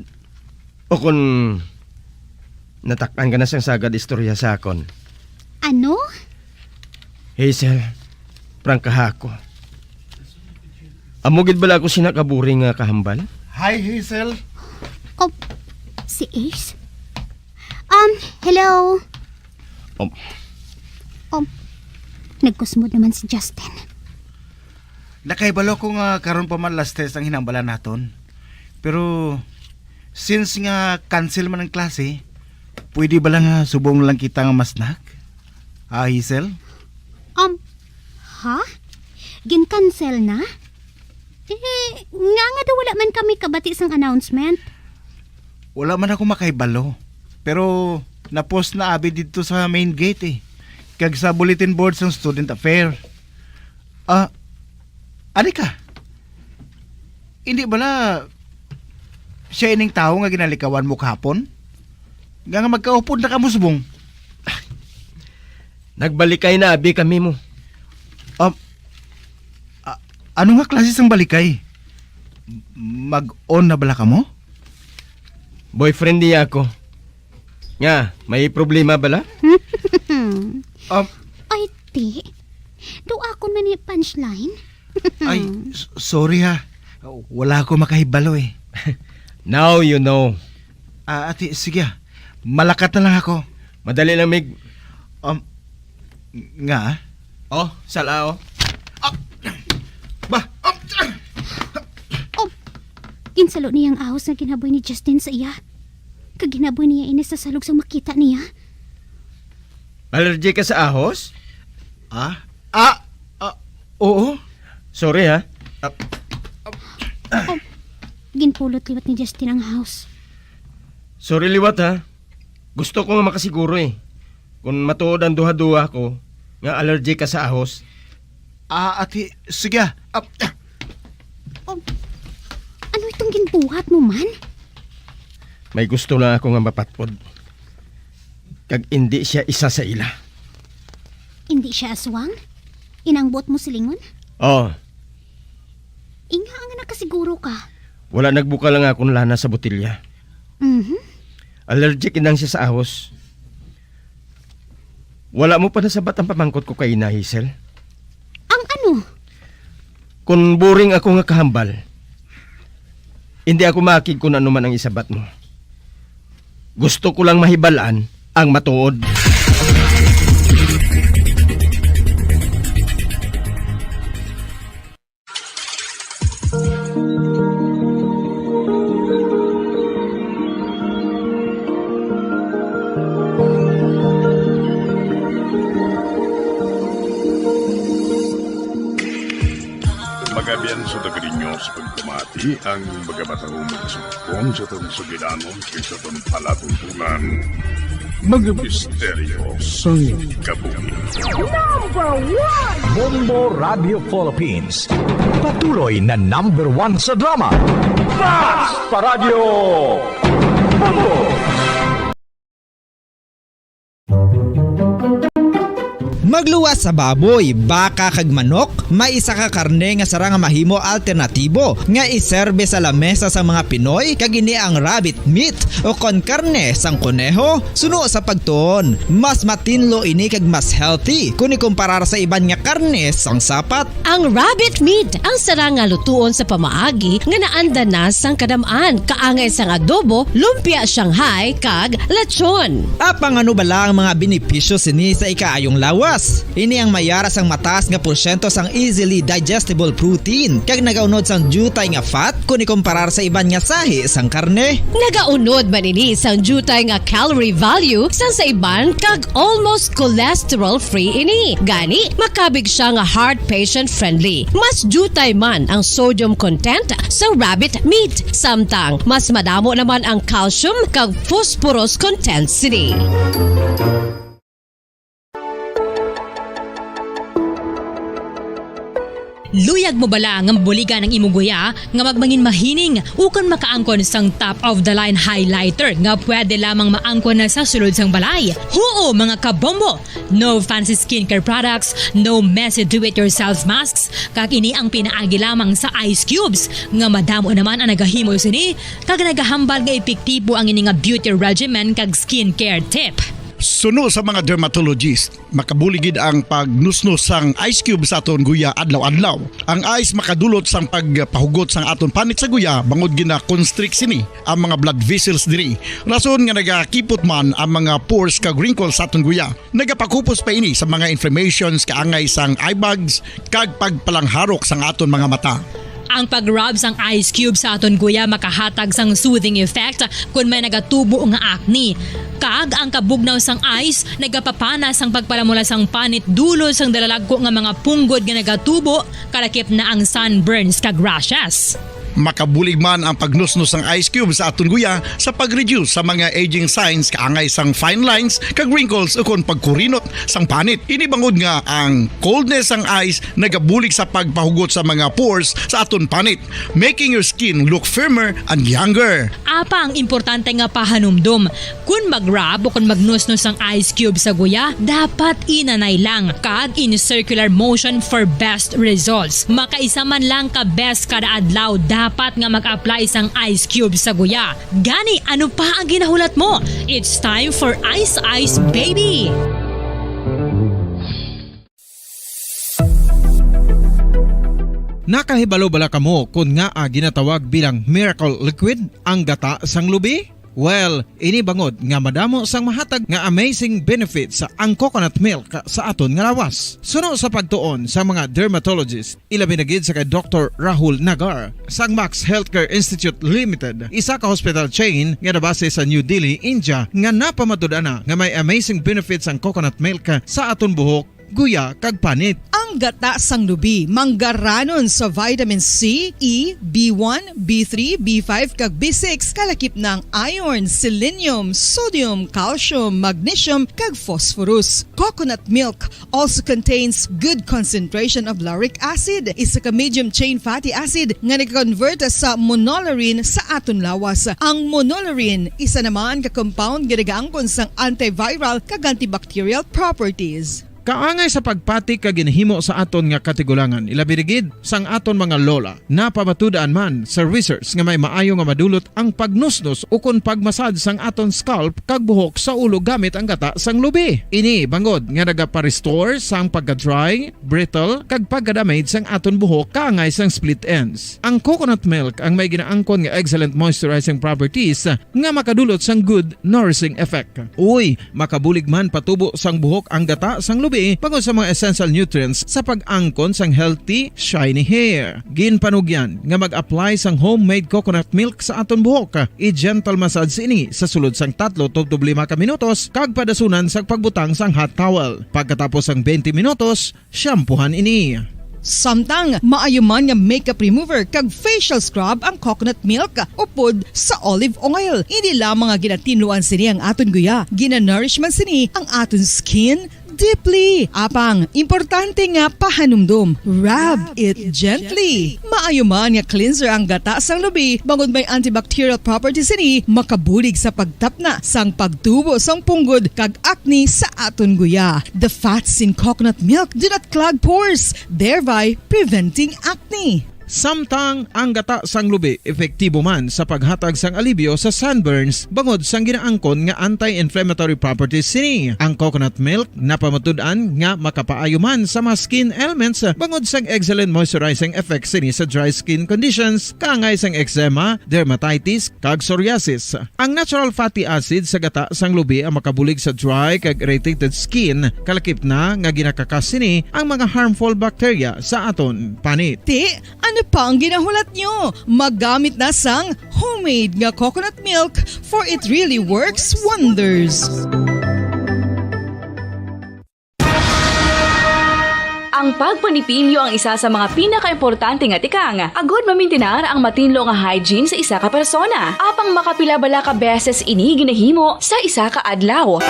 O kon natak-an ka na sang sagad istorya sa akon? Ano? Hazel, prangkaha ako. Amo gid bala ako sina kaburing nga kahambal? Hi, Hazel. Oh, si Ace? Um, hello? Um, Um, nagkusmod naman si Justin. Nakahibalo ko nga karon pa man last test ang hinambalan naton. Pero since nga cancel man ang klase, pwede bala nga subong lang kita nga ma-snack? Ha, Hazel? Um, ha? Gin-cancel na? Eh, nga nga daw wala man kami kabati sang announcement. Wala man ako makahibalo, pero na-post na abi didto sa main gate, eh, kag sa bulletin board sang student affair. Ah, ari ka? Hindi bala siya ining tawo nga ginalikawan mo kahapon? Nga, nga magkaupod na kamo subong? Nagbalikay na abi kami mo. Um, a-, ano nga klase sang balikay? Mag-on na bala kamo? Boyfriend niya ako. Nga, may problema bala? Um, Ay, ti. Daw akon man ni punchline. Ay, s-, sorry ha. Wala ako makahibalo eh. Now you know. Ah, ati, sige ah. Malakat na lang ako. Madali lang, Mig. Um, nga? Oh, sala, oh. Ah! Ba? Ah! Oh, ginsalo niya ang ahos nga ginaboy ni Justin sa iya. Kag ginaboy niya ini sa salog sang makita niya. Allergy ka sa ahos? Ah? Ah! Ah, oo. Sorry, ha? Ah, Oh, ginpulot liwat ni Justin ang ahos. Sorry liwat, ha. Gusto ko nga makasiguro, eh. Kung matuod ang duha-duha ko nga allergy ka sa ahos. Ah, ati, sige, ah. Ah, Oh, ano itong ginbuhat mo man? May gusto lang ako nga mapatpod. Kag indi siya isa sa ila. Indi siya aswang? Inang buot mo silingon? Oh, Inga nga nakasiguro ka. Wala nagbukal ang akon lana sa botelya. Mhm. Allergic inang siya sa ahos. Wala mo pa nasabat ang pamangkot ko kay ina, Hazel. Ang ano? Kung boring ako nga kahambal, hindi ako maakig kung ano man ang isabat mo. Gusto ko lang mahibalaan ang matuod. Magabian sa taga ninyo sa pagpamati ang mga matahong mga sugpon sa atong sugilanon kag sa atong palatuntunan. Mga misteryo sang kabuhi. Number one! Bombo Radio Philippines. Patuloy na number one sa drama. Basta Radyo Bombo! Magluwas sa baboy, baka kag manok, may isa ka karne nga sarang nga mahimo alternatibo nga iserbe sa lamesa sang mga Pinoy, kag ini ang rabbit meat o kon karne sang koneho. Suno sa pagtuon, mas matinlo ini kag mas healthy kon ikumparar sa iban nga karne sang sapat. Ang rabbit meat ang sarang nga lutuon sa pamaagi nga naanda na sang kadam-an, kaangay sang adobo, lumpia Shanghai, kag lechon. Apang ano bala ang mga benepisyo sini sa ikaayong lawas? Ini ang mayara sang mataas nga porsyento sang easily digestible protein, kag nagaunod sang diutay nga fat kon ikumparar sa iban nga sahi sang karne. Nagaunod man ini sang diutay nga calorie value sang sa iban, kag almost cholesterol-free ini. Gani, makabig siya nga heart patient-friendly. Mas diutay man ang sodium content sa rabbit meat, samtang mas madamo naman ang calcium kag phosphorus content sini. Luyag mo bala nga mabuligan ang imo guya nga magmangin mahining ukon makaangkon sang top-of-the-line highlighter nga pwede lamang maangkon na sa sulod sang balay? Huo, mga kabombo! No fancy skincare products, no messy do-it-yourself masks, kag ini ang pinaagi lamang sa ice cubes nga madamo naman ang nagahimo sini kag nagahambal nga epektibo ang ini nga beauty regimen kag skincare tip. Suno sa mga dermatologist, makabulig gid ang pagnusnos sang ice cube sa aton guya adlaw-adlaw. Ang ice makadulot sang pagpahugot sang aton panit sa guya, bangod gina-constrict sini ang mga blood vessels diri, rason nga nagakipot man ang mga pores kag wrinkles sa aton guya. Nagapakupos pa ini sa mga inflammations, kaangay sang eye bags, kag pagpalangharok sang aton mga mata. Ang pag-rub sang ice cube sa aton guya makahatag sang soothing effect kon may nagatubo nga acne. Kag ang kabugnaw sang ice nagapapana sang pagpalamula sang panit dulot sang dalalagko nga mga punggod nga nagatubo, kalakip na ang sunburns kag rashes. Makabulig man ang pagnusnos sang ice cube sa aton guya sa pag-reduce sa mga aging signs, kaangay sang fine lines kag wrinkles ukon pagkurinot sang panit. Ini bangod nga ang coldness sang ice nagabulig sa pagpahugot sa mga pores sa aton panit, making your skin look firmer and younger. Apang importante nga pahanumdom, kon mag-rub o kon magnusnos ang ice cube sa guya, dapat inanay lang kag in circular motion for best results. Makaisa man lang ka beses kada adlaw dapat nga mag-apply sang ice cube sa guya. Gani, ano pa ang ginahulat mo? It's time for Ice Ice Baby! Nakahibalo bala kamo kon ngaa ginatawag bilang miracle liquid ang gata sang lubi? Well, ini bangod nga madamo sang mahatag nga amazing benefits ang coconut milk sa aton nga lawas. Suno sa pagtuon sa mga dermatologist, ilabi na gid sa kay Doktor Rahul Nagar sang Max Healthcare Institute Limited, isa ka hospital chain nga nabase sa New Delhi, India, nga napamatud-an na nga may amazing benefits ang coconut milk sa aton buhok, guya, kag panit. Ang gata sang lubi manggaranon sa vitamin C, E, B one, B three, B five, kag B six, kalakip na ang iron, selenium, sodium, calcium, magnesium, kag phosphorus. Coconut milk also contains good concentration of lauric acid, isa ka medium chain fatty acid nga nag-convert sa monolaurin sa aton lawas. Ang monolaurin, isa naman ka compound nga nagaangkon sang antiviral kag antibacterial properties. Kaangay sa pagpati kag ginhimo sa aton nga katigulangan, ilabi na gid sang aton mga lola, napamatud-an man sa research nga may maayo nga madulot ang pagnusnos ukon pagmasad sang aton scalp kag buhok sa ulo gamit ang gata sang lubi. Ini bangod nga nagapa-restore sang pagka-dry, brittle, kag pagka-damage sang aton buhok kaangay sang split ends. Ang coconut milk ang may ginaangkon nga excellent moisturizing properties nga makadulot sang good nourishing effect. Uy, makabulig man patubo sang buhok ang gata sang lubi bangod sa mga essential nutrients sa pag-angkon sang healthy, shiny hair. Ginpanugyan nga mag-apply sang homemade coconut milk sa aton buhok. I-gentle massage ini sa sulod sang tatlo tubtob lima ka minutos kag padasunan sa pagbutang sang hot towel. Pagkatapos sang twenty minutos, shampoohan ini. Samtang maayo man nga makeup remover kag facial scrub ang coconut milk upod sa olive oil. Hindi lamang nga ginatinluan sini ang aton guya, ginanourish man sini ang aton skin deeply. Apang importante nga pahanumdom, rub it gently. Maayo man nga cleanser ang gata sang lubi, bangod may antibacterial properties sini, makabulig sa pagtapna sang pagtubo sang punggod kag acne sa aton guya. The fats in coconut milk do not clog pores, thereby preventing acne. Samtang ang gata sang lubi epektibo man sa paghatag sang alibyo sa sunburns bangod sang ginaangkon nga anti-inflammatory properties sini. Ang coconut milk napamatud-an nga makapaayo man sa mga skin ailments bangod sang excellent moisturizing effects sini sa dry skin conditions, kaangay sang eczema, dermatitis, kag psoriasis. Ang natural fatty acid sa gata sang lubi ang makabulig sa dry kag irritated skin, kalakip na nga ginakakas sini ang mga harmful bacteria sa aton panit. Ti, ano pa ang ginahulat nyo? Maggamit na sang homemade nga coconut milk, for it really works wonders. Ang pagpanipilyo ang isa sa mga pinakaimportante nga tikang agud mamintinar ang matinlo nga hygiene sa isa ka persona. Apang makapila bala ka beses ini ginahimo sa isa ka adlaw?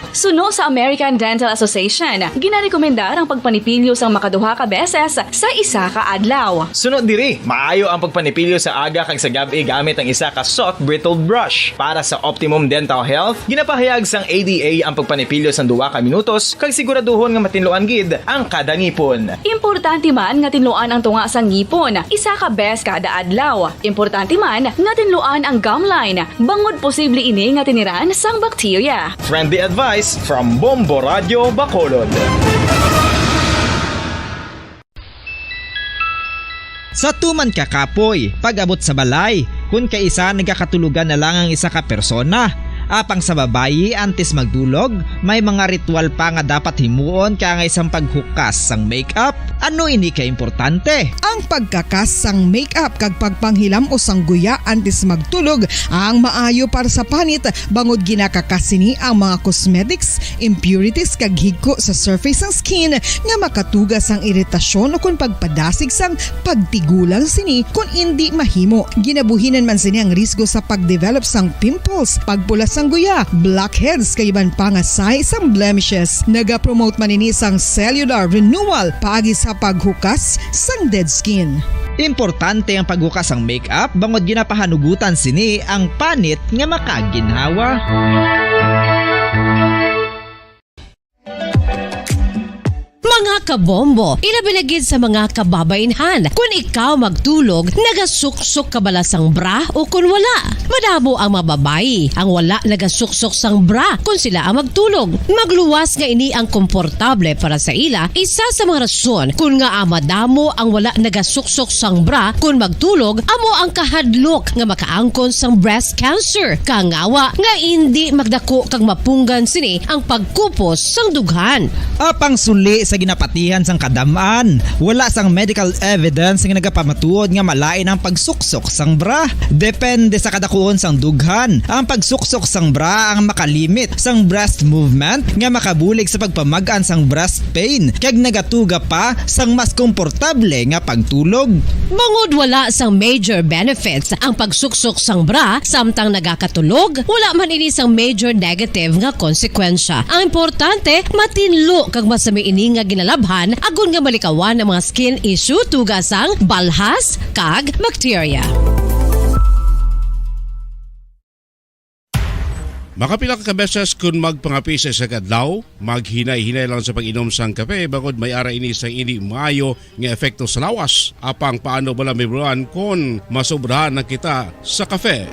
Suno sa American Dental Association, ginarekomendar ang pagpanipilyo sang makaduha ka beses sa isa ka adlaw. Sunod diri, maayo ang pagpanipilyo sa aga kag sa gab-i gamit ang isa ka soft bristled brush. Para sa optimum dental health, ginapahayag sang A D A ang pagpanipilyo sang duha ka minutos kag siguraduhon nga matinluan gid ang kada ngipon. Importante man nga tinluan ang tunga sang ngipon isa ka bes kada adlaw. Importante man nga tinluan ang gum line, bangod posible ini nga tiniran sang bakterya. Friendly advice from Bombo Radio Bacolod. Sa tuman ka kapoy, pag-abot sa balay, kun kaisa nagakatulogan na lang ang isa ka persona. Apang sa babayi, antes magdulog, may mga ritual pa nga dapat himuon kaangay sang paghukas sang makeup. Ano ini ka importante? Ang pagkakas sang makeup kag pagpanghilam-os sang guya antes magtulog ang maayo para sa panit, bangod ginakakas sini ang mga cosmetics, impurities, kag higko sa surface sang skin nga makatuga sang iritasyon ukon pagpadasig sang pagtigulang sini kon indi mahimo. Ginabuhinan man sini ang risgo sa pagdevelop sang pimples, pagpula sang guya, blackheads, kag iban pa nga sahi sang blemishes. Nagapromote man ini sang cellular renewal paagi sa paghukas sang dead skin. Importante ang paghukas sang makeup bangod ginapahanugutan sini ang panit nga makaginhawa. Mga kabombo, ilabi na gid sa mga kababainhan. Kun ikaw magtulog, nagasuksok ka bala sang bra o kun wala? Madamo ang mga babayi ang wala nagasuksok sang bra kun sila ang magtulog. Magluwas nga ini ang komportable para sa ila, isa sa mga rason kun ngaa madamo ang wala nagasuksok sang bra kun magtulog, amo ang kahadlok nga makaangkon sang breast cancer. Kangawa nga indi magdako kag mapunggan sini ang pagkupos sang dughan. Apang suli sa ginapatihan sang kadam-an, wala sang medical evidence nga nagapamatuod nga malain ang pagsuksok sang bra. Depende sa kadakuon sang dughan, ang pagsuksok sang bra ang makalimit sang breast movement nga makabulig sa pagpamag-an sang breast pain kag nagatuga pa sang mas komportable nga pagtulog. Bangod wala sang major benefits ang pagsuksok sang bra samtang nagakatulog, wala man ini sang major negative nga konsekwensya. Ang importante, matinlo kag masami ini nga ginalabhan agod nga malikawan ang mga skin issue tuga sang balhas kag bakterya. Makapila ka beses kun magpangape sa isa ka adlaw, maghinay-hinay lang sa pag-inom sang kape bangod may ara ini sang indi maayo nga epekto sa lawas. Apang paano bala mahibaluan kon masobrahan na kita sa kape?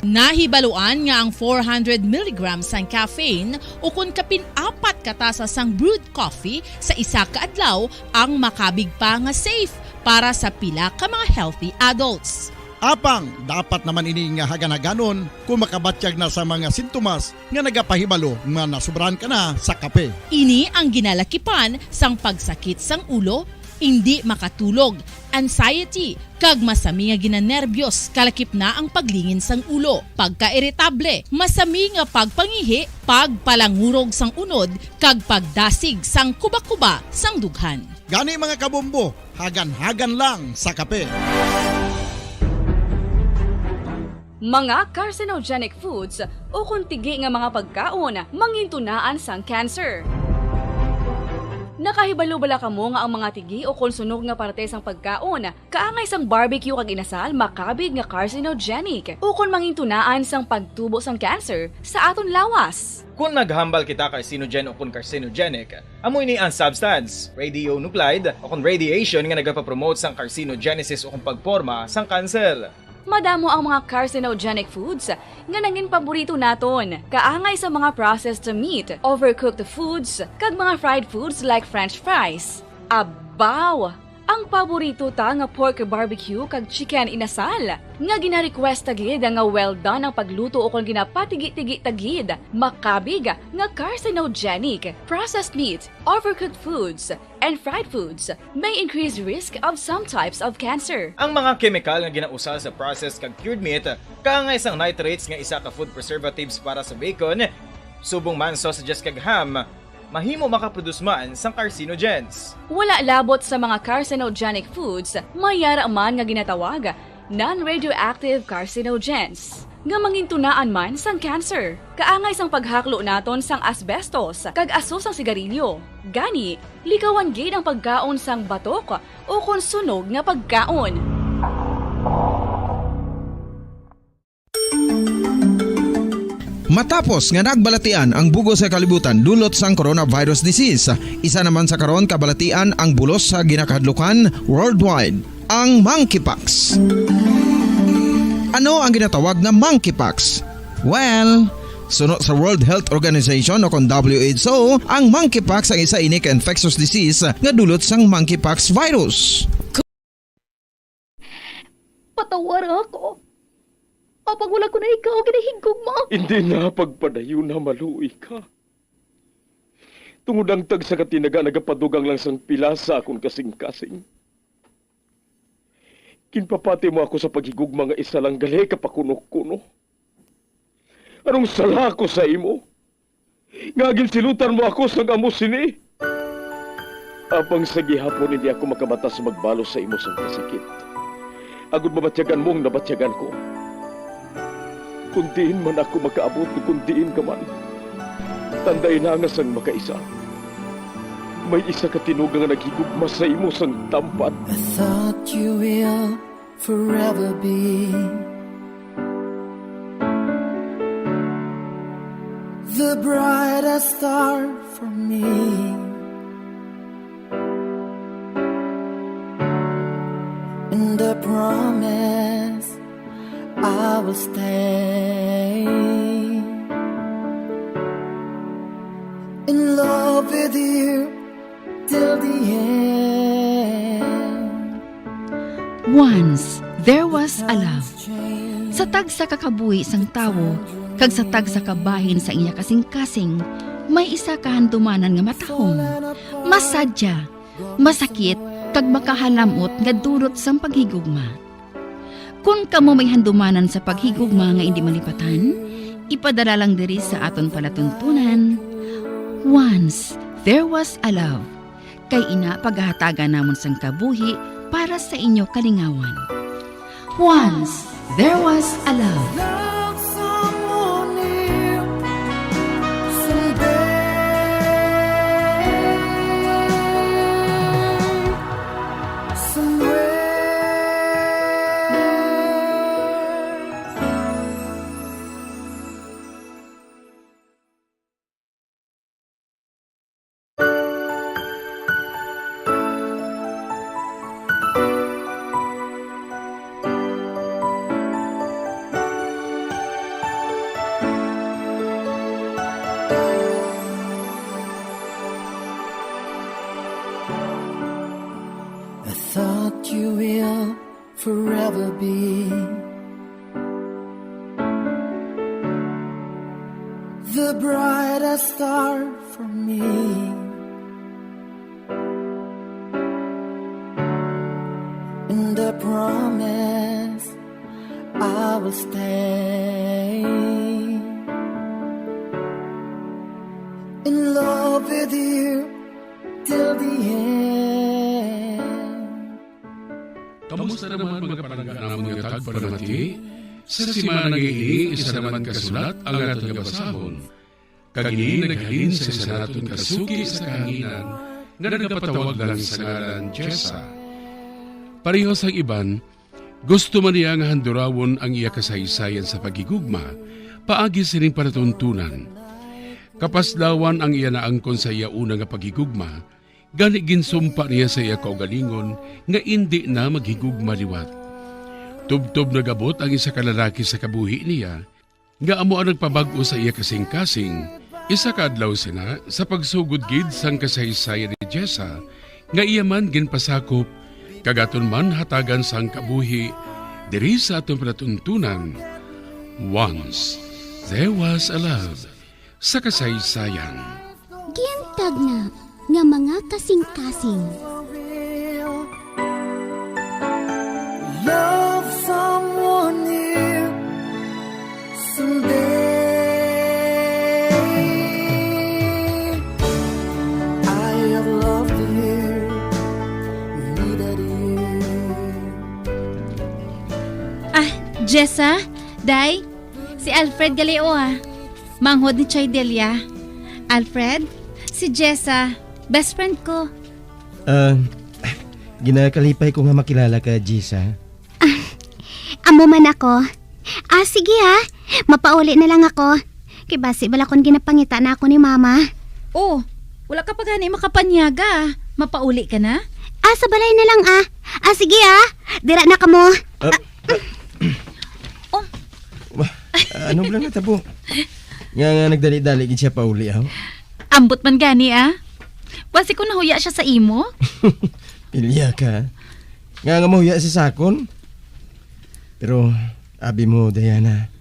Nahibaluan nga ang four hundred milligrams sang caffeine ukon kapin apat ka tasa sang brewed coffee sa isa ka adlaw ang makabig pa nga safe para sa pila ka mga healthy adults. Apang dapat naman ini nga hagan-haganon kon makabatyag na sa mga sintomas nga nagapahibalo nga nasobrahan ka na sa kape. Ini ang ginalakipan sang pagsakit sang ulo, indi makatulog, anxiety, kag masami nga ginanerbyos, kalakip na ang paglingin sang ulo, pagkairitable, masami nga pagpangihi, pagpalangurog sang unod, kag pagdasig sang kubakuba sang dughan. Gani, mga kabombo, hagan-hagan lang sa kape. Mga carcinogenic foods ukon tigi nga mga pagkaon mangintunaan sang cancer. Nakahibalo bala kamo nga ang mga tigi ukon sunog nga parte sang pagkaon, kaangay sang barbecue kag inasal, makabig nga carcinogenic ukon mangintunaan sang pagtubo sang cancer sa aton lawas? Kon naghambal kita carcinogen ukon carcinogenic, amo ini ang substance, radionuclide, ukon radiation nga nagapapromote sang carcinogenesis ukon pagporma sang cancer. Madamo ang mga carcinogenic foods nga nangin paborito naton, kaangay sa mga processed meat, overcooked foods, kag mga fried foods like French fries. Abaw! Ang paborito ta nga pork barbecue kag chicken inasal, nga gina-request ta gid nga well done ang pagluto ukon ginapatigi-tigi ta gid, makabig nga carcinogenic. Processed meat, overcooked foods, and fried foods may increase risk of some types of cancer. Ang mga kemikal nga ginausal sa processed kag cured meat, kaangay sang nitrates nga isa ka food preservatives para sa bacon, subong man sausages kag ham, mahimo makaproduce man sang carcinogens. Wala labot sa mga carcinogenic foods, may yara man nga ginatawag non-radioactive carcinogens, nga mangintunaan man sang cancer. Kaangay sang paghaklo naton sang asbestos kag aso sang sigarilyo. Gani, likawan gid ang pagkaon sang batok ukon sunog nga pagkaon. Matapos nga nagbalatian ang bug-os nga kalibutan dulot sang coronavirus disease, isa naman sa karon kabalatian ang bulos sa ginakahadlukan worldwide, ang monkeypox. Ano ang ginatawag na monkeypox? Well, suno sa World Health Organization o kon W H O, ang monkeypox ang isa ini ka infectious disease nga dulot sang monkeypox virus. Patawara ako. Apang wala ko na ikaw ginahigugma. Hindi na pagpadayon na maluoy ka. Tungod ang tagsa ka tinaga nagapadugang lang sang pila sa akon kasing-kasing. Ginpapati mo ako sa paghigugma nga isa lang gali ka pakuno-kuno. Anong sala ako sa imo? Nga ginsilutan mo ako sang amo sini? Apang sa gihapon hindi ako makamata sa magbalos sa imo sang kasakit, agod mabatyagan mo ang nabatyagan ko. Kung diin man ako makaabot, kung diin ka man, tandai na nga sang makaisa, may isa ka tinuga nga naghigugma sa imo sang tampat. I thought you will forever be the brightest star for me. And I promise I will stay in love with you till the end. Once there was a love. Sa tagsa ka kabuhi sang tawo kag sa tagsa ka bahin sa iya kasing-kasing, may isa ka handumanan nga matahom, masadya, masakit, kag makahalam-ot nga dulot sang paghigugma. Kon kamo may handumanan sa paghigugma nga indi malipatan, ipadala lang diri sa aton palatuntunan, Once There Was a Love. Kay ina pagahatagan namon sang kabuhi para sa inyo kalingawan. Once there was a love. Love someone new someday. Somewhere. I thought you will forever be the brightest star for me. And I promise I will stay in love with you till the end. Kamusta naman, mga palangga namon nga tagpalamati? Sa semana nga ini, isa naman ka sulat ang aton nga basahon. Kag ini naghalin sa isa naton ka suki sa kahanginan nga nagapatawag lang sa ngalan Jessa. Pareho sang iban, gusto man niya nga handurawon ang iya kasaysayan sa paghigugma paagi sining palatuntunan. Kapaslawan ang iya naangkon sa iya una nga paghigugma, gani ginsumpa niya sa iya kaugalingon nga indi na maghigugma liwat. Tubtob nagabot ang isa ka lalaki sa kabuhi niya, nga amo ang nagpabag-o sa iya kasingkasing. Isa ka adlaw sina, sa pagsugod gid sang kasaysayan ni Jessa, nga iya man ginpasakop, kag aton man hatagan sang kabuhi diri sa aton palatuntunan, Once There Was a Love, sa kasaysayan. Gintag na nga mga kasingkasing. Love someone new someday. I have loved you, needed you. Ah, Jessa, Day, si Alfred gali, o, ah. Manghod ni Chaydelia. Alfred, si Jessa, best friend ko. Ah, ginakalipay ko nga makilala ka, Jessa. Ah, amo man ako. Ah, sige, ah. Mapauli na lang ako. Kay basi bala kon ginapangita na ako ni Mama. Oh, wala ka pa gani makapanyaga. Mapauli ka na? Ah, sa balay na lang, ah. Ah, sige, ah. Dira na kamo. Ah, Oh. Wah, ano bala natabo? Nga, nga nagdali-dali gid siya pauli, aw? Ambot man gani, ah. Basi ko nahuya siya sa imo? Pilya ka. Nga, nga mahuya siya sa akon? Pero, abi mo, Diana,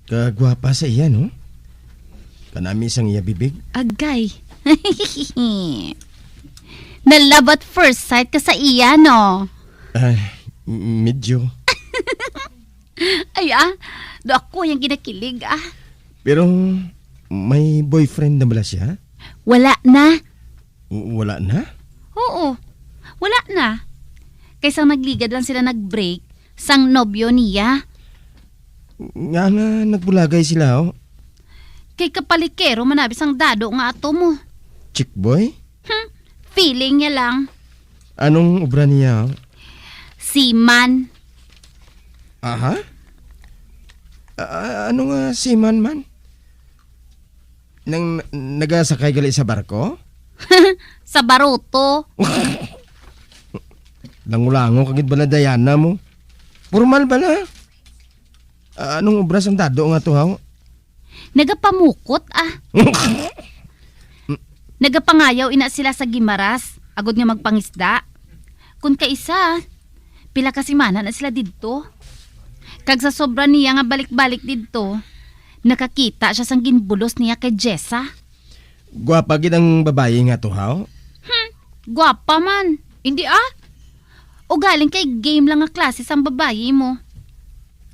kagwapa sa iya, no? Kanami sang iya bibig. Agay. Na-love at first sight ka sa iya, no? Ay, m-, medyo. Ay, ah, do ako yang ginakilig, ah. Pero may boyfriend na bala siya? Wala na. W-, wala na? Oo, wala na. Kay sang nagligad lang sila nag-break sang nobyo niya. Nga nga nagbulagay sila, oh. Kay kapalikero man abi sang dado nga ato mo. Chick boy? Hmm, feeling niya lang. Anong obra niya? Seaman. Aha? A-, a-, ano nga seaman man? Nang n-, nagasakay gali sa barko? Sa baruto. Lango-lango ka gid bala, Diana, mo. Formal bala. A-, anong obra sang dado nga to, haw? Nagapamukot, ah. Nagapangayaw ina sila sa Guimaras, agod nga magpangisda. Kon kaisa, pila ka semana na sila didto. Kag sa sobra niya nga balik-balik didto, nakakita siya sang ginbulos niya kay Jessa. Gwapa gid ang babayi nga to, haw? Hmm, gwapa man. Indi, ah. Ugaling kay game lang nga klase sang babayi mo.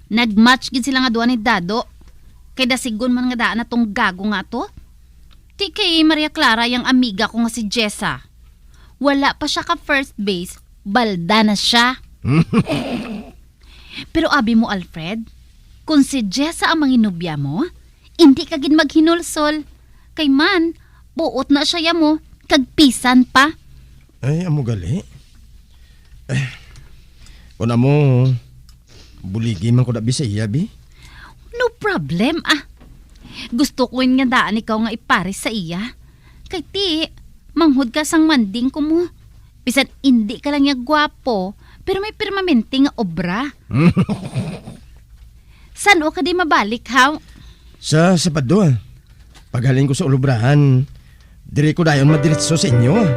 Nag-match gid sila nga duha ni Dado. Kay dasigon man nga daan na tong gago nga to. Ti kay Maria Clara yang amiga ko nga si Jessa. Wala pa siya ka first base, balda na siya. Pero abi mo, Alfred, kung si Jessa ang manginubya mo, indi ka gid maghinulsol. Kay man, buot na siya ya mo, kag pisan pa. Ay, amo gali. Eh, kung amo, buligi man ko na bi sa iya, bi. No problem, ah. Gusto ko nga daan ikaw nga ipares sa iya. Kay ti, manghod ka sang manding ko mo. Bisan indi ka lang niya gwapo, pero may permanente nga obra. San-o ka di mabalik, haw? Sa Sabado, ah. Paghalin ko sa ulubrahan, diri ko dayon madiretso sa inyo, ah.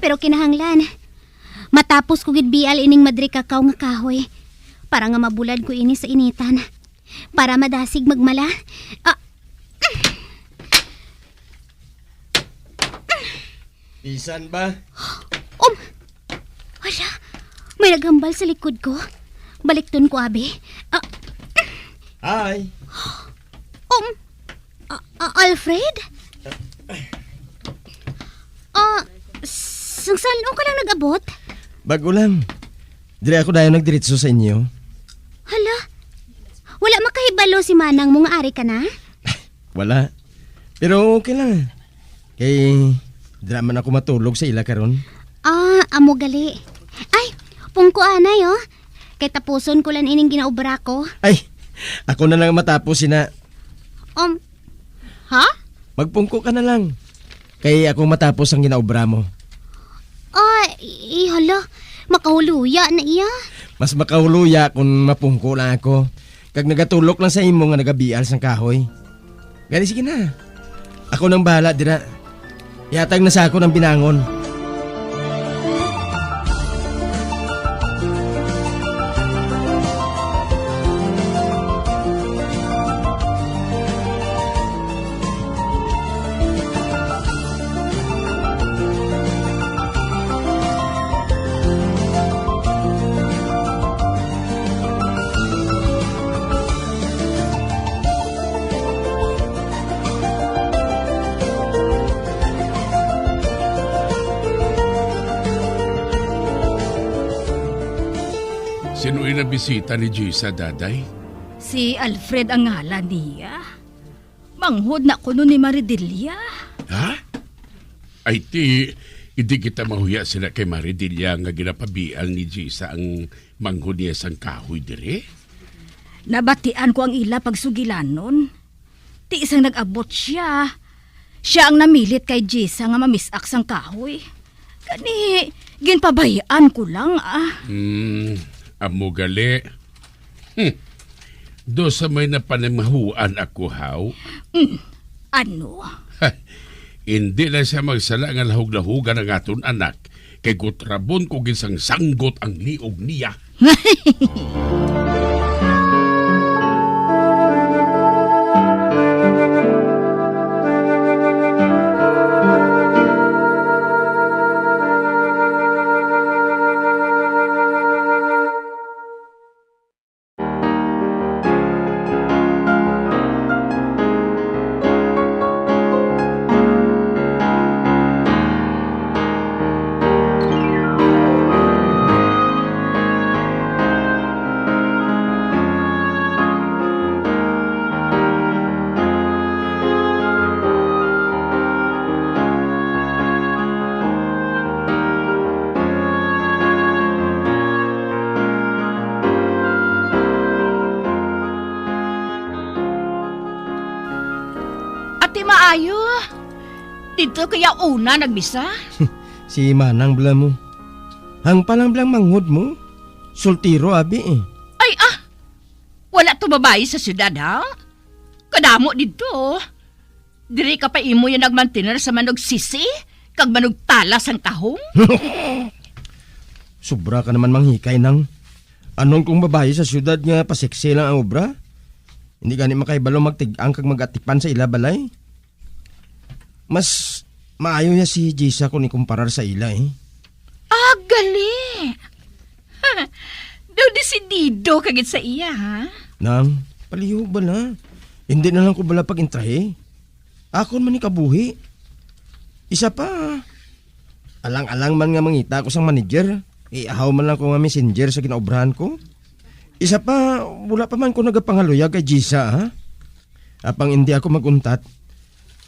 Pero kinahanglan, matapos ko gid bial ining madre kakaw nga kahoy para nga mabulad ko ini sa initan. Para madasig magmala. Ah, Bisan ba? Um, hala, may naghambal sa likod ko. Balikton ko, abi. Ah, Hi. Um, ah, ah, Alfred? Ah, s- sang saan ka lang nag-abot? Bago lang. Diri ako dayon nagdiretso sa inyo. Hala, wala makahibalo si manang mo nga ari ka na? Wala. Pero okay lang. Kay dira man ako matulog sa ila karon. Ah, amo gali. Ay, pungko anay, oh. Kay tapuson ko lang ining ginaobra ko. Ay, ako na lang matapos sina. Um, ha? Magpungko ka na lang. Kay ako matapos ang ginaobra mo. Ah, i-, hala. Makahuluya na iya. Mas makahuluya kung mapungko lang ako. Kag nagatulok lang sa imo nga nagabial sang kahoy. Gani, sige na. Ako nang bahala dira. Ihatag na sa ako ng binangon. Sino in nabisita ni Jisa, Daday? Si Alfred ang ngalan niya. Manghod na kuno ni Maridelia. Ha? Ay ti, hindi kita mahuya sila kay Maridelia nga ginapabial ni Jisa ang manghod niya sang kahoy diri? Nabatian ko ang ila pagsugilanon. Ti isang nag-abot siya. Siya ang namilit kay Jisa nga mamisak sang kahoy. Gani, ginpabayaan ko lang, ah. Hmm, amo gali. Hmm. Do sa may napanimahuan ako, haw? Mm. Ano? Hindi na siya magsala nga lahog-lahogan ang aton anak, kay gutrabon ko gid sang sanggot ang liog niya. Ati Maayo, didto kaya una nagmisa? Si Manang bala mo. Hangpa lang blang manghod mo. Soltero abi eh. Ay ah, wala to babayi sa siyudad ha? Kadamo didto. Diri ka pa imo yung nagmantiner sa manog sisi kag manog tala sang tahong? Sobra ka naman manghikay nang. Anon kung babayi sa siyudad nga paseksi lang ang obra? Hindi gani makahibalo magtig-ang kag mag-atipan sa ila balay? Mas maayo niya si Jisa kung ikumparar sa ila eh. Ah, gali! Daw desidido ka gid sa iya, ha? Nang, palihog bala. Hindi na lang ko bala pag-intrahi. Akon man ni kabuhi. Isa pa, alang-alang man nga mangita ako sang manager, iahaw man lang ko nga messenger sa ginaobrahan ko. Isa pa, wala pa man ko nagapangaluyag kay Jisa, ha? Apang hindi ako mag-untat,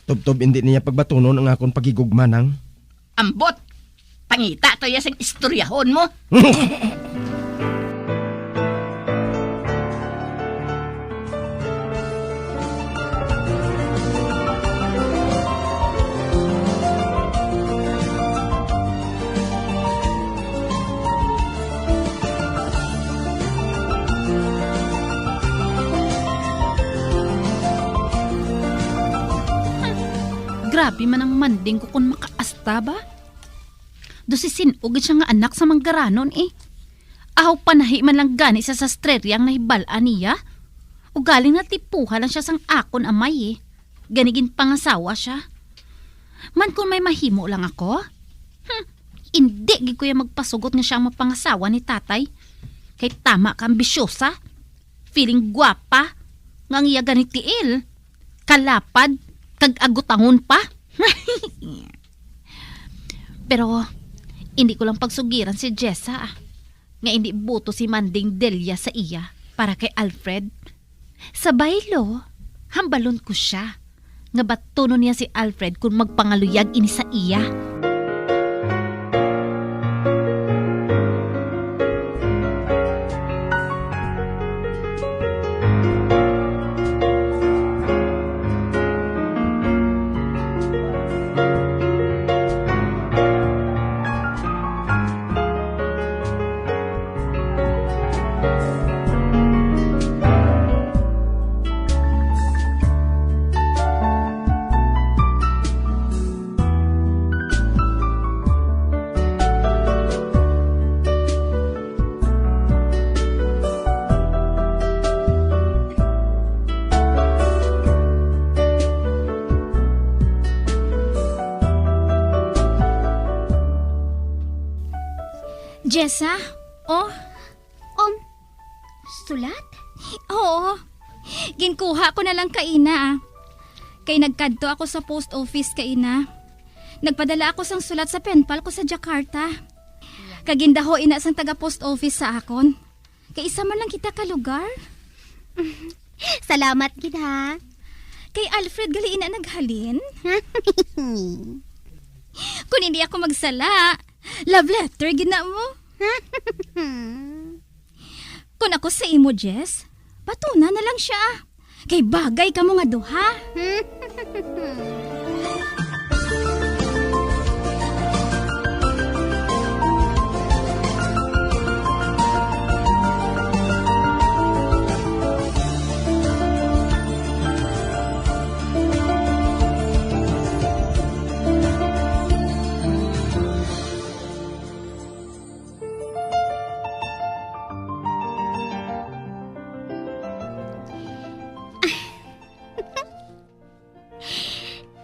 tubtob hindi niya pagbatunon ang akon paghigugma nang. Ambot! Pangita to ya sing istoryahon mo. Grabe man ang manding ko kon makaasta ba. Do si sin-o gid siya nga anak sa manggaranon, eh. Ahaw panahi man lang gani sa sastrerya ang nahibal-an niya. Ugaling natipuha lang siya sang akon amay, eh. Gani ginpangasawa siya. Man kung may mahimo lang ako, hmm, indi gid ko iya magpasugot nga siya ang mapangasawa ni tatay. Kay tama ka ambisyosa, feeling gwapa, nga ang iya gani tiil, kalapad, kag agutangon pa. Pero, hindi ko lang pagsugiran si Jessa, ah, nga hindi buto si Manding Delia sa iya para kay Alfred. Sa baylo, hambalon ko siya nga batunon niya si Alfred kung magpangaluyag ini sa iya. Jessa, oh. Um, sulat? Oo. Ginkuha ko na lang kaina, ah. Kay nagkadto ako sa post office kaina. Nagpadala ako sang sulat sa pen pal ko sa Jakarta. Kag gindaho ina sang taga post office sa akon. Kay isa man lang kita ka lugar. Salamat gid, ha. Kay Alfred gali ina naghalin. Kung hindi ako magsala, love letter gid na mo. Kung ako sa imo, Jess, batuna na lang siya. Kay bagay kamo nga duha.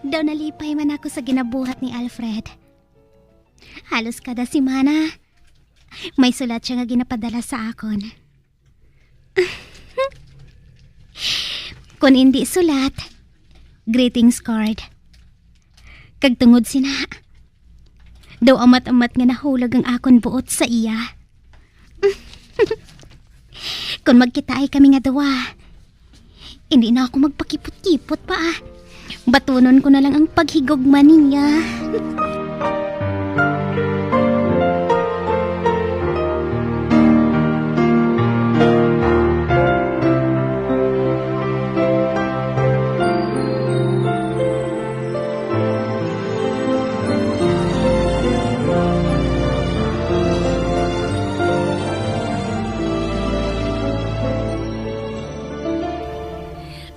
Daw nalipay man ako sa ginabuhat ni Alfred. Halos kada semana, may sulat siya nga ginapadala sa akon. Kon indi sulat, greetings card. Kag tungod sina, daw amat-amat nga nahulog ang akon buot sa iya. Kon magkitaay kami nga duwa, indi na ako magpakipot-kipot pa, ah. Batunon ko na lang ang paghigugma niya.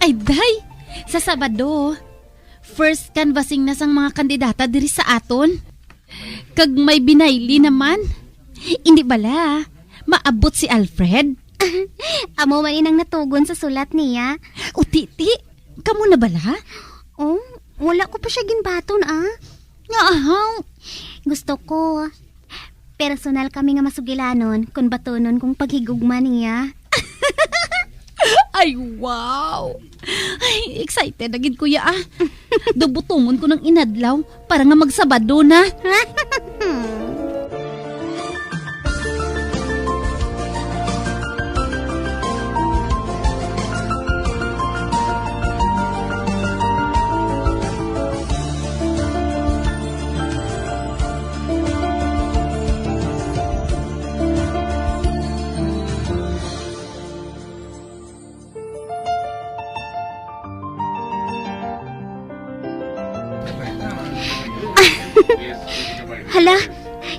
Ay, day! Sa Sabado, first canvassing na sang mga kandidata diri sa aton. Kag may binayli naman. Indi bala, maabot si Alfred? Amo man inang natugon sa sulat niya. O, titi, kamo na bala? Oh, wala ko pa siya ginbaton, ah. Nga ahaw. Gusto ko, personal kami nga masugilanon kung batunon kong paghigugma niya. Ay, wow! Ay, excited na gid, kuya, ah. Daw butongon ko ng inadlaw para nga magsabado na. Hala,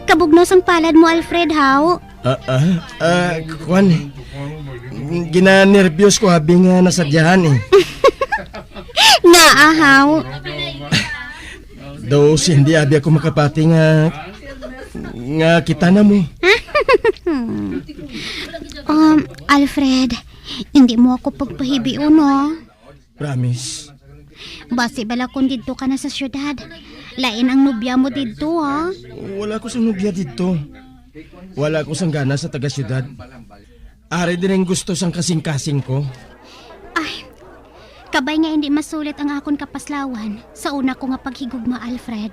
kabugnaw sang palad mo, Alfred, haw? Ah, ah, ah, kwan, ginanerbyos ko abi nga nasadyahan, eh. Nga, ahaw? Daw, hindi abi ako makapati nga Nga kita na mo. Um, Alfred, hindi mo ako pagpahibion, no? Promise. Basi bala kung didto ka na sa syudad. Lain ang nobya mo didto, ha? Wala ko sang nobya didto. Wala ko sang gana sa taga-syudad. Ari din ang gusto sang kasing-kasing ko. Ay, kabay nga hindi masulit ang akon kapaslawan sa una ko nga paghigugma, Alfred.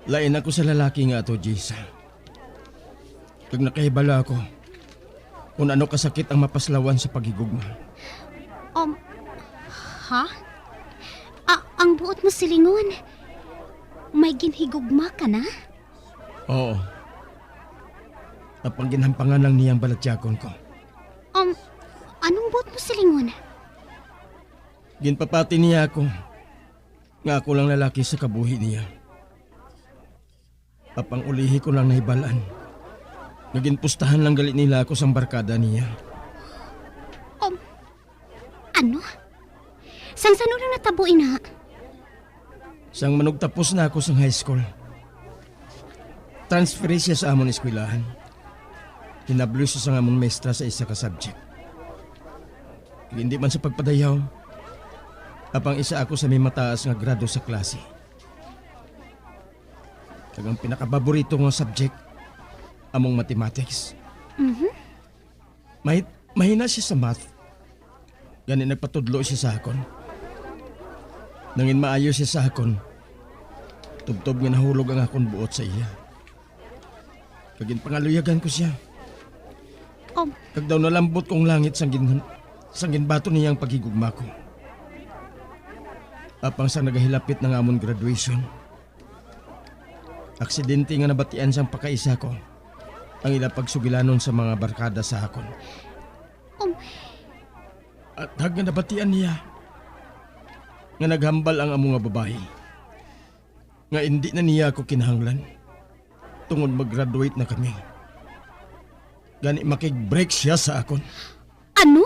Lain ako sa lalaki nga ato, Jessa. Kag nakahibalo ako kung ano kasakit ang mapaslawan sa paghigugma. Um, ha? A-, ang buot mo silingon, may ginhigugma ka na? Oo. Apang ginhampangan lang niyang balatyagon ko. Um, anong buot mo silingon? Ginpapati niya ako nga ako lang lalaki sa kabuhi niya. Apang ulihi ko lang nahibal-an nga ginpustahan lang gali nila ako sang barkada niya. Um, ano? Sang sano lang natabo ina? Sang manugtapos na ako sang high school, transfer siya sa amon eskwelahan. Hinablo siya sang amon maestra sa isa ka subject. Hindi man sa pagpadayaw, apang isa ako sa may mataas nga grado sa klase. Kag ang pinakapaborito nga subject, among mathematics. Mhm. Mahi-, mahina siya sa math. Gani nagpatudlo siya sa akon. Nangin maayo siya sa akon, tubtob nga nahulog ang akon buot sa iya. Kag ginpangaluyagan ko siya. Um. Kag daw nalambot kong langit sang gin-, sang ginbaton niya ang paghigugma ko. Apang sang nagahilapit na nga amon graduation, aksidente nga nabatian sang pakaisa ko ang ila pagsugilanon sa mga barkada sa akon. Um. At hag nga nabatian niya nga naghambal ang amo nga babayi nga indi na niya ako kinahanglan tungod mag-graduate na kami. Gani makig-break siya sa akon. Ano?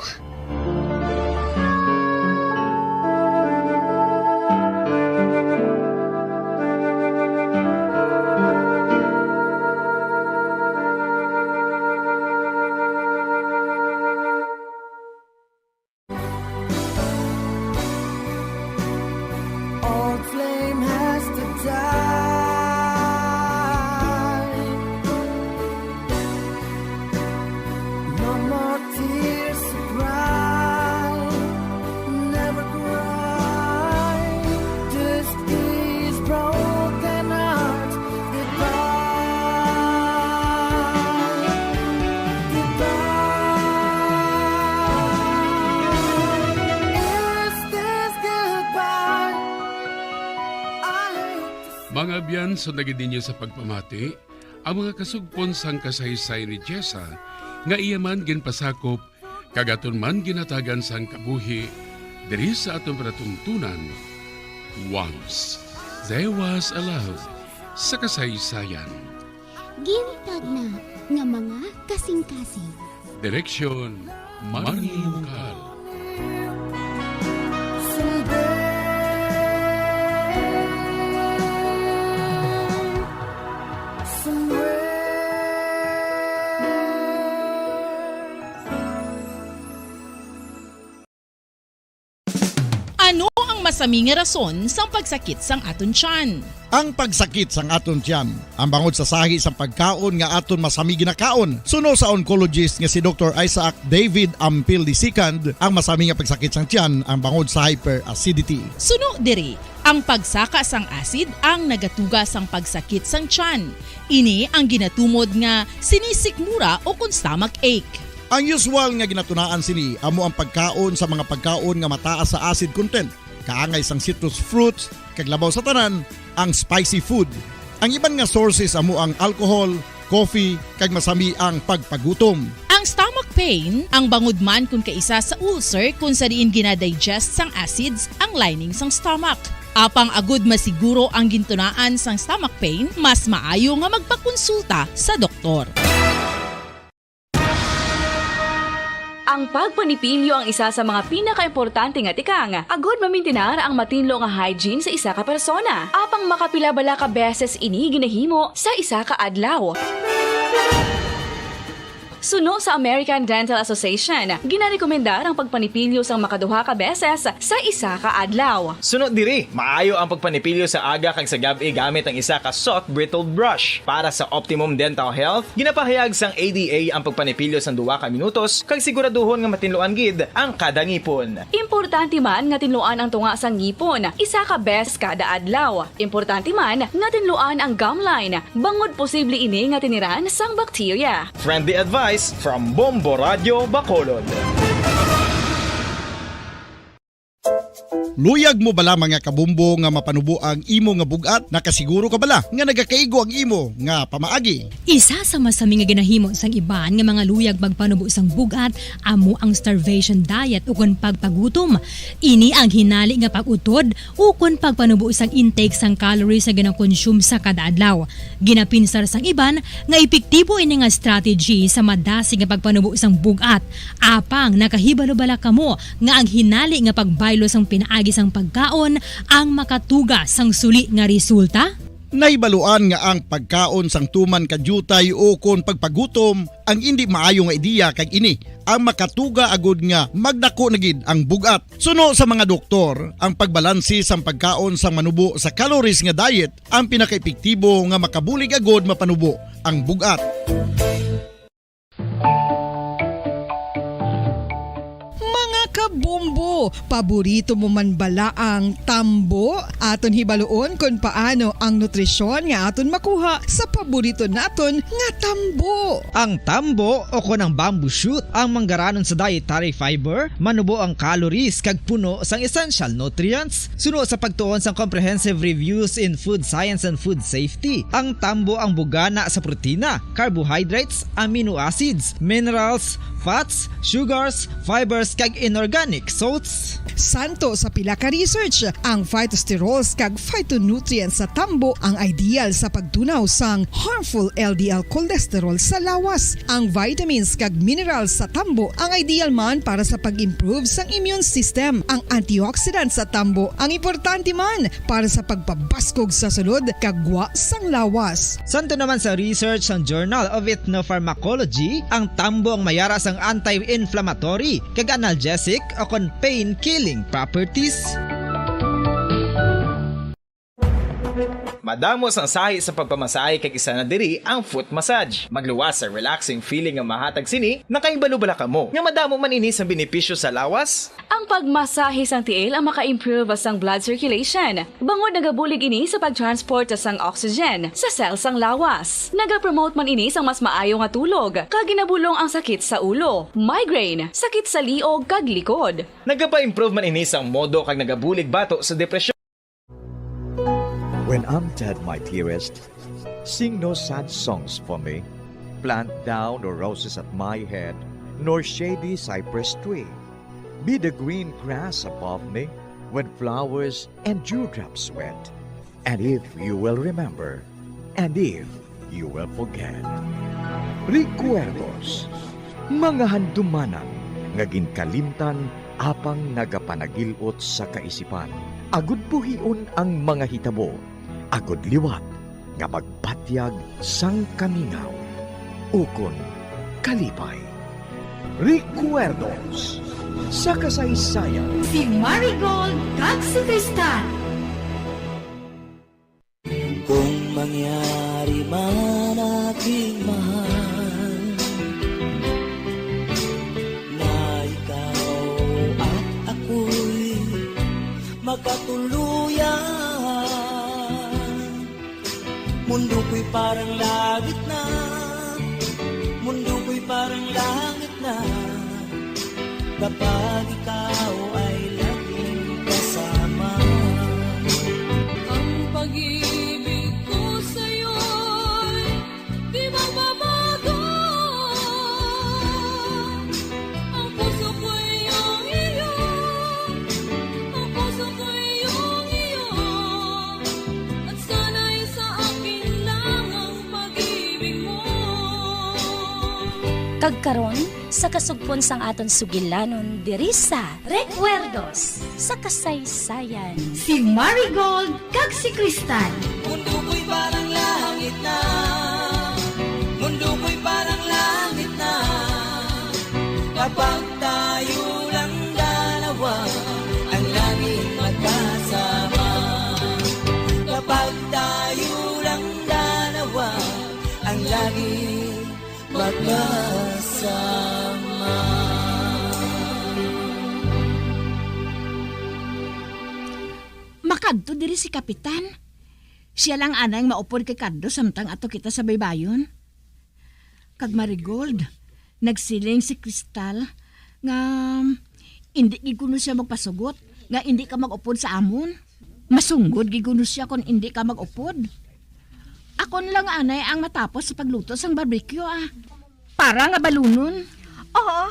Old flame has to die. No more tears to cry. Never cry. This is broken heart. Goodbye. Goodbye. Is this goodbye? I hate to Mga abyan, sundagi ninyo sa pagpamati ang mga kasugpon sang kasaysayan ni Jessa nga iya man ginpasakop kag aton man ginhatagan sang kabuhi diri sa aton palatuntunan, Once There Was a Love sa Kasaysayan. Gintagna nga mga kasing-kasing. Direksyon, Manny Mungkal. Ano ang masami nga rason sang pagsakit sang aton tiyan? Ang pagsakit sang aton tiyan, ang bangod sa sahi sang pagkaon nga aton masami ginakaon. Suno sa oncologist nga si Doktor Isaac David Ampil the second, ang masami nga pagsakit sang tiyan ang bangod sa hyperacidity. Suno diri, ang pagsaka sang acid ang nagatuga sang pagsakit sang tiyan. Ini ang ginatumod nga sinisikmura o kon stomach ache. Ang usual nga ginatunaan sini amo ang pagkaon sa mga pagkaon nga mataas sa acid content, kaangay sang citrus fruits, kag labaw sa tanan, ang spicy food. Ang iban nga sources amo ang alcohol, coffee, kag masami ang pagpagutom. Ang stomach pain, ang bangod man kon kaisa sa ulcer kon sa diin gina-digest sang acids ang lining sang stomach. Apang agud masiguro ang gintunaan sang stomach pain, mas maayo nga magpakonsulta sa doktor. Ang pagpanipilyo ang isa sa mga pinakaimportante nga tikang agud mamintinar ang matinlo nga hygiene sa isa ka persona. Apang makapila bala ka beses ini ginahimo sa isa ka adlaw? Suno sa American Dental Association, ginarekomendar ang pagpanipilyo sang makaduha ka beses sa isa ka adlaw. Suno diri, maayo ang pagpanipilyo sa aga kag sa gab-i gamit ang isa ka soft bristled brush. Para sa optimum dental health, ginapahayag sang A D A ang pagpanipilyo sang duha ka minutos kag siguraduhon nga matinluan gid ang kada ngipon. Importante man nga tinluan ang tunga sang ngipon isa ka beses kada adlaw. Importante man nga tinluan ang gum line bangod posible ini nga tiniran sang bakterya. Friendly advice from Bombo Radio Bacolod. Luyag mo bala, mga kabumbo, nga mapanubo ang imo nga bug-at? Nakasiguro ka bala nga nagakaigo ang imo nga pamaagi? Isa sa masami nga ginahimo sang iban nga mga luyag magpanubo sang bug-at amo ang starvation diet ukon pagpagutom. Ini ang hinali nga pag-utod ukon pagpanubo sang intake sang calories nga ginakonsume sa kada adlaw. Ginapinsar sang iban nga epektibo ini nga strategy sa madasig nga pagpanubo sang bug-at. Apang nakahibalo bala kamo nga ang hinali nga pagbaylo sang pinaagi sang pagkaon ang makatuga sang suli nga resulta? Nahibaluan nga ang pagkaon sang tuman ka diutay ukon pagpagutom ang indi maayo nga ideya, kag ini ang makatuga agud nga magdako na gid ang bug-at. Suno sa mga doktor, ang pagbalanse sang pagkaon sang manubo sa calories nga diet ang pinakaepektibo nga makabulig agud mapanubo ang bug-at. Mga kabumbo, paborito mo man bala ang tambo? Aton hibaluon kon paano ang nutrisyon nga aton makuha sa paborito naton nga tambo. Ang tambo, o kon ang bamboo shoot, ang manggaranon sa dietary fiber, manubo ang calories kag puno sang essential nutrients. Suno sa pagtuon sang Comprehensive Reviews in Food Science and Food Safety, ang tambo ang bugana sa protina, carbohydrates, amino acids, minerals, fats, sugars, fibers, kag inorganic salts. Santo sa pila ka research, ang phytosterols kag phytonutrients sa tambo ang ideal sa pagtunaw sang harmful L D L cholesterol sa lawas. Ang vitamins kag minerals sa tambo ang ideal man para sa pag-improve sang immune system. Ang antioxidants sa tambo ang importante man para sa pagpabaskog sa sulod kag gwa sang lawas. Santo naman sa research sang Journal of Ethnopharmacology, ang tambo ang mayara sang anti-inflammatory kag analgesic o kon pain-killing properties. Madamo sang sahi sa pagpamasahe, kag isa na diri ang foot massage. Magluwas sa relaxing feeling nga mahatag sini. Nakahibalo bala kamo nga madamo man ini sang benepisyo sa lawas? Ang pagmasahe sang tiil ang maka-improve sang blood circulation, bangod nagabulig ini sa pag-transport sang oxygen sa cell sang lawas. Nagapromote man ini sang mas maayo nga tulog, kag ginabulong ang sakit sa ulo, migraine, sakit sa liog kag likod. Nagapa-improve man ini sang modo kag nagabulig bato sa depresyon. When I'm dead, my dearest, sing no sad songs for me. Plant thou no roses at my head, nor shady cypress tree. Be the green grass above me when flowers and dewdrops wet. And if you will remember, and if you will forget. Recuerdos, mga handumanan nga ginkalimtan apang nagapanagil-ot sa kaisipan, agud buhion ang mga hitabo, agud liwat nga magpatyag sang kamingaw ukon kalipay. Recuerdos sa kasaysayan. Si Marigold kag si Kristal. Kung mangyari man, aking mahal, na ikaw at ako'y magkatuluyan, mundo ko'y parang langit na, mundo ko'y parang langit na, kapag ikaw ay laging kasama. Ang pag-ibig ko sa'yo'y di magbabago. Ang puso ko'y iyong iyo, ang puso ko'y iyong iyo, at sana'y sa akin lang ang pag-ibig mo. Kag karon, sa kasugpon sang aton sugilanon diri sa Recuerdos sa Kasaysayan, si Marigold kag si Cristal. Mundo ko'y parang langit na. Mundo ko'y parang langit na. Kapag tayo lang dalawa, ang langit magkasama. Kapag tayo lang dalawa, ang langit magkasama. Makadto diri si Kapitan. Siya lang anay ang maupod kay Cardo samtang ato kita sa baybayon. Kag Marigold, nagsiling si Cristal nga indi gid kuno siya magpasugot nga indi ka mag-upod sa amon. Masunggod gid kuno siya kon indi ka mag-upod. Akon lang anay ang matapos sa pagluto sang barbecue, ah. Para nga balunon. Oo.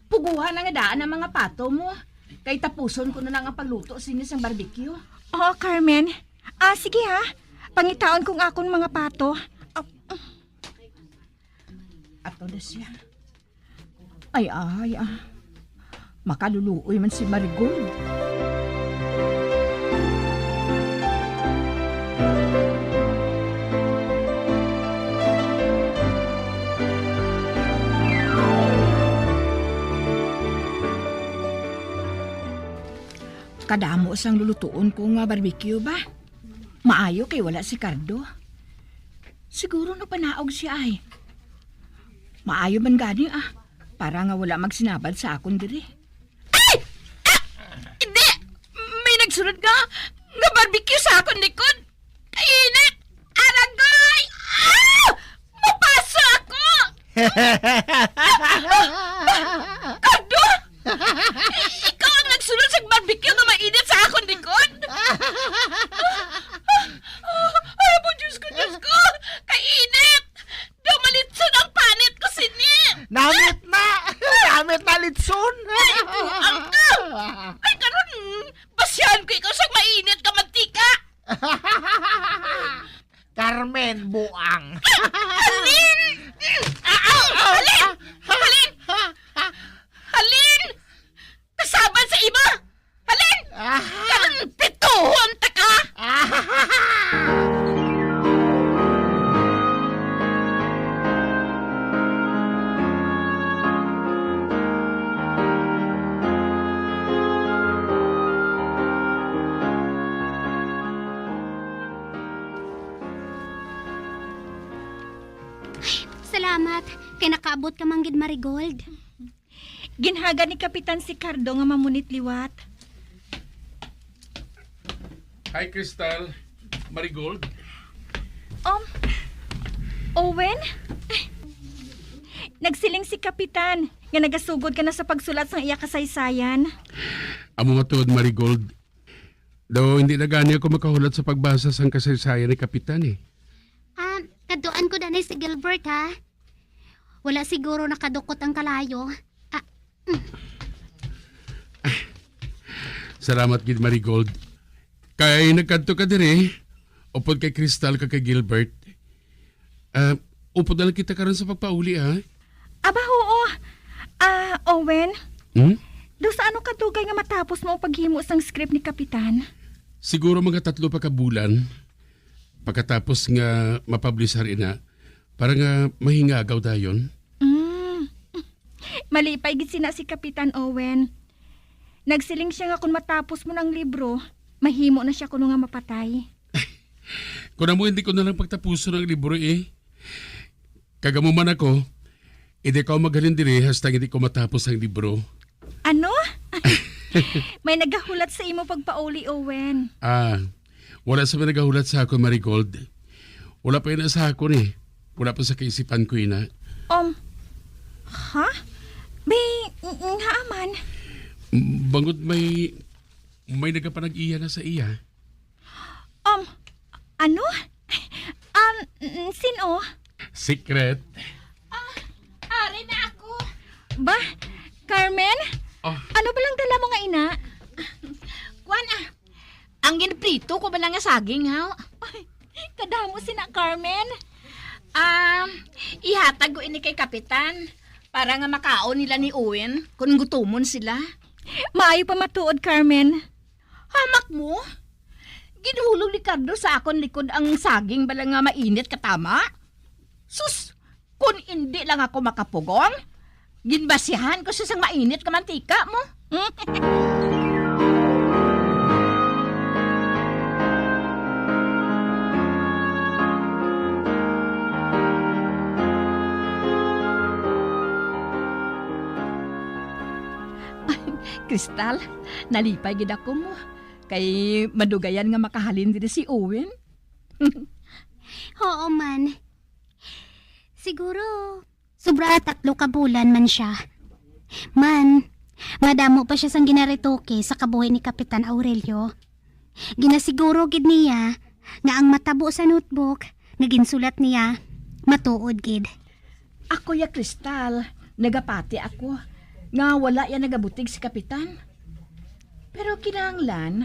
Puguha na nga daan ang mga pato mo. Kay tapuson ko na lang ang pagluto sini sang barbecue. Oo, Carmen. Ah, sige ha. Pangitaon ko ang akon mga pato. Ah, ato na siya. Ay, ay, ah. Makaluluoy man si Marigold. Kadamo sang lulutuon ko nga barbecue ba? Maayo kay wala si Cardo. Siguro nagpanaog siya ay. Maayo man gani, ah, para nga wala magsinabad sa akon diri. Ay! Ah! Hindi! May nagsulod nga, nga barbecue sa akon likod. Kainit! Aragay! Ah! Mapaso ako! Cardo! Ikaw ang nagsulod sa barbecue nga mainit sa akon likod? Ay, po, Diyos ko, Diyos ko! Kainit! Daw malitson ang panit ko sini! Namit na! Namit na litson! Ay, buang ka! Ay, karon, basyahan ko ikaw sa mainit ka mantika! Carmen, buang. Halin! Ah, ah, ah, halin! Ah, Halin! Halin! Kasaban sa iba! Halin! Ah. Karon pituhon ta ka! Ah. Salamat kay nakaabot ka man gid, Marigold. Ginhagad ni Kapitan si Cardo nga mamunit liwat. Hi, Crystal. Marigold. Um, Owen? Nagsiling si Kapitan nga nagasugod ka na sa pagsulat sang iya kasaysayan. Amo nga tuod, Marigold. Daw hindi na gani ako makahulat sa pagbasa sang kasaysayan ni Kapitan, eh. Ah, kadtuan ko danay si Gilbert, ha? Wala siguro nakadukot ang kalayo. Ah, mm. Salamat gid, Marigold. Kay nagkadto ka diri, upod kay Crystal kag kay Gilbert. Ah, upod na lang kita karon sa pagpauli, ha? Aba, oo. Ah, Owen? Hmm? Daw sa ano kadugay nga matapos mo ang paghimo sang script ni Kapitan? Siguro mga tatlo pa ka bulan. Pagkatapos nga mapublishar ina, para nga mahingagaw dayon. Mm. Malipay gid sina si Kapitan Owen. Nagsiling sia nga kon matapos mo ang libro, mahimo na sia kuno nga mapatay. Kon amo, hindi ko na lang pagtapuson ang libro, eh. Kag amo man ako, hindi ako maghalin diri hasta hindi ko matapos ang libro. Ano? May nagahulat sa imo pagpauli, Owen. Ah, wala sa may nagahulat sa akon, Marigold. Wala pa ina sa akon, eh. Wala pa sa kaisipan ko ina. Um, ha? May, nga man? Bangod may, may nagapanag-iya na sa iya. Um, ano? Um, n-, sino? Secret. Ah, ari na ako. Ba, Carmen? Oh. Ano ba lang dala mo nga ina? Kuwan, ah. Ang ginprito ko ba lang nga saging, ha? Ay, kadamo sina, Carmen. Um, ihatag ko ini kay Kapitan. Para nga makaon nila ni Owen, kung gutomon sila. Maayo pa matuod, Carmen. Hamak mo? Ginhulog ni Cardo sa akon likod ang saging bala nga mainit ka tama. Sus, kun indi lang ako makapugong, ginbasihan ko siya sang mainit ka mantika mo. Kristal, nalipay gid ako mo. Kay madugayan nga makahalin diri si Owen. Oo man. Siguro, sobra tatlo ka bulan man siya. Man, madamo pa siya sang ginaretoke sa kabuhi ni Kapitan Aurelio. Ginasiguro gid niya nga ang matabo sa notebook nga ginsulat niya matuod gid. Ako ya, Kristal, nagapati ako nga wala ya nagabutig si Kapitan. Pero kinahanglan,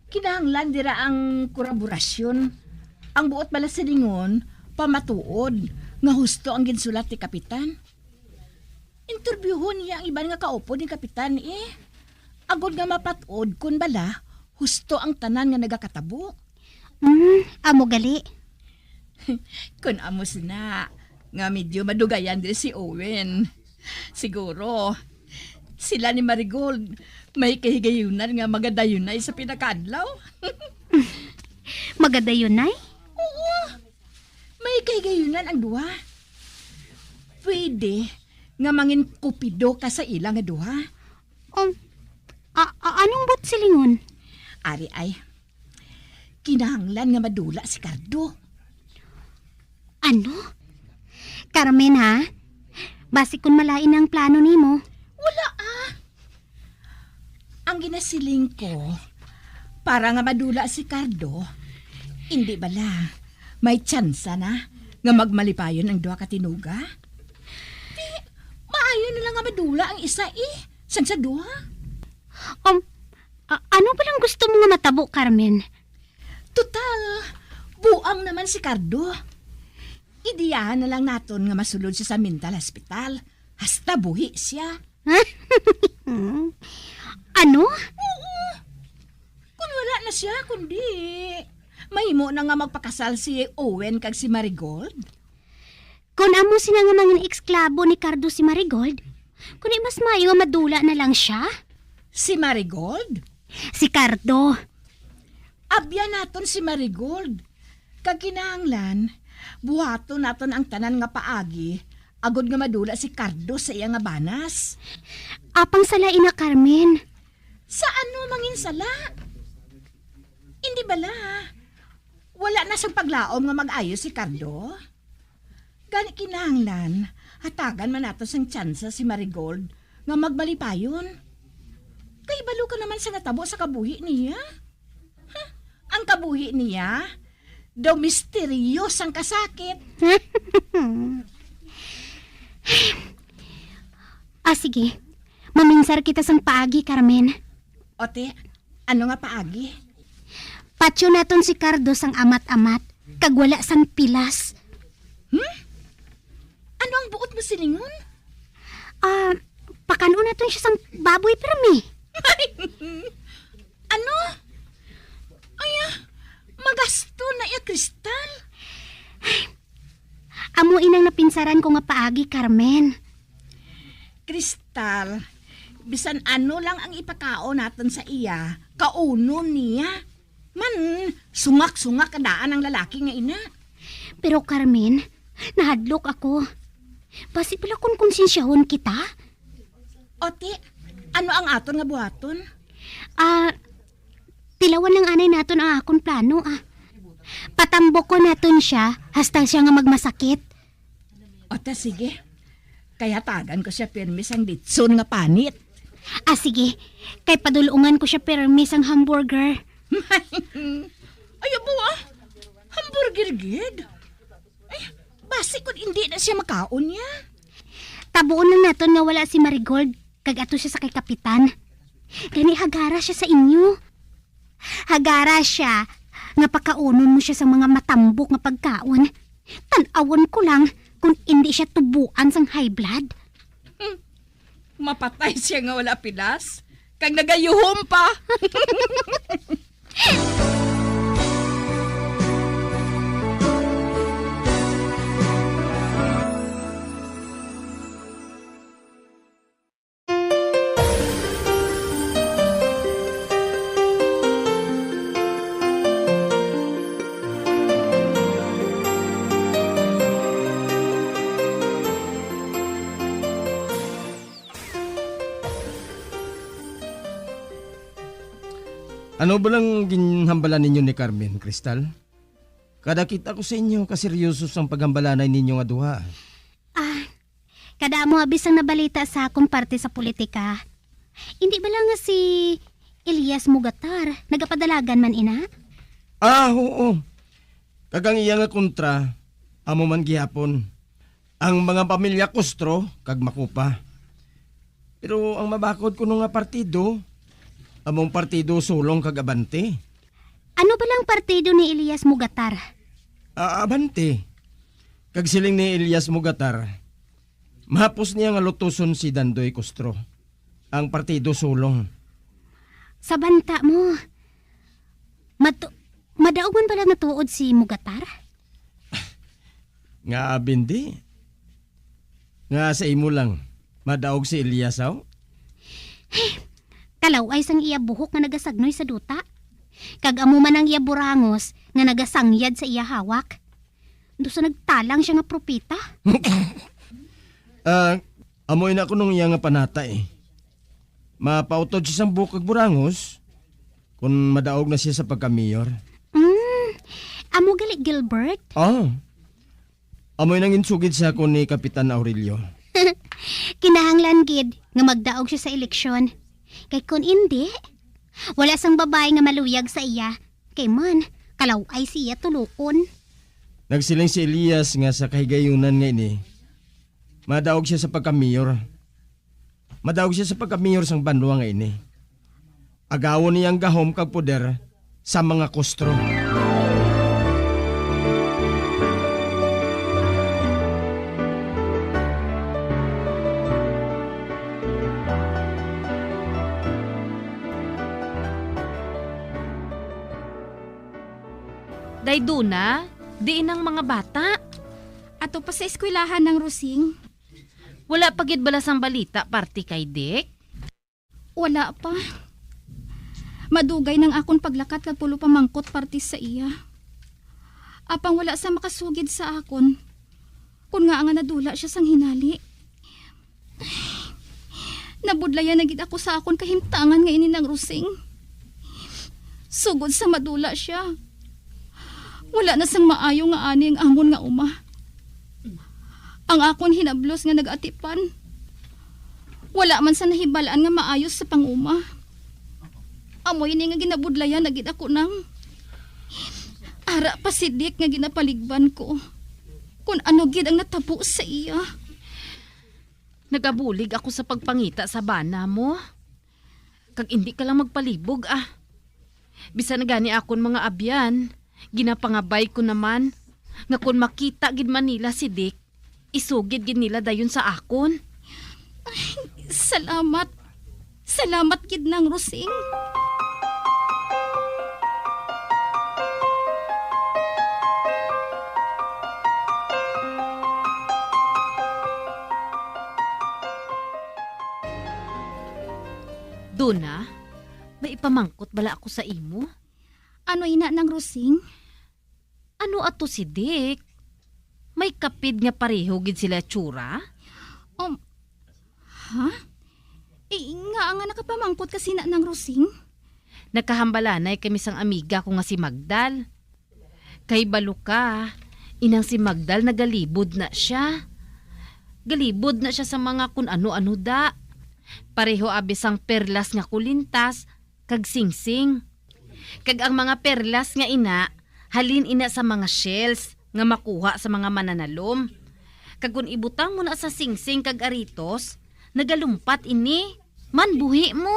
kinahanglan dira ang kolaborasyon. Ang buot bala silingon, pamatuod nga husto ang ginsulat ni Kapitan. Interbyuhon niya ang iban nga kaupod ni Kapitan, eh. Agod nga mapat-od kon bala, husto ang tanan nga nagakatabo. Hmm, amo gali. Kon amo sina, nga medyo madugayan diri si Owen. Siguro, sila ni Marigold may kahigayunan nga magadayunay sa pinakaadlaw. Magadayunay? Oo, may kahigayunan ang duha. Pwede nga mangin kupido ka sa ila nga duha. Um, a, a, anong buot silingon? Ari ay, kinahanglan nga madula si Cardo. Ano? Carmen, ha? Basi kun malain ang plano nimo. Wala, ah. Ang ginasiling ko, para nga madula si Cardo, hindi bala may tsansa na nga magmalipayon ang duha ka tinuga? Di, maayo na lang nga madula ang isa, eh, sang sa duha. Um, a-, ano ba lang gusto mo nga matabo, Carmen? Total, buang naman si Cardo. Idiyahan na lang naton nga masulod siya sa mental hospital. Hasta buhi siya. Ano? Oo. Kung wala na siya, kundi mahimo na nga magpakasal si Owen kag si Marigold. Kung amo sina nga mga esklabo ni Cardo si Marigold, kundi mas maayo nga madula na lang siya. Si Marigold? Si Cardo. Abyan naton si Marigold. Kag kinahanglan, buhaton naton ang tanan nga paagi agod nga madula si Cardo sa iya nga banas. Apang sala ina, Carmen. Sa ano mangin sala? Hindi bala, wala na sang paglaom nga mag-ayo si Cardo. Gani kinahanglan, hatagan man nato sang tsansa si Marigold nga magmalipayon. Kay balo ka naman sa natabo sa kabuhi niya. Ha? Ang kabuhi niya, daw misteryo sang kasakit. Ah, sige. Maminsar kita sang paagi, Carmen. Ote, ano nga paagi? Patyo naton si Cardo sang amat-amat, kag wala sang pilas. Hmm? Ano ang buot mo silingon? Ah, pakanon naton siya sang baboy pirmi. Ano? Ay, ah, magasto na iya, Kristal. Amo inang napinsaran ko nga paagi, Carmen. Kristal, bisan ano lang ang ipakaon naton sa iya, kaunon niya. Man, sungak-sungak ka daan ang lalaki nga ina. Pero, Carmen, nahadlok ako. Basi pala kung konsensyahon kita? Ote, ano ang aton nga buhaton? Ah, tilawan lang anay naton ang akon plano, ah. Patambokon naton siya hasta siya nga magmasakit. O ta, sige. Kay hatagan ko siya pirmi sang litson nga panit. Ah, sige. Kay padulungan ko siya pirmi sang hamburger. Ay, abo, ah. Hamburger gid? Ay, basi kun indi na siya makaon niya. Tabuon lang naton nga wala si Marigold, kag ato siya sa kay Kapitan. Gani hagara siya sa inyo. Hagara siya nga pakaunon mo siya sa mga matambok nga pagkaon. Tan-awon ko lang kung indi siya tubuan sang high blood. Mapatay siya nga wala pilas, kag nagayuhom pa. Ano ba lang ginhambalan ninyo ni Carmen, Crystal? Kada kita ko sa inyo, kaseryoso sang paghambalanay ninyo nga duha. Ah, kada amo abi sang nabalita sa akon parte sa politika. Hindi ba lang nga si Elias Mugatar nagapadalagan man ina? Ah, oo. Kag ang iya nga kontra, amo man gihapon. Ang mga pamilya Castro kag Macupa. Pero ang mabakod kuno nga partido, among partido Sulong kag Abante. Ano ba lang partido ni Elias Mugatar? Ah, Abante. Kag siling ni Elias Mugatar, mahapos niya nga lutuson si Dandoy Castro, ang partido Sulong. Sa banta mo, matu-, madaog man bala nga tuod si Mugatar? Nga abin di. Nga sa imo lang, madaog si Elias, aw? Kalaw-ay sang iya buhok nga nagasagnoy sa duta. Kag amo man ang iya burangos nga nagasangyad sa iya hawak. Dusa nagtalang siya nga propeta. Ah, amo ina kuno iya nga panata, eh. Mapautod siya sang buhok kag burangos kung madaog na siya sa pagka-mayor. Mm, amo gali, Gilbert? Ah, amo ina ang ginsugid sa akon ni Kapitan Aurelio. Kinahanglan gid nga magdaog siya sa eleksyon. Kay kun indi, wala sang babayi nga maluyag sa iya. Kay man, kalaw-ay siya tuluon. Nagsiling si Elias nga sa kahigayunan nga ini, madaog siya sa pagka-mayor. Madaog siya sa pagka-mayor sang banwa nga ini. Agawon niya ang gahom kag poder sa mga Castro. Day Duna, diin ang mga bata? Ato pa sa eskwelahan, Nang Rosing. Wala pa gid bala sang balita parte kay Dick? Wala pa. Madugay nang akon paglakat kag pulo pamangkot parte sa iya. Apang wala sa makasugid sa akon kun ngaa nga nadula siya sang hinali. Nabudlayan na gid ako sa akon kahimtangan nga ini, Nang Rosing. Sugod sa madula siya, wala na sang maayo nga ani ang amon nga uma. Ang akon hinablos nga nag-atipan, wala man sa nahibal-an nga maayo sa panguma. Amo ini nga ginabudlayan na gid ako, Nang. Ara pa si Dick nga ginapaligban ko kun ano gid ang natabo sa iya. Nagabulig ako sa pagpangita sa bana mo. Kag indi ka lang magpalibog, ah. Bisan gani akon mga abyan, ginapangabay ko naman nga kon makita gid man nila si Dick, isugid gid nila dayon sa akon. Ay, salamat. Salamat gid, Nang Rosing. Duna, may ipamangkot bala ako sa imo? Ano ina, Nang Rosing? Ano ato si Dick? May kapid nga pareho gid sila tsura? Um, ha? Eh, nga, nga nakapamangkot ka sina, Nang Rosing? Nakahambalanay kami sang amiga ko nga si Magdal. Kay balo ka, inang si Magdal nagalibod na siya. Galibod na siya sa mga kun ano-ano da. Pareho abi sang perlas nga kulintas kag singsing. Kag ang mga perlas nga ina, halin ina sa mga shells nga makuha sa mga mananalom. Kag kon ibutang mo na sa singsing kag aritos, nagalumpat ini. Man, buhi mo.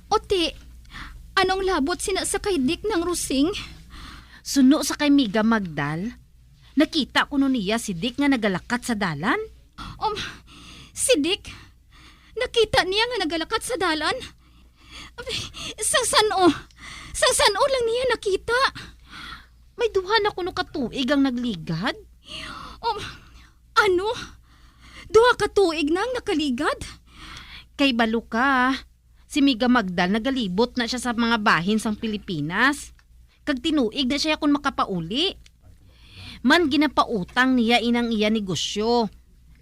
Oti, anong labot sina sa kay Dick, Nang Rosing? Suno sa kay Miga Magdal, nakita kuno niya si Dick nga nagalakat sa dalan. Um, si Dick? Nakita niya nga nagalakat sa dalan. Abay, sang san-o? Sang san-o lang niya nakita? May duha na kuno ka tuig ang nagligad. Um, ano? Duha ka tuig nang nakaligad? Kay balo ka, si Miga Magdal nagalibot na siya sa mga bahin sang Pilipinas. Kag tinuig na siya kon makapauli. Man ginapautang niya inang iya negosyo,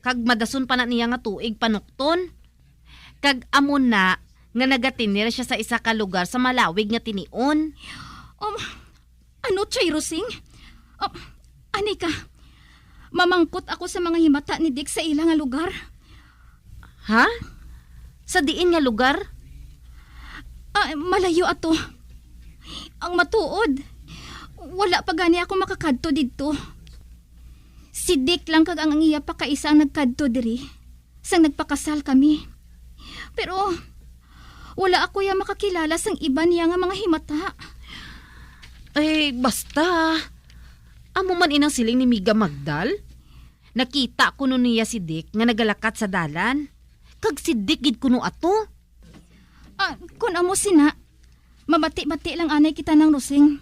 kag madason pa na niya nga tuig panukton. Kag amo na nga nagatinir siya sa isa ka lugar sa malawig nga tinion. Um, ano, Chay Rosing? Um, ani ka, mamangkot ako sa mga himata ni Dick sa ila nga lugar. Ha? Sa diin nga lugar? Ah, malayo ato. Ang matuod, wala pa gani ako makakadto didto. Si Dick lang kag ang iya pakaisa ang nagkadto diri sang nagpakasal kami. Pero wala ako ya makakilala sang iban niya nga mga himata. Ay, basta. Amo man inang siling ni Miga Magdal. Nakita kuno niya si Dick nga nagalakat sa dalan. Kag si Dick gid kuno ato. Ah, kun amo sina, mabati-bati lang anay kita nang Rosing.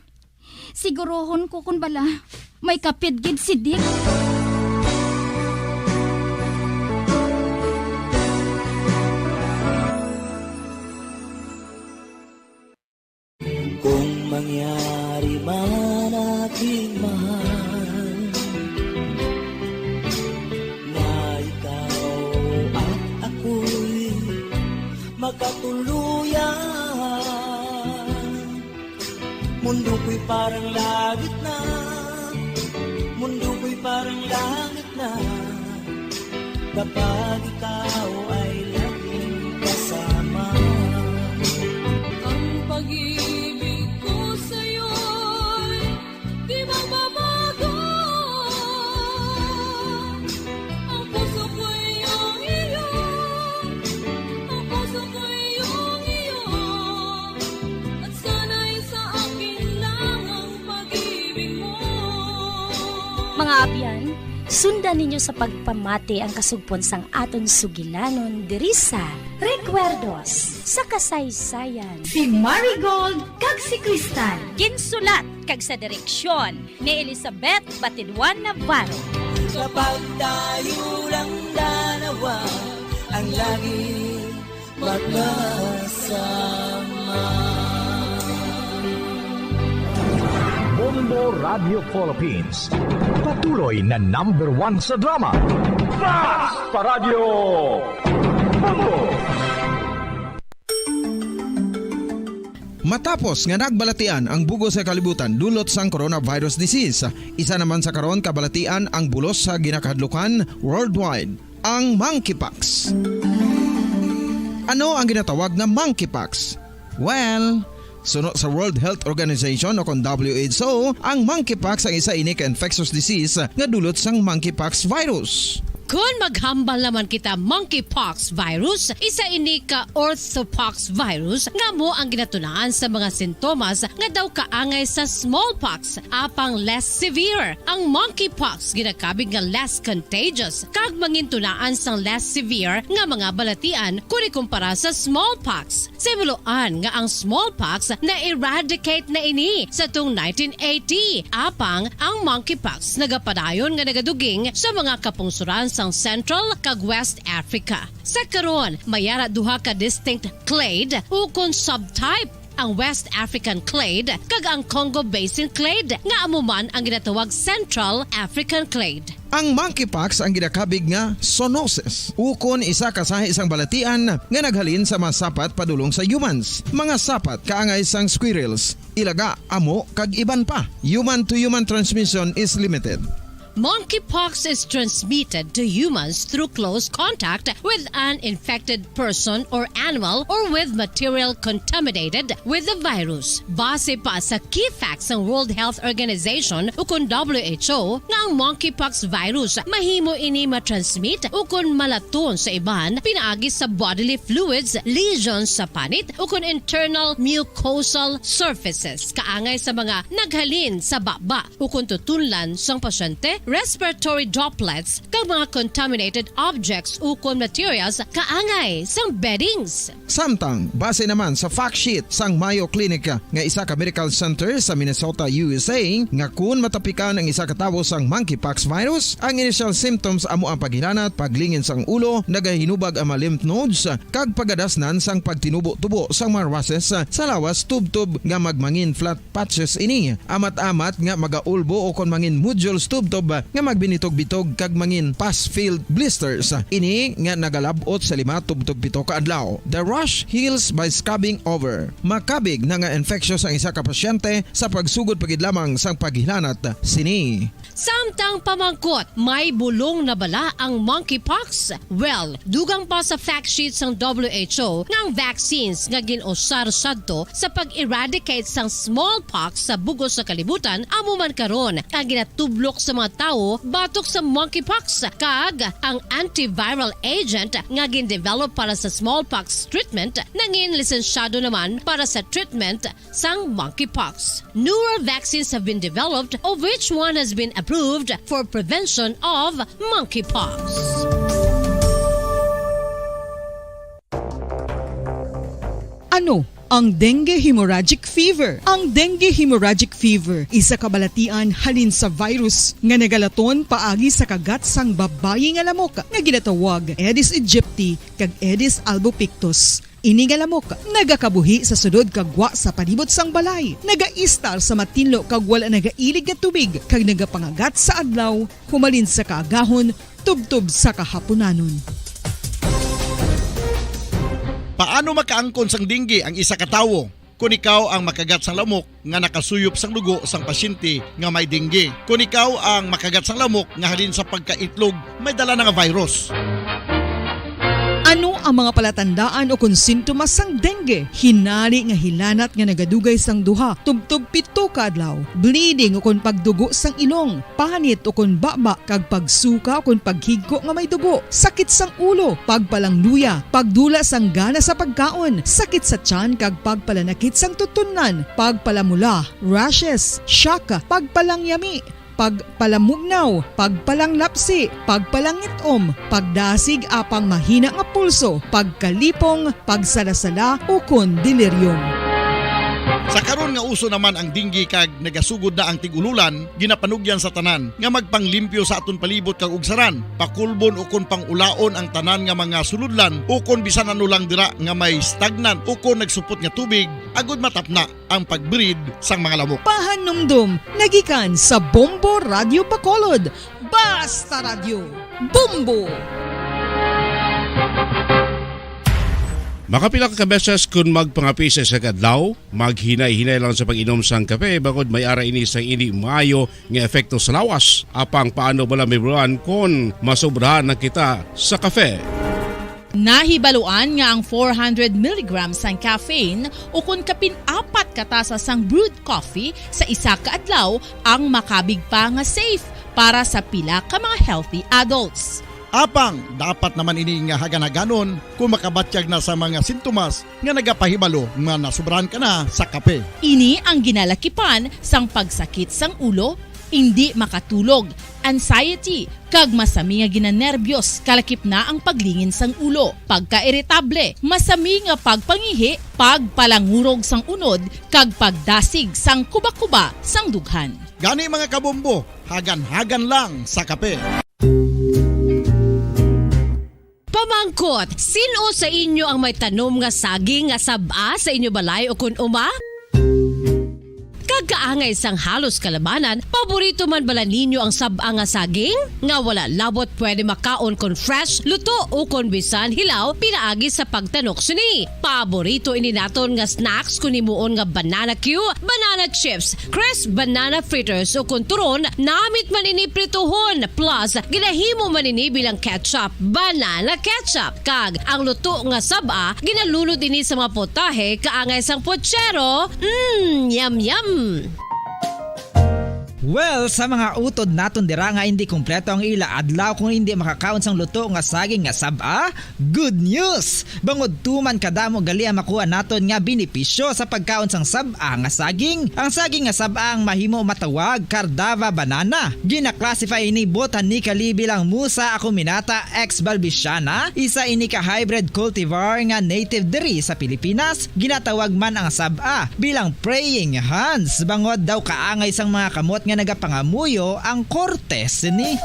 Sigurohon ko kun bala may kapid gid si Dick. Kung mangyari man, aking mahal, na ikaw at ako'y magkatuluyan, mundo ko'y parang langit na, mundo ko'y parang langit na, kapag ikaw ay laging kasama. Ang pag-ibig ko sa'yo'y di magbabago. Ang puso ko'y iyong iyo, ang puso ko'y iyong iyo, at sana'y sa akin lang ang pag-ibig mo. Mga abyan, sundan ninyo sa pagpamati ang kasugpon sang aton sugilanon diri sa Recuerdos sa Kasaysayan. Si Marigold kag si Cristal. Ginsulat kag sa direksyon ni Elizabeth Batiduan Navarro. Kapag tayo lang dalawa ang lagi magkasama. Bombo Radio Philippines, patuloy na number one sa drama. Fast pa Radyo Bombo! Matapos nga nagbalatian ang bug-os nga kalibutan dulot sang coronavirus disease, isa naman sa karon kabalatian ang bulos sa ginakahadlukan worldwide, ang monkeypox. Ano ang ginatawag nga monkeypox? Well, suno sa World Health Organization o kon W H O, ang monkeypox ang isa ini ka infectious disease nga dulot sang monkeypox virus. Kon maghambal naman kita monkeypox virus, isa ini ka orthopox virus nga amo ang ginatunaan sa mga sintomas nga daw kaangay sa smallpox, apang less severe. Ang monkeypox ginakabig nga less contagious kag mangintunaan sang less severe nga mga balatian kon ikumpara sa smallpox. Sa himuloan nga ang smallpox na-eradicate na ini sa tung nineteen eighty, apang ang monkeypox nagapadayon nga nagaduging sa mga kapungsoran sang Central kag West Africa. Sa karon, may ara duha ka distinct clade ukon subtype, ang West African clade kag ang Congo Basin clade, nga amo man ang ginatawag Central African clade. Ang monkeypox ang ginakabig nga zoonosis, ukon isa ka sahi sang balatian nga naghalin sa mga sapat padulong sa humans. Mga sapat kaangay sang squirrels, ilaga, amo, kag iban pa. Human-to-human transmission is limited. Monkeypox is transmitted to humans through close contact with an infected person or animal or with material contaminated with the virus. Base pa sa key facts sang World Health Organization ukon W H O nga ang monkeypox virus mahimo ini matransmit ukon malaton sa iban pinaagi sa bodily fluids, lesions sa panit ukon internal mucosal surfaces kaangay sa mga naghalin sa baba ukon tutunlan sang pasyente respiratory droplets, kag mga contaminated objects ukon materials kaangay sang beddings. Samtang, base naman sa fact sheet sang Mayo Clinic nga isa ka medical center sa Minnesota, U S A, nga kun matapikan ang isa ka tawo sang monkeypox virus, ang initial symptoms amo ang paghilanat, paglingin sang ulo, nagahinubag ang mga lymph nodes, kag pagadasnan sang pagtinubo-tubo sang mga rashes sa lawas tubtob nga magmangin flat patches ini, amat-amat nga magaulbo ukon mangin nodules tubtob nga magbinitog-bitog kag mangin pus-filled blisters. Ini nga nagalab-ot sa lima tubtob pito ka adlaw. The rash heals by scabbing over. Makabig na nga infectious ang isa ka pasyente sa pagsugod pa gid lamang sang paghilanat sini. Samtang pamangkot, may bulong na bala ang monkeypox? Well, dugang pa sa fact sheet sang W H O nga ang vaccines nga gin-usar sadto sa pag-eradicate sang smallpox sa bug-os nga kalibutan amo man karon ang ginatublok sa mga tawo batok sa monkeypox, kag ang antiviral agent nga gin-develop para sa smallpox treatment nangin lisensyado naman para sa treatment sang monkeypox. Newer vaccines have been developed, of which one has been approved for prevention of monkeypox. Ano ang dengue hemorrhagic fever? Ang dengue hemorrhagic fever isa ka balatian halin sa virus nga nagalaton paagi sa kagat sang babayi nga lamok nga ginatawag Aedes aegypti kag Aedes albopictus. Ini nga lamok nagakabuhi sa sulod kag gwa sa palibot sang balay. Nagaistar sa matinlo kag wala nagailig nga tubig kag nagapangagat sa adlaw humalin sa kaagahon tubtob sa kahapunanon. Paano makaangkon sang dengue ang isa ka tawo? Kon ikaw ang makagat sang lamok nga nakasuyop sang dugo sang pasyente nga may dengue. Kon ikaw ang makagat sang lamok nga halin sa pagkaitlog may dala na nga virus. Ano ang mga palatandaan o kon sintomas sang dengue? Hinari nga hilanat nga nagadugay sang duha tubtob pito ka adlaw, bleeding o kon pagdugo sang ilong, panit o kon baba, kag pagsuka o kon paghigko nga may dugo, sakit sang ulo, pagpalangluya, pagdula sang gana sa pagkaon, sakit sa tiyan kag pagpalanakit sang tutunlan, pagpalamula, rashes, shock, pagpalangyami, pagpalamugnaw, pagpalanglapsi, pagpalangit-om, pagdasig apang mahina nga pulso, pagkalipong, pagsalasala, ukon delirium. Sa karon nga uso naman ang dengue kag nagasugod na ang tig-ululan, ginapanugyan sa tanan nga magpanglimpyo sa aton palibot kag ugsaran, pakulbon ukon pang-ulaon ang tanan nga mga sulodlan ukon bisan ano lang dira nga may stagnant ukon nagsupot nga tubig, agud matapna ang pag-breed sang mga lamok. Pahanumdom nga gikan sa Bombo Radyo Bacolod, Basta Radyo, Bombo! Makapila ka beses kon magpangape sa isa ka adlaw, maghinay-hinay lang sa pag-inom sang kape, bangod may ara ini sang indi maayo nga epekto sa lawas. Apang paano bala mahibaluan kon masobrahan na kita sa kape? Nahibaluan nga ang four hundred milligrams sang caffeine ukon kapin apat ka tasa sang brewed coffee sa isa ka adlaw ang makabig pa nga safe para sa pila ka mga healthy adults. Apang dapat naman ini nga hagan-haganon kon makabatyag na sa mga sintomas nga nagapahibalo nga nasobrahan ka na sa kape. Ini ang ginalakipan sang pagsakit sang ulo, indi makatulog, anxiety, kag masami nga ginanerbyos, kalakip na ang paglingin sang ulo, pagkairitable, masami nga pagpangihi, pagpalangurog sang unod, kag pagdasig sang kubakuba sang dughan. Gani, mga kabombo, hagan-hagan lang sa kape. Pamangkot, sin-o sa inyo ang may tanom nga saging nga sab-a sa inyo balay ukon uma? Kag kaangay sang halos kalabanan, paborito man bala ninyo ang sab-a nga saging? Nga wala labot pwede makaon kon fresh, luto, ukon bisan hilaw pinaagi sa pagtanok sini. Paborito ini naton nga snacks kon himuon nga banana cue, banana chips, crisp banana fritters, ukon turon, namit man ini prituhon, plus ginahimo man ini bilang ketchup, banana ketchup. Kag ang luto nga sab-a, ginalunod ini sa mga putahe kaangay sang puchero. Mm, yum, yum! Well, sa mga utod naton dira nga hindi kompleto ang ila adlaw kung hindi makakaon sang luto nga saging nga sab-a, good news! Bangod tuman kadamo gali ang makuha naton nga benepisyo sa pagkaon sang sab-a nga saging. Ang saging nga sab-a ang mahimo matawag Cardava banana. Gina-classify ini botanically bilang Musa acuminata ex balbisiana, isa ini ka hybrid cultivar nga native diri sa Pilipinas. Ginatawag man ang sab-a bilang praying hands, bangod daw kaangay sang mga kamot nga nagapangamuyo ang korte sini.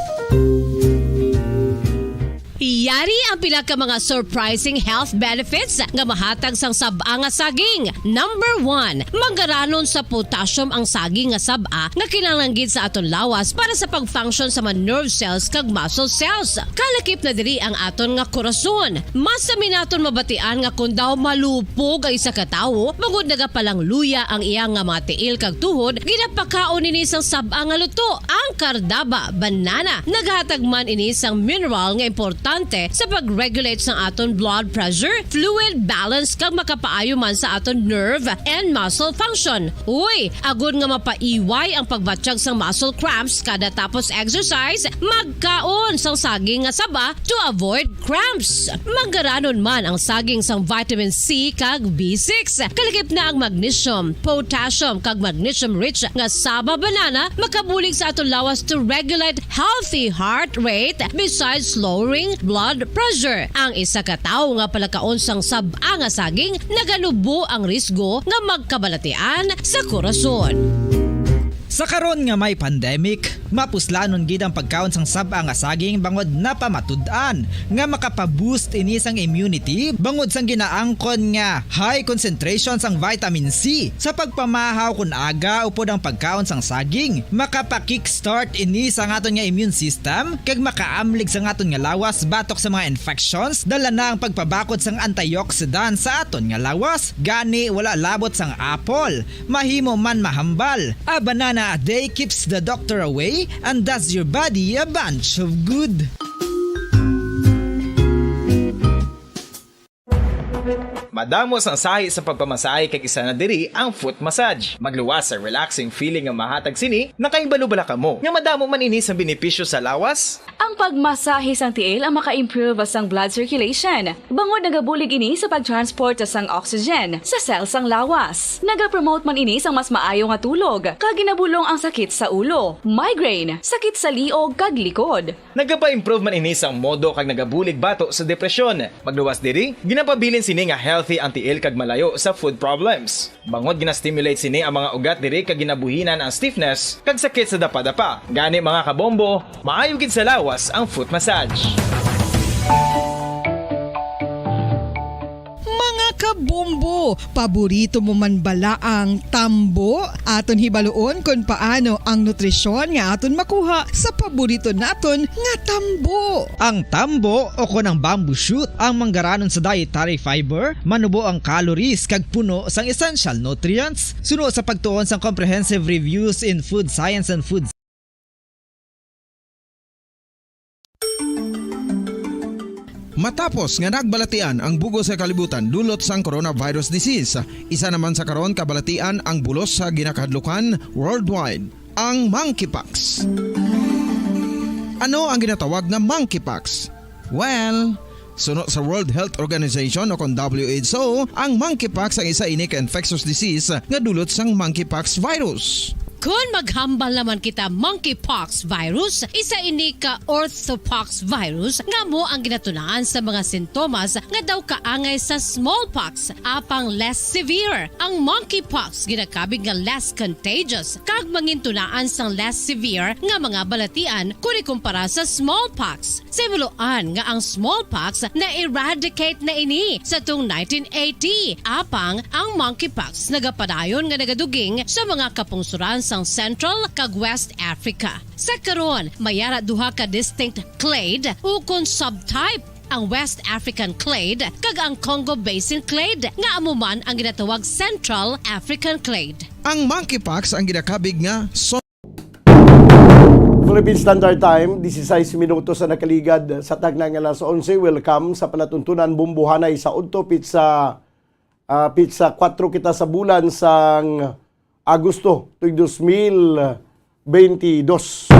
Yari ang pila ka mga surprising health benefits nga mahatag sang sab-a nga saging. Number one, manggaranon sa potassium ang saging nga sab-a nga kinahanglan gid sa aton lawas para sa pag-function sa mga nerve cells kag muscle cells. Kalakip na diri ang aton nga korason. Mas sami naton mabatian nga kon daw malupog ang isa ka tawo, bangod nagapalangluya ang iya nga mga tiil kag tuhod, ginapakaon ini sang sab-a nga luto, ang Cardava banana. Naghatag man ini sang mineral nga importante sa pag-regulate sang aton blood pressure, fluid balance, kag makapaayo man sa aton nerve and muscle function. Uy, agod nga mapaiway ang pagbatyag sang muscle cramps kada tapos exercise, magkaon sang saging nga saba to avoid cramps. Manggaranon man ang saging sang vitamin C kag B six. Kalakip na ang magnesium, potassium, kag magnesium-rich nga saba banana makabulig sa aton lawas to regulate healthy heart rate besides lowering blood pressure. Ang isa ka tawo nga palakaon sang sab-a nga saging naganubo ang risgo nga magkabalatian sa korason. Sa karon nga may pandemic, mapuslanon gid ang pagkaon sang sab-a nga saging bangod napamatud-an nga makapa-boost ini sang immunity bangod sang ginaangkon nga high concentration sang vitamin C. Sa pagpamahaw kon aga upod ang pagkaon sang saging, makapa-kickstart ini sa aton nga immune system kag makaamlig sa aton nga lawas batok sa mga infections. Dala na ang pagpabakod sang antioxidant sa aton nga lawas, gani wala labot sang apple. Mahimo man mahambal. A banana a day keeps the doctor away and does your body a bunch of good. Madamo sang sahi sa pagpamasahe kag isa na diri ang foot massage. Magluwas sa relaxing feeling nga mahatag sini, nakahibalo bala kamo nga madamo man ini sang benepisyo sa lawas? Ang pagmasahe sang tiil ang maka-improve sang blood circulation, bangod nagabulig ini sa pag-transport sang oxygen sa cell sang lawas. Nagapromote man ini sang mas maayo nga tulog, kag ginabulong ang sakit sa ulo, migraine, sakit sa liog, kag likod. Nagapa-improve man ini sang modo kag nagabulig bato sa depresyon. Magluwas diri, ginapabilin sini nga healthy ang tiil kag malayo sa foot problems. Bangod gina-stimulate sini ang mga ugat diri kag ginabuhinan ang stiffness kag sakit sa dapadapa. Gani, mga kabombo, maayo gid sa lawas ang foot massage. Mga kabombo, paborito mo man bala ang tambo? Aton hibaluon kon paano ang nutrisyon nga aton makuha sa paborito naton nga tambo. Ang tambo, o kon ang bamboo shoot, ang manggaranon sa dietary fiber, manubo ang calories kag puno sang essential nutrients. Suno sa pagtuon sang Comprehensive Reviews in Food Science and Food Matapos nga nagbalatian ang bug-os nga kalibutan dulot sang coronavirus disease, isa naman sa karon kabalatian ang bulos sa ginakahadlukan worldwide, ang monkeypox. Ano ang ginatawag nga monkeypox? Well, suno sa World Health Organization o kon W H O, ang monkeypox ang isa ini ka infectious disease nga dulot sang monkeypox virus. Kon maghambal naman kita monkeypox virus, isa ini ka orthopox virus nga amo ang ginatunaan sa mga sintomas nga daw kaangay sa smallpox, apang less severe. Ang monkeypox ginakabig nga less contagious kag mangintunaan sang less severe nga mga balatian kon ikumpara sa smallpox. Sa hibaluan nga ang smallpox na-eradicate na ini sa tung nineteen eighty, apang ang monkeypox nagapadayon nga nagaduging sa mga kapungsuran sang Central kag West Africa. Sa karon, may ara duha ka distinct clade ukon subtype, ang West African clade kag ang Congo Basin clade, nga amo man ang ginatawag Central African clade. Ang monkeypox ang ginakabig nga Philippine Standard Time, disisais minutos na nakaligad sa tagna nga alas onse. Welcome sa palatuntunan, Bumbuhanay sa udto, pitsa, ah, pitsa kuwatro kita sa bulan sang Agosto, tuig dos mil, twenty-two.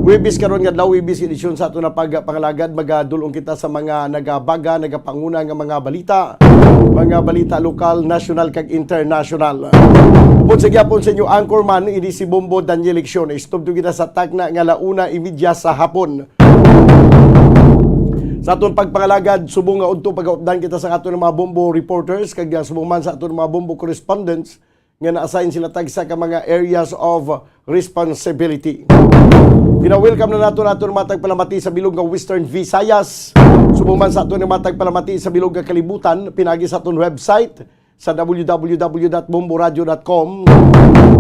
Huwebes karon nga adlaw, Huwebes edisyon sa aton nga pagpangalagad, magadul-ong kita sa mga nagabaga, nagapanguna nga mga balita, mga balita lokal, national, kag international. Upod sa gihapon sa inyo anchorman, ini si Bombo Daniel Lecciones. Tubtob kita sa takna nga la una y media sa hapon. Sa aton pagpangalagad, subong nga udto pagaupdan kita sa aton mga Bombo reporters, kag, ah, subong man sa aton mga Bombo correspondents, nga na-assign sila tagsa ka mga areas of responsibility. Gina-welcome na nato naton mga tagpalamati sa bilog nga Western Visayas. Subong man sa aton mga tagpalamati sa bilog nga kalibutan, pinagi sa aton website sa w w w dot bombo radio dot com,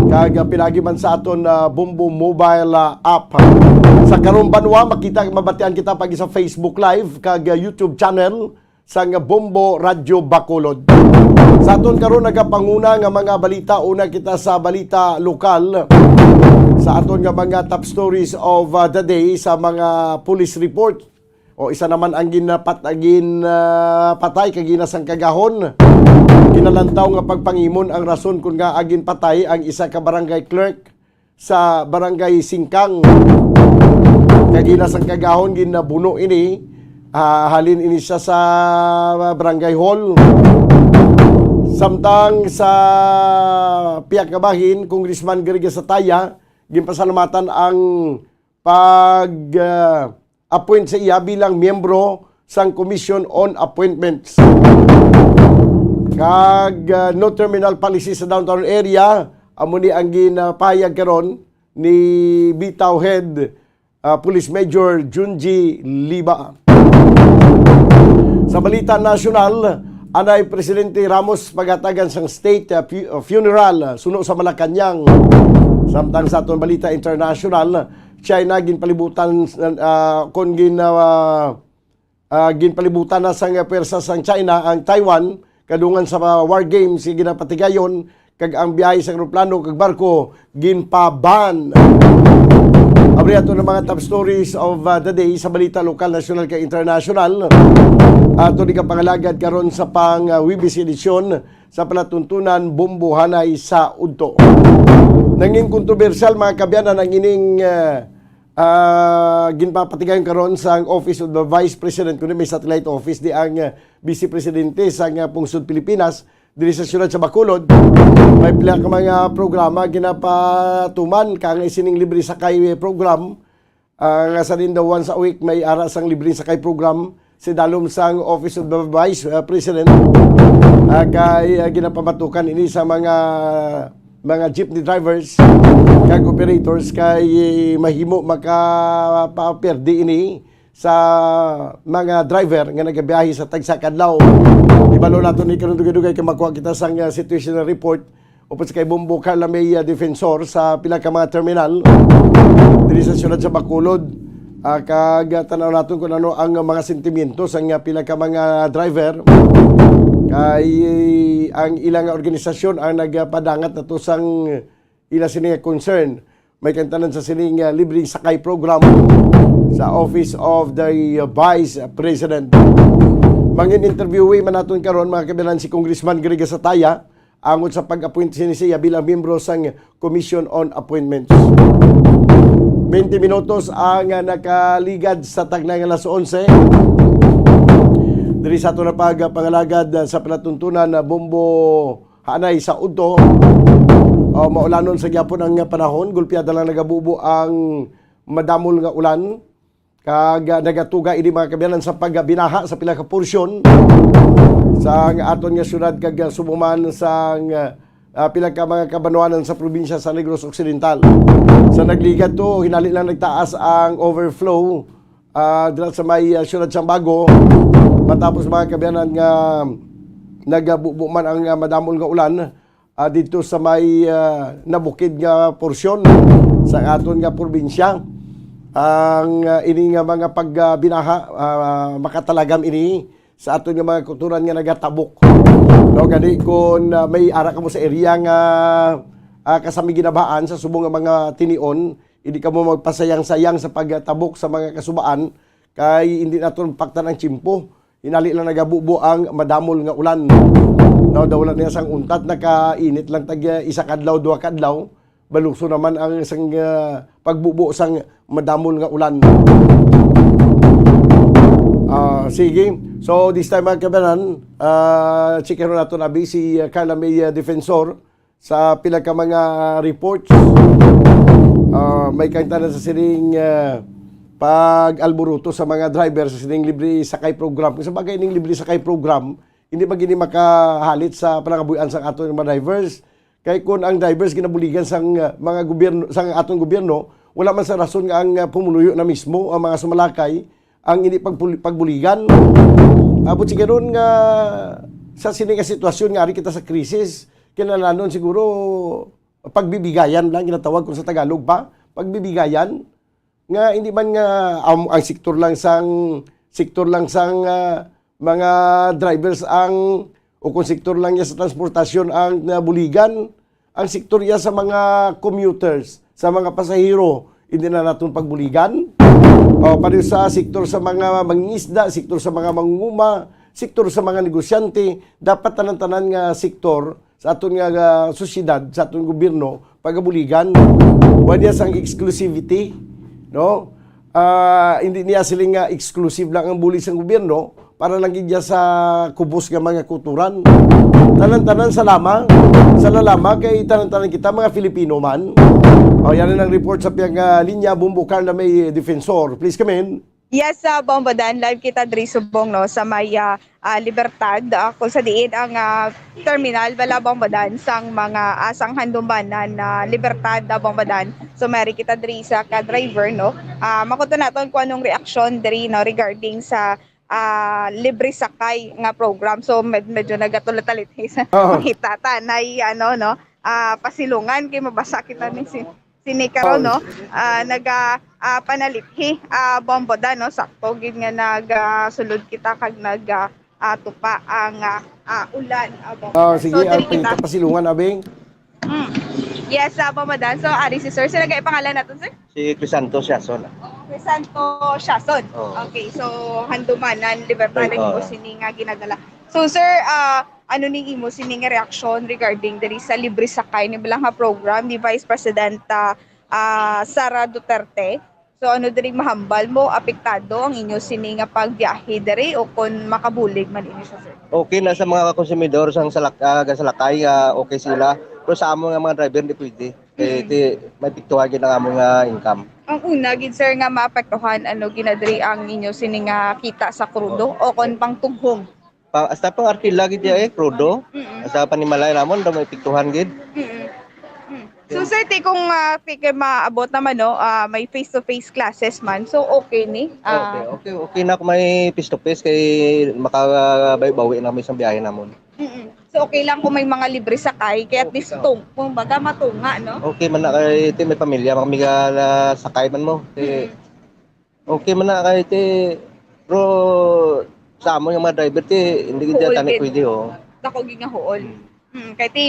kag, ah, pinagi man sa aton, ah, Bombo mobile, ah, app. Sa karong banwa, makita, mabatian kita pagi sa Facebook Live kag, ah, YouTube channel sang Bombo Radyo Bacolod. Sa aton karon nagapanguna nga mga balita, una kita sa balita lokal. Sa aton nga mga top stories of, uh, the day sa mga police report. O isa naman ang ginapat-, gin, uh, patay kag ginasangkagahon. Kinalantaw nga pagpangimon ang rason kon ngaa ginpatay ang isa ka barangay clerk sa Barangay Singkang. Kag ginasangkagahon, ginabuno ini, ah, halin ini siya sa Barangay Hall. Samtang sa pihak nga bahin, Congressman Gregory Sataya, ginpasalamatan ang pag, ah, appoint sa iya bilang miyembro sang Commission on Appointments kag, ah, No Terminal Policy sa downtown area. Amo ni ang ginapahayag karon ni Bitaw Head, ah, Police Major Junji Liba. Sa balita nasyonal, anay Presidente Ramos pagatagan sang state, ah, fu-, ah, funeral, ah, suno sa Malacañang. Samtang sa aton balita international, China ginpalibutan, ah, kon gin, ah, ah, ginpalibutan na sang pwersa sang China ang Taiwan kadungan sa mga war games nga ginapatigayon, kag ang biyahe sa eroplano kag barko ginpa-ban. Abri ato ng mga top stories of, uh, the day sa balita lokal, nasyonal, kag international. Ato di ka pangalagad karon sa pang, uh, Webis edisyon sa palatuntunan Bombohanay sa Udto. Nangin kontrobersyal, mga kabyanan, ang ining, uh, uh, ginpapatigayon karon sang Office of the Vice President, kundi may satellite office di ang, uh, Vice Presidente sang, uh, pungsod Pilipinas, diri sa siyudad sa Bacolod. May pila ka mga programa ginapatuman, kaangay sining libre sakay program, ah, nga sa din daw once a week may ara sang libre sakay program sa dalom sang Office of the Vice, ah, President. Ah, kay, ah, ginapamatukan ini sa mga, mga jeepney drivers kag operators kay mahimo makapaperdi ini sa mga driver nga nagabiyahe sa tagsa ka adlaw. Ibalo nato ni karon dugay-dugay kay makuha kita sang, uh, situational report upod sa kay Bombo Carla May, uh, Defensor sa pila ka mga terminal diri sa siyudad sa Bacolod. Ah, kag, uh, tan-aw naton kung ano ang mga sentimiento sang, uh, pila ka mga driver kay ang ilang organisasyon ang nagpadangat nato sang ila sini nga concern. May kantanan sa sining, ah, libreng sakay program sa Office of the Vice President. Mangin interviewee man naton karon, mga kabiyanan, si Congressman Greg Sataya angot sa pag-appoint sini siya bilang miyembro sang Commission on Appointments. Twenty minutos ang, ah, nakaligad sa tagnay nga alas onse. Diri sa ato na pagpangalagad, ah, sa palatuntunan na Bombo Hanay sa udto, ah, maulanon sa gyapon ang panahon. Gulpiada lang nagabubo ang madamol nga ulan. Kag, ah, nagatuga ini, mga kabiyanan, sa pagbinaha sa pila ka porsyon sa aton nga syudad kag, ah, subong man sa, ah, pila ka mga kabanwanan sa probinsya sa Negros Occidental. Sa nagligad to, hinali lang nagtaas ang overflow ah, dira sa may, ah, siyudad sang Bago, matapos, mga kabiyanan, nga nagabubo man ang, ah, madamol nga ulan, ah, didto sa may, ah, nabukid nga porsyon sa aton nga probinsya. Ang, ah, ini nga mga pagbinaha, ah, makatalagam ini sa aton nga mga kulturan nga nagatabok. No, gani kung, ah, may ara kamo sa area nga, ah, kasami ginabaan sa subong nga mga tinion, hindi kamo magpasayang-sayang sa pagtabok sa mga kasubaan, kay hindi naton paktan ang tiyempo. Hinali lang nagabubo ang madamol nga ulan. No, daw wala niya sang untat, nakainit lang tag, ah, isa kadlaw, duha kadlaw. baluso naman ang sang, ah, pagbubo sang madamol nga ulan. Ah, sige. So, this time, mga kabanan, ah, checkin naton abi si, ah, Carla May, ah, Defensor sa pila ka mga reports. Ah, may kaangtanan sa sining, ah, pag-alboroto sa mga driver sa sining libre sakay program. Sa bagay, ning libre sakay program, hindi man gini makahalit sa panangabuhian sa aton mga drivers. Kay kun ang drivers ginabuligan sang, ah, mga gobyerno, sang aton gobyerno, wala man sa rason nga ang, ah, pumuluyo na mismo ang mga sumalakay ang hindi pagpuli-, pagbuligan. Abot si karon nga sa sini nga sitwasyon nga ari kita sa krisis, kinahanglanon siguro pagbibigayan lang ginatawag kung sa Tagalog pa, pagbibigayan nga hindi man nga, um, ang sektor lang sang, sektor lang sang, ah, mga drivers ang, o kung sektor lang niya sa transportasyon ang nabuligan, ang sektor niya sa mga commuters, sa mga pasahero, hindi na naton pagbuligan. O, pati sa sektor sa mga mangingisda, sektor sa mga mangunguma, sektor sa mga negosyante, dapat tanan-tanan nga sektor sa aton nga, nga sosyedad, sa aton gobyerno, pagabuligan. Wa niya sang exclusivity, no? Ah, hindi niya siling nga exclusive lang ang bulig sang gobyerno para lang gid niya sa kubos nga mga kulturan. Tanan-tanan sa lama, sa lalama kay tanan-tanan kita mga Filipino man. O, yan ang report sa piyang, ah, linya, Bombo Carla May Defensor. Please come in. Yes, ah, Bombo Dan, live kita diri subong, no, sa may, ah, ah, Libertad, ah, kung sa diin ang, ah, terminal, bala, Bombo Dan, sang mga, ah, sang handumanan na Libertad, ah, Bombo Dan. So, may ari kita diri sa ka-driver, no? Ah, makuto naton kung anong reaksyon diri, no, regarding sa, ah, libre sakay nga program. So, med-, medyo nagatulatalit sa Oo. Mga hita ta, nay, ano, no? Ah, pasilungan kay mabasa kita ni si, sini karon, Oo. no? Ah, naga, ah, panaliphi, ah, Bombo Dan, no? Sakto gid nga nag, ah, sulod kita kag nag, ah, ah, tupa ang, ah, ah, ulan, ah, Bombo Oh, Dan. sige, So, ang diri kita. Pasilungan, Abing. Mm. Yes, ah, Bombo Dan. So, ari si Sir. Sino kay pangalan naton, Sir? Si Crisanto Siason. Oh, Crisanto Siason. Oo. Okay, so, handumanan, Libertad, Ay, oo. Sini nga ginadala. So, Sir, ah, ano ning imo sini nga reaksyon regarding diri sa libre sakay ni bala nga program ni Vice President, ah, ah, Sara Duterte? So, ano diri mahambal mo, apektado ang inyo sini nga pagbiyahe diri o kon makabulig man ini siya, sir? Okay na sa mga konsumidor sang salak-, ah, gasalakay, ah, okay sila. Pero sa amon nga mga driver, di pwede. Kay Mm. ti-, may piktuhan gid ang amon nga income. Ang una gid, sir, nga maapektuhan, ano, ginadiri ang inyo sini nga kita sa krudo Oh. o kon pangtughong? Pa, hasta pang arkila gid ya, eh, krudo. Mm-mm. Hasta panimalay namon, daw may piktuhan gid. Mm-mm. Mm. So, sir, ti kung, ah, ti kay maabot naman, no, ah, may face-to-face classes man, so okay ni? Ah, Okay, okay, okay na kung may face-to-face kay makabawi-bawi na kami sa biyahe namon. Mm-mm. So, okay lang kung may mga libre sakay, kay at Okay least lang. tung-, kumbaga, matunga, no? Okay man na kay ti may pamilya, mga amiga na sakay man mo. Ti Mm. Okay man na kay ti, pero sa amon nga mga driver ti, hindi gid Huol tani gid. Pwede, oh. Dako gid nga huol. Hmm. Mm, kay ti,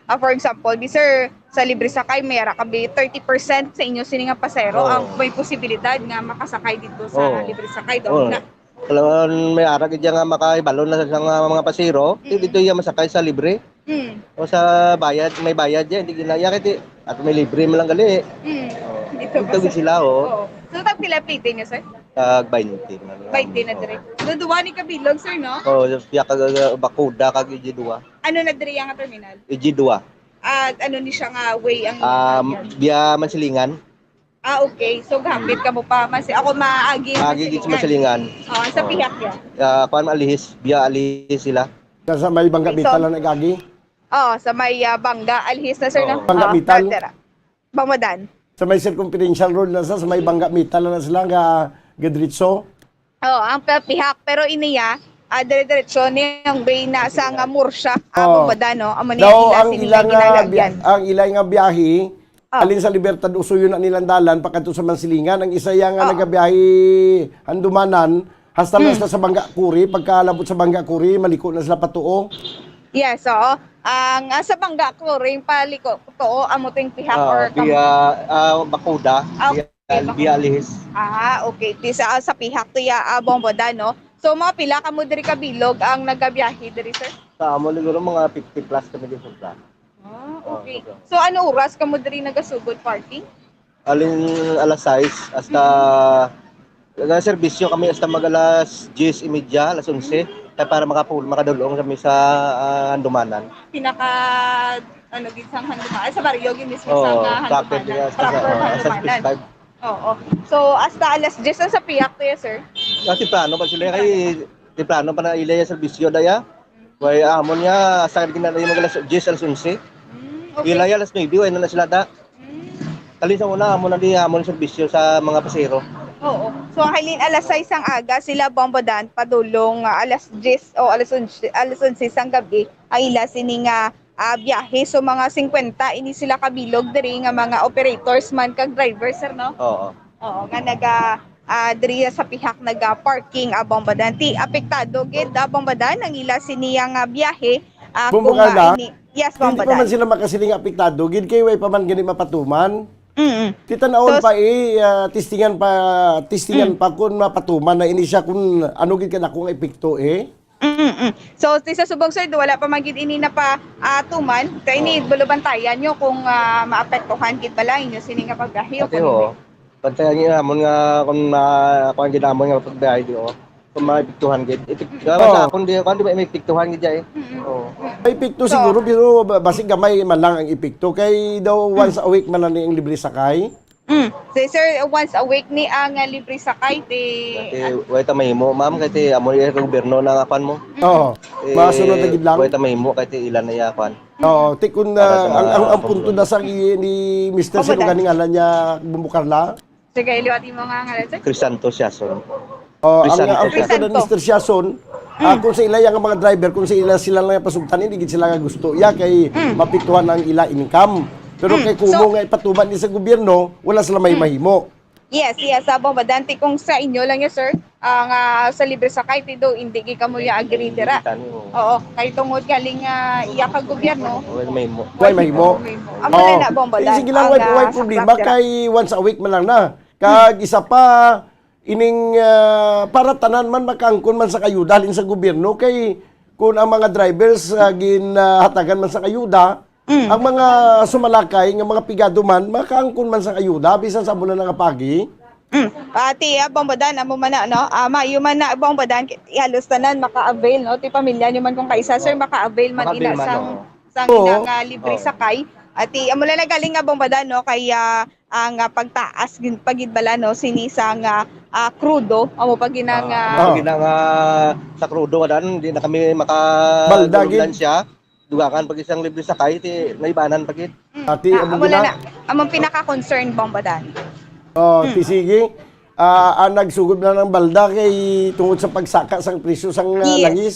ah, for example, mi sir, sa libre sakay, may ara ka bi thirty percent sa inyo sini nga pasahero Oo. ang may posibilidad nga makasakay dito sa Oo. libre sakay, daw Oo. na. Kailangan may ara gid nga makahibalo na sa mga, mga pasahero, ti Mm. dito iya masakay sa libre. Mm. O sa bayad, may bayad yan, hindi ginaya kay ti, at may libre man lang gali. Mm. Oh, Dito ito ba gid sa sila, oh. Oo. So, tag pila plete niyo, sir? Tag baynte man lang. Baynte na Oh. dire. Duduwa ni kabilog, sir, no? Oh, siya kag, uh, Bakuda kag Ijidua. Ano na dire ang terminal? Ijidua. At ano ni siya nga way ang Um, inyong biya Mansilingan. Ah, okay. So, gahapit ka mo pa. Mas, ako maagi, Agi gid sa Masilingan. Masilingan. Oh, sa Oh. pihak niya. Ah, kuan, Alihis. Biya Alihis sila. Nasa may Bangga Okay, so Metal na nag-agi? Oh, sa may, ah, Bangga, Alihis na, sir, no? Oo. Bangga Ah, Metal? Tara. Bangmadan. Sa may Circumferential Road na sa, sa may Bangga Metal na sila nga gadiretso. Oh, ang pa-, pihak. Pero iniya, ah, dire-diretso ni ang way na sa nga Murcia, ah, Oh. Bangmadan, no? Amo ni Daw ila ang sini ila nga nga ginalagyan. bi-, ang ila nga biyahe, Oh. Alin sa Libertad, usuyon na nilang dalan pakadto sa Mansilingan. Ang isa ya nga Oh. nagabiyahe handumanan, hasta na Hmm. sila sa Bangga Kuri. Pagkalabot sa Bangga Kuri, maliko na sila patuo. Yes, oo. Ang, ah, sa Bangga Kuri, paliko, tuo, amo ting pihak Ah, or kam- biya, ah, Bakuda, Ah, biya, okay, Bakuda. Biya Alihis. Ah, okay. Di sa, sa pihak to ya, ah, Bangmadan, no? So, mga pila kamo diri ka bilog ang nagabiyahe diri, sir? Sa amo, siguro mga fifty plus kami di sobra. Ah, Okay. So, ano oras kamo diri nagasugod parking? Aling alas sais hasta, nagaserbisyo kami hasta mag alas diyes y media, alas onse, kay para makapul-, makadulong kami sa, ah, Handumanan. Pinaka, ano, gid sang Handumanan, ay, sa baryo gid mismo sa Oo, nga proper Handumanan, din, sa, proper sa, sa Handumanan. Five. Oo. So, hasta alas diyes ang sa pihak to, yes, sir? Ah, temprano pa sila, kay temprano pa na ila yung serbisyo, daya. Kay amon nga, sa ginalayo mag alas diyes, alas onse. Mm, okay. Ila yung alas nuebe, way na na sila da. Mm. Kali sa una, amon na di, amon serbisyo sa mga pasero. Oo. So, halin alas sais ang aga sila, Bombo Dan, padulong, ah, alas diyes o alas onse, alas onse sang gabi, ang ila sini nga, ah, biyahe. So, mga singkwenta ini sila kabilog diri nga mga operators man kag driver, sir, no? Oo. Oo, nga naga, ah, diri sa pihak naga parking, ah, Bombo Dan. Ti apektado gid, ah, Bombo Dan, ang ila sini nga biyahe, ah, Bombo kung, ah, Carla, ini, yes, hindi Bombo pa man Dan. Sila makasiling apektado gid kay way pa man gani mapatuman. Mm-mm. Titan-awon So, pa, eh, ah, testingan pa, testingan Mm. pa kung mapatuman na ini siya kung ano gid kadako nga epekto, eh. Mm-mm. So, ti sa subong, sir, wala pa man gid ini napa, ah, tuman. Kay ini, Oo. Bulubantayan nyo kung, ah, maapektuhan gid bala inyo sini nga pagbiyahe o Ate, kung oo. Hindi. Bantayan niyo namon nga kung ma-, kuan gid namon nga pagbiyahe di, oh. Kung maepektuhan gid. Epek-, Mm. ah, Oo. Sa akon di, kuan di ba, may epektuhan gid dyan, eh. Mm-mm. Oo. May epekto So, siguro, pero ba-, basi gamay man lang ang epekto. Kay daw Mm. once a week man lang ang libre sakay. Mm. Si sir, once a week ni ang, ah, libre sakay, ti Kay, ah, way ta mahimo, ma'am, kay ti amo yung gobyerno na nga kwan mo. Mm. Oo. Eh, Masunod na gid lang. Way ta mahimo, kay ti ilan na ya kwan. Oo, ti kun, Para sa ah, ang, mga ang, ang punto pamulong. Na sa i-, ni Mister Sino Kabutan. Gani ngalan niya, Bumbo Carla? Sige, liwati mo nga ngalan, sir. Crisanto Siason. Oh, ang, Crisanto ang Siason. Punto na Mister Siason, ah, Mm. kung sa ila yang mga driver, kung sa ila sila lang yung pasugtan, hindi gid sila nga gusto. Ya, kay Mm. mapiktuhan ang ila income. Pero Mm. kay kumo So nga ipatuman ni sa gobyerno, wala sila may Mm. mahimo. Yes, yes, sa Bombo Dan, ti kung sa inyo lang ya, sir, ah, nga sa libre sakay, ti do, hindi gid kamo ya agree dira. Tani, oo. Oo, kay tungod galing nga iya ka gobyerno. Way mahimo. Way mahimo. Way mahimo. Amo Oo. na na, Bombo Ti Dan, sige lang, ang, way, ah, way sa problema krak dira. Kay once a week man lang na. Kag Hmm. isa pa, ining, ah, para tanan man makaangkon man sa kayuda halin sa gobyerno, kay kun ang mga drivers, ah, gin, ah, hatagan man sa kayuda, Mm. Ang mga sumalakay nga mga pigado man, makaangkon man sang ayuda bisan sa amo na nga pagi. Mm. Ah, ti, ah, Bombo Dan, amo man na, no? Ah, maayo man na, Bombo Dan, ki-, halos tanan maka-avail, no? Ti pamilya nyo man kung kaisa, sir, Oo. Maka-avail man Maka-avail ina man, sang, oo. sang Oo. ina nga libre Oo. sakay. At ti, amo lang na galing nga, Bombo Dan, no? Kay, ah, ang, ah, pagtaas gid, pa gid bala, no? Sini sang, ah, ah, krudo, amo pa gid ang, Ah, ah, amo pa gid ang, ah, sa krudo, nga dan, di na kami maka-, Balda gid. Ambulansya. Dugangan pag isang libre sakay, ti naibanan pa gid. Mm. Ati, Ah, amo amo gina- na, among pinaka-concern, Bombo Dan. Oh, Mm. ti sige. Ah, ang nagsugod na ng balda kay tungod sa pagsaka sang presyo sang, ah, Yes. langis.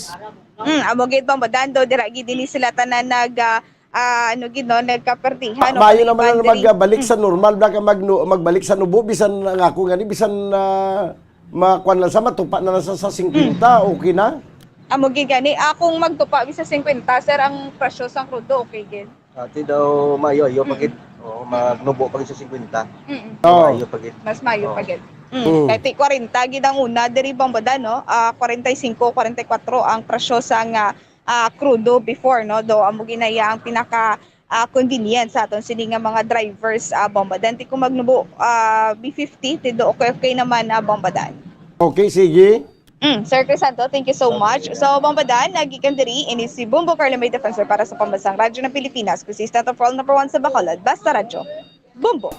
Mm, amo gid, Bombo Dan, do, dira gid din sila tanan nag, ah, ah, ano gid, no, nagkaperdihan o Maayo naman ang kaliban diri. Magbalik Mm. sa normal, bla ka magnu-, magbalik sa nubo, bisan ang ako gani, bisan, ah, makuan lang sa, matupa na lang sa, sa singkwenta, Mm. okay na? Amo gid gani, ah, kung magtupa mi sa singkwenta, sir, ang presyo sang krudo, okay gid. Ati daw, maayo-ayo pa Mm. gid. Oo, magnubo pa gid sa singkwenta. Mm. Oo. Maayo pa gid. Mas maayo Oo. pa gid. Mm. Mm. Kay ti kwarenta gid ang una diri, Bombo Dan, no? Ah, kwarenta y singko, kwarenta y kwatro ang presyo sang, ah, ah, krudo before, no? Do amo ginaya ang pinaka, ah, convenient sa aton sini nga mga drivers, ah, Bombo Dan. Ti kung magnubo, ah, B fifty, ti do okay, okay naman, ah, Bombo Dan. Okay, sige. Mm, Sir Crisanto, thank you so much. So, Bombo Dan, nagikan diri, ini si Bombo Carla May Defensor para sa Pambansang Radyo ng Pilipinas, consistent of all number one sa Bacolod. Basta Radyo, Bombo.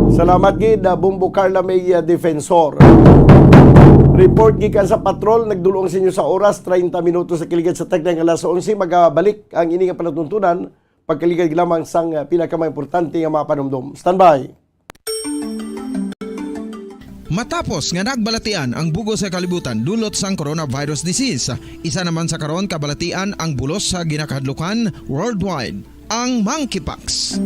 Salamat gid, ah, Bombo Carla May, ah, Defensor. Report gikan sa patrol, nagdulong sa inyo sa oras, treinta minutos sa kiligad sa tagna nga alas onse. Magabalik ang ini nga palatuntunan, pagkaligad lamang sang, ah, pinakamaimpurtante nga mga panumdom. Standby. Matapos nga nagbalatian ang bug-os nga kalibutan dulot sang coronavirus disease, isa naman sa karon kabalatian ang bulos sa ginakahadlukan worldwide, ang monkeypox.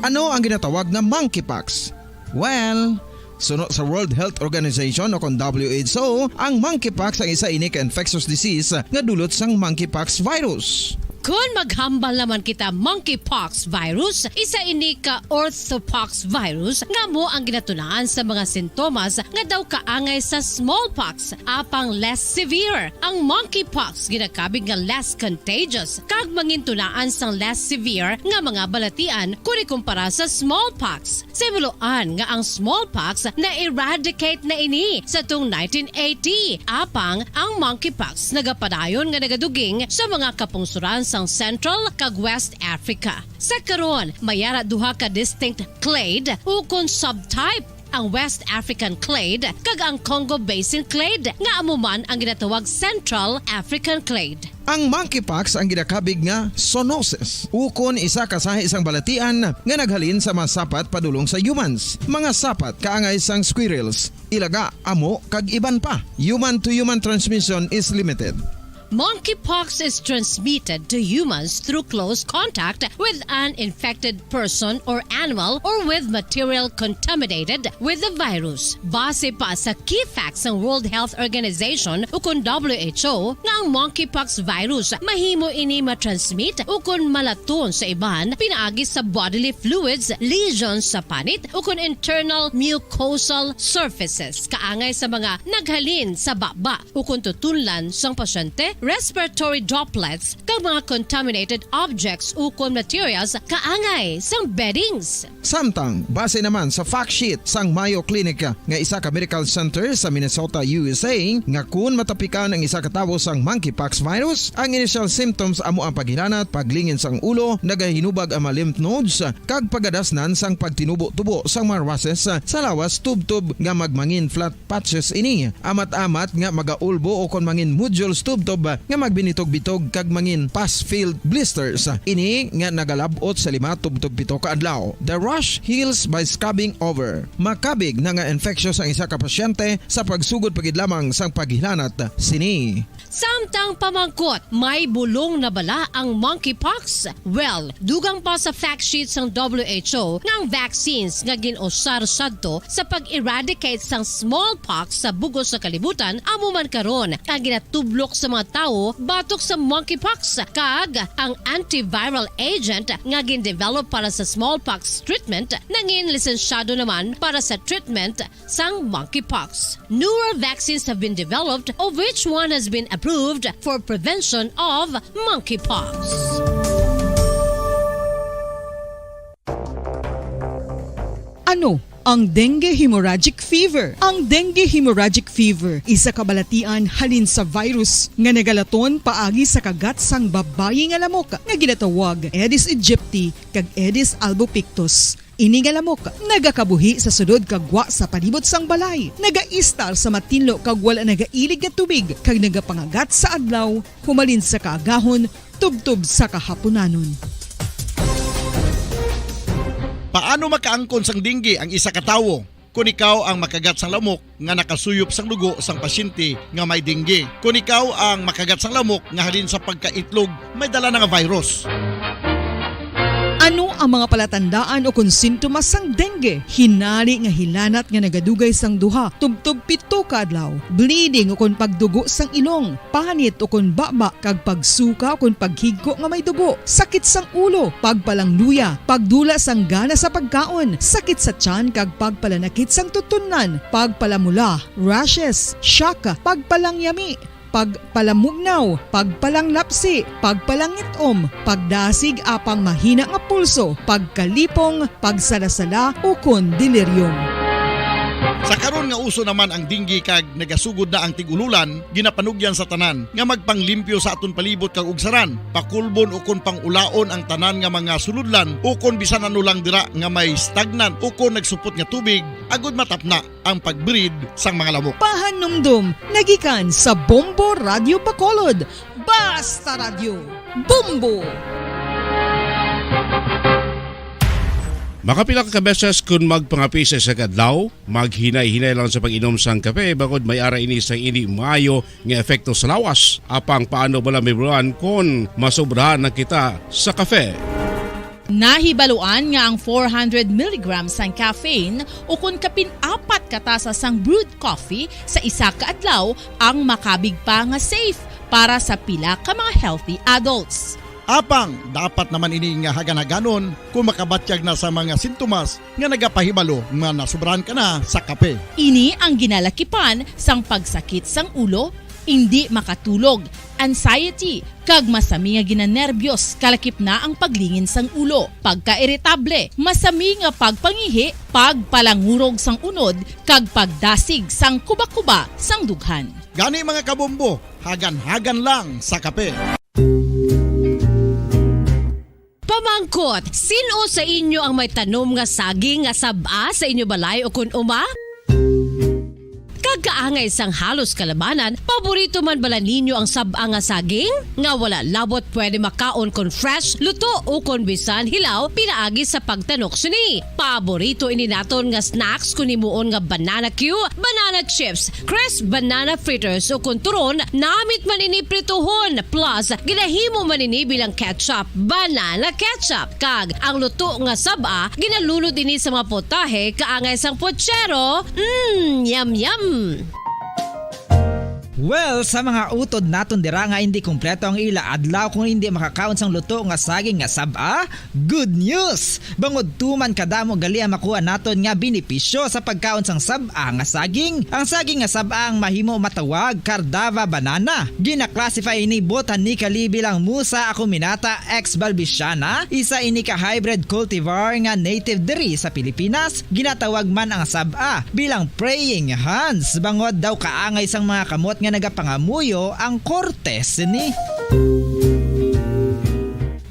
Ano ang ginatawag nga monkeypox? Well, suno sa World Health Organization o kon W H O, ang monkeypox ang isa ini ka infectious disease nga dulot sang monkeypox virus. Kon maghambal naman kita monkeypox virus, isa ini ka orthopox virus nga amo ang ginatunaan sa mga sintomas nga daw kaangay sa smallpox, apang less severe. Ang monkeypox ginakabig nga less contagious kag mangintunaan sang less severe nga mga balatian kon ikumpara sa smallpox. Sa himuloan nga ang smallpox na-eradicate na ini sa tuong nineteen eighty, apang ang monkeypox nagapadayon nga nagaduging sa mga kapungsuran sang Central kag West Africa. Sa karon, may ara duha ka distinct clade ukon subtype, ang West African clade kag ang Congo Basin clade, nga amo man ang ginatawag Central African clade. Ang monkeypox ang ginakabig nga zoonosis, ukon isa ka sahi sang balatian nga naghalin sa mga sapat padulong sa humans, mga sapat kaangay sang squirrels, ilaga, amo, kag iban pa. Human-to-human transmission is limited. Monkeypox is transmitted to humans through close contact with an infected person or animal or with material contaminated with the virus. Base pa sa key facts sang World Health Organization ukon W H O, nga ang monkeypox virus mahimo ini matransmit ukon malaton sa iban pinaagi sa bodily fluids, lesions sa panit, ukon internal mucosal surfaces, kaangay sa mga naghalin sa baba ukon tutunlan sang pasyente, respiratory droplets, kag mga contaminated objects ukon materials kaangay sang beddings. Samtang, base naman sa fact sheet sang Mayo Clinic, nga isa ka medical center sa Minnesota, U S A, nga kun matapikan ang isa ka tawo sang monkeypox virus, ang initial symptoms amo ang paghilanat, paglingin sang ulo, nagahinubag ang mga lymph nodes, kag pagadasnan sang pagtinubo-tubo sang mga rashes sa lawas, tubtob nga magmangin flat patches ini, amat-amat nga magaulbo ukon mangin nodules tubtob nga magbinitog-bitog kag mangin pus-filled blisters. Ini nga nagalab-ot sa lima tubtob pito ka adlaw. The rash heals by scabbing over. Makabig na nga infectious ang isa ka pasyente sa pagsugod pa gid lamang sang paghilanat sini. Samtang pamangkot, may bulong na bala ang monkeypox? Well, dugang pa sa fact sheet sang W H O nga ang vaccines nga gin-usar sadto sa pag-eradicate sang smallpox sa bug-os nga kalibutan amo man karon ang ginatublok sa mga tawo batok sa monkeypox, kag ang antiviral agent nga gin-develop para sa smallpox treatment nangin lisensyado naman para sa treatment sang monkeypox. Newer vaccines have been developed, of which one has been approved for prevention of monkeypox. Ano ang dengue hemorrhagic fever? Ang dengue hemorrhagic fever isa ka balatian halin sa virus nga nagalaton paagi sa kagat sang babayi nga lamok nga ginatawag Aedes aegypti kag Aedes albopictus. Ini nga lamok nagakabuhi sa sulod kag gwa sa palibot sang balay, nagaistar sa matinlo kag wala nagailig nga tubig, kag nagapangagat sa adlaw humalin sa kaagahon tubtob sa kahapunanon. Paano makaangkon sang dengue ang isa ka tawo? Kon ikaw ang makagat sang lamok nga nakasuyop sang dugo sang pasyente nga may dengue, kon ikaw ang makagat sang lamok nga halin sa pagkaitlog may dala na nga virus. Ano ang mga palatandaan o kon sintomas sang dengue? Hinali nga hilanat nga nagadugay sang duha tubtob pito ka adlaw, bleeding o kon pagdugo sang ilong, panit o kon baba, kag pagsuka o kon paghigko nga may dugo, sakit sang ulo, pagpalangluya, pagdula sang gana sa pagkaon, sakit sa tiyan kag pagpalanakit sang tutunlan, pagpalamula, rashes, shock, pagpalangyami, pagpalamugnaw, pagpalanglapsi, pagpalangit-om, pagdasig apang mahina nga pulso, pagkalipong, pagsalasala, ukon delirium. Sa karon nga uso naman ang dengue kag nagasugod na ang tig-ululan, ginapanugyan sa tanan nga magpanglimpyo sa aton palibot kag ugsaran, pakulbon ukon pang-ulaon ang tanan nga mga sulodlan ukon bisan ano lang dira nga may stagnant ukon nagsupot nga tubig, agud matapna ang pag-breed sang mga lamok. Pahanumdom nga gikan sa Bombo Radyo Bacolod. Basta Radyo, Bombo! Makapila ka beses kon magpangape sa isa ka adlaw, maghinay-hinay lang sa pag-inom sang kape, bangod may ara ini sang indi maayo nga epekto sa lawas. Apang paano bala mahibaluan kon masobrahan na kita sa kape? Nahibaluan nga ang four hundred milligrams sang caffeine ukon kapin apat ka tasa sang brewed coffee sa isa ka adlaw ang makabig pa nga safe para sa pila ka mga healthy adults. Apang dapat naman ini nga hagan-haganon kung makabatyag na sa mga sintomas nga nagapahibalo nga nasubrahan ka na sa kape. Ini ang ginalakipan sang pagsakit sang ulo, indi makatulog, anxiety, kag masami nga ginanerbyos, kalakip na ang paglingin sang ulo, pagkairitable, masami nga pagpangihi, pagpalangurog sang unod, kag pagdasig sang kuba-kuba sang dughan. Gani, mga kabombo, hagan-hagan lang sa kape. Pamangkot, sin-o sa inyo ang may tanom nga saging nga sab-a sa inyo balay o kun uma? Kag kaangay sang halos kalabanan, paborito man bala ninyo ang sab-a nga saging? Nga wala labot pwede makaon kon fresh, luto, o kon bisan hilaw pinaagi sa pagtanok sini. Paborito ini naton nga snacks kon himuon nga banana cue, banana chips, crisp banana fritters, o kon turon, namit man ini prituhon, plus ginahimo man ini bilang ketchup, banana ketchup. Kag ang luto nga sab-a, ginalunod ini sa mga putahe kaangay sang puchero. Mm, yum, yum! Well, sa mga utod naton dira nga indi kompleto ang ila adlaw kung indi makakaon sang luto nga saging nga sab-a, good news! Bangod tuman kadamo gali ang makuha naton nga benepisyo sa pagkaon sang sab-a nga saging. Ang saging nga sab-a ang mahimo matawag Cardava banana. Gina-classify ini botanically bilang Musa acuminata ex balbisiana, isa ini ka hybrid cultivar nga native diri sa Pilipinas. Ginatawag man ang sab-a bilang praying hands, bangod daw kaangay sang mga kamot nga nagapangamuyo ang korte sini.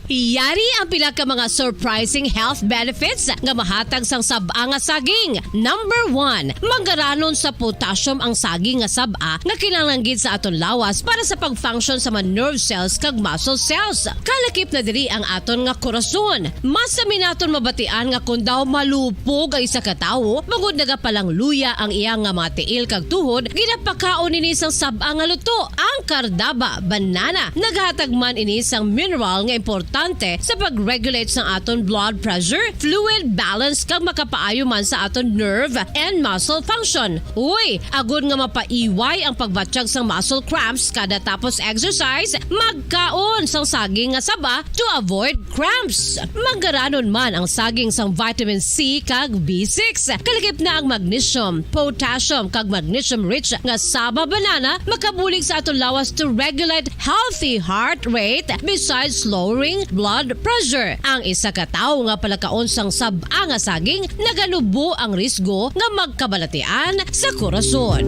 Yari ang pila ka mga surprising health benefits nga mahatag sang sab-a nga saging. Number one, manggaranon sa potassium ang saging nga sab-a nga kinahanglan gid sa aton lawas para sa pag-function sa mga nerve cells kag muscle cells. Kalakip na diri ang aton nga korason. Masami naton mabatian nga kon daw malupog ang isa ka tawo, bangod nagapalangluya ang iya nga mga tiil kag tuhod, ginapakaon ini sang sab-a nga luto, ang Cardava banana. Naghatag man ini sang mineral nga importante sa pag-regulate sang aton blood pressure, fluid balance, kag makapaayo man sa aton nerve and muscle function. Uy, agod nga mapaiway ang pagbatyag sang muscle cramps kada tapos exercise, magkaon sang saging nga saba to avoid cramps. Manggaranon man ang saging sang vitamin C kag B six. Kalakip na ang magnesium, potassium, kag magnesium-rich nga saba banana makabulig sa aton lawas to regulate healthy heart rate besides lowering blood pressure. Ang isa ka tawo nga palakaon sang sab-a nga saging naganubo ang risgo nga magkabalatian sa korason.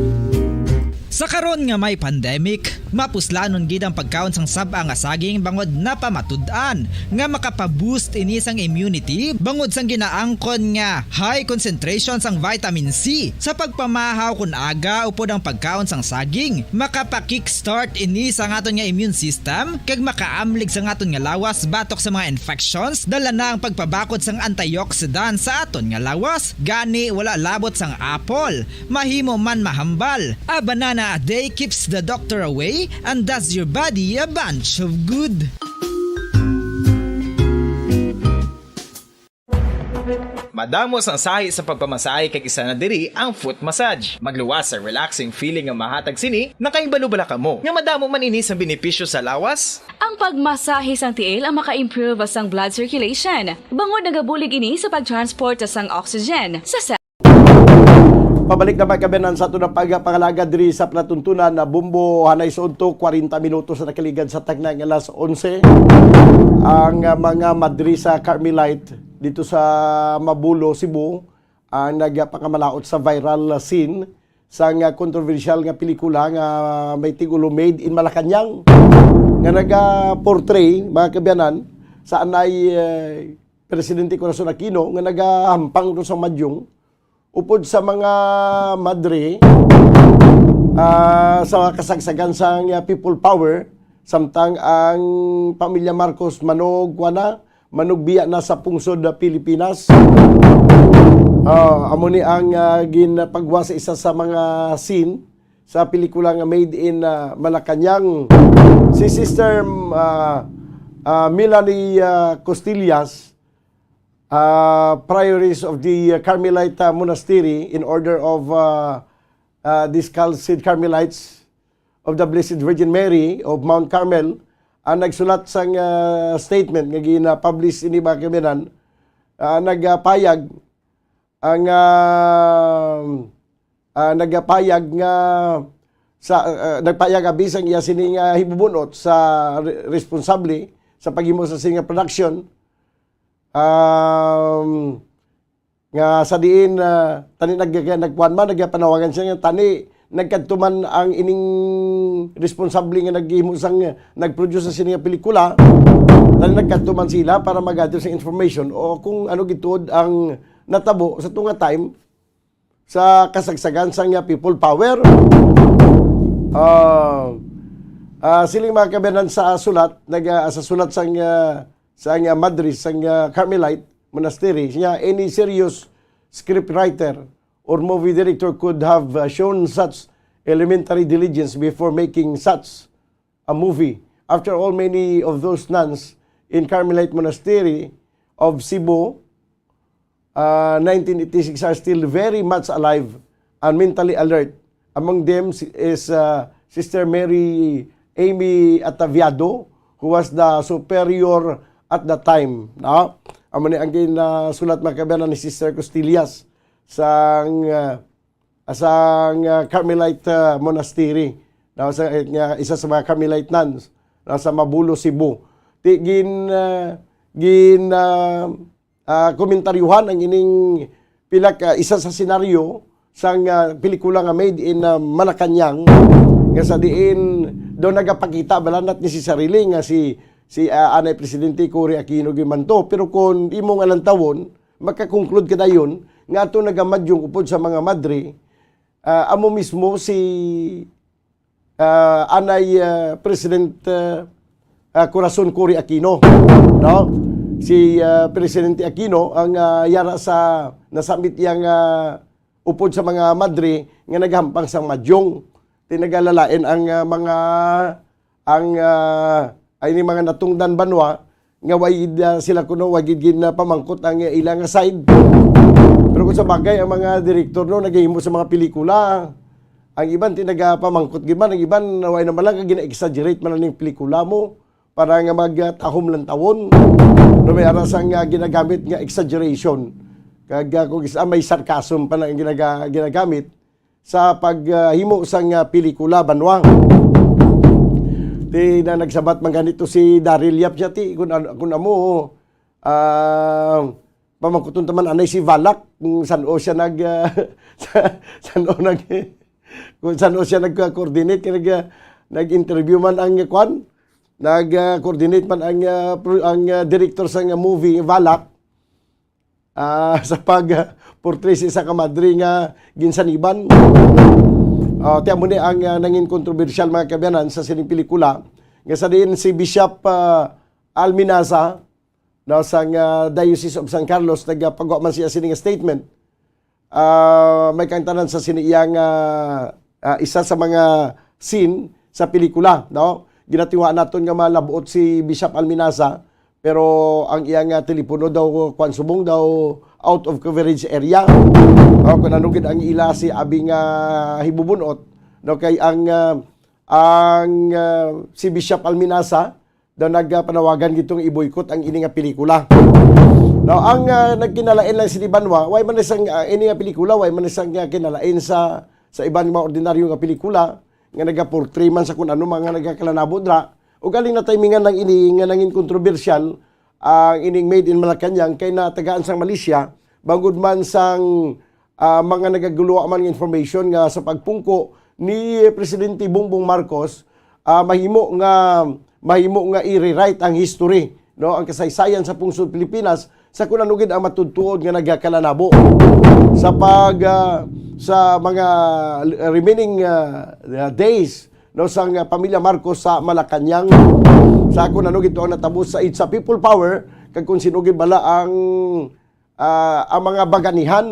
Sa karon nga may pandemic, mapuslanon gid ang pagkaon sang sab-a nga saging bangod napamatud-an nga makapa-boost ini sang immunity bangod sang ginaangkon nga high concentration sang vitamin C. Sa pagpamahaw kon aga upod ang pagkaon sang saging, makapa-kickstart ini sa aton nga immune system kag makaamlig sa aton nga lawas batok sa mga infections, dala na ang pagpabakod sang antioxidant sa aton nga lawas. Gani, wala labot sang apple, mahimo man mahambal. A banana a day keeps the doctor away and does your body a bunch of good. Madamo sang sahi sa pagpamasahe kag isa na diri ang foot massage. Magluwas sa relaxing feeling nga mahatag sini. Nakahibalo bala kamo nga madamo man ini sang benepisyo sa lawas? Ang pagmasahe sang tiil ang maka-improve sang blood circulation, bangod nagabulig ini sa pag-transport sang oxygen sa cell. Pabalik na, mga kaabyanan, sa aton nga pagpangalagad diri sa palatuntunan na Bombo, hanay sa udto, kwarenta minutos na nakaligad sa tagna nga alas onse. Ang, ah, mga madre sa Carmelite dito sa Mabulo, Cebu, ang nagpakamalaot sa viral scene sang, ah, kontrobersyal nga pelikula nga may titulo Made in Malacañang, nga naga-portray, mga kaabyanan, sa anay, eh, Presidente Corazon Aquino nga nagahampang ron sa madyong upod sa mga madre, ah, sa kasagsagan sang, ah, people power, samtang ang pamilya Marcos manug-, kuwan na, manugbiya na sa pungsod, ah, Pilipinas. Ah, amo ni ang, ah, ginpagwa sa isa sa mga scene sa pelikula nga Made in, ah, Malacañang. Si Sister, ah, ah, Melanie, ah, Costillas, ah, Prioress of the, ah, Carmelite, ah, Monastery in Order of, ah, ah, Discalced Carmelites of the Blessed Virgin Mary of Mount Carmel, ang nagsulat sang, ah, statement nga gina-publish ini, mga kababayan, ah, nagapayag ang, ah, ah, nagapayag nga sa, ah, nagpayag abi sang iya sini nga hibubunot sa re-, responsable sa paghimo sa sini nga production, um, nga sa diin, ah, tani nag-, nagkuan man, nagpanawagan siya nga tani nagkadto man ang ining responsable nga naghimo sang, nag-produce sa sini nga pelikula, tani nagkadto man sila para mag-gather sa information o kung ano gituod ang natabo sa tunga time sa kasagsagan sang, ah, people power. Ah, ah, siling, mga kababayan, sa sulat, nag-, ah, sa sulat sang, ah, sang, ah, madre sang, ah, Carmelite Monastery, siya, any serious scriptwriter or movie director could have, uh, shown such elementary diligence before making such a movie. After all, many of those nuns in Carmelite Monastery of Cebu, uh, nineteen eighty-six are still very much alive and mentally alert. Among them si-, is, uh, Sister Mary Amy Ataviado, who was the superior at the time. No? Amo ni ang ginasulat, mga kababayan, ni Sister Costillas sang, uh, sang, uh, Carmelite, uh, Monastery. No? Sa, nga isa sa mga Carmelite nuns, no? Sa Mabulo, Cebu. Ti gin, uh, gin, uh, ah, komentaryuhan ang ining pila ka, isa sa senaryo sang, ah, pelikula nga Made in, ah, Malacañang, nga sa diin daw nagapakita bala not necessarily nga si, si, ah, anay Presidente Cory Aquino gyud man to. Pero kung imo nga lantawon, makakonklude ka dayon nga ato nagamadyong upod sa mga madre, ah, amo mismo si ah, anay, ah, President, ah, ah, Corazon Cory Aquino, no? Si, ah, Presidente Aquino ang, ah, yara sa nasambit iya nga upod sa mga madre nga naghampang sang madyong. Ti nagalalain ang, ah, mga, ang, ah, ay ni mga natungdan banwa nga way gid, ah, sila kuno, way gid gin, ah, pamangkot ang, ah, ila nga side. Pero kung sa bagay, ang mga direktor, no, nagahimo sa mga pelikula, ang iban ti nagapamangkot gid man, ang iban way naman lang kag gina-exaggerate man ang pelikula mo para nga magtahom lang tawon. No, may aras ang, ah, ginagamit nga exaggeration. Kag, ah, kung isa may sarcasm pa na ang ginaga-, ginagamit, sa paghimo sang, ah, pelikula, banwa. Ti na nagsabat man ganito si Daryl Yap siya, ti, kun an-, kun amo, ah, pamangkuton ta man anay si Valak, kung san-o siya nag, ah, sa-, san-o nag-, kung san-o siya nag-coordinate, kay nag, ah, nag-interview man ang, kwan, nag, ah, coordinate man ang, ah, pro-, ang, ah, director sa nga movie, Valak. Ah, sa pag, ah, portray sa isa ka madre nga ginsaniban. Ah, ti amo ni ang, ah, nangin kontrobersyal, mga kaabyanan, sa sining pelikula, nga sa diin si Bishop, ah, Alminaza, no, sang, ah, Diocese of San Carlos, nagapagwa man siya sini nga statement. Ah, may kaangtanan sa sini iya nga, ah, isa sa mga scene sa pelikula, no? Ginatiwaan naton nga malab-ot si Bishop Alminaza, pero ang iya nga telepono daw, kwan, subong daw out of coverage area. O, kung ano gid ang ila si abi nga hibubun-ot, no? Kay ang, ah, ang, ah, si Bishop Alminaza daw nagapanawagan gid nga i-boycott ang ini nga pelikula. Now, ang, ah, nagkinalain lang sini banwa, way man sang, ah, ini nga pelikula, way man sang, ah, kinalain sa, sa iban nga mga ordinaryo nga pelikula nga nagaportray man sa kun ano mga nagakalanabo dra. Ug galing na timingan lang ini nga nangin kontrobersyal ang ining Made in Malacañang kay natagaan sang Malaysia bangod man sang, ah, mga nagaguluwa man nga information nga sa pagpungko ni Presidente Bongbong Marcos, ah, mahimo nga, mahimo nga i-rewrite ang history, no, ang kasaysayan sa pungsod Pilipinas sa kun ano gid ang matuod-tuod nga nagakalanabo sa pag, ah, sa mga remaining, ah, days, no, sang, ah, pamilya Marcos sa Malacañang, sa kun ano gid to ang natabo sa It's a People Power, kag kung sino gid bala ang, ah, ang mga baganihan.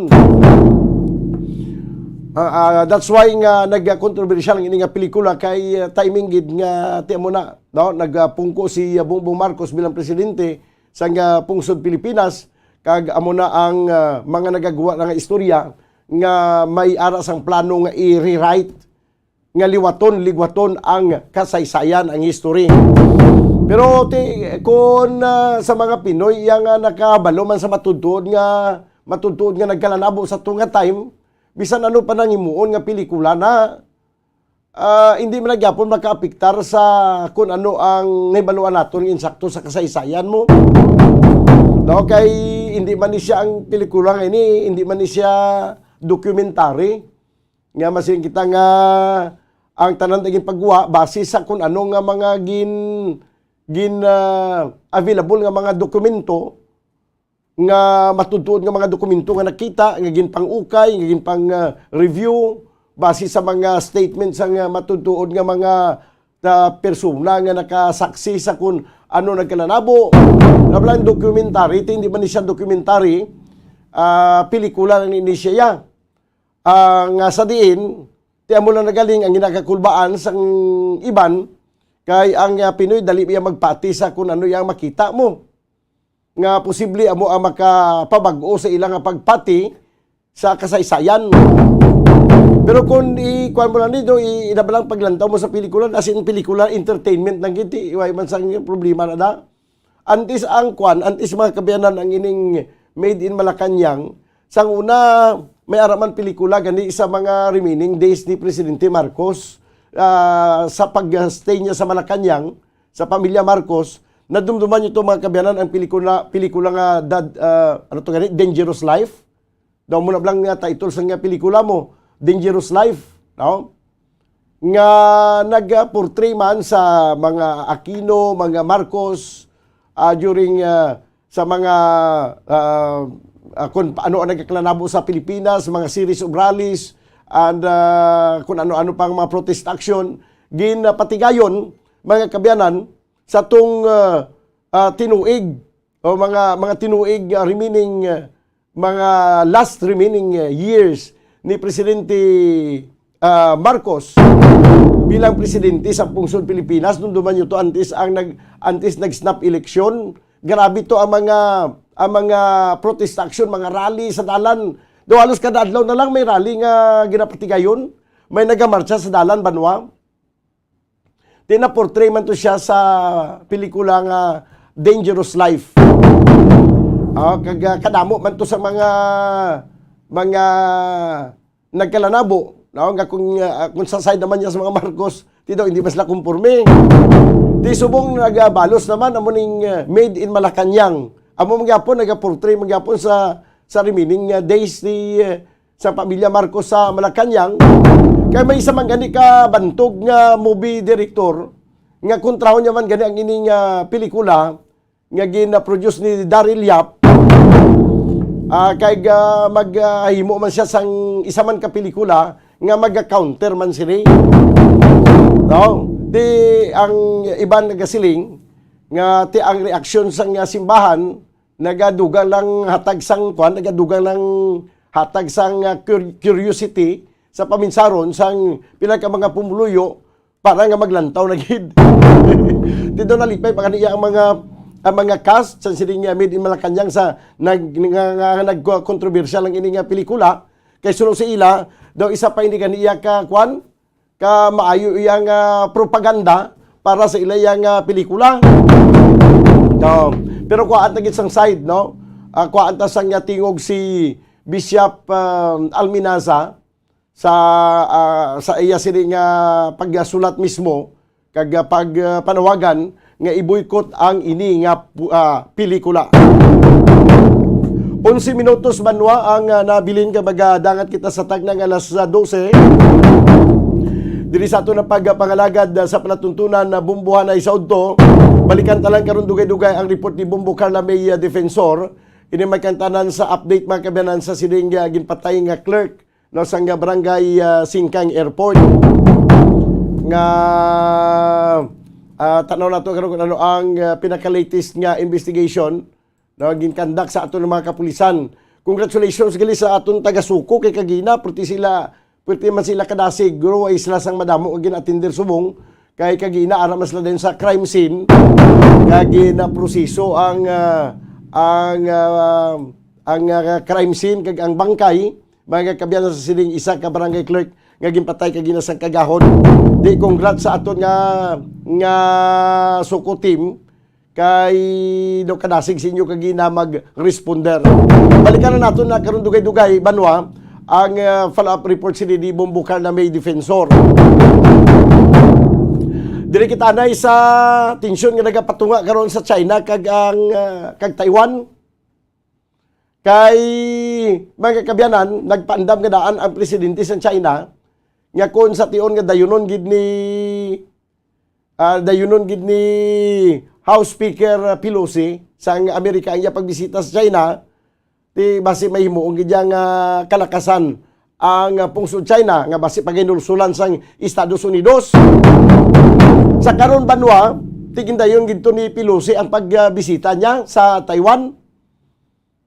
Ah, ah, that's why nga nagkontrobersyal ang ini nga pelikula kay, ah, timing gid nga ti amo na, no, nagapungko si, ah, Bongbong Marcos bilang presidente sang, ah, pungsod Pilipinas, kag amo na ang, ah, mga nagagwa na nga istorya nga may ara sang plano nga i-rewrite nga liwaton, ligwaton ang kasaysayan, ang history. Pero ti, kung, ah, sa mga Pinoy, iya nga nakabalo man sa matuod-tuod nga, matuod-tuod nga nagkalanabo sa tunga time, bisan ano pa nang himuon nga pelikula na, ah, hindi man na gyapon makaapektar sa kung ano ang nahibaluan naton nga insakto sa kasaysayan mo. No, kay hindi man ni siya ang pelikula nga ini, hindi man ni siya documentary. Nga masiling kita nga ang tanan nga ginpagwa base sa kung ano nga mga gin, gin, ah, available nga mga dokumento, nga matuod-tuod nga mga dokumento nga nakita, nga ginpang-ukay, nga ginpang, ah, review, base sa mga statement sa nga matuod-tuod nga mga, ah, persona nga nakasaksi sa kung ano nagkalanabo. Labi lang documentary, ti hindi man ni siya documentary, ah, pelikula lang ni siya. Ah, nga sa diin, ti amo lang nagaling ang ginakakulbaan sang iban, kay ang, ah, Pinoy dali biya magpati sa kung ano yang makita mo. Nga posible amo ang makapabag-o sa ila nga pagpati sa kasaysayan. Pero kung i-, kuwan mo lang dito, i-, inabalang paglantaw mo sa pelikula, as in pelikula, entertainment lang gid, ti, way man sang problema na da. Antes ang kwan, antes mga kaabyanan ang ining Made in Malacañang, sang una, may ara man pelikula gani sa mga remaining days ni Presidente Marcos, ah, sa pag-stay niya sa Malacañang, sa pamilya Marcos, nadumduman niyo to, mga kaabyanan, ang pelikula, pelikula nga Dad-, ah, ano to gani, Dangerous Life. Daw mo na lang nga title sa nga pelikula mo, Dangerous Life, no? Nga nag-portray man sa mga Aquino, mga Marcos, ah, during, ah, sa mga, ah, ah, kung ano ang nagkalanabo sa Pilipinas, mga series of rallies, and, ah, kung ano-ano pang mga protest action, ginapatigayon, mga kaabyanan, sa tong, ah, ah, tinuig o mga, mga tinuig, ah, remaining, ah, mga last remaining, ah, years ni Presidente, ah, Marcos bilang presidente sa pungsod Pilipinas. Nung duman yun to, antes ang nag-, antes nag-snap election, grabe to ang mga, ang mga protest action, mga rally sa dalan. Daw halos kada adlaw na lang may rally nga ginapatigayon, may nagamarcha sa dalan, banwa. Di na-portray man to siya sa pelikula nga Dangerous Life. Ah, kag, ah, kadamo man to sa mga, mga nagkalanabo, no? Nga kung, ah, kung sa side naman niya sa mga Marcos, ti daw hindi man sila kumporme. Di subong nagabalos naman, amo ning, ah, Made in Malacañang. Amo man gyapon, nagaportray man gyapon sa, sa remaining, ah, days ni, ah, sa pamilya Marcos sa Malacañang. Kay may isa man gani ka bantog nga movie director nga kontrahon niya man gani ang ining, ah, pelikula nga gin-produce ni Daryl Yap. Ah, kay, ah, mag, ah, himo man siya sang isa man ka pelikula nga maga-counter man sini. No? Di ang iban nagasiling nga ti ang reaksyon sang, ah, simbahan nagadugang lang hatag sang kwan, nagadugang lang hatag sang, ah, cur-, curiosity sa paminsaron sang pila ka mga pumuluyo para nga maglantaw na gid. Dito nalipay pa kaniya ang mga, ang mga cast sa sining, ah, Made in Malacañang sa nag-, nga, nga, nga nagkontrobersyal ang ini nga pelikula. Kay suno sa ila, daw isa pa ini kaniya ka kwan, ka maayo iya nga propaganda para sa ila iya nga pelikula. No. Pero kuhaan ta gid sang side, no? Ah, kuhaan ta sang tingog si Bishop, ah, Alminaza sa, ah, sa iya sini nga pagsulat mismo kag, ah, pag, ah, panawagan nga i-boycott ang ini nga pu-, ah, pelikula. Onse minutos, banwa, ang, ah, nabilin kag magadangat kita sa tagna nga alas, ah, dose. Diri sa aton nga pagpangalagad, ah, sa palatuntunan na Bombohanay sa udto, balikan ta lang karon dugay-dugay ang report ni Bombo Carla May, ah, Defensor. Ini may kantanan sa update, mga kaabyanan, sa sining, ah, ginpatay nga clerk, no, sang, ah, barangay, ah, Singkang Airport. Nga, ah, tanaw nato karon kung ano ang, ah, pinaka-latest nga investigation, no, ginkandak sa aton mga kapulisan. Congratulations gali sa aton taga-Suco kay kagina, pwerte sila, pwerte man sila kadasig, guro ay sila sang madamo nga gin-atender subong kay kagina ara man sila din sa crime scene, kag ginaproseso ang, ah, ang, ah, ang, ah, crime scene kag ang bangkay, mga kaabyanan, sa sining isa ka barangay clerk nga ginpatay kagina sang kagahon. Di, congrats sa aton nga, nga suko team. Kay do kadasig sa inyo kagina mag-responder. Balikan na naton na karon dugay-dugay, Banwa, ang, ah, follow-up report si Didi Bombo Carnamay Defensor. Diri kita anay sa tensyon nga nagapatunga karon sa China kag ang, ah, kag Taiwan. Kay, mga kaabyanan, nagpaandam nga daan ang presidente sa China nga kon sa tion nga dayunon gid ni, ah, dayunon gid ni House Speaker Pelosi sang Amerika ang iya pagbisita sa China, ti basi mahimuon gid iya nga kalakasan ang, ah, pungsod China nga basi paginulsulan sang Estados Unidos. Sa karon, Banwa, ti gindayon gid to ni Pelosi ang pagbisita niya sa Taiwan.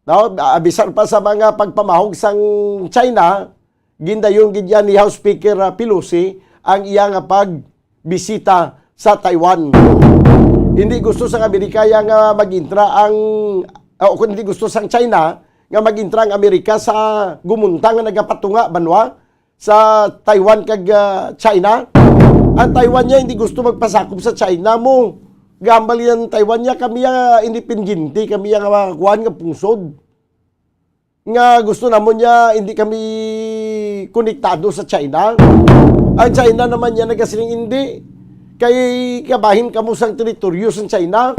No? Ah, bisan pa sa mga pagpamahog sang China, gindayon gid yan ni House Speaker, ah, Pelosi ang iya nga pagbisita sa Taiwan. Hindi gusto sang Amerika ya nga mag-intra ang, ah, o kung hindi gusto sang China nga mag-intra ang Amerika sa gumuntang nga nagapatunga, Banwa, sa Taiwan kag, ah, China. Ang Taiwan niya hindi gusto magpasakop sa China mo. Gambal yan Taiwan niya, kami ang independiente, kami ang mga kuwan nga pungsod. Nga gusto namon niya hindi kami konektado sa China. Ang China naman niya nagasiling hindi. Kay kabahin kamo sang teritoryo sa China.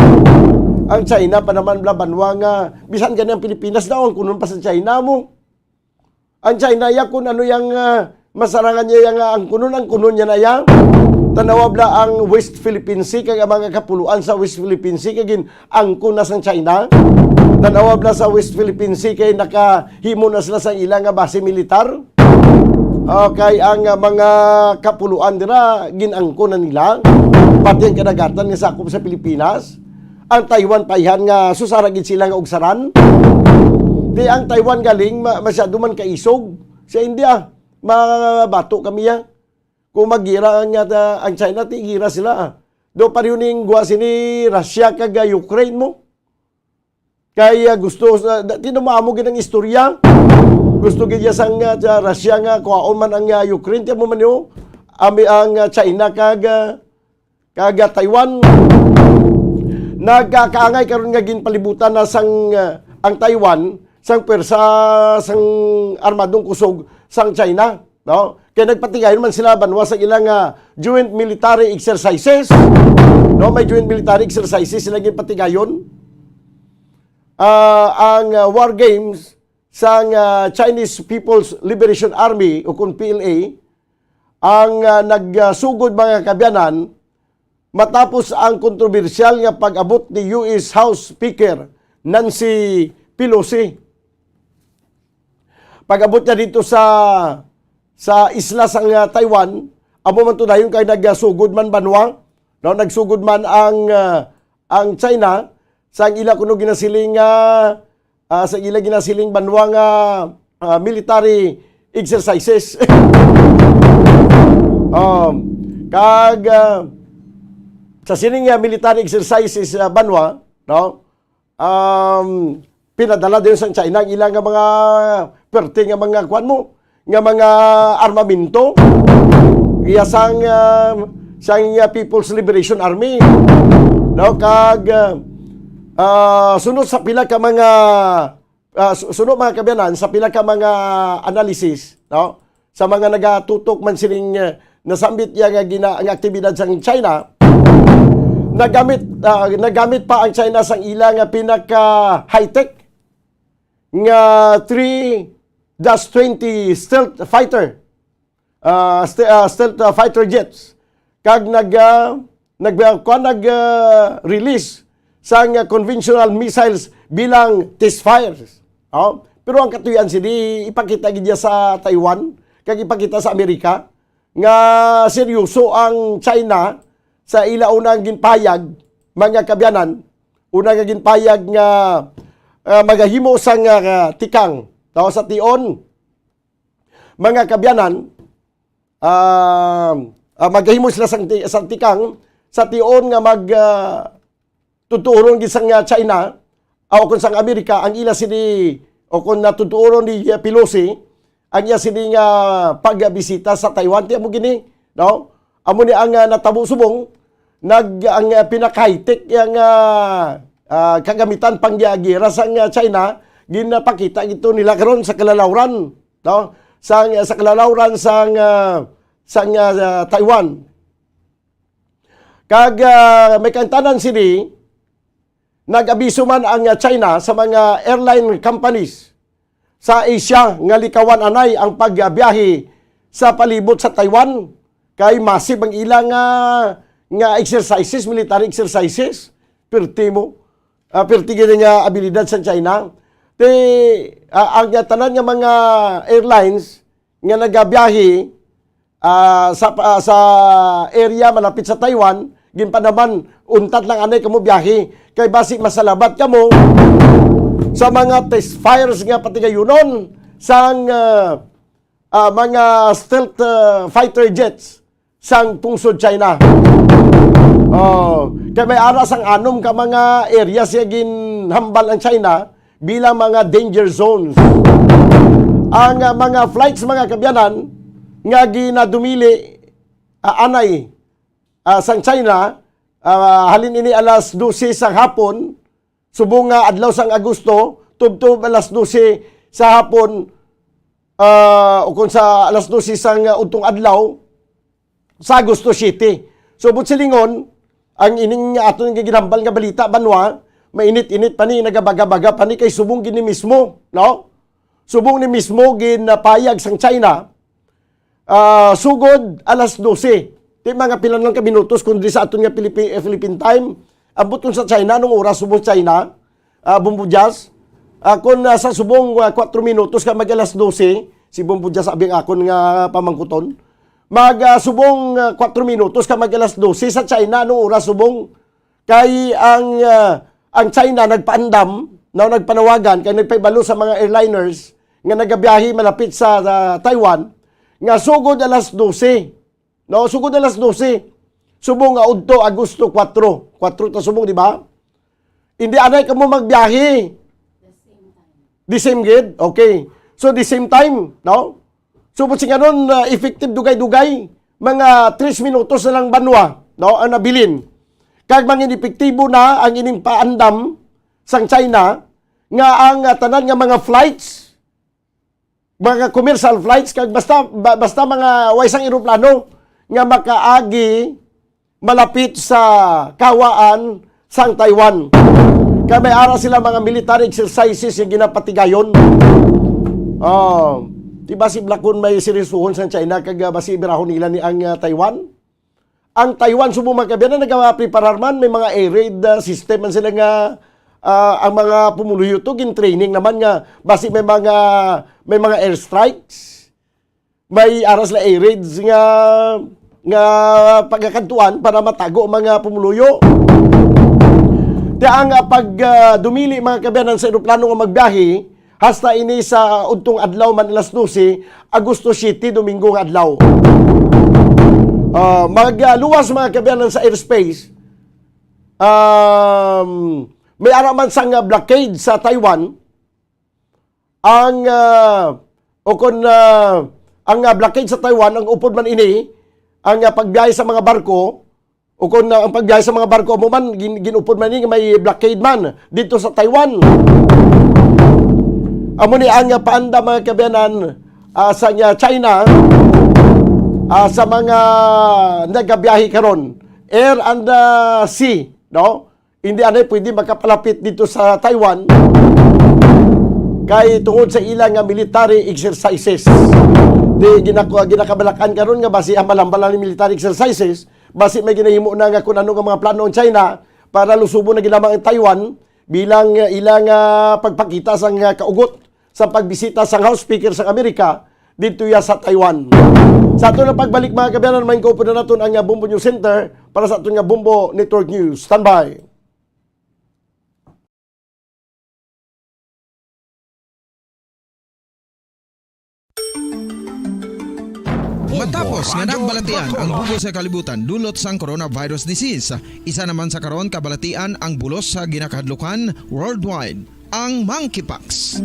Ang China pa naman, Banwa, nga bisan gani ang Pilipinas daw ang kunon pa sa China mo. Ang China ya kung ano yang, ah, masarangan niya yang, ah, ang kunon, ang kunon niya na ya. Tanawa bala ang West Philippine Sea kag ang mga kapuluan sa West Philippine Sea kag gin-angkon na sang China. Tanawa bala sa West Philippine Sea kay nakahimo na sila sang ila nga base militar. Okay, ang, ah, mga kapuluan dira gin-angkon na nila. Pati ang kadagatan nga sakop sa Pilipinas. Ang Taiwan paihan nga susara gid sila nga ugsaran. Di ang Taiwan galing ma-, masyado man kaisog sa India. Mabato kami ya. Kung magira ang, ah, ang China, ti gira sila, ah. Do pareho ning gwa sini Russia kag, ah, Ukraine mo. Kay, ah, gusto sa, da-, ti na maamo gid ang istorya. Gusto gid ya sang, ah, sa Russia nga kuhaon man ang, ah, Ukraine, ti amo man yo. Ami ang, ah, China kag, ah, kag, ah, Taiwan. Nagkakaangay karon nga ginpalibutan na sang, ah, ang Taiwan sang pwersa sang armadong kusog sang China, no? Kay nagpatigayon man sila, Banwa, sa ilang, ah, joint military exercises. No, may joint military exercises sila ginpatigayon. Ah, ang, ah, war games sang, ah, Chinese People's Liberation Army o kung P L A ang, ah, nagsugod, mga kaabyanan, matapos ang kontrobersyal nga pag-abot ni U S House Speaker Nancy Pelosi. Pag-abot niya dito sa, sa isla sang, ah, Taiwan, amo man to dayon kay nagsugod man, Banwa, no? Nagsugod man ang, ah, ang China sa ila kuno ginasiling nga, ah, sa ila ginasiling, Banwa, nga, ah, military exercises. Um, kag, ah, sa sining, ah, military exercises, ah, Banwa, no? Um, pinadala din sa China ang ila nga mga perte nga mga, kuwan mo, nga mga armamento. Iya sang, ah, sang, ah, People's Liberation Army. No, kag, ah, ah, sunod sa pila ka mga, ah, su-, sunod, mga kaabyanan, sa pila ka mga analysis, no? Sa mga nagatutok man sining, ah, nasambit ya nga gina-, nga aktibidad sang China, nagamit, ah, nagamit pa ang China sang ila nga pinaka high-tech nga three dash twenty stealth fighter, ah, ste-, ah, stealth, ah, fighter jets, kag nag, ah, nag, ah, kuwan, nag, ah, release sang, ah, conventional missiles bilang test fires. Oh, pero ang katuyan sini ipakita gid niya sa Taiwan kag ipakita sa Amerika nga seryoso ang China sa ila unang ginpahayag, mga kaabyanan, una nga ginpahayag nga, ah, magahimo sang, ah, tikang, no, sa tion, mga kaabyanan, ah, ah, magahimo sila sang ti-, sang tikang sa tion nga mag, ah, tutuoron gid sang, ah, China, o kung sang Amerika, ang ila sini, o kung natutuoron ni, ah, Pelosi, ang iya sini nga pagbisita sa Taiwan, ti amo gini, no? Amo ni ang, ah, natabo subong, nag-, ang, ah, pinaka-high-tech yang, ah, ah, kagamitan pang gi-, giyera sang, ah, China, ginapakita gito nila karon sa kalalawran, no? Sang, sa kalalawran sang, ah, sang, ah, Taiwan. Kag, ah, may kaangtanan sini, nag-abiso man ang, ah, China sa mga airline companies sa Asia nga likawan anay ang pagbiyahe sa palibot sa Taiwan, kay massive ang ilang, ah, nga exercises, military exercises. Pirti mo, ah, pirti gid nga abilidad sa China. Ti, ah, ang tanan nga mga airlines nga nagabiyahe, ah, sa, ah, sa area malapit sa Taiwan, ginpanaman, untat lang anay kamo biyahe. Kay basi masalabat kamo sa mga test fires nga patigayunon sang, ah, ah, mga stealth, ah, fighter jets sang pungsod China. Oh, kay may ara sang anom ka mga area siya ginhambal ang China bilang mga danger zones. Ang, ah, mga flights, mga kabyanan, nga ginadumili, ah, anay, ah, sang China, ah, halin ini alas dose sa hapon, subong nga adlaw sang Agosto, tubtob alas dose sa hapon, ah, o kung sa alas dose sang, ah, udtong adlaw, sa Agosto siete. So, buot silingon, ang ining aton nga ginhambal nga balita, banwa, mainit-init pa ni, nagabaga-baga pa ni, kay subong gini mismo, no? Subong ni mismo ginapayag sang China, ah, sugod alas dose. Ti mga pila lang ka minutos, kundi sa aton nga Pilipi-, eh, Philippine time, ambot kun sa China, anong oras subong China? Ah, Bombo Jazz. Ah, kung, ah, sa subong, ah, kuwatro minutos ka mag alas dose, si Bombo Jazz abi ang akon nga pamangkuton. Mag, ah, subong, ah, kuwatro minutos ka mag alas dose sa China, anong oras subong? Kay ang, ah, ang China nagpaandam, no, nagpanawagan, kay nagpahibalo sa mga airliners nga nagabiyahe malapit sa, sa Taiwan, nga sugod alas dose, no, sugod alas dose, subong nga udto Agosto kuwatro. Kuwatro ta subong, di ba? Hindi anay kamo magbiyahe. The same gid? Okay. So, the same time, no? So, buot silingon, uh, effective dugay-dugay, mga tres minutos na lang banwa, no, ang nabilin. Kag mangin epektibo na ang ining paandam sang China nga ang, uh, tanan nga mga flights, mga commercial flights, kag basta, ba-, basta mga way sang eroplano nga makaagi malapit sa kawaan sang Taiwan. Kay may ara sila mga military exercises nga ginapatigayon. Oh, di ba si Blakon may seryosohon sang China kag, ah, basi birahon nila ni ang, ah, Taiwan? Ang Taiwan, subong mga kabyanan, nagapreparar man, may mga air raid, ah, system man sila nga, ah, ang mga pumuluyo to, gin-training naman nga basi may mga, may mga airstrikes. May ara sila air raids nga, nga pagakadtuan para matago ang mga pumuluyo. Ti ang, ah, pag, ah, dumili, mga kabyanan, sa eroplano nga magbiyahe, hasta ini sa udtong adlaw man, alas dose, Agosto siete, Domingo nga adlaw. Ah, mag, ah, luwas, mga kabyanan, sa airspace. Um, may ara man sang, ah, blockade sa Taiwan. Ang, ah, o kon, ah, ang, ah, blockade sa Taiwan, ang upod man ini, ang, ah, pagbiyahe sa mga barko, o kon, ah, ang pagbiyahe sa mga barko, amo man, gin-, gin-upod man ini, may blockade man dito sa Taiwan. Amo ni ang, ah, paanda, mga kabyanan, ah, sa, ah, China, ah, sa mga nagabiyahe karon, air and, ah, sea, no? Hindi anay pwede makapalapit dito sa Taiwan kay tungod sa ila nga military exercises. Di ginako-, ginakabalakan karon nga basi ang malambal ni military exercises, basi may ginahimo na nga kung ano nga mga plano ang China para lusubon na ginamang ang Taiwan bilang, uh, ilang, uh, pagpakita sang, uh, kaugot sa pagbisita sang House Speaker sang Amerika didto ya sa Taiwan. Sa ato na pagbalik, mga kabyanan, main ko na naton ang, uh, Bombo News Center para sa aton nga Bombo Network News. Standby. Matapos nga nagbalatian ang bug-os nga kalibutan dulot sang coronavirus disease, isa naman sa karon kabalatian ang bulos sa ginakahadlukan worldwide, ang monkeypox.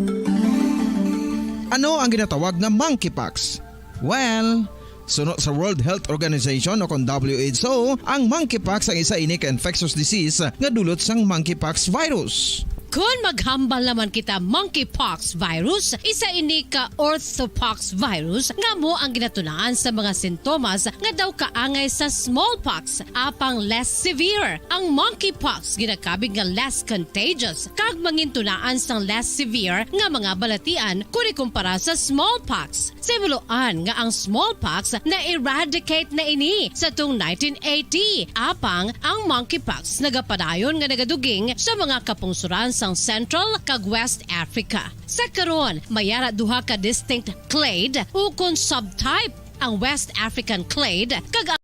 Ano ang ginatawag nga monkeypox? Well, Suno sa World Health Organization o kon W H O, ang monkeypox ang isa ini ka infectious disease nga dulot sang monkeypox virus. Kon maghambal naman kita monkeypox virus, isa ini ka orthopox virus nga amo ang ginatunaan sa mga sintomas nga daw kaangay sa smallpox, apang less severe. Ang monkeypox ginakabig nga less contagious kag mangintunaan sang less severe nga mga balatian kon ikumpara sa smallpox. Sa himuloan nga ang smallpox na-eradicate na ini sa tung nineteen eighty, apang ang monkeypox nagapadayon nga nagaduging sa mga kapungsuran sang Central kag West Africa. Sa karon, may ara duha ka distinct clade ukon subtype, ang West African clade kag ang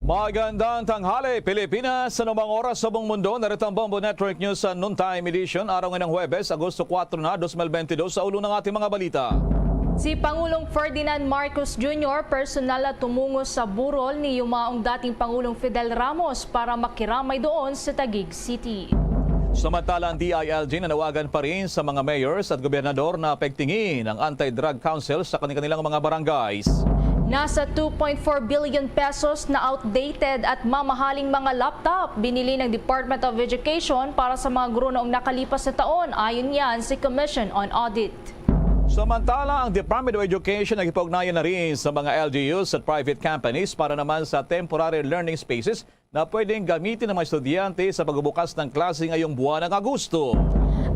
Magandang tanghali, Pilipinas, sa anumang oras sa buong mundo. Narito ang Bombo Network News sa Noontime Edition, araw ngayong Huwebes, Agosto kuwatro na, dos mil bentidós. Sa ulo ng ating mga balita. Si Pangulong Ferdinand Marcos Junior personal na tumungo sa burol ni yumaong dating Pangulong Fidel Ramos para makiramay doon sa Taguig City. Samantala, ang D I L G nanawagan pa rin sa mga mayors at gobernador na pagtingin ang Anti-Drug Council sa kanilang mga barangays. Nasa two point four billion pesos na outdated at mamahaling mga laptop binili ng Department of Education para sa mga guro noong nakalipas na taon, ayon yan sa Commission on Audit. Samantala, ang Department of Education naghipaugnayan na rin sa mga L G Us at private companies para naman sa temporary learning spaces na pwedeng gamitin ng mga estudyante sa pagbubukas ng klase ngayong buwan ng Agosto.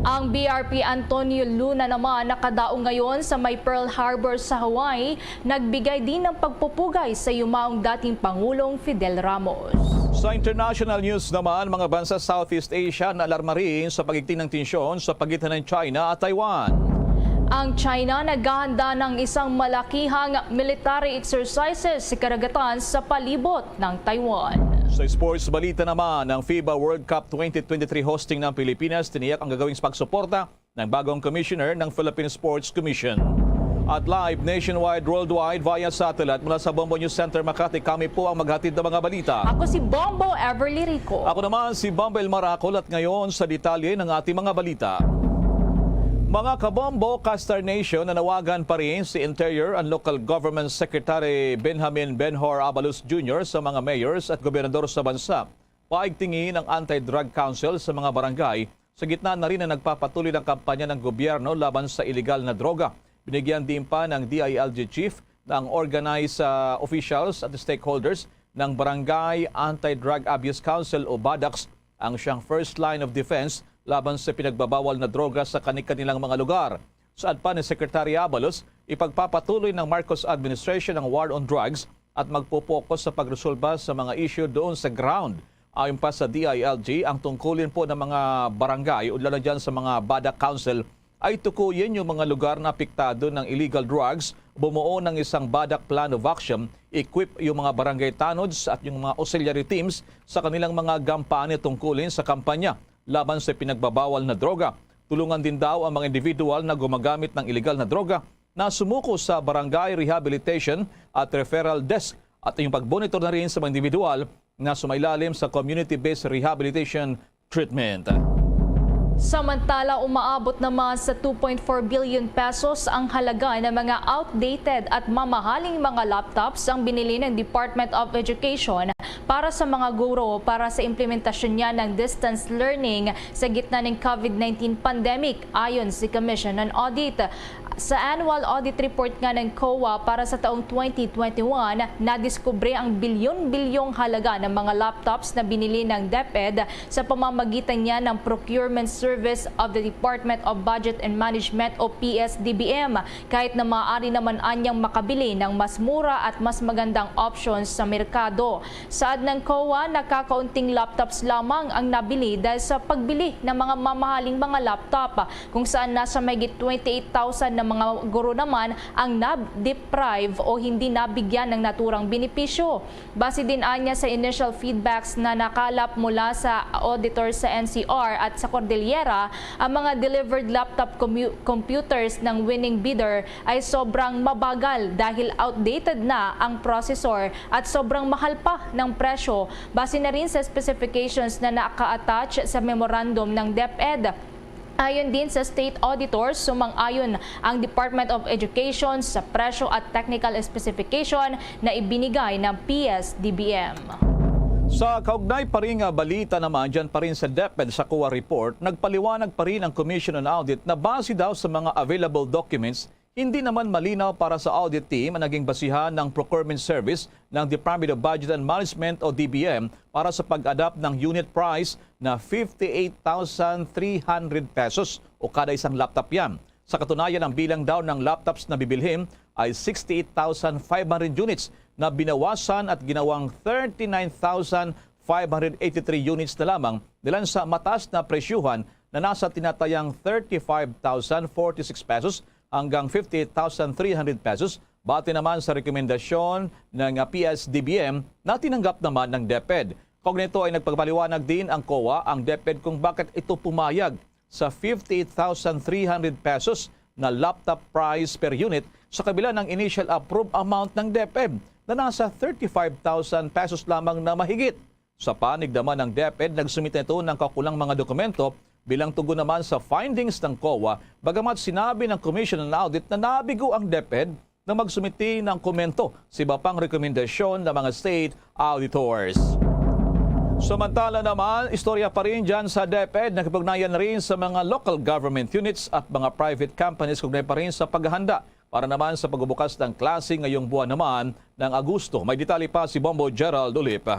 Ang B R P Antonio Luna naman nakadaong ngayon sa may Pearl Harbor sa Hawaii, nagbigay din ng pagpupugay sa yumaong dating Pangulong Fidel Ramos. Sa international news naman, mga bansa sa Southeast Asia naalarma rin sa pagigting ng tensyon sa pagitan ng China at Taiwan. Ang China naghahanda ng isang malakihang military exercises sa karagatan sa palibot ng Taiwan. Sa sports balita naman, ang FIBA World Cup twenty twenty-three hosting ng Pilipinas tiniyak ang gagawing pagsuporta ng bagong commissioner ng Philippine Sports Commission. At live nationwide, worldwide, via satellite mula sa Bombo News Center Makati, kami po ang maghatid ng mga balita. Ako si Bombo Everly Rico. Ako naman si Bombo El Maracol at ngayon sa detalye ng ating mga balita. Mga kabombo, Kastar Nation, nanawagan pa rin si Interior and Local Government Secretary Benjamin Benhur Abalos Junior sa mga mayors at gobernador sa bansa. Paigtingin ang Anti-Drug Council sa mga barangay sa gitna na rin ng nagpapatuloy ng kampanya ng gobyerno laban sa iligal na droga. Binigyan din pa ng D I L G chief na ang organized, ah, officials at stakeholders ng Barangay Anti-Drug Abuse Council o BADACs ang siyang first line of defense laban sa pinagbabawal na droga sa kani-kanilang mga lugar. Saad pa ni Secretary Abalos, ipagpapatuloy ng Marcos administration ang war on drugs at magpo-focus sa pagresolba sa mga issue doon sa ground. Ayon pa sa D I L G, ang tungkulin po ng mga barangay, udlaw na dyan sa mga BADAC Council, ay tukuyin yung mga lugar na apektado ng illegal drugs, bumuo ng isang BADAC plan of action, equip yung mga barangay tanods at yung mga auxiliary teams sa kanilang mga gampani tungkulin sa kampanya laban sa pinagbabawal na droga. Tulungan din daw ang mga individual na gumagamit ng iligal na droga na sumuko sa Barangay Rehabilitation at Referral Desk at yung pagmonitor na rin sa mga individual na sumailalim sa community-based rehabilitation treatment. Samantala, umaabot naman sa two point four billion pesos ang halaga ng mga outdated at mamahaling mga laptops ang binili ng Department of Education para sa mga guro para sa implementasyon niya ng distance learning sa gitna ng COVID nineteen pandemic, ayon si Commission on Audit. Sa annual audit report nga ng COA para sa taong twenty twenty-one, nadiskubre ang bilyon-bilyong halaga ng mga laptops na binili ng DepEd sa pamamagitan niya ng procurement service of the Department of Budget and Management o P S D B M, kahit na maaari naman anyang makabili ng mas mura at mas magandang options sa merkado. Saad ng COA, nakakaunting laptops lamang ang nabili dahil sa pagbili ng mga mamahaling mga laptop, kung saan nasa mahigit twenty-eight thousand na mga guro naman ang na-deprive o hindi nabigyan ng naturang benepisyo. Base din anya sa initial feedbacks na nakalap mula sa auditor sa N C R at sa Cordillera, ang mga delivered laptop commu-, computers ng winning bidder ay sobrang mabagal dahil outdated na ang processor at sobrang mahal pa ng presyo, base na rin sa specifications na naka-attach sa memorandum ng DepEd. Ayon din sa state auditor, sumang-ayon ang Department of Education sa presyo at technical specification na ibinigay ng P S D B M. Sa kaugnay pa rin nga balita naman, dyan pa rin sa DepEd sa COA report, nagpaliwanag pa rin ang Commission on Audit na base daw sa mga available documents, hindi naman malinaw para sa audit team ang naging basihan ng procurement service ng Department of Budget and Management o D B M para sa pag-adapt ng unit price na fifty-eight thousand three hundred pesos o kada isang laptop yan. Sa katunayan, ang bilang daw ng laptops na bibilhin ay sixty-eight thousand five hundred units na binawasan at ginawang thirty-nine thousand five hundred eighty-three units na lamang nilan sa mataas na presyuhan na nasa tinatayang thirty-five thousand forty-six pesos hanggang fifty-eight thousand three hundred pesos, base naman sa rekomendasyon ng P S D B M na tinanggap naman ng DepEd. Kaugnay nito ay nagpapaliwanag din ang COA, ang DepEd, kung bakit ito pumayag sa fifty-eight thousand three hundred pesos na laptop price per unit sa kabila ng initial approved amount ng DepEd na nasa thirty-five thousand pesos lamang na mahigit. Sa panig naman ng DepEd, nagsumite ito ng kaukulang mga dokumento bilang tugon naman sa findings ng COA, bagamat sinabi ng Commission on Audit na nabigo ang DepEd na magsumite ng komento sa iba pang rekomendasyon ng mga state auditors. Samantala naman, istorya pa rin dyan sa DepEd, nakipugnayan rin sa mga local government units at mga private companies kaugnay pa rin sa paghahanda para naman sa pagbubukas ng klase ngayong buwan naman ng Agosto. May detalye pa si Bombo Gerald Ulip.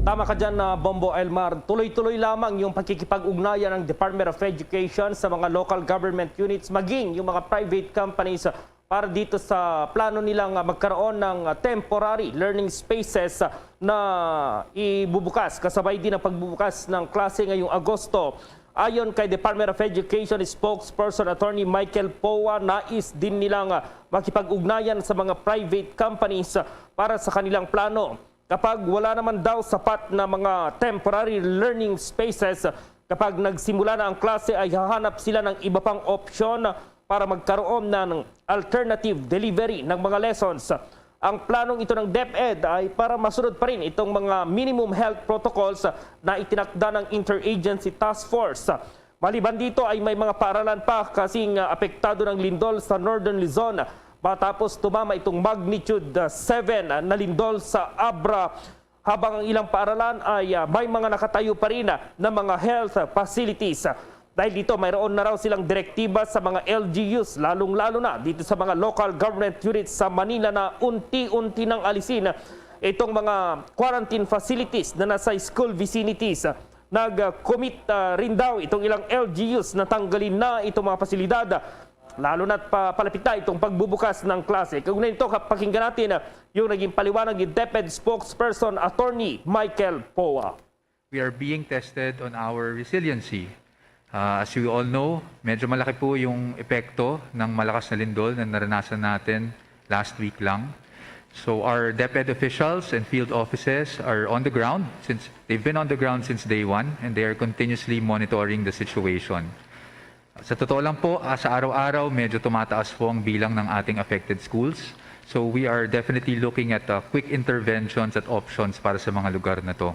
Tama ka dyan, ah, Bombo Elmar. Tuloy-tuloy lamang yung pakikipag-ugnayan ng Department of Education sa mga local government units, maging yung mga private companies, ah, para dito sa plano nilang, ah, magkaroon ng, ah, temporary learning spaces, ah, na ibubukas, kasabay din ang pagbubukas ng klase ngayong Agosto. Ayon kay Department of Education spokesperson Attorney Michael Poa, nais din nilang, ah, makipag-ugnayan sa mga private companies, ah, para sa kanilang plano. Kapag wala naman daw sapat na mga temporary learning spaces, kapag nagsimula na ang klase ay hahanap sila ng iba pang opsyon para magkaroon ng alternative delivery ng mga lessons. Ang planong ito ng DepEd ay para masunod pa rin itong mga minimum health protocols na itinakda ng Interagency Task Force. Maliban dito ay may mga paaralan pa kasing, ah, apektado ng lindol sa Northern Luzon matapos tumama itong magnitude, ah, seven na lindol sa Abra, habang ang ilang paaralan ay, ah, may mga nakatayo pa rin, ah, na mga health facilities. Dahil dito, mayroon na raw silang direktiba sa mga L G Us, lalong-lalo na dito sa mga local government units sa Manila na unti-unti nang alisin itong mga quarantine facilities na nasa school vicinities. Nag-commit, ah, rin daw itong ilang L G Us na tanggalin na itong mga pasilidad, lalo na't pa-, palapit na itong pagbubukas ng klase. Kaugnay nito, kap-, pakinggan natin, ah, yung naging paliwanag ni DepEd spokesperson Attorney Michael Poa. We are being tested on our resiliency. Ah, as you all know, medyo malaki po yung epekto ng malakas na lindol na naranasan natin last week lang. So our DepEd officials and field offices are on the ground since they've been on the ground since day one, and they are continuously monitoring the situation. Sa totoo lang po, ah, sa araw-araw, medyo tumataas po ang bilang ng ating affected schools. So we are definitely looking at, ah, quick interventions at options para sa mga lugar na to.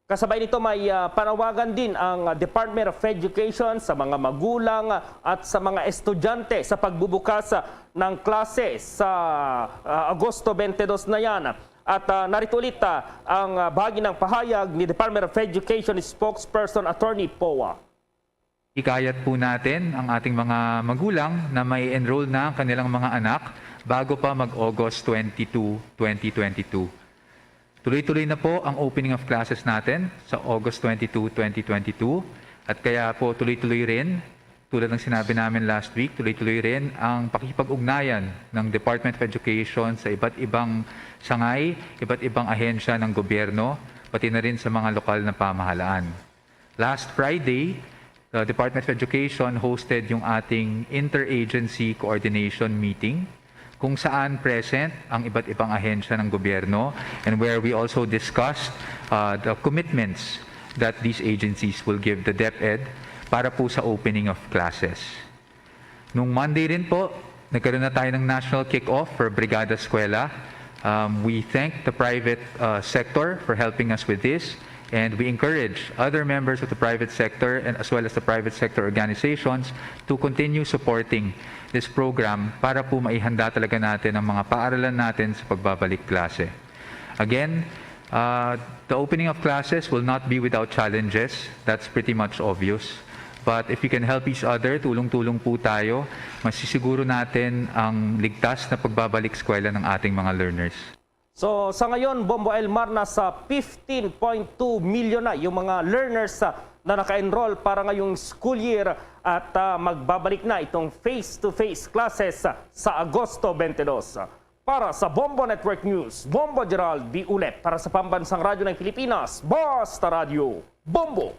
Kasabay nito, may, ah, panawagan din ang Department of Education sa mga magulang at sa mga estudyante sa pagbubukas, ah, ng klase sa, ah, Agosto twenty-two na yan. At, ah, narito ulit, ah, ang, ah, bahagi ng pahayag ni Department of Education spokesperson Attorney Poa. Hikayat po natin ang ating mga magulang na may enroll na ang kanilang mga anak bago pa mag-August twenty-two, twenty twenty-two. Tuloy-tuloy na po ang opening of classes natin sa August twenty-two, twenty twenty-two, at kaya po tuloy-tuloy rin, tulad ng sinabi namin last week, tuloy-tuloy rin ang pakikipag-ugnayan ng Department of Education sa iba't ibang sangay, iba't ibang ahensya ng gobyerno, pati na rin sa mga lokal na pamahalaan. Last Friday, the Department of Education hosted yung ating interagency coordination meeting kung saan present ang iba't ibang ahensya ng gobyerno, and where we also discussed, uh, the commitments that these agencies will give the DepEd para po sa opening of classes. Nung Monday rin po, nagkaroon na tayo ng national kick-off for Brigada Eskwela. Um, we thank the private, uh, sector for helping us with this. And we encourage other members of the private sector and as well as the private sector organizations to continue supporting this program para po maihanda talaga natin ang mga paaralan natin sa pagbabalik klase. Again, uh, the opening of classes will not be without challenges. That's pretty much obvious. But if we can help each other, tulong-tulong po tayo, masisiguro natin ang ligtas na pagbabalik eskwela ng ating mga learners. So, sa ngayon, Bombo Elmar, nasa fifteen point two million na yung mga learners, ah, na naka-enroll para ngayong school year at, ah, magbabalik na itong face-to-face classes, ah, sa Agosto twenty-two. Para sa Bombo Network News, Bombo Gerald D. Ulep. Para sa Pambansang Radyo ng Pilipinas, Basta Radyo, Bombo!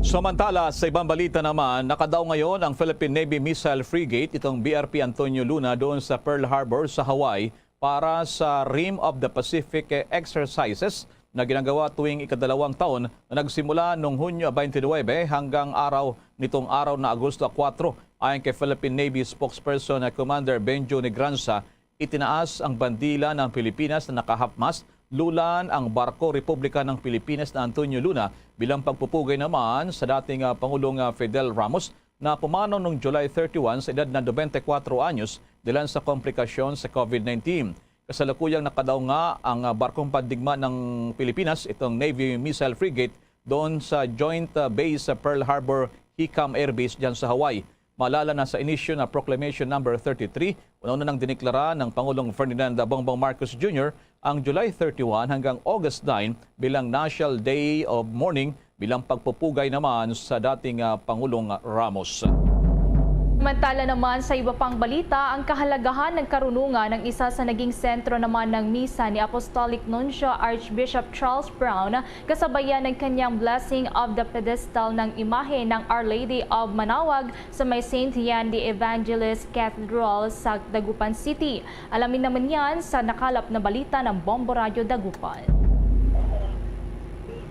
Samantala, sa ibang balita naman, nakadaog ngayon ang Philippine Navy missile frigate, itong B R P Antonio Luna, doon sa Pearl Harbor sa Hawaii para sa Rim of the Pacific Exercises na ginagawa tuwing ikadalawang taon na nagsimula noong Hunyo twenty-nine hanggang araw nitong araw na Agosto kuwatro. Ayon kay Philippine Navy spokesperson na Commander Benjo Negranza, itinaas ang bandila ng Pilipinas na naka-half-mast, lulan ang barko Republika ng Pilipinas na Antonio Luna bilang pagpupugay naman sa dating, ah, Pangulong, ah, Fidel Ramos na pumanaw noong July thirty-one sa edad na twenty-four anyos dahilan sa komplikasyon sa COVID nineteen. Kasalukuyang nakadaog nga ang, ah, barkong pandigma ng Pilipinas, itong Navy missile frigate, doon sa Joint, ah, Base sa Pearl Harbor Hickam Air Base dyan sa Hawaii. Maalala na sa inisyu na Proclamation Number thirty-three, una-una nang diniklara ng Pangulong Ferdinand Bongbong Marcos Junior ang July thirty-one hanggang August nine bilang National Day of Mourning bilang pagpupugay naman sa dating, ah, Pangulong Ramos. Samantala naman sa iba pang balita, ang kahalagahan ng karunungan ang isa sa naging sentro naman ng misa ni Apostolic Nuncio Archbishop Charles Brown kasabayan ng kanyang blessing of the pedestal ng imahe ng Our Lady of Manawag sa may Saint John the Evangelist Cathedral sa Dagupan City. Alamin naman yan sa nakalap na balita ng Bombo Radyo Dagupan.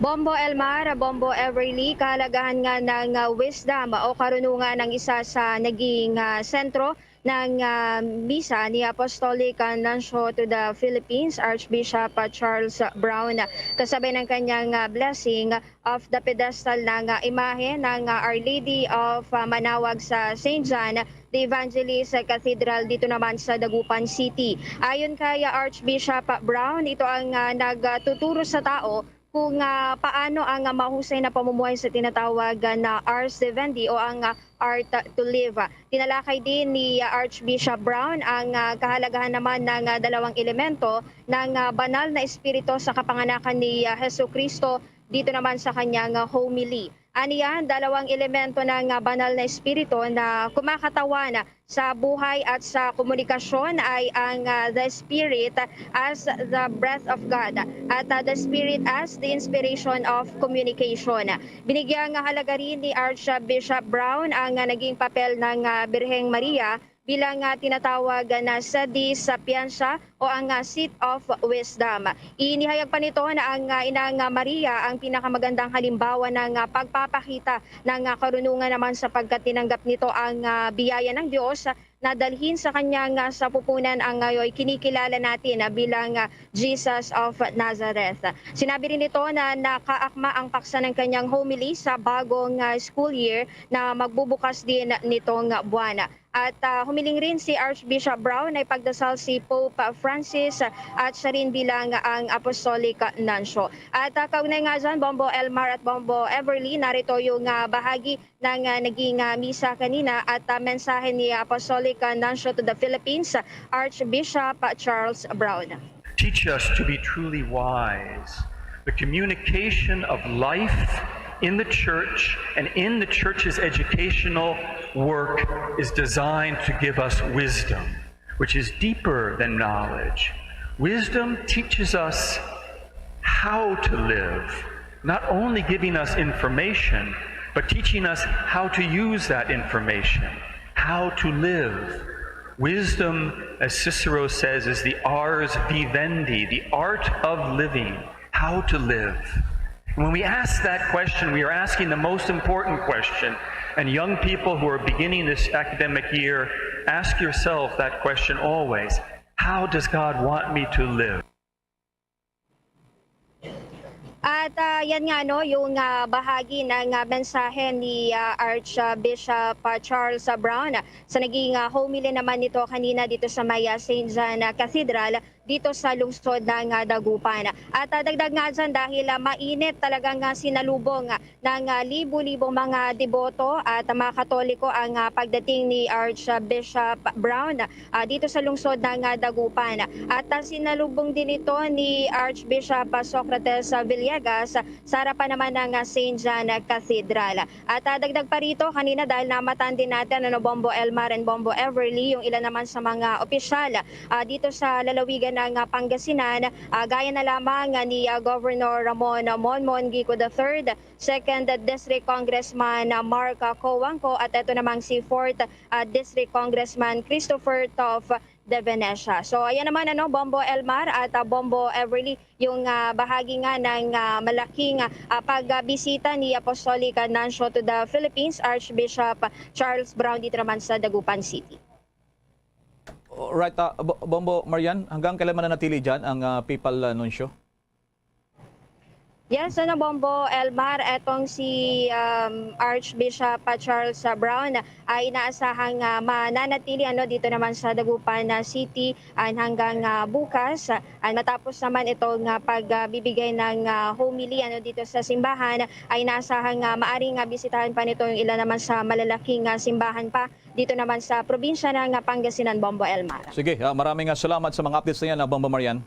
Bombo Elmar, Bombo Everly, kahalagahan nga ng, uh, wisdom o karunungan ang isa sa naging, uh, sentro ng, uh, misa ni Apostolic, uh, Nuncio to the Philippines, Archbishop, uh, Charles Brown. Kasabay ng kanyang, uh, blessing of the pedestal ng, uh, imahe ng, uh, Our Lady of, uh, Manawag sa Saint John the Evangelist Cathedral dito naman sa Dagupan City. Ayon kay, uh, Archbishop Brown, ito ang, uh, nagtuturo sa tao kung, ah, paano ang, ah, mahusay na pamumuhay sa tinatawag, ah, na ars vivendi o ang, ah, art to live. Tinalakay din ni, ah, Archbishop Brown ang, ah, kahalagahan naman ng, ah, dalawang elemento ng, ah, banal na espiritu sa kapanganakan ni, ah, Jesucristo dito naman sa kanyang, ah, homily. Aniya, dalawang elemento ng, ah, banal na espiritu na kumakatawan sa buhay at sa komunikasyon ay ang, ah, the Spirit as the breath of God at, ah, the Spirit as the inspiration of communication. Binigyang halaga rin ni Archbishop Brown ang, ah, naging papel ng, ah, Birheng Maria bilang, ah, tinatawag na sede sapientia o ang, ah, seat of wisdom. Inihayag pa nito na ang, ah, Inang Maria ang pinakamagandang halimbawa ng, ah, pagpapakita ng, ah, karunungan naman sapagkat tinanggap nito ang, ah, biyaya ng Diyos na dalhin sa kanyang, ah, sapupunan ang ngayon kinikilala natin, ah, bilang, ah, Jesus of Nazareth. Sinabi rin nito na nakaakma ang paksa ng kanyang homily sa bagong, ah, school year na magbubukas din nitong buwan. At, ah, humiling rin si Archbishop Brown na ipagdasal si Pope Francis, ah, at siya rin bilang ang Apostolic Nuncio. At, ah, kaugnay nga dyan, Bombo Elmar at Bombo Everly, narito yung, ah, bahagi ng, ah, naging, ah, misa kanina at, ah, mensahe ni Apostolic, ah, Nuncio to the Philippines, Archbishop Charles Brown. Teach us to be truly wise. The communication of life in the church and in the church's educational work is designed to give us wisdom, which is deeper than knowledge. Wisdom teaches us how to live, not only giving us information, but teaching us how to use that information, how to live. Wisdom, as Cicero says, is the ars vivendi, the art of living, how to live. When we ask that question, we are asking the most important question. And young people who are beginning this academic year, ask yourself that question always. How does God want me to live? At, ah, yan nga, no, yung, ah, bahagi ng, ah, mensahe ni, ah, Archbishop, ah, Charles, ah, Brown, ah, sa naging, ah, homily naman nito kanina dito sa may, ah, Saint John, ah, Cathedral dito sa lungsod ng, ah, Dagupan. At, ah, dagdag nga dyan, dahil, ah, mainit talagang, ah, sinalubong, ah, ng, ah, libo-libong mga deboto at, ah, mga Katoliko ang, ah, pagdating ni Archbishop Brown, ah, dito sa lungsod ng, ah, Dagupan. At, ah, sinalubong din ito ni Archbishop, ah, Socrates, ah, Villegas, ah, sa harapan naman ng, ah, Saint John, ah, Cathedral. At, ah, dagdag pa rito, kanina, dahil namatan din natin, ano, Bombo Elmar and Bombo Everly, yung ilan naman sa mga opisyal, ah, dito sa lalawigan ng, ah, Pangasinan, ah, gaya na lamang, ah, ni, ah, Governor Ramon, ah, Monmon Gico the third, Second District Congressman, ah, Mark, ah, Coangco, at ito namang si Fourth, ah, District Congressman Christopher Toff de Venecia. So, ayan naman, ano, Bombo Elmar at, ah, Bombo Everly, yung, ah, bahagi nga ng, ah, malaking, ah, pagbisita ni Apostolic, ah, Nuncio to the Philippines, Archbishop Charles Brown, dito naman sa Dagupan City. Right, ah, Bo-, Bombo Marian, hanggang kailan mananatili dyan ang, ah, papal, ah, nuncio? Yes, ano, Bombo Elmar, etong si, um, Archbishop, ah, Charles, ah, Brown ay inaasahang, ah, mananatili, ano, dito naman sa Dagupan, ah, City, and hanggang, ah, bukas, ah, and matapos naman itong, ah, pagbibigay ng, ah, homily, ano, dito sa simbahan, ay inaasahang, ah, maaring, ah, bisitahan pa nito yung ilan naman sa malalaking, ah, simbahan pa dito naman sa probinsya ng, ah, Pangasinan, Bombo Elmar. Sige, ah, maraming, ah, salamat sa mga updates na yan, ah, Bombo Marian.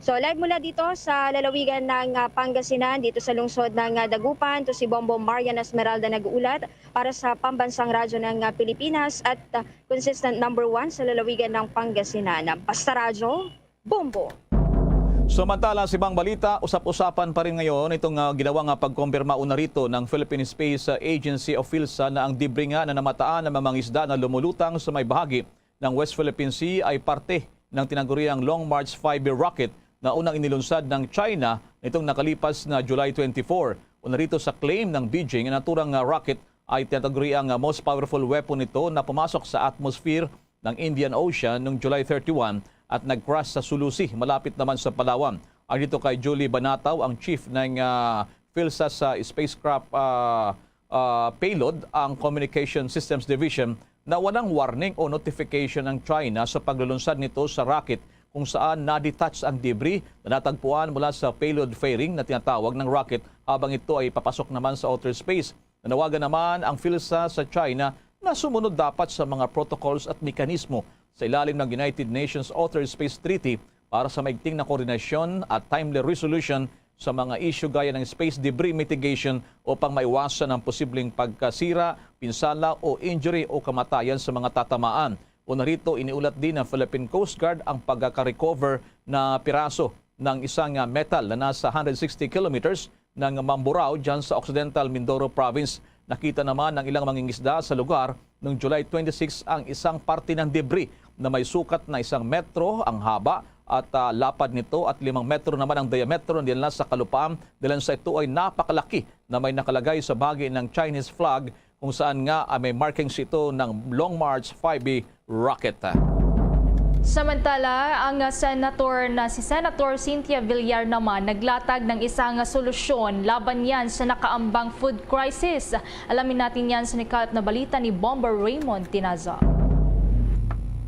So, live mula dito sa lalawigan ng, ah, Pangasinan, dito sa lungsod ng, ah, Dagupan, to si Bombo Marian Esmeralda nag-uulat para sa Pambansang Radyo ng, ah, Pilipinas at, ah, consistent number one sa lalawigan ng Pangasinan. Basta Radyo, Bombo! Samantala, sa ibang balita, usap-usapan pa rin ngayon itong, ah, ginawang, ah, pagkompirma una rito ng Philippine Space, ah, Agency o PhilSA na ang debris nga na namataan ng mga isda na lumulutang sa may bahagi ng West Philippine Sea ay parte ng tinaguriang Long March five B rocket na unang inilunsad ng China nitong nakalipas na July twenty-four. Una rito sa claim ng Beijing, ang naturang, ah, rocket ay tinataguriang, ah, most powerful weapon nito na pumasok sa atmosphere ng Indian Ocean noong July thirty-one at nag-crash sa Sulu Sea, malapit naman sa Palawan. Ayon dito kay Julie Banataw, ang chief ng, ah, PhilSA sa spacecraft, ah, ah, payload, ang Communication Systems Division, na walang warning o notification ang China sa paglulunsad nito sa rocket, kung saan na-detach ang debris na natagpuan mula sa payload fairing na tinatawag ng rocket habang ito ay papasok naman sa outer space. Nanawagan naman ang PhilSA sa China na sumunod dapat sa mga protocols at mekanismo sa ilalim ng United Nations Outer Space Treaty para sa maigting na koordinasyon at timely resolution sa mga isyu gaya ng space debris mitigation upang maiwasan ang posibleng pagkasira, pinsala o injury o kamatayan sa mga tatamaan. Una rito, iniulat din ng Philippine Coast Guard ang pagkaka-recover na piraso ng isang, ah, metal na nasa hundred sixty kilometers ng Mamburao, dyan sa Occidental Mindoro Province. Nakita naman ng ilang mangingisda sa lugar noong July twenty-six ang isang parte ng debris na may sukat na isang metro ang haba at, ah, lapad nito at limang metro naman ang diametro na dinala sa kalupaang, dahilan sa ito ay napakalaki na may nakalagay sa bagi ng Chinese flag, kung saan nga, ah, may markings ito ng Long March five B rocket. Samantala, ang senator na si Senator Cynthia Villar naman naglatag ng isang solusyon laban yan sa nakaambang food crisis. Alamin natin yan sa nikalap na balita ni Bombo Raymond Tinaza.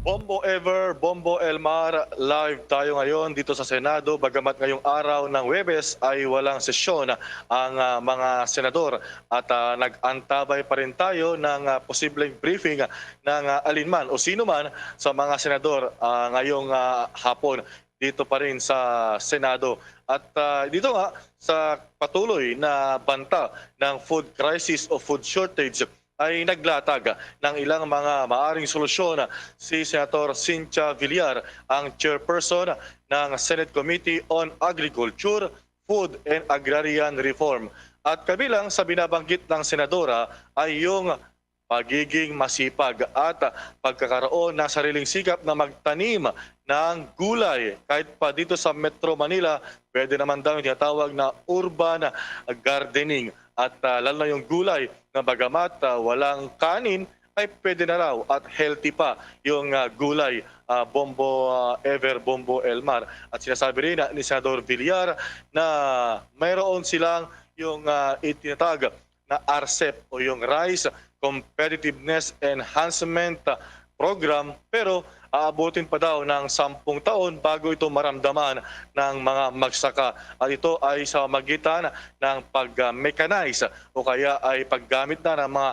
Bombo Ever, Bombo Elmar, live tayo ngayon dito sa Senado. Bagamat ngayong araw ng Huwebes ay walang sesyon ang, ah, mga senador at, ah, nag-antabay pa rin tayo ng, ah, posibleng briefing ng, ah, alinman o sino man sa mga senador, ah, ngayong, ah, hapon dito pa rin sa Senado. At, ah, dito nga sa patuloy na banta ng food crisis o food shortage, ay naglatag ng ilang mga maaring solusyon si Senator Cynthia Villar, ang chairperson ng Senate Committee on Agriculture, Food and Agrarian Reform. At kabilang sa binabanggit ng senadora ay yung pagiging masipag at pagkakaroon ng sariling sikap na magtanim ng gulay. Kahit pa dito sa Metro Manila, pwede naman daw yung tinatawag na urban gardening. At, ah, lalo na yung gulay na bagamat, ah, walang kanin, ay pwede na raw at healthy pa yung, ah, gulay, ah, Bombo, ah, Ever Bombo Elmar. At sinasabi rin na ni Senador Villar na mayroon silang yung, ah, itinatag na RCEP o yung Rice Competitiveness Enhancement Program, pero aabutin pa daw ng sampung taon bago ito maramdaman ng mga magsaka. At ito ay sa magitan ng pag-mechanize o kaya ay paggamit na ng mga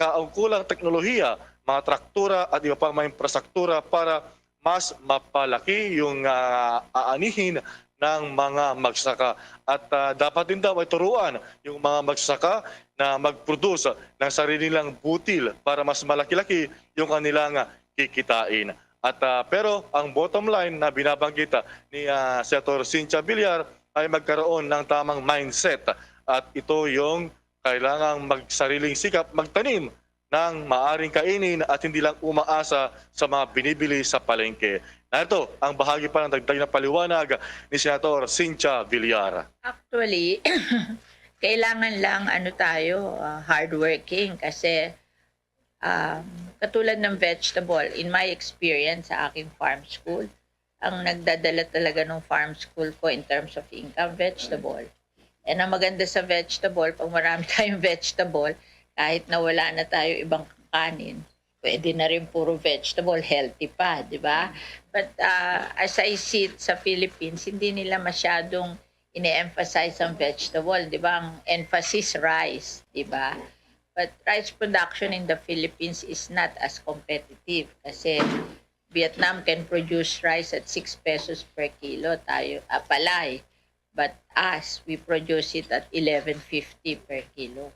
kaukulang teknolohiya, mga traktura at iba pang mga infrastruktura para mas mapalaki yung, ah, aanihin ng mga magsaka. At, ah, dapat din daw ay turuan yung mga magsaka na mag-produce ng sarili nilang butil para mas malaki-laki yung kanilang kikitain. At, ah, pero ang bottom line na binabanggit, ah, ni, ah, Senator Cynthia Villar ay magkaroon ng tamang mindset. At ito yung kailangang magsariling sikap, magtanim ng maaring kainin at hindi lang umaasa sa mga binibili sa palengke. Narito ang bahagi pa ng dagdag na paliwanag ni Senator Cynthia Villar. Actually, kailangan lang ano tayo, ah, hardworking kasi um, katulad ng vegetable, in my experience sa aking farm school, ang nagdadala talaga ng farm school ko in terms of income, vegetable. And ang maganda sa vegetable, pag marami tayong vegetable, kahit na wala na tayo ibang kakanin, pwede na rin puro vegetable, healthy pa, di ba? But uh, as I see it sa Philippines, hindi nila masyadong ine-emphasize ang vegetable, di ba? Ang emphasis, rice, di ba? But rice production in the Philippines is not as competitive kasi Vietnam can produce rice at six pesos per kilo, tayo, ah, palay. But us, we produce it at eleven fifty per kilo.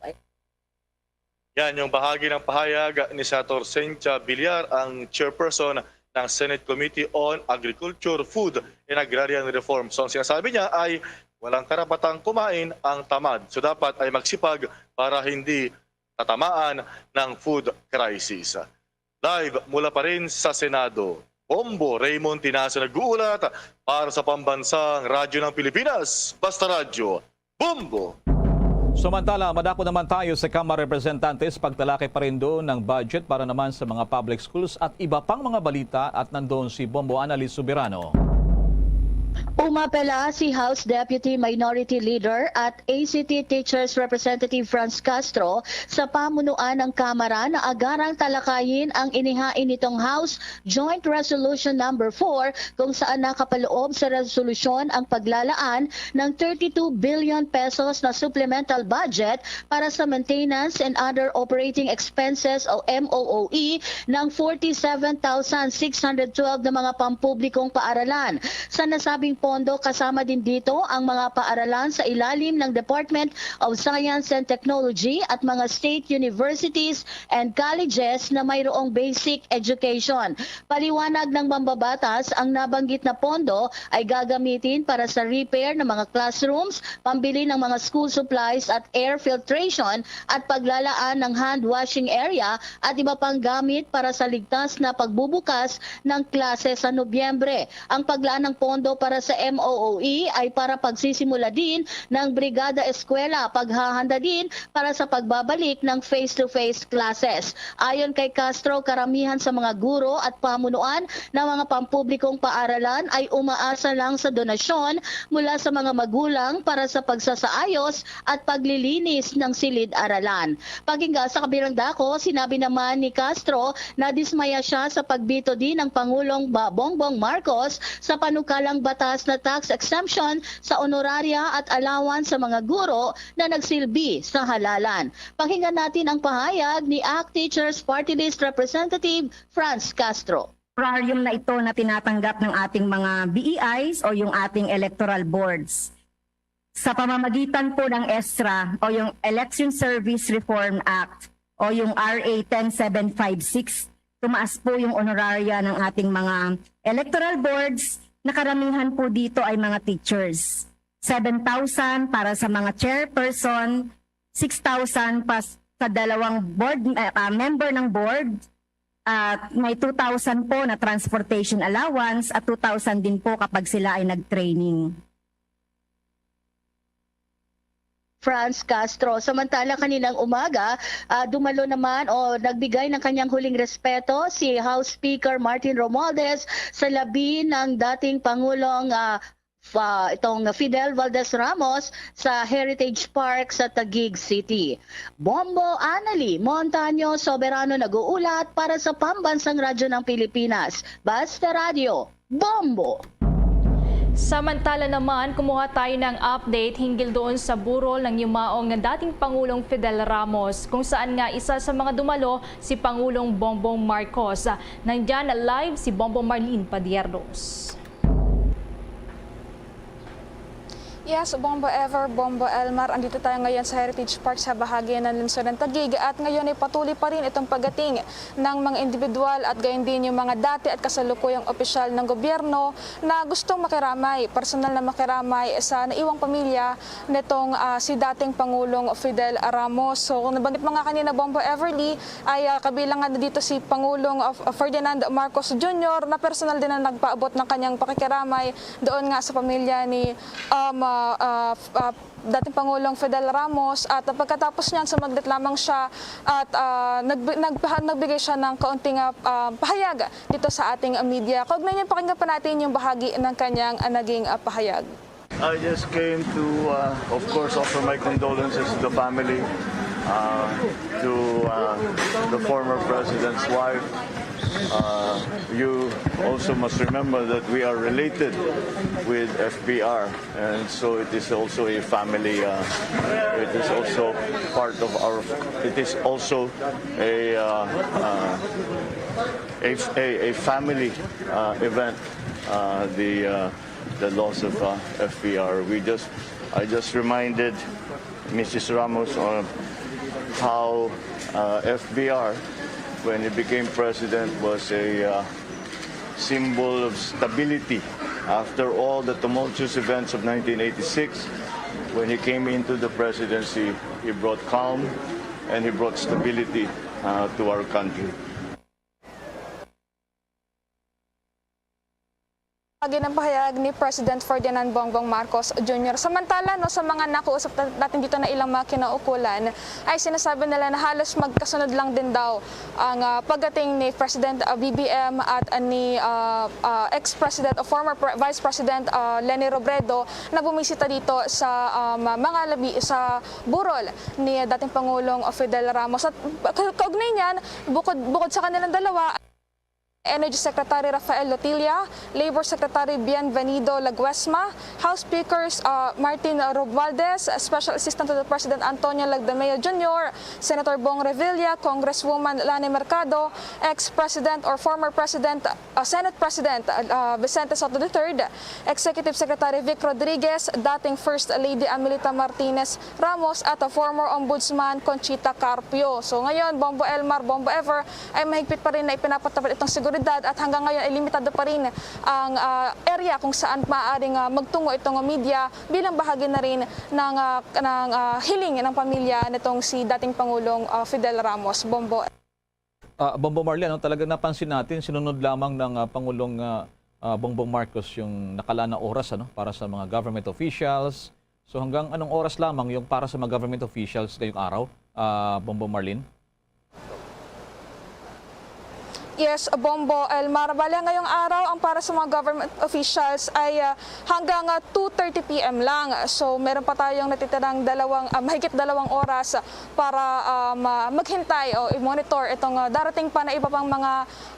Yan yung bahagi ng pahayag ni Senator Cynthia Villar, ang chairperson ng Senate Committee on Agriculture, Food, and Agrarian Reform. So ang sinasabi niya ay walang karapatang kumain ang tamad. So dapat ay magsipag para hindi tatamaan ng food crisis. Live mula pa rin sa Senado, Bombo Raymond Tinaso nag-uulat para sa Pambansang Radyo ng Pilipinas, Basta Radyo, Bombo! Samantala, madako naman tayo sa Kamara Representantes, pagtalakay pa rin doon ng budget para naman sa mga public schools at iba pang mga balita, at nandoon si Bombo Annalise Soberano. Umapela si House Deputy Minority Leader at A C T Teachers Representative Franz Castro sa pamunuan ng Kamara na agarang talakayin ang inihain nitong House Joint Resolution Number four, kung saan nakapaloob sa resolusyon ang paglalaan ng thirty-two billion pesos na supplemental budget para sa maintenance and other operating expenses o M O O E ng forty-seven thousand six hundred twelve na mga pampublikong paaralan. Sa nasabing pondo, kasama din dito ang mga paaralan sa ilalim ng Department of Science and Technology at mga state universities and colleges na mayroong basic education. Paliwanag ng mambabatas, ang nabanggit na pondo ay gagamitin para sa repair ng mga classrooms, pambili ng mga school supplies at air filtration, at paglalaan ng hand washing area at iba pang gamit para sa ligtas na pagbubukas ng klase sa Nobyembre. Ang paglaan ng pondo para sa M O O E ay para pagsisimula din ng Brigada Eskwela, paghahanda din para sa pagbabalik ng face-to-face classes. Ayon kay Castro, karamihan sa mga guro at pamunuan ng mga pampublikong paaralan ay umaasa lang sa donasyon mula sa mga magulang para sa pagsasaayos at paglilinis ng silid-aralan. Pakinggan, sa kabilang dako, sinabi naman ni Castro na dismaya siya sa pagbito din ng Pangulong Ba-, Bongbong Marcos sa panukalang batas na tax exemption sa honoraria at allowance sa mga guro na nagsilbi sa halalan. Pakinggan natin ang pahayag ni ACT Teachers Party List Representative Franz Castro. Honorarium na ito na tinatanggap ng ating mga B E Is o yung ating electoral boards. Sa pamamagitan po ng ESRA o yung Election Service Reform Act o yung R A ten seven five six, tumaas po yung honoraria ng ating mga electoral boards na karamihan po dito ay mga teachers. Seven thousand para sa mga chairperson, six thousand pa sa dalawang board, ah, member ng board, at may two thousand po na transportation allowance at two thousand din po kapag sila ay nag-training. Franz Castro. Samantala, kaninang umaga, ah, dumalo naman o nagbigay ng kanyang huling respeto si House Speaker Martin Romualdez sa labi ng dating Pangulong, ah, fa-, itong Fidel Valdez Ramos sa Heritage Park sa Taguig City. Bombo Annalie Montaño Soberano nag-uulat para sa Pambansang Radyo ng Pilipinas, Basta Radyo, Bombo! Samantala naman, kumuha tayo ng update hinggil doon sa burol ng yumaong dating Pangulong Fidel Ramos, kung saan nga isa sa mga dumalo si Pangulong Bongbong Marcos. Nandyan live si Bombo Marlene Padiernos. Yes, Bombo Ever, Bombo Elmar, andito tayo ngayon sa Heritage Park sa bahagi ng lungsod ng Taguig at ngayon ay patuloy pa rin itong pagating ng mga individual at gayon din yung mga dati at kasalukuyang opisyal ng gobyerno na gustong makiramay, personal na makiramay sa naiwang pamilya nitong, ah, si dating Pangulong Fidel Ramos. So, kung nabanggit mo nga kanina, Bombo Everly, ay, ah, kabilang nga dito si Pangulong, ah, Ferdinand Marcos Junior na personal din na nagpaabot ng kanyang pakikiramay doon nga sa pamilya ni, um, ah, ah, f-, ah, dating Pangulong Fidel Ramos. At pagkatapos niyan, sumaglit lamang siya at, ah, nagbi-, nagpaha-, nagbigay siya ng kaunting, ah, ah, pahayag dito sa ating, ah, media. Kaugnay niyan, pakinggan pa natin yung bahagi ng kanyang, ah, naging, ah, pahayag. I just came to, uh, of course, offer my condolences to the family, uh, to, uh, the former president's wife. Uh, you also must remember that we are related with F B R, and so it is also a family, uh, it is also part of our, it is also a, uh, uh, a, a, a family, uh, event, uh, the, uh, the loss of, uh, F B R. We just, I just reminded Missus Ramos on how, uh, F B R, when he became president, was a, uh, symbol of stability. After all the tumultuous events of nineteen eighty-six, when he came into the presidency, he brought calm and he brought stability, uh, to our country. Agi ng pahayag ni President Ferdinand Bongbong Marcos Junior. Samantala, no, sa mga nakuusap natin dito na ilang mga kinaukulan, ay sinasabi nila na halos magkasunod lang din daw ang, ah, pagating ni President, ah, B B M at, ah, ni, ah, ah, ex-president o former pre-, Vice President, ah, Leni Robredo na bumisita dito sa, um, mga labi sa burol ni dating Pangulong Fidel Ramos. At ka-, kaugnay niyan, bukod, bukod sa kanilang dalawa, Energy Secretary Rafael Lotilla, Labor Secretary Bienvenido Laguesma, House Speakers, uh, Martin Romualdez, Special Assistant to the President Antonio Lagdameo Junior, Senator Bong Revilla, Congresswoman Lani Mercado, ex-President or former President, uh, Senate President, uh, Vicente Sotto the third, Executive Secretary Vic Rodriguez, dating First Lady Amelita Martinez Ramos, at, uh, former Ombudsman Conchita Carpio. So ngayon, Bombo Elmar, Bombo Ever, ay mahigpit pa rin na ipinapatupad itong seguridad at hanggang ngayon ay limitado pa rin ang, ah, area kung saan maaaring, ah, magtungo itong media bilang bahagi na rin ng, ah, ng, ah, hiling ng pamilya nitong si dating Pangulong, ah, Fidel Ramos. Bombo. Ah, Bombo Marlene, ano, talagang napansin natin, sinunod lamang ng, ah, Pangulong, ah, ah, Bongbong Marcos yung nakalaan na oras, ano, para sa mga government officials. So hanggang anong oras lamang yung para sa mga government officials ngayong araw, ah, Bombo Marlene? Yes, Bombo Elmar. Bale, ngayong araw, ang para sa mga government officials ay, ah, hanggang, ah, two thirty P M lang. So, meron pa tayong natitirang dalawang, ah, mahigit dalawang oras para, um, ah, maghintay o i-monitor itong, ah, darating pa na iba pang mga,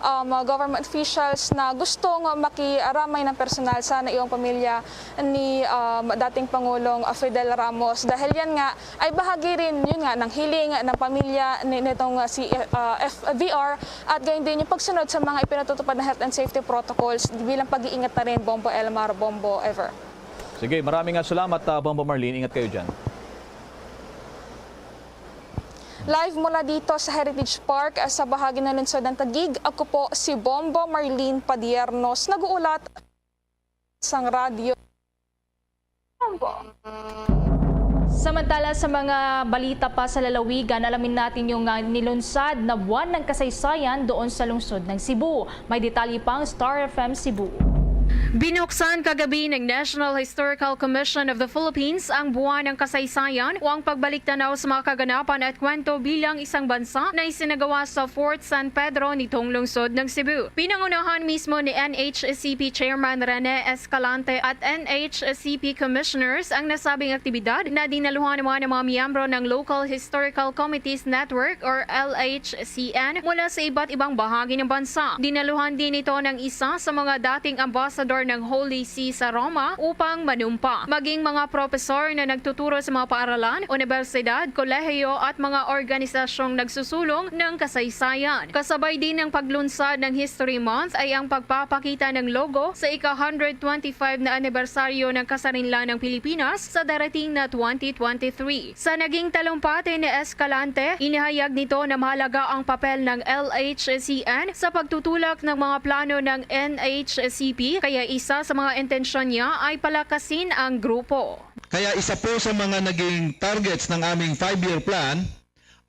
um, ah, government officials na gustong makiramay ng personal sa naiwang pamilya ni, um, dating Pangulong, ah, Fidel Ramos. Dahil yan nga, ay bahagi rin, yun nga, ng hiling ng pamilya ni, nitong, ah, si, ah, F V R at gayon din yung pagsunod sa mga ipinatutupad na health and safety protocols bilang pag-iingat na rin, Bombo Elmar, Bombo Ever. Sige, maraming nga salamat, ah, Bombo Marlene. Ingat kayo dyan. Live mula dito sa Heritage Park, ah, sa bahagi ng lungsod ng Taguig, ako po si Bombo Marlene Padiernos, nag-uulat sang radyo. Samantala, sa mga balita pa sa lalawigan, alamin natin yung, ah, nilunsad na buwan ng kasaysayan doon sa lungsod ng Cebu. May detalye pa ang Star F M Cebu. Binuksan kagabi ng National Historical Commission of the Philippines ang Buwan ng Kasaysayan o ang pagbalik-tanaw sa mga kaganapan at kwento bilang isang bansa na isinagawa sa Fort San Pedro nitong lungsod ng Cebu. Pinangunahan mismo ni N H C P Chairman Rene Escalante at N H C P Commissioners ang nasabing aktibidad na dinaluhan naman ng mga miyembro ng Local Historical Committees Network or L H C N mula sa iba't ibang bahagi ng bansa. Dinaluhan din ito ng isa sa mga dating ambasador ng Holy See sa Roma upang manumpa, maging mga propesor na nagtuturo sa mga paaralan, unibersidad, kolehiyo at mga organisasyong nagsusulong ng kasaysayan. Kasabay din ng paglunsad ng History Month ay ang pagpapakita ng logo sa ika-hundred twenty-five na anibersaryo ng kasarinlan ng Pilipinas sa darating na twenty twenty-three. Sa naging talumpati ni Escalante, inihayag nito na mahalaga ang papel ng L H C N sa pagtutulak ng mga plano ng N H C P, kaya isa sa mga intensyon niya ay palakasin ang grupo. Kaya isa po sa mga naging targets ng aming five-year plan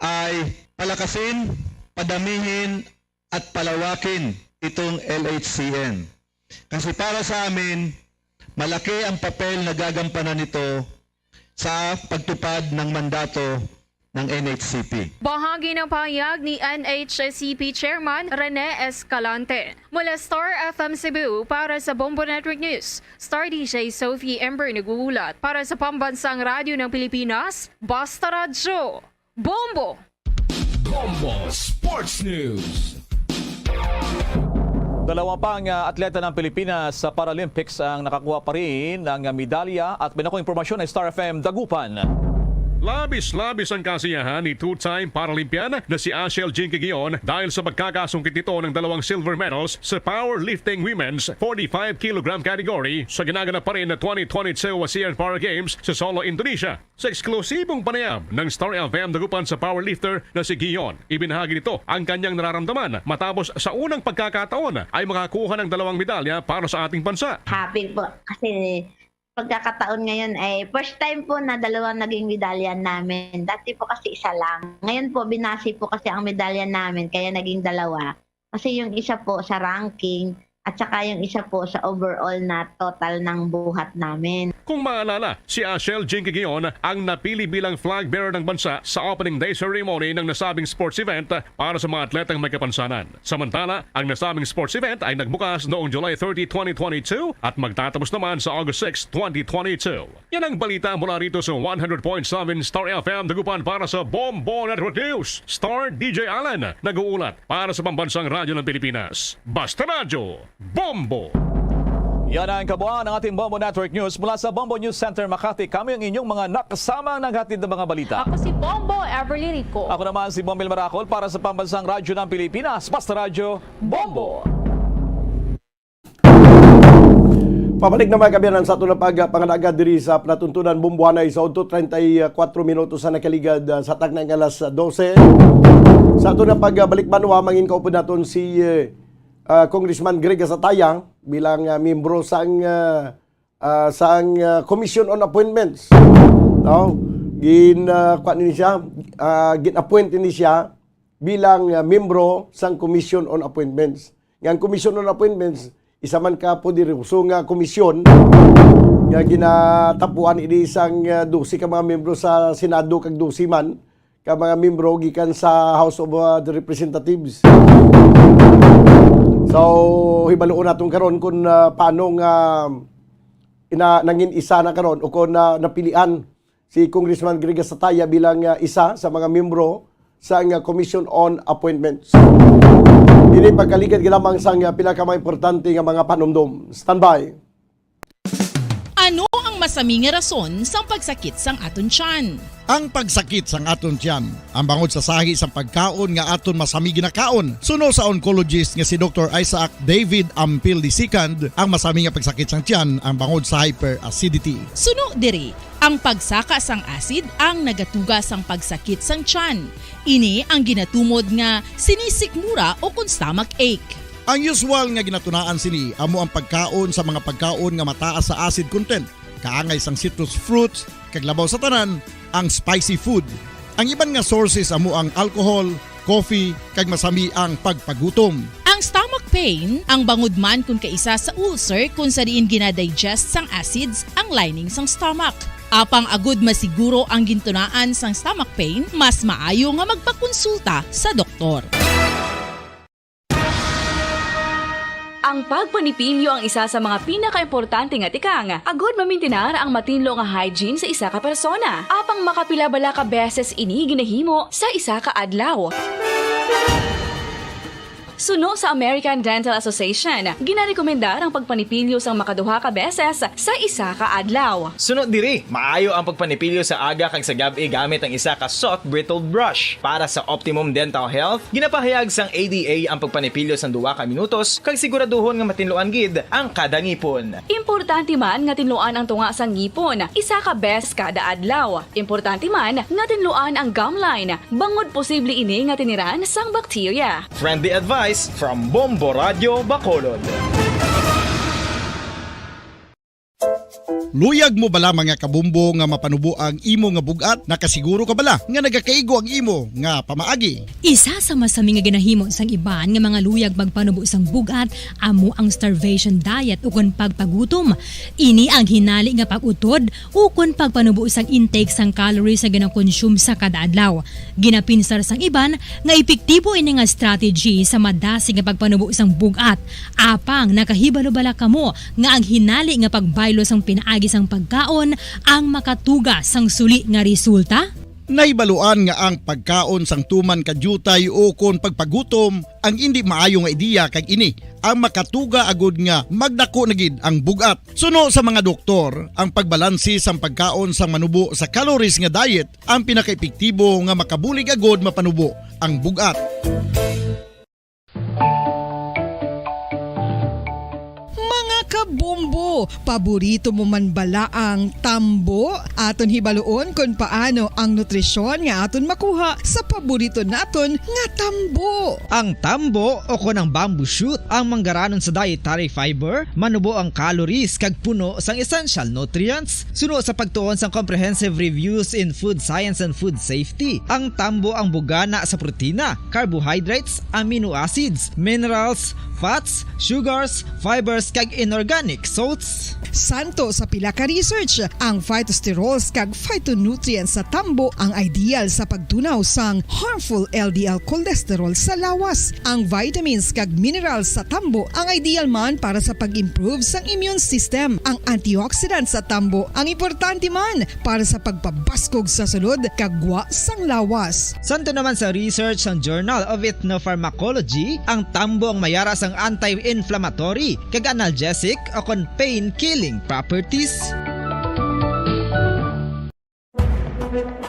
ay palakasin, padamihin, at palawakin itong L H C N. Kasi para sa amin, malaki ang papel na gagampanan nito sa pagtupad ng mandato ng N H C P. Bahagi ng pahayag ni N H C P Chairman Rene Escalante. Mula Star F M Cebu, para sa Bombo Network News, Star D J Sophie Ember nag-uulat. Para sa Pambansang Radyo ng Pilipinas, Basta Radyo, Bombo! Bombo Sports News. Dalawa pang, ah, atleta ng Pilipinas sa Paralympics ang nakakuha pa rin ng medalya at may nakuha impormasyon ay Star F M Dagupan. Labis-labis ang kasiyahan ni two-time Paralympian na si Ashel Jinky Guion dahil sa pagkakasungkit nito ng dalawang silver medals sa powerlifting women's forty-five kilogram category sa ginaganap pa rin na twenty twenty-two ASEAN Para Games sa Sulu, Indonesia. Sa eksklusibong panayam ng Star F M Dagupan sa powerlifter na si Guion, ibinahagi nito ang kanyang nararamdaman matapos sa unang pagkakataon ay makakuha ng dalawang medalya para sa ating bansa. Happy po kasi pagkakataon ngayon ay first time po na dalawang naging medalya namin. Dati po kasi isa lang. Ngayon po, binase po kasi ang medalya namin, kaya naging dalawa. Kasi yung isa po sa ranking at saka yung isa po sa overall na total ng buhat namin. Kung maalala, si Ashel Jinky Guion ang napili bilang flag bearer ng bansa sa opening day ceremony ng nasabing sports event para sa mga atletang may kapansanan. Samantala, ang nasabing sports event ay nagbukas noong July thirty, twenty twenty-two at magtatapos naman sa August six, twenty twenty-two. Yan ang balita mula rito sa one hundred point seven Star F M Dagupan. Para sa Bombo Network News, Star D J Alan nag-uulat para sa Pambansang Radyo ng Pilipinas. Basta Radyo, Bombo! Yan ang kabuuan ng ating Bombo Network News. Mula sa Bombo News Center Makati, kami ang inyong mga nakasamang naghatid ng mga balita. Ako si Bombo Everly Rico. Ako naman si Bombil Maracol para sa Pambansang Radyo ng Pilipinas. Basta Radyo, Bombo! Pabalik na, mga kaabyanan, sa aton na pagpangalaga diri sa palatuntunan Bombohanay sa udto, treinta y cuatro minutos sa nakaligad, ah, sa takna nga alas dose. Sa aton na pagbalik banwa, mangin kaupod naton si, eh, ah, Congressman Greg Gasataya bilang, ah, miyembro sang, ah, ah, sang, ah, Commission on Appointments. No? Gin, ah, kuwan ni siya, ah, gin-appoint ni siya bilang, ah, miyembro sang Commission on Appointments. Nga ang Commission on Appointments, isa man ka poderoso nga komisyon nga ginatapuan ini sang, ah, dose ka mga miyembro sa Senado kag dose man ka mga miyembro gikan sa House of, ah, the Representatives. So, hibaluon naton karon kung, ah, paano nga ina-, nangin isa na karon o kung, ah, napilian si Congressman Greg Gasataya bilang, ah, isa sa mga miyembro sa, ah, Commission on Appointments. Ini pagkaligad lamang sa, ah, pila ka mga importante nga mga panumdom. Standby. Ano ang masami nga rason sang pagsakit sang aton tiyan? Ang pagsakit sang aton tiyan, ang bangod sa sahi sang pagkaon nga aton masami ginakaon. Suno sa oncologist nga si Doktor Isaac David Ampil the second, ang masami nga pagsakit sang tiyan ang bangod sa hyperacidity. Suno diri, ang pagsaka sang acid ang nagatuga sang pagsakit sang tiyan. Ini ang ginatumod nga sinisikmura o kon stomach ache. Ang usual nga ginatunaan sini amo ang pagkaon sa mga pagkaon nga mataas sa acid content, kaangay sang citrus fruits, kag labaw sa tanan, ang spicy food. Ang iban nga sources amo ang alcohol, coffee, kag masami ang pagpagutom. Ang stomach pain ang bangod man kon kaisa sa ulcer, kon sa diin ginadigest sang acids ang lining sang stomach. Apang agud masiguro ang gintunaan sang stomach pain, mas maayo nga magpakonsulta sa doktor. Ang pagpanipilyo ang isa sa mga pinakaimportante nga tikang agud mamintinar ang matinlo nga hygiene sa isa ka persona. Apang makapila bala ka beses ini ginahimo sa isa ka adlaw? Suno sa American Dental Association, ginarekomendar ang pagpanipilyo sang makaduha ka beses sa isa ka adlaw. Suno diri, maayo ang pagpanipilyo sa aga kag sa gab-i gamit ang isa ka soft bristled brush. Para sa optimum dental health, ginapahayag sang A D A ang pagpanipilyo sang duha ka minutos kag siguraduhon nga matinluan gid ang kada ngipon. Importante man nga tinluan ang tunga sang ngipon isa ka beses kada adlaw. Importante man nga tinluan ang gum line, bangod posible ini nga tiniran sang bakterya. Friendly advice from Bombo Radyo Bacolod. Luyag mo bala, mga kabombo, nga mapanubo ang imo nga bug-at? Nakasiguro ka bala nga nagakaigo ang imo nga pamaagi? Isa sa masami nga ginahimo sang iban nga mga luyag magpanubo sang bug-at amo ang starvation diet ukon pagpagutom. Ini ang hinali nga pag-utod ukon pagpanubo sang intake sang calories nga ginakonsume sa kada adlaw. Ginapinsar sang iban nga epektibo ini nga strategy sa madasig nga pagpanubo sang bug-at. Apang nakahibalo bala kamo nga ang hinali nga pagbaylo sang pinaagi sang pagkaon ang makatuga sang suli nga resulta? Nahibaluan nga ang pagkaon sang tuman ka diutay ukon pagpagutom ang indi maayo nga ideya, kag ini ang makatuga agud nga magdako na gid ang bug-at. Suno sa mga doktor, ang pagbalanse sang pagkaon sang manubo sa calories nga diet ang pinakaepektibo nga makabulig agud mapanubo ang bug-at. Mga kabombo, paborito mo man bala ang tambo? Aton hibaluon kon paano ang nutrisyon nga aton makuha sa paborito naton nga tambo. Ang tambo, o kon ang bamboo shoot, ang manggaranon sa dietary fiber, manubo ang calories kag puno sang essential nutrients. Suno sa pagtuon sang Comprehensive Reviews in Food Science and Food Safety, ang tambo ang bugana sa protina, carbohydrates, amino acids, minerals, fats, sugars, fibers, kag inorganic salts. Santo sa pila ka research, ang phytosterols kag phytonutrients sa tambo ang ideal sa pagtunaw sang harmful L D L cholesterol sa lawas. Ang vitamins kag minerals sa tambo ang ideal man para sa pag-improve sang immune system. Ang antioxidant sa tambo ang importante man para sa pagpabaskog sa sulod kag gwa sang lawas. Santo naman sa research sang Journal of Ethnopharmacology, ang tambo ang mayara sang anti-inflammatory kag analgesic o kon pain-killing properties.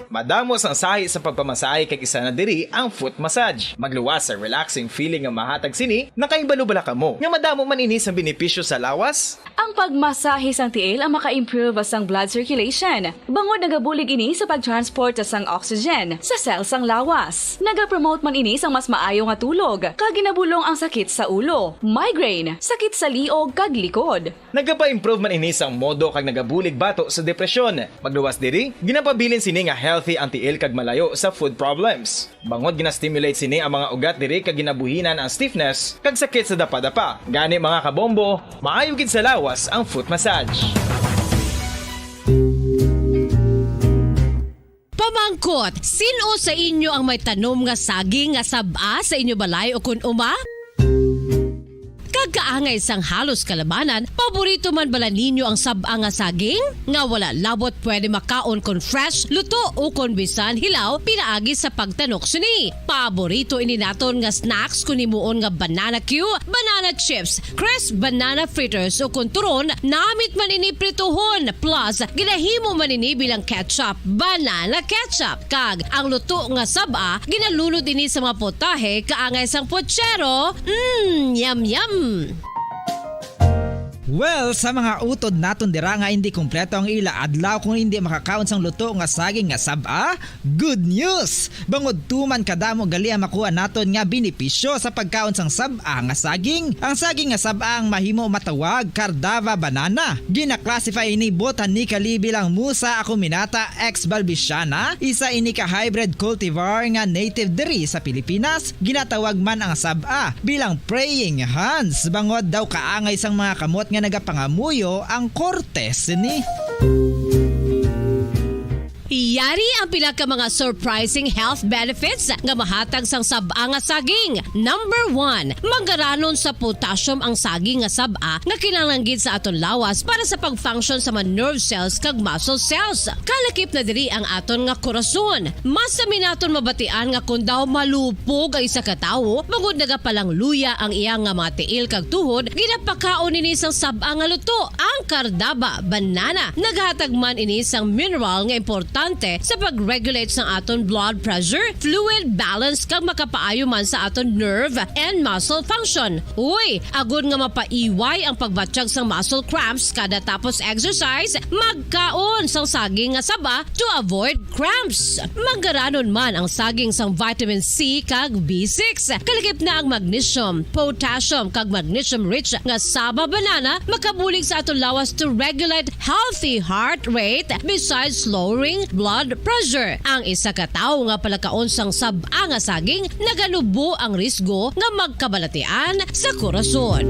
Madamo sang sahi sa pagpamasahe, kag isa na diri ang foot massage. Magluwas sa relaxing feeling nga mahatag sini. Nakahibalo bala kamo nga madamo man ini sang benepisyo sa lawas? Ang pagmasahe sang tiil ang maka-improve sang blood circulation, bangod nagabulig ini sa pag-transport sang oxygen sa cell sang lawas. Nagapromote man ini sang mas maayo nga tulog, kag ginabulong ang sakit sa ulo, migraine, sakit sa liog, kag likod. Nagapa-improve man ini sang modo kag nagabulig bato sa depresyon. Magluwas diri, ginapabilin sini nga healthy ang tiil kag malayo sa foot problems. Bangod gina-stimulate sini ang mga ugat diri kag ginabuhinan ang stiffness kag sakit sa dapadapa. Gani, mga kabombo, maayo gid sa lawas ang foot massage. Pamangkot, sin-o sa inyo ang may tanom nga saging nga sab-a sa inyo balay o kon uma? Kag kaangay sang halos kalabanan, paborito man bala ninyo ang sab-a nga saging? Nga wala labot pwede makaon kon fresh, luto, o kon bisan hilaw, pinaagi sa pagtanok sini. Paborito ini naton nga snacks kon himuon nga banana cue, banana chips, crisp banana fritters, o kon turon, namit man ini prituhon, plus ginahimo man ini bilang ketchup, banana ketchup. Kag ang luto nga sab-a, ginalunod ini sa mga potahe kaangay sang pochero. Mm, yum, yum! Well, sa mga utod naton dira nga hindi kompleto ang ila adlaw kung hindi makakaon sang luto nga saging nga sab-a, good news! Bangod tuman kadamo gali ang makuha naton nga benepisyo sa pagkaon sang sab-a nga saging. Ang saging nga sab-a ang mahimo matawag Cardava banana. Gina-classify ini botanically bilang Musa acuminata ex balbisiana, isa ini ka hybrid cultivar nga native diri sa Pilipinas. Ginatawag man ang sab-a bilang praying hands, bangod daw kaangay sang mga kamot nga nagapangamuyo ang korte sini. Yari ang pila ka mga surprising health benefits nga mahatag sang sab-a nga saging. Number one, mangaranon sa potassium ang saging nga sab-a nga kinahanglan gid sa aton lawas para sa pag-function sa mga nerve cells kag muscle cells. Kalakip na diri ang aton nga korason. Mas sami naton mabatian nga kon daw malupog ang isa ka tawo, bangod nagapalangluya ang iya nga mga tiil kag tuhod, ginapakaon ini sang sab-a nga luto, ang Cardava banana. Naghatag man ini sang mineral nga importante sa pag-regulate sang aton blood pressure, fluid balance, kag makapaayo man sa aton nerve and muscle function. Uy, agod nga mapaiway ang pagbatyag sang muscle cramps kada tapos exercise, magkaon sang saging nga saba to avoid cramps. Mangaranon man ang saging sang vitamin C kag B six. Kalakip na ang magnesium, potassium, kag magnesium-rich nga saba banana makabulig sa aton lawas to regulate healthy heart rate besides lowering blood pressure. Ang isa ka tawo nga palakaon sang sab-a nga saging naganubo ang risgo nga magkabalatian sa korason.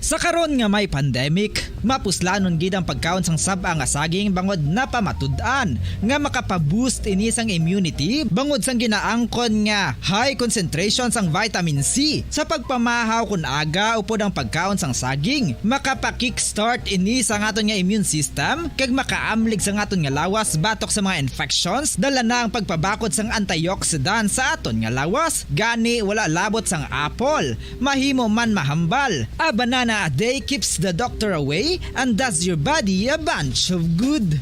Sa karon nga may pandemic, mapuslanon gid ang pagkaon sang sab-a nga saging bangod napamatud-an nga makapa-boost ini sang immunity bangod sang ginaangkon nga high concentration sang vitamin C. Sa pagpamahaw kon aga upod ang pagkaon sang saging, makapa-kickstart ini sa aton nga immune system kag makaamlig sa aton nga lawas batok sa mga infections, dala na ang pagpabakod sang antioxidant sa aton nga lawas. Gani, wala labot sang apple, mahimo man mahambal. A banana a day keeps the doctor away and does your body a bunch of good.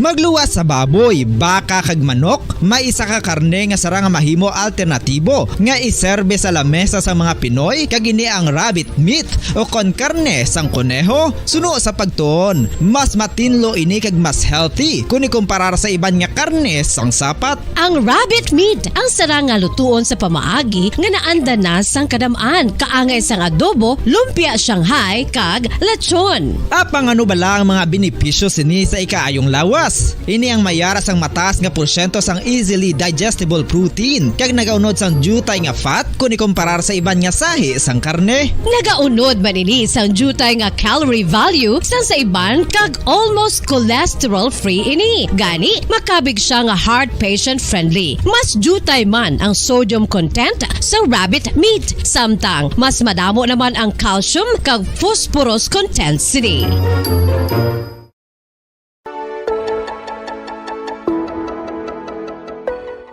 Magluwas sa baboy, baka, kag manok, may isa ka karne nga sarang nga mahimo alternatibo nga iserbe sa lamesa sa mga Pinoy, kag ini ang rabbit meat, o kon karne sang koneho. Suno sa pagtuon, mas matinlo ini kag mas healthy kon ikumparar sa iban nga karne sang sapat. Ang rabbit meat ang sarang nga lutuon sa pamaagi nga naanda na sang kadam-an, kaangay sang adobo, lumpia Shanghai, kag lechon. Apang ano bala ang mga benepisyo sini sa ikaayong lawas? Ini ang may ara sang mataas nga porsyento sang easily digestible protein, kag nagaunod sang diutay nga fat kon ikumparar sa iban nga sahi sang karne. Nagaunod man ini sang diutay nga calorie value sang sa iban, kag almost cholesterol-free ini. Gani, makabig sia nga heart patient-friendly. Mas diutay man ang sodium content sa rabbit meat, samtang mas madamo naman ang calcium kag phosphorus content sini.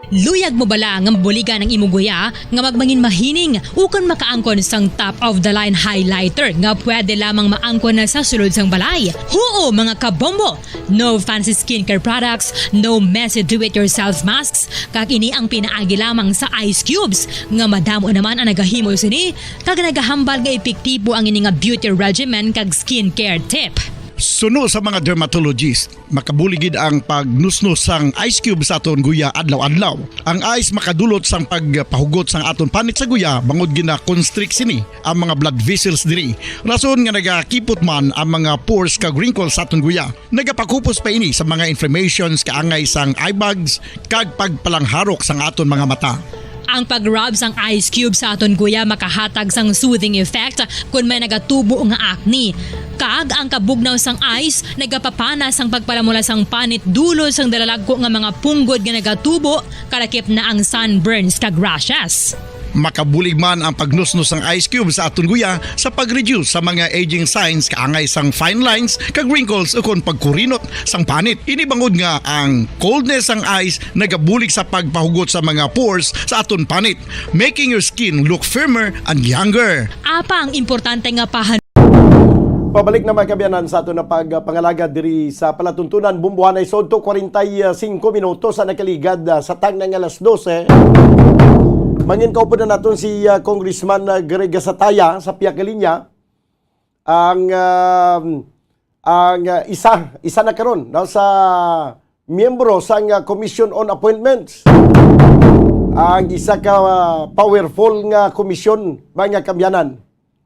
Luyag mo bala nga mabuligan ang imo guya nga magmangin mahining ukon makaangkon sang top of the line highlighter nga pwede lamang maangkon na sa sulod sang balay? Huo, mga kabombo! No fancy skincare products, no messy do-it-yourself masks, kag ini ang pinaagi lamang sa ice cubes, nga madamo naman ang nagahimo sini, kag nagahambal nga epektibo ang ini nga beauty regimen kag skincare tip. Suno sa mga dermatologist, makabulig gid ang pagnusnos sang ice cube sa aton guya adlaw-adlaw. Ang ice makadulot sang pagpahugot sang aton panit sa guya, bangod gina-constrict sini ang mga blood vessels diri. Rason nga nagakipot man ang mga pores kag wrinkles sa aton guya. Nagapakupos pa ini sa mga inflammations, kaangay sang eye bags, kag pagpalangharok sang aton mga mata. Ang pag-rub sang ice cube sa aton guya makahatag sang soothing effect kon may nagatubo nga acne. Kag ang kabugnaw sang ice nagapapana sang pagpalamula sang panit dulod sang dalalagko nga mga punggod nga nagatubo, kalakip na ang sunburns kag rashes. Makabulig man ang pagnusnos sang ice cube sa aton guya sa pag-reduce sa mga aging signs kaangay sang fine lines kag wrinkles ukon pagkurinot sang panit. Ini bangod nga ang coldness sang ice nagabulig sa pagpahugot sa mga pores sa aton panit, making your skin look firmer and younger. Apang importante nga pahan- Pabalik na, mga kaabyanan, sa aton na pagpangalagad diri sa palatuntunan. Bumbuhanay sa otso kwarenta y singko minutos sa nakaligad, ah, sa tagna nga alas dose. Mangin kaupod na naton si, ah, Congressman, ah, Greg Gasataya sa pihak nga linya. Ang, ah, ang, ah, isa, isa na karon, no, sa miyembro sang, ah, Commission on Appointments. Ang isa ka, ah, powerful nga komisyon, mga kaabyanan.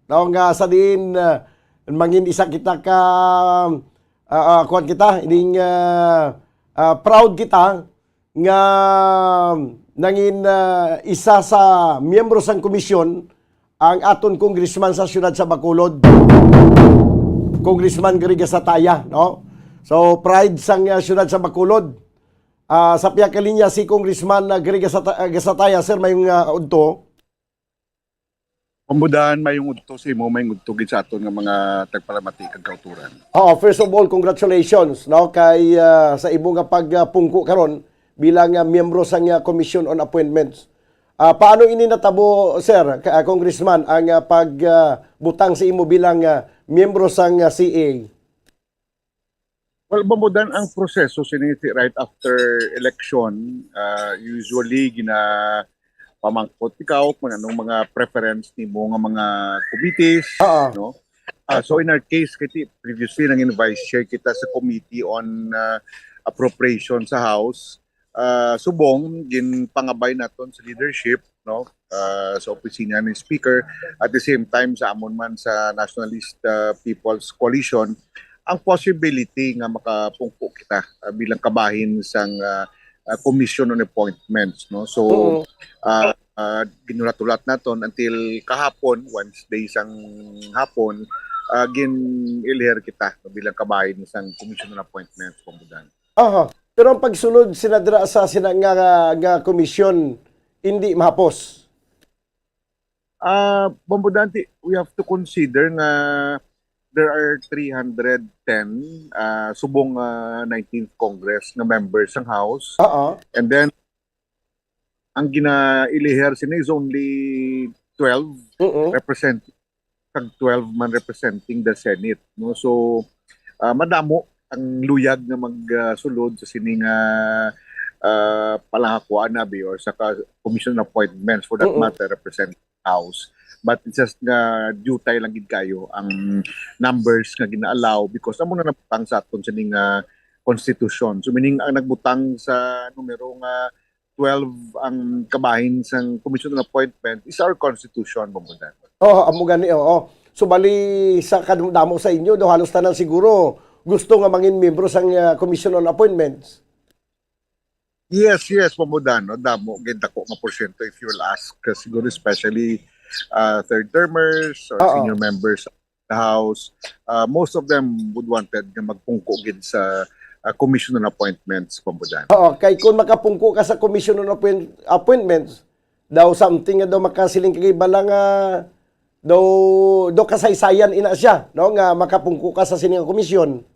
No, nga sa diin, ah, mangin isa kita ka, ah, ah, kuwan kita, ining, ah, ah, proud kita nga nangin, ah, isa sa miyembro sang komisyon ang aton congressman sa siyudad sa Bacolod, Congressman Greg Gasataya, no? So, pride sang, ah, siyudad sa Bacolod. Ah, sa pihak nga linya si Congressman, ah, Greg Gasata-, ah, Gasataya, sir, mayong, ah, udto. Pambudan, mayong udto sa imo, mayong udto gid sa aton nga mga tagpalamati kag kautoran. Oo, first of all, congratulations, no, kay, ah, sa imo nga pagpungko karon bilang, ah, miyembro sang, ah, Commission on Appointments. Ah, paano ini natabo, sir, ka-, ah, Congressman, ang, ah, pag, ah, butang sa imo bilang, ah, miyembro sang, ah, C A? Well, Bombodan, ang proseso sini right after election, ah, usually gina pamangkot ikaw kung anong mga preference nimo nga mga committees, Oo. no? Ah, so in our case, kay ti-, previously nangin vice chair kita sa committee on, ah, appropriation sa House. Ah, subong ginpangabay naton sa leadership, no? Ah, sa opisina ni Speaker, at the same time sa amon man sa Nationalist, ah, People's Coalition ang possibility nga makapungko kita, ah, bilang kabahin sang, ah, ah, Commission on Appointments, no? So, Oo. ah, ah, ginulat-ulat naton until kahapon, Wednesday sang hapon, ah, gin-elihir kita bilang kabahin sang Commission on Appointments, Bombodan. Aha. Pero ang pagsulod sina dira sa sina nga, nga komisyon, hindi mahapos. Ah, Bombodan, ti-, we have to consider nga there are three hundred ten, ah, subong, ah, nineteenth Congress nga members sang House. Oo. And then, ang ginailihir sini is only twelve Oo. represent-, kag twelve man representing the Senate, no? So, ah, madamo ang luyag nga magsulod sa sini nga, ah, palangakuan, abi, or sa ka-, commission appointments for that Oo. matter, represent House. But it's just nga due time lang gid kayo ang numbers nga gina-allow because amo na nabutang sa aton sini nga konstitusyon. So, meaning, ang nagbutang sa numero nga twelve ang kabahin sang Commission on Appointment is our constitution, Bombodan. Oo, amo gani, oo. So, bali, sa kadamo sa inyo, do, halos tanan siguro gusto nga mangin miyembro sang, ah, Commission on Appointments. Yes, yes, Bombodan, no? Damo, gid dako nga porsyento if you'll ask, uh, siguro especially, uh, third termers or Oo. senior members of the House. Uh, most of them would wanted nga magpungko gid sa, uh, Commission on Appointments, Bombodan. Oo, kay kung makapungko ka sa Commission on Appoint-, Appointments, daw something nga daw makasiling kag iba lang nga daw, daw kasaysayan ina siya, no, nga makapungko ka sa sini nga komisyon.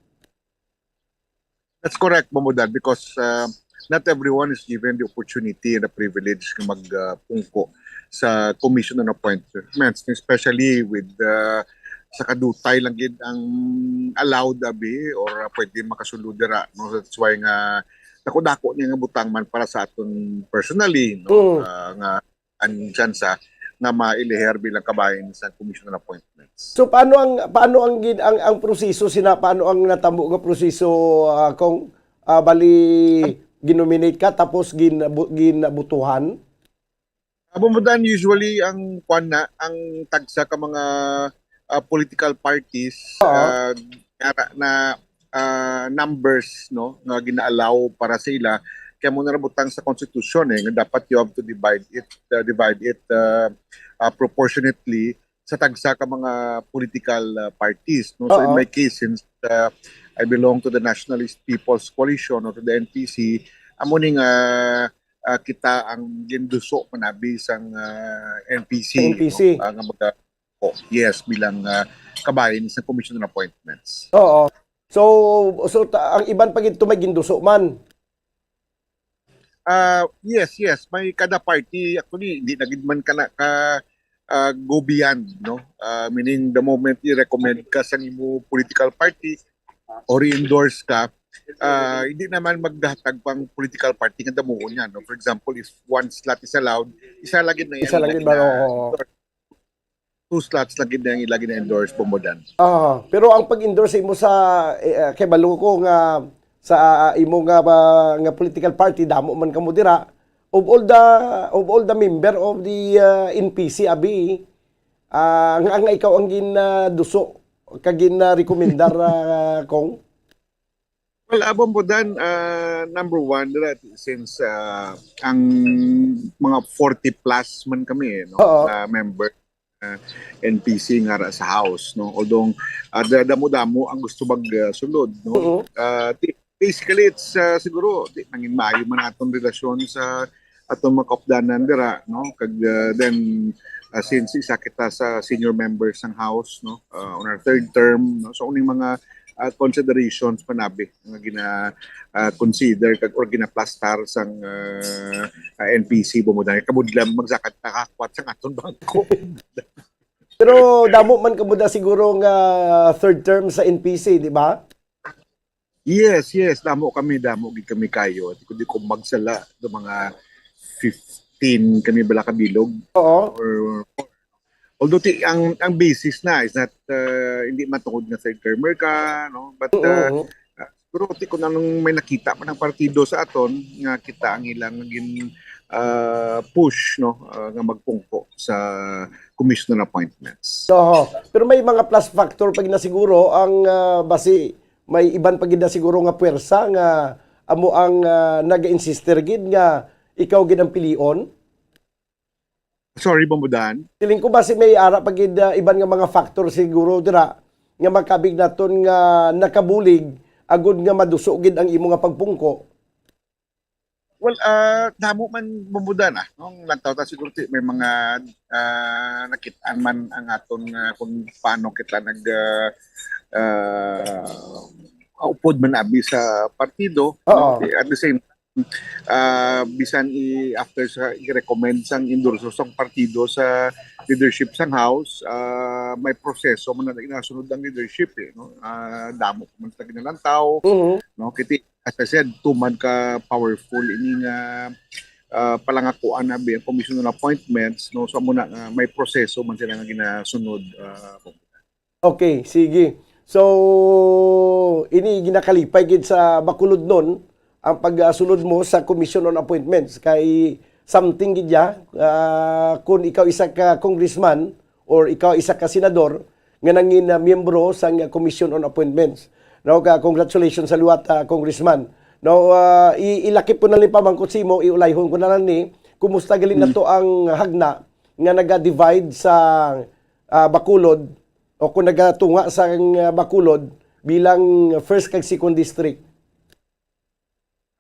That's correct, Bombodan, because, uh, not everyone is given the opportunity and the privilege nga mag, uh, pungko sa Commission on Appointments, especially with, uh, sa kadutay lang gid ang allowed, abi, or, uh, pwede makasulod dira, no? That's why nga dako-dako niya nga butang man para sa aton personally, no? Mm. Uh, nga ang tsansa nga mailihir bilang kabahin sa Commission on Appointments. So, paano ang, paano ang gin-, ang, ang proseso sina, paano ang natabo nga proseso, ah, kung, ah, bali ginominate ka tapos gin-, bu-, ginabutuhan? Ah, Bombodan, usually ang kwan na, ang tagsa ka mga, ah, political parties, Oo. ah, yara na, ah, numbers, no, nga gina-allow para sa ila, Kaya mo na nabutang sa konstitusyon eh, nga dapat you have to divide it, uh, divide it uh, uh, proportionately sa tagsa ka mga political uh, parties. No? So in Oo. my case, since uh, I belong to the Nationalist People's Coalition or to the N P C, amo ni nga uh, kita ang ginduso manabi sang uh, N P C, N P C. No? Uh, nga maga- po. Yes, bilang uh, kabahin sa Commission on Appointments. Oo. So, so ta- ang iban pa gid to may ginduso man. Uh, yes, yes. May kada party, actually, hindi na gid man ka na ka uh, go beyond, no? Uh, meaning, the moment i-recommend ka sa imo political party or i-endorse ka, uh, hindi naman magdahatag pang political party nga damuon niya, no? For example, if one slot is allowed, isa lagi na Isa lang gid ba? Oo. Two slots lagi na yung lagi na endorse, Bombodan. Ah, pero ang pag-endorse imo sa eh, ah, kay balo ko nga sa ah, imo nga ba, nga political party, damo man kamo dira, of all the of all the member of the ah, N P C abi, ah, nga, nga ikaw ang gin ah, duso kag gin ah, rekomendar ah, kong Well, abang po dan, uh, number one, dira, since uh, ang mga forty plus man kami, eh, no, Oo. uh, member uh, N P C nga ra sa House, no. Although uh, da- damo-damo ang gusto mag uh, sulod, no. Oo. Uh, ti- basically it's uh, siguro di nangin maayo man atong relasyon sa atong mga kaupdanan dira, no. Kag uh, then uh, since isa kita sa senior members ng House, no, uh, on our third term, no. So uning mga uh, considerations pa nabi nga gina uh, consider kag or ginaplastar sang uh, uh, N P C, bumuda kabudlan magsakat nakakwat sang aton bangko. Pero damo man kamo da siguro nga third term sa N P C, di ba? Yes, yes, damo kami, damo gid kami kayo. Di ko di ko magsala do mga fifteen kami bala kabilog. Oo. Or Although ti ang ang basis na is not uh, hindi matungod nga third termer ka, no, but uh, Oo. uh, siguro ti kung anong may nakita man ang partido sa aton nga kita ang ilang gin uh, push, no, uh, nga magpungko sa commission appointments. So, pero may mga plus factor pag na siguro ang ah, basi may iban pa gid na siguro nga puwersa nga amo ang ah, naga-insister gid nga ikaw gid ang pilion. Sorry, Bombodan. Feeling ko basi may ara pa gid ah, iban nga mga factor siguro dira nga makabig naton nga nakabulig agud nga maduso gid ang imo nga pagpungko. Well, ah, damo man, Bombodan, ah, nung nagtaw ta siguro ti- may mga ah, nakit-an man ang aton nga kung paano kita nag ah, ah, upod man abi sa partido, Oo. no? At the same time, ah, bisan i after sa i-recommend sang endorso sang partido sa leadership sang House, ah, may proseso man na inasunod ang leadership eh, no? Ah, damo pa man sa ginalantaw, Mhm. no? Kiti as I said, tuman ka powerful ini nga ah, palangakuan na bi ang Commission on Appointments, no? So muna nga may proseso man sila nga ginasunod. Ah, Okay, sige. So, ini ginakalipay gid sa Bacolod nun ang pagsulod mo sa Commission on Appointments kay something gid ya ah, kung ikaw isa ka congressman or ikaw isa ka senador nga nangin ah, miyembro sang ah, Commission on Appointments. No, ka congratulations sa liwat ah, congressman. No, ah, i- ilakip ko na lang pamangkot sa imo, iulayhon ko na lang ni kumusta gali na to ang hagna nga naga-divide sa ah, Bacolod o kung nagatunga sa ah, Bacolod bilang first kag second district.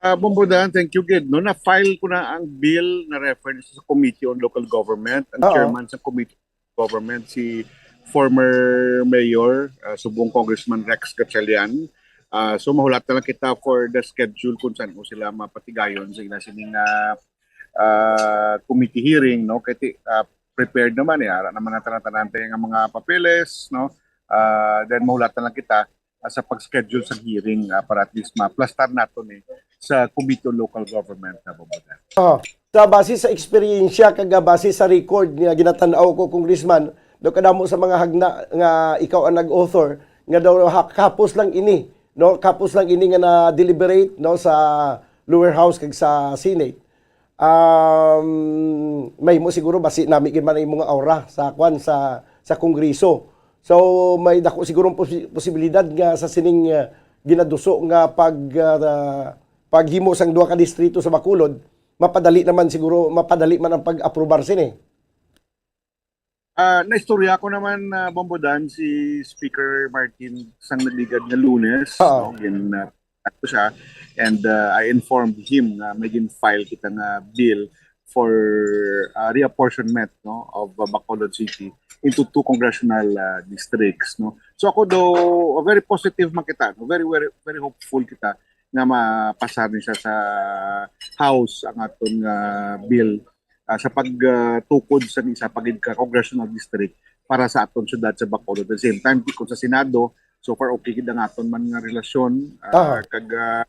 Ah, Bombodan, thank you gid. No, na-file ko na ang bill na reference sa Committee on Local Government. Ang Oo. chairman sa Committee on Government si former Mayor ah, subong Congressman Rex Gatchalian. Ah, so mahulat na lang kita for the schedule kung saan ko sila mapatigayon sa ila sining ah, ah, committee hearing, no? Kay ti- ah, prepared naman eh. Ara naman ang tanan-tanan tayo nga mga papeles, no? Ah, then mahulat na lang kita ah, sa pag-schedule sa hearing ah, para at least maplastar nato ni sa Committee on Local Government na Bombodan. Oh, sa base sa eksperyensya kag base sa record nga ginatan-aw ko, Congressman, daw kadamo sa mga hagna nga ikaw ang nag-author nga daw ha- kapos lang ini, no? Kapos lang ini nga na-deliberate, no, sa lower house kag sa Senate. Um, mahimo siguro basi nami gid man ang imo nga aura sa kwan sa sa Kongreso. So may dako siguro ang posi- posibilidad nga sa sining uh, ginaduso nga pag uh, paghimo sang duha ka distrito sa Bacolod, mapadali naman siguro, mapadali man ang pag-aprobar sini. Ah, naistorya ko naman, ah, Bombo Dan, si Speaker Martin sang naligad nga Lunes, Oo. no, gin, ah, ato siya, and, ah, I informed him nga may gin-file kita nga bill for, ah, reapportionment, no, of, ah, Bacolod City into two congressional, ah, districts, no. So ako daw, very positive man kita, no, very, very, very hopeful kita nga mapasar ni siya sa House ang aton nga bill, ah, sa pag, ah, tukod sa isa pa gid ka congressional district para sa aton syudad sa Bacolod. At the same time, kung sa Senado, so far okay gid ang aton man nga relasyon, ah, Aha. kag, ah,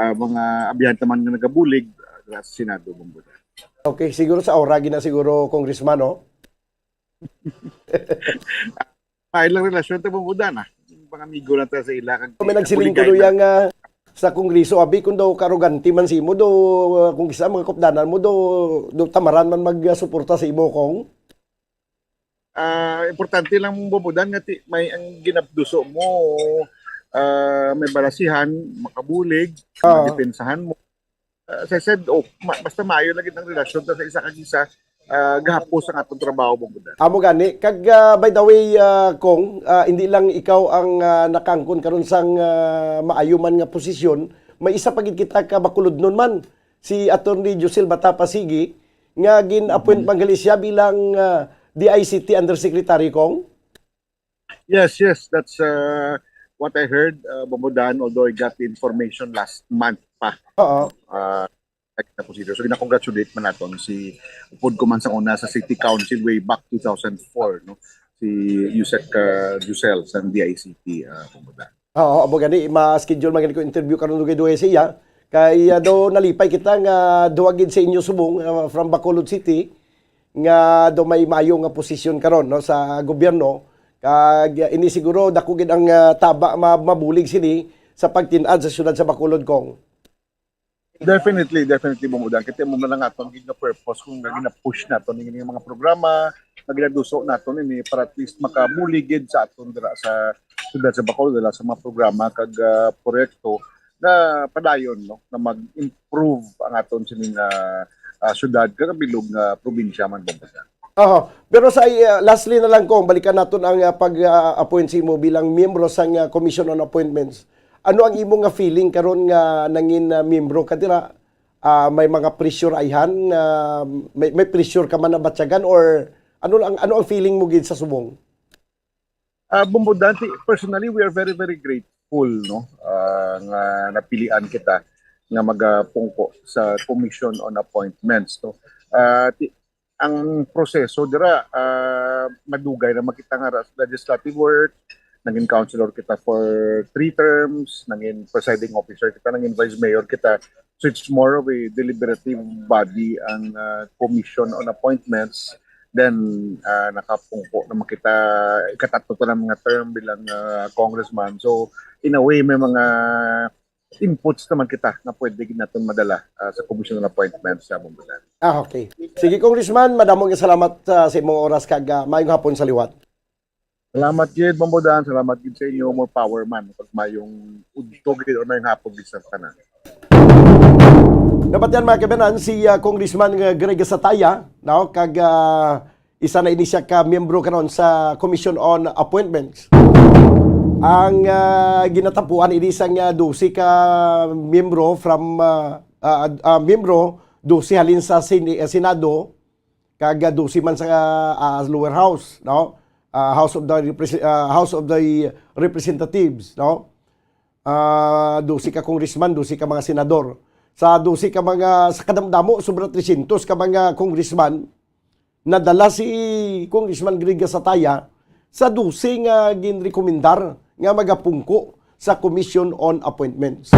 ah, mga abyan ta man nga nagabulig, ah, sa Senado, Bombo Dan. Okay, siguro sa ora gina siguro, Congressman, no? Fine lang relasyon ta, Bombo Dan, ah. Pangamigo lang ta sa ila, kag May nagsiling ko nagabuligan kuno na. yang, ah, sa Kongreso, abi, kung daw kaarogante man si imo, daw, ah, kung kisa mga kupdanan mo, daw, daw tamaran man magsuporta sa imo, Kong. Ah, importante lang, Bombo Dan, nga ti-, may ang ginapduso mo, ah, may balasihan, makabulig, Ah. madepensahan mo. Ah, as I said, oh, ma-, basta maayo lagi ang relasyon ta sa isa kag isa, ah, gahapos ang atong trabaho, Bombo Dan. Amo gani. Kag, ah, by the way, ah, Kong, ah, hindi lang ikaw ang, ah, nakaangkon karon sang, ah, maayo man nga posisyon. May isa pa gid kita ka Bacolodnon man, si Attorney Josel Batapa Sigi, nga gin-appoint Mhm. man gali siya bilang, ah, D I C T Undersecretary, Kong. Yes, yes, that's, uh, what I heard, uh, Bombo Dan, although I got the information last month pa. Oo. Uh, na consider. So, gina-congratulate man naton si, upod ko man sa una sa City Council way back two thousand four, no? Si Usec, uh, Josel sa D I C T, uh, Bombo Dan. Oo, amo gani, ma-schedule man gani ko interview karon dugay-dugay sa iya. Kay, ah, do nalipay kita nga duha gid sa inyo subong, ah, from Bacolod City, nga do may maayo nga posisyon karon, no, sa gobyerno. Kag, ah, ini siguro dako gid ang, ah, taba ma-, mabulig sini sa pagtin-ad sa siyudad sa Bacolod, Kong. Definitely, definitely, Bombo Dan. Kay amo man lang aton gid nga purpose kung nga gina-push naton ini nga mga programa, nga ginaduso naton ini para at least makabulig gid sa aton dira sa siyudad sa Bacolod, dira sa mga programa kag, ah, proyekto na padayon, no, na mag-improve ang aton sining, ah, ah, siyudad kag bilog nga probinsya man, Bombo Dan. Aha. Pero sa, ah, lastly na lang, Kong, balikan naton ang, ah, pag, ah, appoint sa imo bilang miyembro sang, ah, Commission on Appointments. Ano ang imo nga feeling karon nga nangin, ah, miyembro ka dira? Ah, may mga pressure ayhan, ah, may, may pressure ka man nabatyagan, or ano ang, ano ang feeling mo gid sa subong? Ah, Bombo Dan, ti-, personally, we are very, very grateful, no, ah, nga napilian kita nga magapungko sa Commission on Appointments, no. Ah, ti-, ang proseso dira, ah, madugay na makita nga ras-, legislative work, nangin councilor kita for three terms, nangin presiding officer kita, nangin vice mayor kita. So it's more of a deliberative body ang, ah, Commission on Appointments. Then, ah, nakapungko naman kita, ikatatlo pa ng mga term bilang, ah, congressman. So, in a way, may mga inputs naman kita na pwede gid naton madala, ah, sa Commission on Appointments sa Bombo Dan. Ah, okay. Sige, Congressman, madamo nga salamat, ah, sa imong oras kag, ah, maayong hapon sa liwat. Salamat gid, Bombo Dan. Salamat gid sa inyo. More power man. Pag mayong udto gid o mayong hapon gid sa tanan. Dapat yan, mga kabanan, si, ah, Congressman, ah, Greg Sataya, no? Kag, ah, isa na ini siya ka miyembro karon sa Commission on Appointments. Ang, ah, ginatapuan ini sang, ah, dose ka miyembro from, ah, ah, ah, miyembro, dose halin sa Sen-, ah, Senado, kag, ah, dose man sa, ah, lower house, no? Ah, House of the Repres-, ah, House of the Representatives, no? Ah, dose ka congressman, dose ka mga senador. Sa dose ka mga, sa kadamdamo, sobra trescientos ka mga congressman, nadala si Congressman Greg Sataya sa dose nga ginrekomendar nga magapungko sa Commission on Appointments.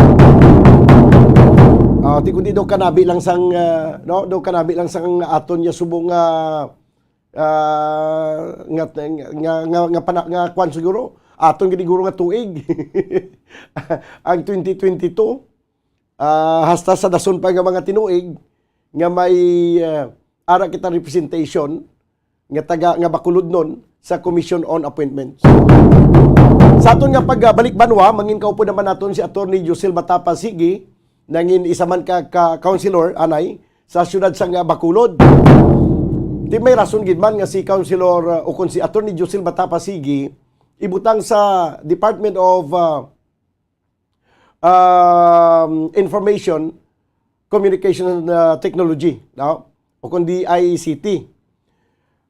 Ah, ti kundi daw kanabi lang sang, ah, no, daw kanabi lang sang aton nga subong nga, ah, nga, nga, nga, nga, pana-, nga kwan siguro, aton gid siguro nga tuig. Ang twenty twenty-two, ah, hasta sa dason pa nga mga tinuig nga may, ah, ara kita representation nga taga, nga Bacolodnon sa Commission on Appointments. Sa aton nga pagbalik banwa, mangin kaupod naman naton si Attorney Josel Batapa Sigi, nangin isa man ka, ka councilor, anay, sa siyudad sang, ah, Bacolod. Di may rason gid man nga si Councilor, ah, o kon si Attorney Josil Batapa Sigi ibutang sa Department of, ah, um, Information, Communication, ah, Technology, no? O kon D I C T.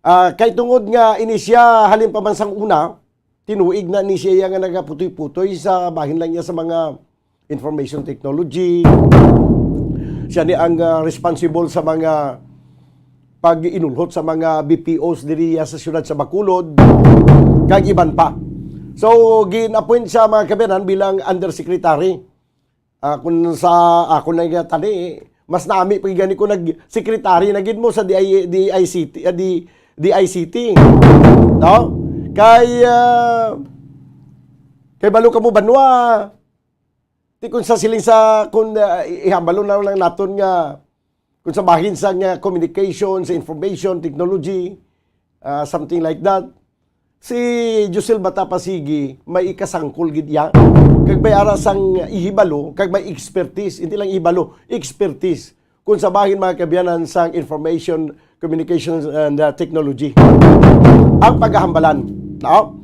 Ah, kay tungod nga ini siya halin pa man sang una, tinuig na ni siya nga nagaputoy-putoy sa bahin lang niya sa mga information technology. Siya ni ang, ah, responsible sa mga pag-inulhot sa mga B P Os diri sa siyudad sa Bacolod, kag iban pa. So, gin-appoint siya, mga kaabyanan, bilang undersecretary. Ah, kung sa ako na nga tani, mas nami pa gani ko nag-secretary na gid mo sa D I, D I C T, ah, D-, D I C T. No? Kay, ah, kay balo kamo banwa. Ti kung sa siling sa, kung, ah, i-, ihambalo na lang naton nga, kung sa bahin sa nga communication, sa information, technology, ah, something like that. Si Josil Batapa Sigi, may ikasangkol gid iya. Kag may ara sang ihibalo, kag may expertise, hindi lang ihibalo, expertise. Kung sa bahin mga kaabyanan sang information, communications, and, uh, technology. Ang paghahambalan. No?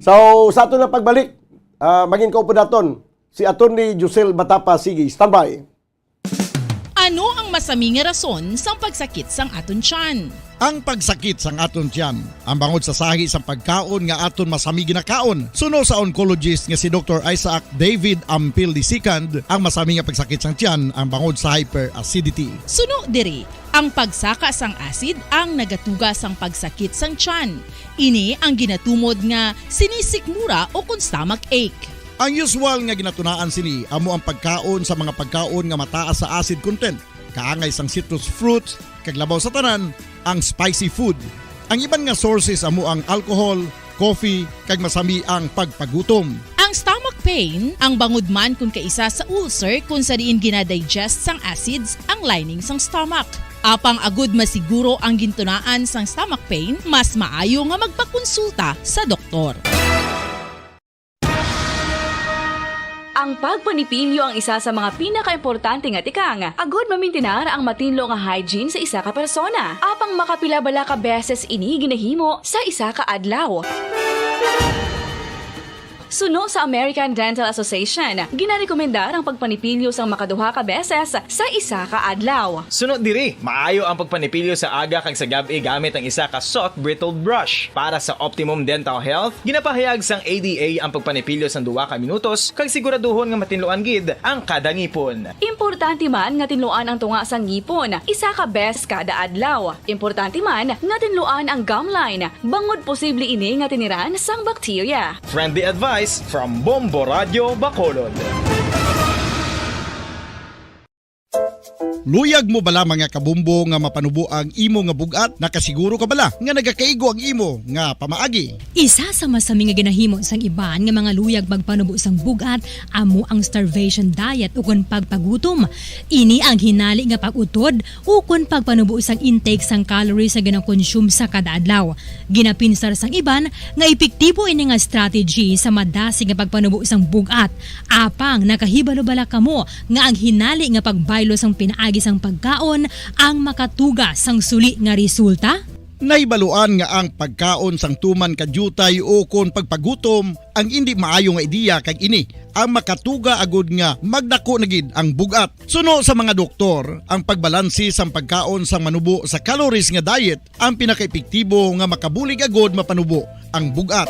So, sa aton na pagbalik, ah, mangin ko po naton, si Attorney Josil Batapa Sigi. Standby. Ano ang masami nga rason sang pagsakit sang aton tiyan? Ang pagsakit sang aton tiyan, ang bangod sa sahi sang pagkaon nga aton masami ginakaon. Suno sa oncologist nga si Doktor Isaac David Ampil the second, ang masami nga pagsakit sang tiyan ang bangod sa hyperacidity. Suno diri, ang pagsaka sang acid ang nagatuga sang pagsakit sang tiyan. Ini ang ginatumod nga sinisikmura o kon stomach ache. Ang usual nga ginatunaan sini amo ang pagkaon sa mga pagkaon nga mataas sa acid content, kaangay sang citrus fruits, kag labaw sa tanan, ang spicy food. Ang iban nga sources amo ang alcohol, coffee, kag masami ang pagpagutom. Ang stomach pain, ang bangod man kon kaisa sa ulcer kon sa diin ginadigest sang acids ang lining sang stomach. Apang agud masiguro ang gintunaan sang stomach pain, mas maayo nga magpakonsulta sa doktor. Ang pagpanipilyo ang isa sa mga pinakaimportante nga tikang agud mamintinar ang matinlo nga hygiene sa isa ka persona. Apang makapila bala ka beses ini ginahimo sa isa ka adlaw? Suno sa American Dental Association, ginarekomendar ang pagpanipilyo sang makaduha ka beses sa isa ka adlaw. Suno diri, maayo ang pagpanipilyo sa aga kag sa gab-i gamit ang isa ka soft bristled brush. Para sa optimum dental health, ginapahayag sang A D A ang pagpanipilyo sang duha ka minutos kag siguraduhon nga matinluan gid ang kada ngipon. Importante man nga tinluan ang tunga sang ngipon isa ka beses kada adlaw. Importante man nga tinluan ang gum line, bangod posible ini nga tiniran sang bakterya. Friendly advice from Bombo Radio Bacolod. Luyag mo bala, mga kabombo, nga mapanubo ang imo nga bug-at? Nakasiguro ka bala nga nagakaigo ang imo nga pamaagi? Isa sa masami nga ginahimo sang iban nga mga luyag magpanubo sang bug-at amo ang starvation diet ukon pagpagutom. Ini ang hinali nga pag-utod ukon pagpanubo sang intake sang calories nga ginakonsume sa kada adlaw. Ginapinsar sang iban nga epektibo ini nga strategy sa madasig nga pagpanubo sang bug-at. Apang nakahibalo bala kamo nga ang hinali nga pagbaylo sang pinaagi sang pagkaon ang makatuga sang suli nga resulta? Nahibaluan nga ang pagkaon sang tuman ka diutay ukon pagpagutom ang indi maayo nga ideya, kag ini ang makatuga agud nga magdako na gid ang bug-at. Suno sa mga doktor, ang pagbalanse sang pagkaon sang manubo sa calories nga diet ang pinakaepektibo nga makabulig agud mapanubo ang bug-at.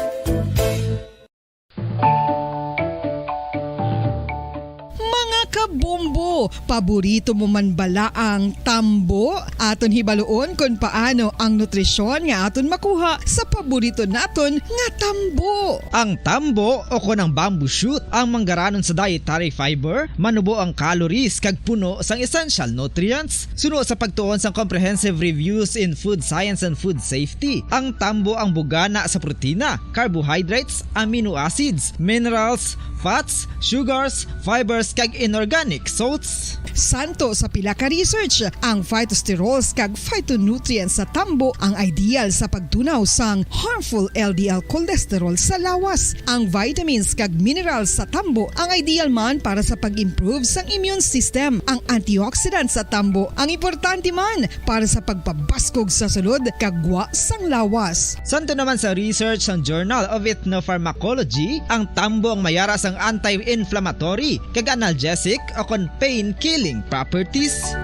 Mga kabombo, paborito mo man bala ang tambo? Aton hibaluon kon paano ang nutrisyon nga aton makuha sa paborito naton nga tambo. Ang tambo o kon ang bamboo shoot ang manggaranon sa dietary fiber, manubo ang calories kag puno sang essential nutrients. Suno sa pagtuon sang Comprehensive Reviews in Food Science and Food Safety, ang tambo ang bugana sa protina, carbohydrates, amino acids, minerals, fats, sugars, fibers, kag inorganic salts Santo sa pila ka research, ang phytosterols kag phytonutrients sa tambo ang ideal sa pagtunaw sang harmful L D L cholesterol sa lawas. Ang vitamins kag minerals sa tambo ang ideal man para sa pag-improve sang immune system. Ang antioxidants sa tambo ang importante man para sa pagpabaskog sa sulod kag gwa sang lawas. Santo naman sa research sang Journal of Ethnopharmacology, ang tambo ang mayara sang anti-inflammatory kag analgesic o kon pain-killing properties.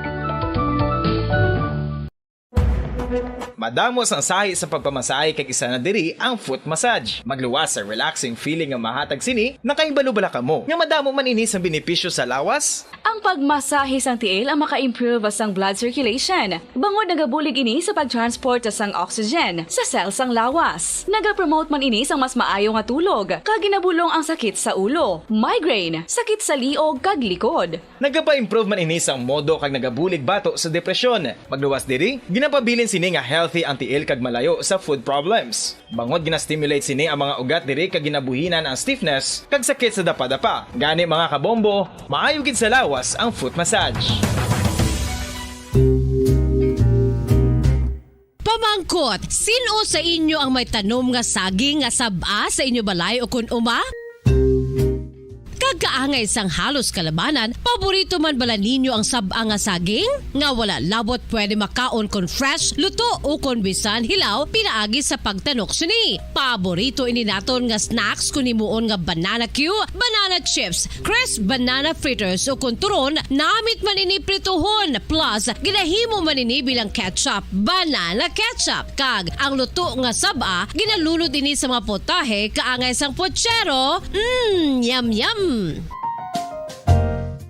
Madamo sang sahi sa pagpamasahe kag isa na diri ang foot massage. Magluwas sa relaxing feeling nga mahatag sini, nakahibalo bala kamo nga madamo man ini sang benepisyo sa lawas? Ang pagmasahe sang tiil ang maka-improve sang blood circulation, bangod nagabulig ini sa pag-transport sang oxygen sa cell sang lawas. Nagapromote man ini sang mas maayo nga tulog, kag ginabulong ang sakit sa ulo, migraine, sakit sa liog, kag likod. Nagapa-improve man ini sang modo kag nagabulig bato sa depresyon. Magluwas diri, ginapabilin sini nga healthy ang tiil kag malayo sa food problems. Bangod gina-stimulate sini ang mga ugat diri kag ginabuhinan ang stiffness kag sakit sa dapadapa. Gani, mga kabombo, maayo gid sa lawas ang foot massage. Pamangkot, sin-o sa inyo ang may tanom nga saging nga sab-a sa inyo balay ukon uma? Kag kaangay sang halos kalabanan, paborito man bala ninyo ang sab-a nga saging? Nga wala labot pwede makaon kon fresh, luto, o kon bisan hilaw pinaagi sa pagtanok sini. Paborito ini naton nga snacks kon himuon nga banana cue, banana chips, crisp banana fritters, o kon turon, namit man ini prituhon, plus ginahimo man ini bilang ketchup, banana ketchup. Kag ang luto nga sab-a, ginalunod ini sa mga potahe kaangay sang pochero. Mm, yum, yum!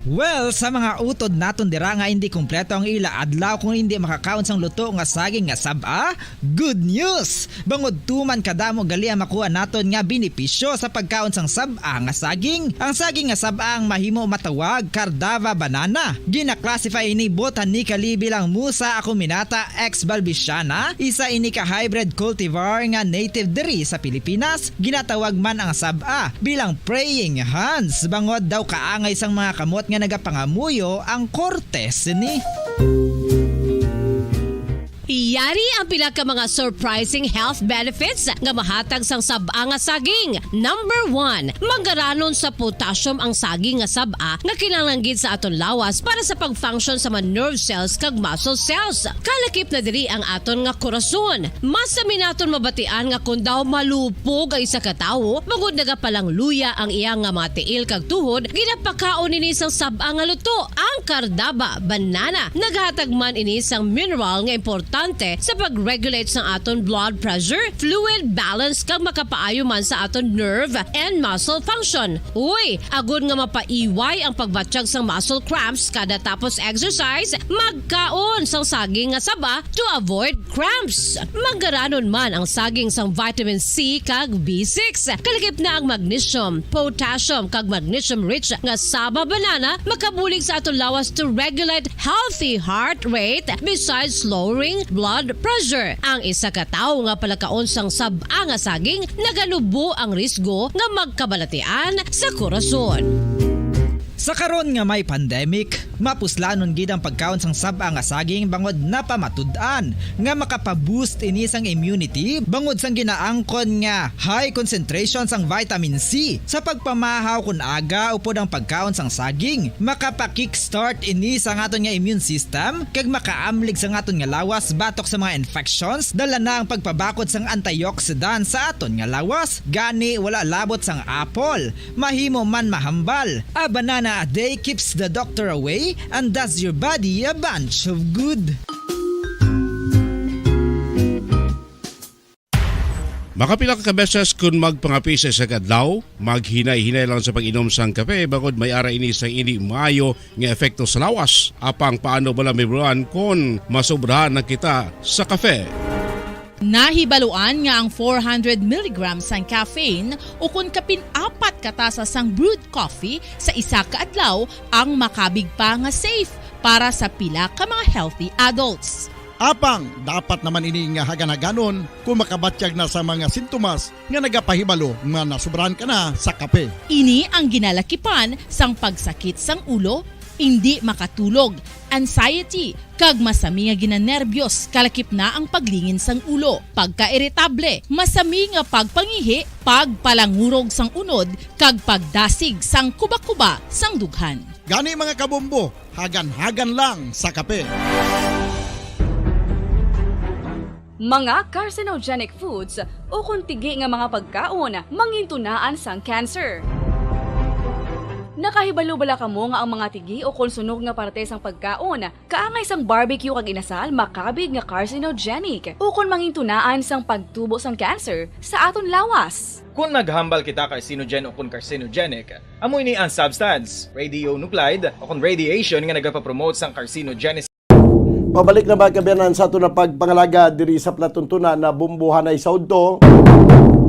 Well, sa mga utod naton dira nga hindi kompleto ang ila adlaw kung hindi makakaon sang luto nga saging nga sab-a, good news! Bangod tuman kadamo gali ang makuha naton nga benepisyo sa pagkaon sang sab-a nga saging. Ang saging nga sab-a ang mahimo matawag Cardava banana. Gina-classify ini botanically bilang Musa acuminata ex balbisiana, isa ini ka hybrid cultivar nga native diri sa Pilipinas. Ginatawag man ang sab-a bilang praying hands, bangod daw kaangay sang mga kamot nga nagapangamuyo ang korte sini. Yari ang pila ka mga surprising health benefits nga mahatag sang sab-a nga saging. Number one, manggaranon sa potassium ang saging nga sab-a nga kinahanglan gid sa aton lawas para sa pag-function sa mga nerve cells kag muscle cells. Kalakip na diri ang aton nga korason. Mas sami naton mabatian nga kon daw malupog ang isa ka tawo, bangod nagapalangluya ang iya nga mga tiil kag tuhod, ginapakaon ini sang sab-a nga luto, ang Cardava banana. Naghatag man ini sang mineral nga importante sa pag-regulate sang aton blood pressure, fluid balance, kag makapaayo man sa aton nerve and muscle function. Uy, agod nga mapaiway ang pagbatyag sang muscle cramps kada tapos exercise, magkaon sang saging nga saba to avoid cramps. Manggaranon man ang saging sang vitamin C kag B six. Kalakip na ang magnesium, potassium, kag magnesium-rich nga saba banana makabulig sa aton lawas to regulate healthy heart rate, besides lowering blood pressure. Ang isa ka tawo nga palakaon sang sab-a nga saging, naganubo ang risgo nga magkabalatian sa korason. Sa karon nga may pandemic, mapuslanon gid ang pagkaon sang sab-a nga saging bangod napamatud-an nga makapa-boost ini sang immunity bangod sang ginaangkon nga high concentration sang vitamin C. Sa pagpamahaw kon aga upod ang pagkaon sang saging, makapa-kickstart ini sa aton nga immune system kag makaamlig sa aton nga lawas batok sa mga infections, dala na ang pagpabakod sang antioxidant sa aton nga lawas. Gani, wala labot sang apple, mahimo man mahambal. A banana a day keeps the doctor away and does your body a bunch of good. Makapila ka beses kon magpangape sa isa ka adlaw, maghinay-hinay lang sa pag-inom sang kape, bangod may ara ini sang indi maayo nga epekto sa lawas. Apang paano bala, Ma'am Roan, kon masobrahan na kita sa kape? Nahibaluan nga ang four hundred milligrams sang caffeine ukon kapin apat ka tasa sang brewed coffee sa isa ka adlaw ang makabig pa nga safe para sa pila ka mga healthy adults. Apang dapat naman ini nga hagan-haganon kon makabatyag na sa mga sintomas nga nagapahibalo nga nasobrahan ka na sa kape. Ini ang ginalakipan sang pagsakit sang ulo, indi makatulog, anxiety, kag masami nga ginanerbyos, kalakip na ang paglingin sang ulo, pagkairitable, masami nga pagpangihi, pagpalangurog sang unod, kag pagdasig sang kuba-kuba sang dughan. Gani, mga kabombo, hagan-hagan lang sa kape. Mga carcinogenic foods ukon tigi nga mga pagkaon mangintunaan sang cancer. Nakahibalo bala kamo nga ang mga tigi ukon sunog nga parte sang pagkaon, kaangay sang barbecue kag inasal, makabig nga carcinogenic ukon mangintunaan sang pagtubo sang cancer sa aton lawas? Kon naghambal kita carcinogen ukon carcinogenic, amo ini ang substance, radionuclide ukon radiation nga nagapapromote sang carcinogenesis. Pabalik na, mga kaabyanan, sa aton na pagpangalaga diri sa palatuntunan na Bombo Hanay sa Udto.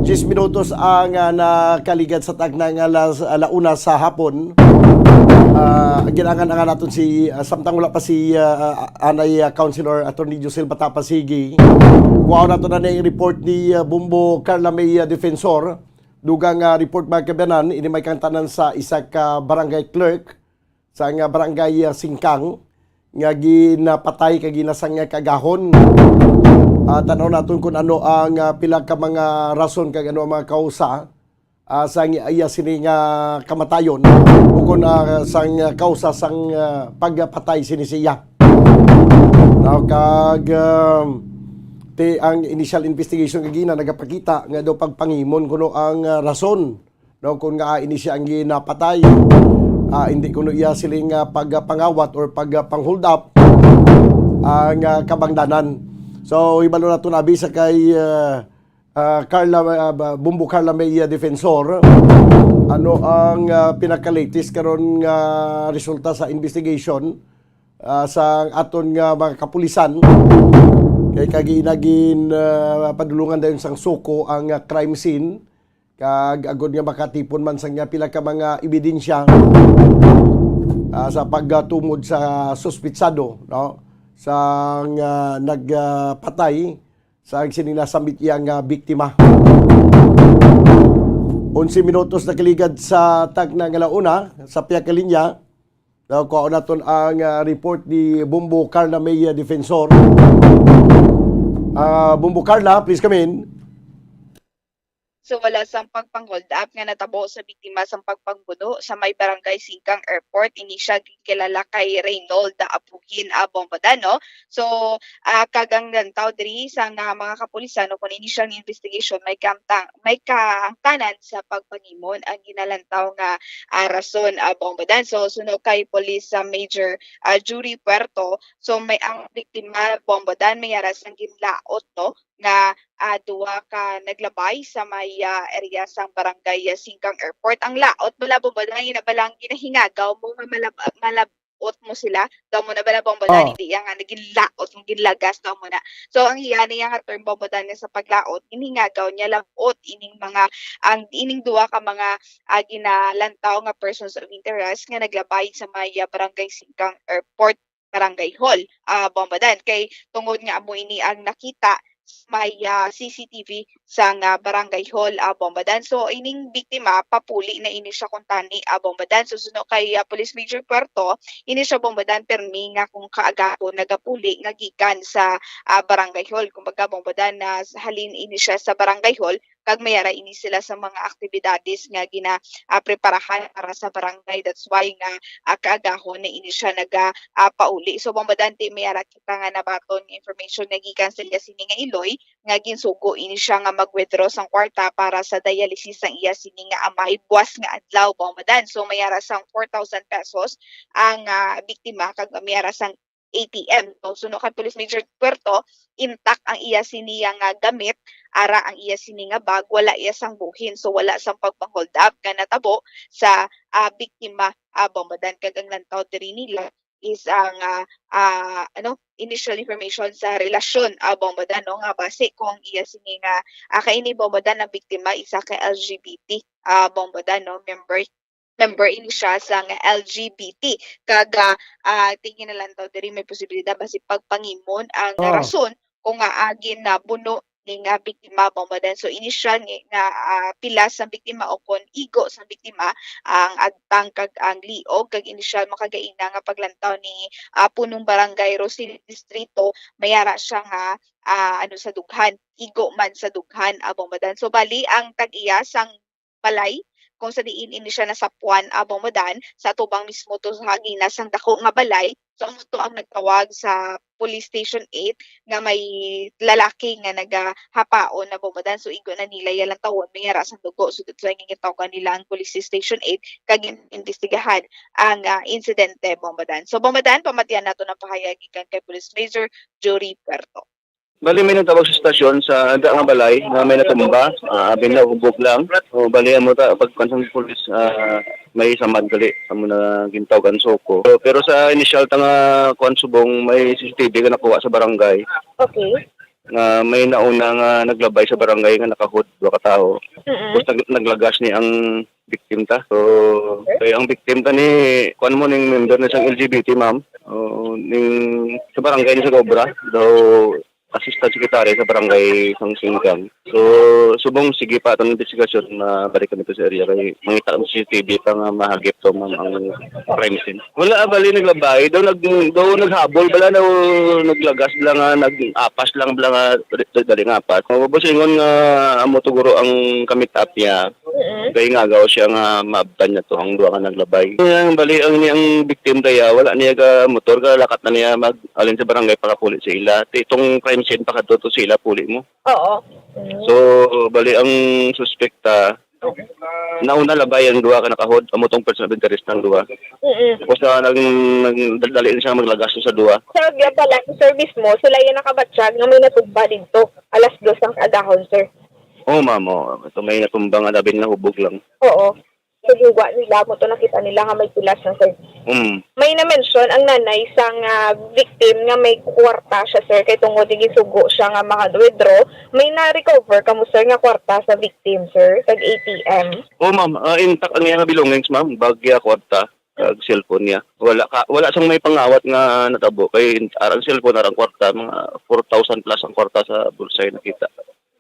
Diyes minutos ang, ah, nakaligad sa takna nga alas, ah, la una sa hapon. Ah, ginaangan-angan naton si, ah, samtang wala pa si, ah, ah, anay, ah, Councilor Attorney Josel Bata Pasigi. Kuhaon nato na ni report ni, ah, Bombo Carla May, ah, Defensor. Dugang, ah, report, mga kaabyanan, ini may kangtanan sa isa ka barangay clerk sa nga barangay, ah, Singkang nga ginapatay kag ginasang nga kaagahon. Ah, tan-aw naton kung ano ang, ah, pila ka mga rason kag ano ang mga kausa, ah, sang iya sini nga kamatayon, o kung, ah, sang kausa sang, ah, pagpatay sini siya. Now, kag, um, ti ang initial investigation kagina nagapakita nga daw pagpangimon kuno ang, ah, rason. No, kung nga ini siya ang ginapatay, ah, hindi kuno iya siling, ah, pagpangawat or pagpang-hold up ang, ah, kabangdanan. So, hibalo nato na abi sa kay, ah, ah, Carla, ah, ba- Bombo Carla May, ah, Defensor. Ano ang, ah, pinaka-latest karon nga resulta sa investigation, ah, sa aton nga mga kapulisan? Kay kagi nagin, ah, padulungan dayon sang suko ang, ah, crime scene. Kag agod nga makatipon man sang pila ka mga ebidensya, ah, sa pagtumod sa suspitsado, no, sang, ah, nagpatay sa sining nasambit iya nga biktima. Onse minutos nakaligad sa takna nga la una sa pihak nga linya. Now, kuhaon naton ang, ah, report ni Bombo Carla May, ah, Defensor. Ah, Bombo Carla, please come in. So, wala sang pagpang-hold up nga natabo sa biktima sang pagpangbuno sa may barangay Singkang Airport. Ini siya ginkilala kay Reynold Apuhin, ah, Bombodan, no? So, ah, kag ang lantaw diri sa nga mga kapulisan, no, kung initial nga investigation, may kamtang, may kahangtanan sa pagpangimon ang ginalantaw nga, ah, rason, ah, Bombodan. So, suno kay Police, ah, Major, ah, Jury Puerto, so may ang biktima, Bombodan, may ara sang ginlaot, no, nga, ah, duha ka naglabay sa may, ah, area sang barangay, ah, Singkang Airport. Ang laot, malabo ba lang, ina ba lang ginahingagaw mo nga malab-, malab-ot mo sila? Daw mo na ba, labang ba lang, Oh. Hindi yan nga, naging laot, yung ginlagas daw mo na. So, ang iya niya nga term, Bombodan, nga sa paglaot, ginhingagaw niya labot ining mga, ang ining duha ka mga, ah, ginalantaw nga persons of interest nga naglabay sa may, ah, barangay Singkang Airport. Barangay Hall, ah, Bombodan. Kay tungod nga amo ini ang nakita sa may, ah, C C T V sang, ah, Barangay Hall, ah, Bombodan. So, ining biktima, papuli na ini siya kuntani, ah, Bombodan. So, suno kay, ah, Police Major Puerto, ini siya, Bombodan, permi nga kung kaagahon nagapuli nga gikan sa, ah, Barangay Hall. Kumbaga, Bombodan, na halin ini siya sa Barangay Hall, kag may ara ini sila sa mga aktibidades nga gina, ah, preparahan para sa barangay. That's why nga, ah, kaagahon na ini siya naga, ah, pauli. So, Bombodan, ti may ara kita nga nabaton nga information nga gikan sa iya sini nga iloy, nga ginsugo ini siya nga mag-withdraw sang kwarta para sa dialysis sang iya sini nga amay buwas nga adlaw, Bombodan. So, may ara sang four thousand pesos ang, ah, biktima, kag may ara sang A T M. So, suno kay Police Major Puerto, intact ang iya sini nga gamit, ara ang iya sini nga bag, wala iya sang buhin. So, wala sang pagpang-hold up nga natabo sa, ah, biktima, ah, Bombodan. Kag ang lantaw diri nila is ang, ah, ah, ano, initial information sa relasyon, ah, Bombodan, no, nga base kung iya sini nga, ah, kay ini, Bombodan, ang biktima isa ka L G B T, ah, Bombodan, no, member member ini siya sang L G B T. Kag, ah, ah, tingin na lang daw diri may posibilidad basi pagpangimon ang Oh. rason kung nga, ah, ginabuno nga biktima, Bombodan. So, inisyal nga, nga, ah, pilas sang biktima o kon igo sang biktima ang agtang kag ang liog, kag inisyal makagaina nga paglantaw ni, ah, punong barangay Rosil Distrito, may ara siya nga, ah, ano, sa dughan, igo man sa dughan, ah, Bombodan. So, bali ang tag-iya sang balay kung sa diin ini siya nasapuan, ah, Bombodan, sa atubang mismo to sa ginas sang dako nga balay. So, amo to ang nagtawag sa Police Station eight nga may lalaki nga nagahapaon na, Bombodan. So, igo na nila iya lantawon, may ara sang dugo. So, that's why nga gintawgan nila ang Police Station eight kag gin-imbestigahan ang, ah, insidente, Bombodan. So, Bombodan, pamatian nato ang pahayag gikan kay Police Major Jury Puerto. Bali, may nagtawag sa stasyon sa da nga balay nga may natumba. Ah, abi na, hubog lang. O, bali, amo ta, pagkuan sang pulis, ah, may samad gali, amo na gintawag ang SOCO. Pero, pero sa initial ta nga kuan subong, may C C T V nga nakuha sa barangay Okay. nga may nauna nga naglabay sa barangay nga naka-hood, duha ka tawo. Mm-mm. Tapos nag-, naglagas ni ang victim ta. So, Okay. kay ang victim ta ni, kuan mo, ning member na sang L G B T, ma'am. O, ning, sa barangay ni sa Cobra, daw assistant secretary sa barangay sang Singkang. So, subong sige pa atong investigasyon, mabalik kami to sa area kay mangita kami sa C C T V pa nga mahagip to, ma'am, ang crime scene. Wala, bali naglabay. Daw nag-, daw naghabol bala, daw naglagas bala nga, nag-apas lang bala nga, dali, dali nga apas. O, boss, ingon nga amo to guro ang kamit-ap niya. Mm-mm. Kay ngagaw siya nga maabtan niya to ang duha nga naglabay. Ang bali, ang, ang victim daya, wala niya ka motor, ka lakat na niya mag-alin sa barangay pakapuli sa ila. Ti itong crime scene pa kadto to sa ila puli mo. Oo. Mm. So, bali ang suspect ta, nauna labay ang duha ka nakahod, amo tong person of interest ng duha. Mm-mm. Tapos na nag-, nagdali na siya maglagas sa duha. Sa Gabala, sir, mismo, sila yung nakabatyag nga may natugba dito, alas dos ang kaagahon, sir. Oo, ma'am, oo. Ito may natumba nga labing nahubog lang. Oo. Sa gingwa nila, mo to nakita nila nga may pilas na, sir. Mm. May na-mention ang nanay sang, ah, victim nga may kwarta siya, sir, kay tungod nga gisugo siya nga maka-withdraw. May na-recover kamo, sir, nga kwarta sa victim, sir, kag A T M? Oo, ma'am. Ah, intact ang iyang belongings, ma'am. Bag niya, kwarta, kag cellphone niya. Wala ka, wala sang may pangawat nga natabo. Kay in-, arang cellphone, arang kwarta, mga four thousand plus ang kwarta sa bulsa nakita.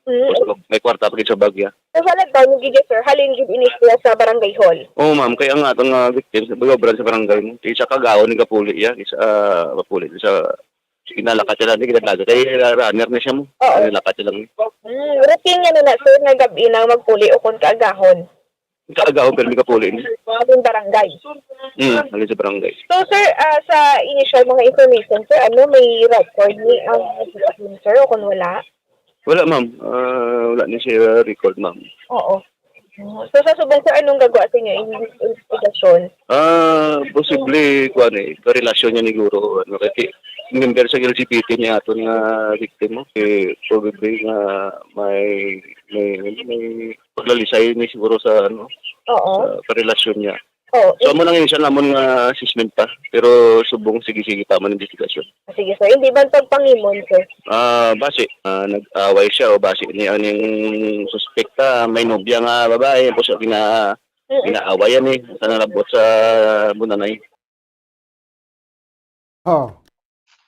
Mm. Tapos mag-, may kwarta pa gid sa bag niya. So, sa lagtaw ni gid, sir, halin gid ini siya sa barangay hall? Oo, ma'am. Kay ang aton nga victim, sa, nag-obra sa barangay mo. Isa ka agahon ni gapuli iya, isa, ah, mapuli sa ginalakat siya lang, di ginalakat. Kay, ah, runner na siya mo. Oo. Ginalakat siya lang. Mm, routine niya na, sir, nga gab-i na magpuli o kon kaagahon? Kaagahon, pero may kapuli ni. Halin barangay? Mm, halin sa barangay. So, sir, ah, sa initial mga information, sir, ano, may record ni ang victim, sir, o kung wala? Wala, ma'am. Ah, wala ni siya record, ma'am. Oo. So, sa subong, sir, anong gagawa sa inyo in-, investigasyon? Ah, posible, kuwan eh, karelasyon niya ni guro, ano, kasi member sa L G B T niya aton nga victim mo. Eh, probably nga may, may, may paglalisay ni siguro sa, ano, Oo. sa karelasyon niya. Oo. So, amo lang yun siya namon nga assessment pa. Pero subong, sige-sige pa man ang investigasyon. Sige, sir. Hindi man pagpangimon, sir? Ah, basi, ah, nag-away siya o basi ni aning suspect ta, may nobya nga babae, tapos gina-, Mm-mm. ginaawayan eh, sa nalabot sa Bunanay. Oh.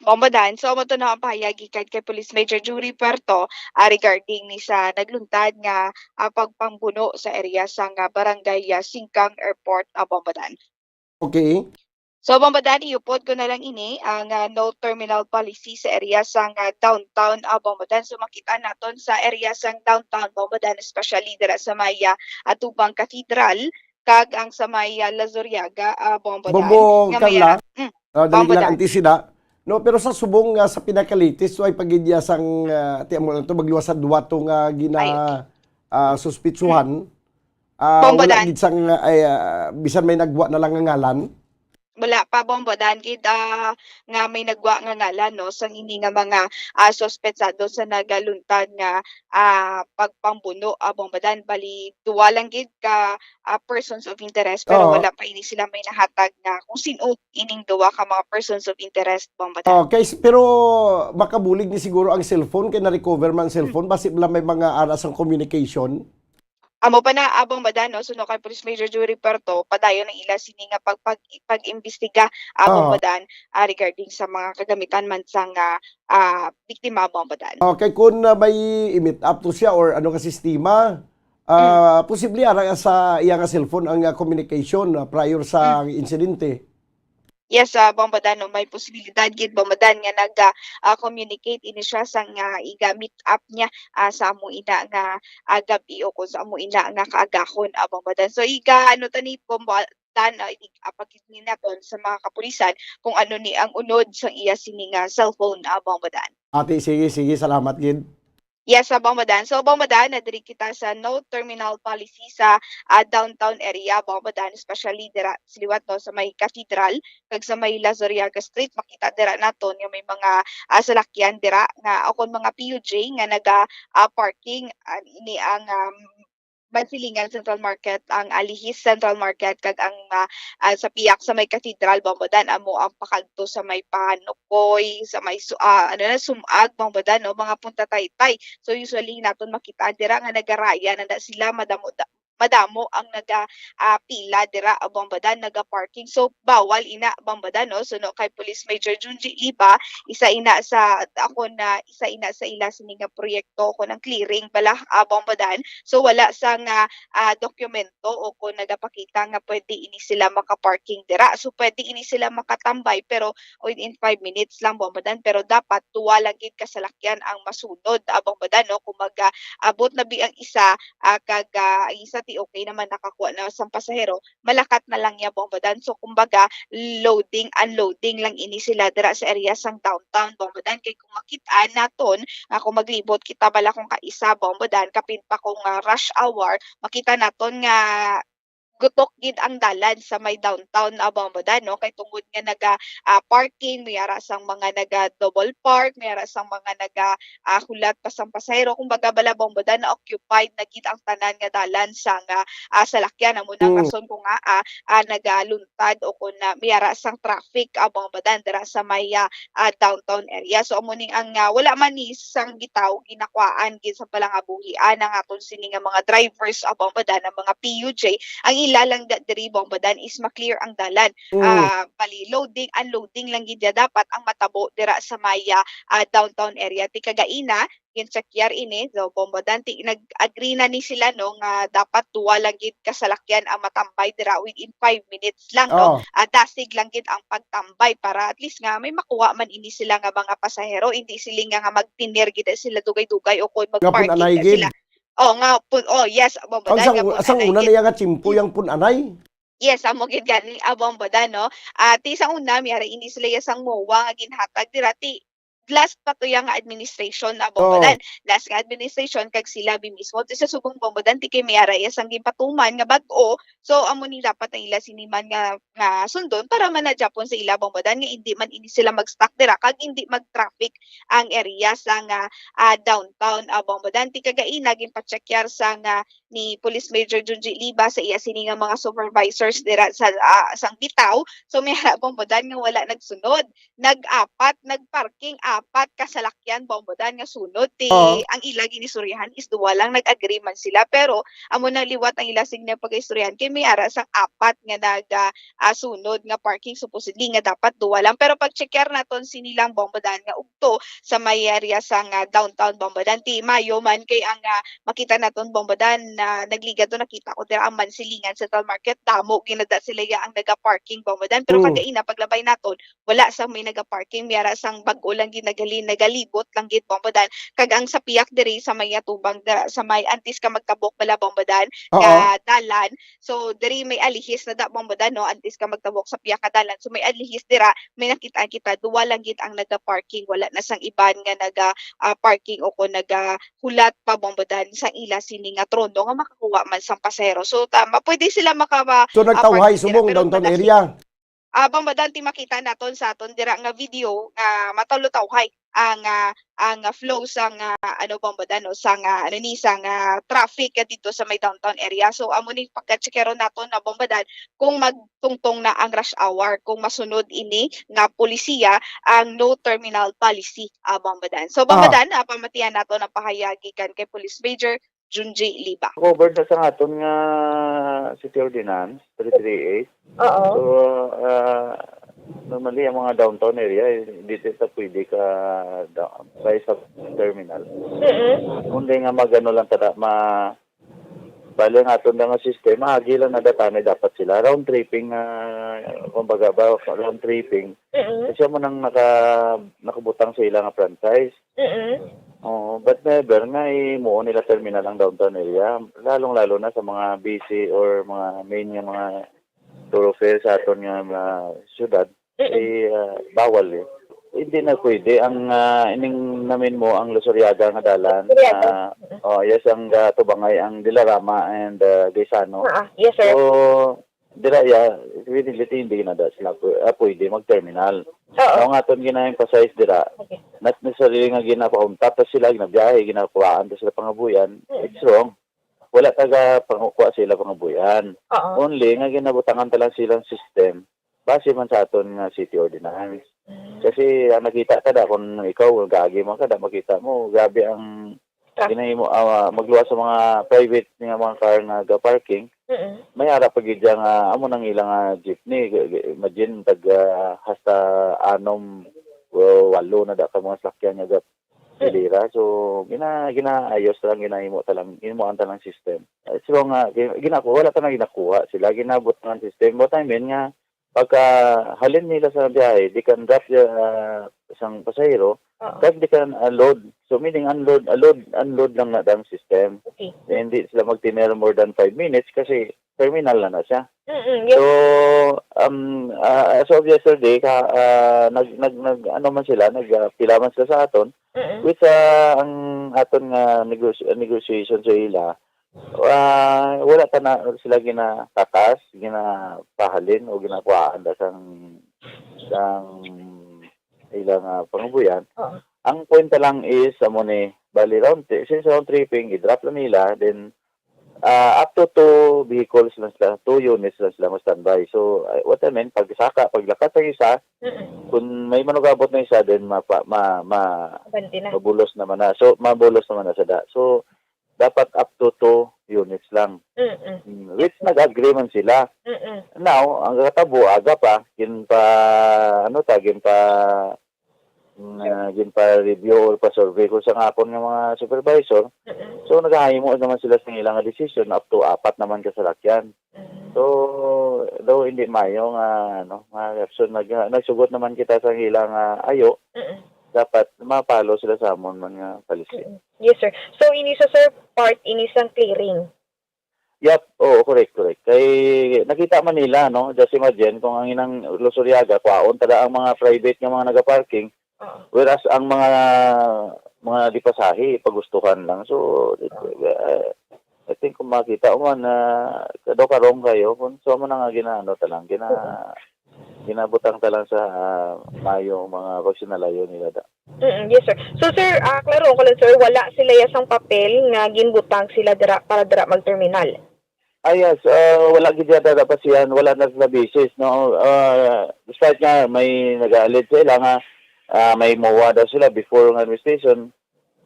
Bombodan, so amo to na ang pahayag gikan kay Police Major Jury Puerto, ah, regarding ni sa nagluntad nga, ah, pagpangbuno sa area sang, ah, barangay, ah, Singkang Airport, ah, Bombodan. Okay. So, Bombodan, iupod ko na lang ini, ang, ah, no terminal policy sa area sang, ah, downtown, ah, Bombodan. So, makita naton sa area sang downtown, Bombodan, especially dira sa may, ah, atubang Cathedral, kag ang sa may, ah, Lazuriaga, ah, Bombodan, Bombo, nga may Carla, ara-, mm, ah, dali lang, Bombodan. Auntie Sida. No, pero sa subong nga sa pinaka-latest, so ay pagidya sang, ah, ti amo lang to, magluwas sa duwa to nga gina-, Ay, okay. ah, suspitsuhan. Ah, wala Bombodan. Gid sang, ay, ah, bisan may nagwa na lang nga ngalan? Wala pa, Bombodan, gid, ah, nga may nagwa nga ngalan, no, sang ini nga mga, ah, suspetsado sa nagaluntad nga, ah, pagpangbuno, ah, Bombodan. Bali, duwa lang gid ka, ah, persons of interest, pero Oo. wala pa ini sila may nahatag nga kung sin-o ining duwa ka mga persons of interest, Bombodan. Okay, s-, pero makabulig ni siguro ang cellphone, kay na-recover man ang cellphone, basi lang may mga ara sang communication. Amo pa na, ah, Bong Badan, no? Suno kay Police Major Joey Reperto, padayon ang ila sini nga pag-, pag-, pag-imbestiga, ah, Bong Oo. Badan, ah, regarding sa mga kagamitan man sang, ah, ah, biktima, Bong Badan. Okay, kung, ah, may i-meet up to siya or ano nga sistema, ah, Mm. posible ara sa iya nga cellphone ang, ah, communication, ah, prior sa Mm. insidente? Yes, ah, Bong Badan, no, may posibilidad gid, Bong Badan, nga nag, ah, ah, communicate ini siya sang, ah, iga meet up niya, ah, sa amo ina nga, ah, gab-i o kung sa amo ina nga kaagahon, ah, Bong Badan. So, iga, ano ta ni, Bong Badan, ah, ig-, ah, pagkidni naton sa mga kapulisan kung ano ni ang unod sang iya sini nga cellphone, ah, Bong Badan. Ate, sige, sige, salamat gid. Yes, sa Bong Badan. So, Bong Badan, na diri kita sa no terminal policy sa, ah, downtown area, Bong Badan, especially dira sa liwat, no, sa may Cathedral, kag sa may Lazariaga Street, makita dira naton nga may mga, ah, salakyan dira nga, o kon mga P U J nga naga, ah, parking, ah, ini ang, um, Bansilingan Central Market, ang Alihis Central Market, kag ang, ah, ah, sa piyak sa may Cathedral, Bong Badan, amo ang pakadto sa may Panukoy, sa may Su-, ah, ano na, Sumag, Bong Badan, no, mga Punta Taytay. So, usually naton makita dira nga nagaraya na, na sila, madamo da-, madamo ang naga, ah, pila dira, ah, Bong Badan, naga-parking. So, bawal ina, Bong Badan, no? So, no, kay Police Major Junji Liba, isa ina sa, ako na, isa ina sa ila sini nga proyekto, kon ang clearing bala, ah, Bong Badan. So, wala sang, ah, ah, dokumento o kon nagapakita nga pwede ini sila maka-parking dira. So, pwede ini sila makatambay, pero within five minutes lang, Bong Badan, pero dapat duwa lang gid ka salakyan ang masunod, ah, Bong Badan, no? Kumbaga, abot na bi ang isa, ah, kag, ah, ang isa ti okay naman, nakakuha na sang pasahero, malakat na lang niya, Bong Badan. So, kumbaga, loading, unloading lang ini sila dira sa area sang downtown, Bong Badan. Kay kung makit-an naton, ah, kung maglibot kita bala kung kaisa, Bong Badan, kapin pa kung, ah, rush hour, makita naton nga gutok gid ang dalan sa may downtown, ah, Bong Badan, no? Kay tungod nga naga, ah, parking, may ara sang mga naga double park, may ara sang mga naga, ah, hulat pa sang pasahero. Kumbaga bala, Bong Badan, na-occupied na gid ang tanan nga dalan sang, ah, ah, salakyan. Amo na ang Mm. rason kung nga, ah, ah, nagaluntad o kung na may ara sang traffic, ah, Bong Badan, dira sa may, ah, ah, downtown area. So, amo ni ang, ah, wala man ni sang bitaw ginakwaan gid sa palangabuhian ang aton sini nga mga drivers, ah, Bong Badan, ang mga P U J. Ang ila lang da-, diri, Bong Badan, is ma-clear ang dalan. Mm. Ah, bali, loading, unloading lang gid ya dapat ang matabo dira sa may, ah, ah, downtown area. Ti kagaina, gin-checkyar ini, so, Bong Badan, ti nag-agree na ni sila, no, nga dapat duwa lang gid ka salakyan ang matambay dira within five minutes lang, no? Oh. Ah, dasig lang gid ang pagtambay para at least nga may makuha man ini sila nga mga pasahero, hindi sila nga, nga magtinir gid sila dugay-dugay o kon Nga mag-parking pun-anay na gid. sila. Oh, nga pun-, oh, yes, Bong Ang Badan, sang, nga sang pun-anay una gid. na iya nga tiyempo, yang pun-anay. Yes, amo gid gani, ah, Bong Badan, no? Ah, ti sang una, may ara ini sila ya sang MOA nga ginhatag dira, ti last pa to ya nga administration na, Bong Oo. Badan. Last nga administration, kag sila bi mismo. Ti sa subong, Bong Badan, ti kay may ara ya sang ginpatuman nga bag-o. So, amo ni dapat ang ila sini man nga, nga sundon para man na gyapon sa ila, Bong Badan, nga hindi man ini sila mag-stuck dira, kag hindi mag-traffic ang area sa nga, ah, downtown, ah, Bong Badan. Ti kagaina, ginpa-checkyar sa nga ni Police Major Junji Liba sa iya sini nga mga supervisors dira sa, ah, sang bitaw. So, may ara, Bong Badan, nga wala nagsunod. Nag-apat, nag-parking apat ka salakyan, Bong Badan, nga sunod. Ti Oo. ang ila ginistoryahan is duwa lang, nag-agree man sila. Pero amo nang liwat ang ila sini nga pag-istoryahan kay may ara sang apat nga nag, ah, ah, sunod nga parking, supposedly nga dapat duwa lang. Pero pag-checkyar naton sini lang, Bong Badan, nga ugto sa may area sang, ah, downtown, Bong Badan, ti maayo man kay ang, ah, makita naton, Bong Badan, na nagligad to, nakita ko dira ang Mansilingan Central Market, damo ginada sila ya ang naga-parking, Bong Badan. Pero Mm. kagaina, paglabay naton, wala sang may naga-parking, may ara sang bag-o lang gid nagali-, nagalibot lang gid, Bong Badan. Kag ang sa piyak diri sa may atubang dira, sa may antes ka magtabok bala, Bong Badan, Oo. nga dalan. So, diri may alihis na da, Bong Badan, no? Antes ka magtabok sa piyak ka dalan. So, may alihis dira, may nakita kita, duwa lang gid ang naga-parking, wala na sang iban nga naga, ah, parking o kon nagahulat pa, Bong Badan, sa ila sini nga trono nga makakuha man sang pasahero. So, tama, pwede sila maka-, So, ah, nagtawhay parking dira, subong pero downtown wala area? sila. Ah, Bong Badan, ti makita naton sa aton dira nga video nga matawlutawhay ang, ah, ang, ah, flow sang, ah, ano, Bong Badan, no, sang, ah, ano ni, sang, ah, traffic, ah, dito sa may downtown area. So, amo ni pagka-checkeron naton na, Bong Badan, kung magtungtong na ang rush hour, kung masunod ini nga polisiya ang no terminal policy, ah, Bong Badan. So, Bong Ah. Badan, ah, pamatian naton ang pahayag gikan kay Police Major Junji Liba. Covered na sa aton nga city ordinance, three three eight. Oo. So, ah, normally, ang mga downtown area, eh, hindi sila pwede ka da-, by sa terminal. Mm-mm. Kundi nga magano lang tada, ma-, bali ang aton nga system, maagi lang na data na dapat sila. Round tripping, ah, kumbaga ba, round tripping. Mm-mm. Kasi mo nang naka-, nakabutang sa ila nga franchise. Mm-mm. Oo, but never nga imuon nila terminal ang downtown area, lalong-lalo na sa mga busy or mga main nga mga thoroughfare sa aton nga mga syudad, Mm-mm. eh, ah, bawal eh. Hindi na pwede ang, ah, ining namin mo ang Lusuriaga nga dalan. Lusuriaga. Ah, Mm-mm. Oh, yes, ang, ah, Tubangay, ang Dilarama and, ah, Gaisano. Ah, ah. Yes, sir. So, dira, ya, definitely hindi na da sila pu-, ah, pwede mag-terminal. Oo. Ang aton gina-emphasize dira, Okay. not necessarily nga ginapauntat ta sila, ginabiyahe, ginakuhaan ta sila pangabuyan, Mm. it's wrong. Wala taga pangukuha sila pangabuyan. Oo. Only nga ginabutangan ta lang silang system, base man sa aton nga city ordinance. Mm. Kasi ang nakita ta da, kung ikaw, gagi man ka da, makita mo, grabe ang Traffic. Ginahimo, ah, magluwas sa mga private nga mga car nga ga-parking. Mm-mm. May ara pa gid dyan nga amo nang ilang, ah, jeepney. G-, g-, imagine, tag, ah, hasta anom o walo na da ka mga salakyan nga ga-, Mm. hilira. So, gina-, ginaayos lang, ginahimo ta lang, himuan ta lang system. Eh, so nga, gi-, ginako-, wala ta na ginakuha sila, ginabot nga system. What I mean nga, pagka halin nila sa biyahe, they can drop the, ah, isang pasahero, Oo. Kag they can unload. So, meaning unload, unload, unload lang na ang system. Okay. Eh, hindi sila magtinir more than five minutes kasi terminal na na siya. Mm-mm, yes. So, um, ah, as of yesterday, ka, ah, nag, nag, nag, ano man sila, nag, ah, pila man sila sa aton, Mm-mm. which, ah, ang aton nga negos-, negotiation sa ila, ah, wala ta na sila ginatakas, ginapahalin o ginakuhaan da sang, sang ilang, ah, pangabuyan. Oo. Ang point na lang is, amo ni, bali round tri-, since round tripping, i-drop lang nila, then, ah, up to two vehicles lang sila, two units lang sila mo-standby. So, ah, what I mean, pag saka, paglakat sa isa, Mm-mm. kung may manugabot na isa, then mapa-, ma-, ma-, Abante na. mabulos naman na. So, mabulos naman na sa da. So, dapat up to two units lang. Mm-mm. Mm, which nag-agree man sila. Mm-mm. Now, ang katabo, aga pa, ginpa, ano ta, ginpa, mm, ah, ginpa-review or pa-survey ko sa akon nga mga supervisor. Mm-mm. So, nagahimo naman sila sa ilang nga decision, up to apat naman ka salakyan. Mm. So, daw hindi mayo nga, ano, nga action. Nag-, nagsugot naman kita sa ilang, ah, ayo. Mm-mm. Dapat ma-follow sila sa amon man nga policy. Mm-mm. Yes, sir. So, ini sa, sir, part ini sang clearing? Yep. Oo, correct, correct. Kay nakita man nila, no? Just imagine kung ang inang Lusuriaga, kwaon tada ang mga private nga mga nagaparking, Oo. whereas ang mga, mga dipasahi, pagustuhan lang. So, it, Oo. uh, I think kung makita mo na, daw karong kayo, kung sa mo na nga ginaano ta lang, gina-, Oo. ginabutang ta lang sa, ah, mayo mga pagsinalayo nila da. Mm, yes, sir. So, sir, ah, klaro ko lang, sir, wala sila ya sang papel nga ginbutang sila dira, para dira mag-terminal? Ah, yes, ah, wala gid yata dapat siya, wala na sila basis, no? Ah, despite nga may nag-aalid sa ila nga, ah, may MOA daw sila before nga administration.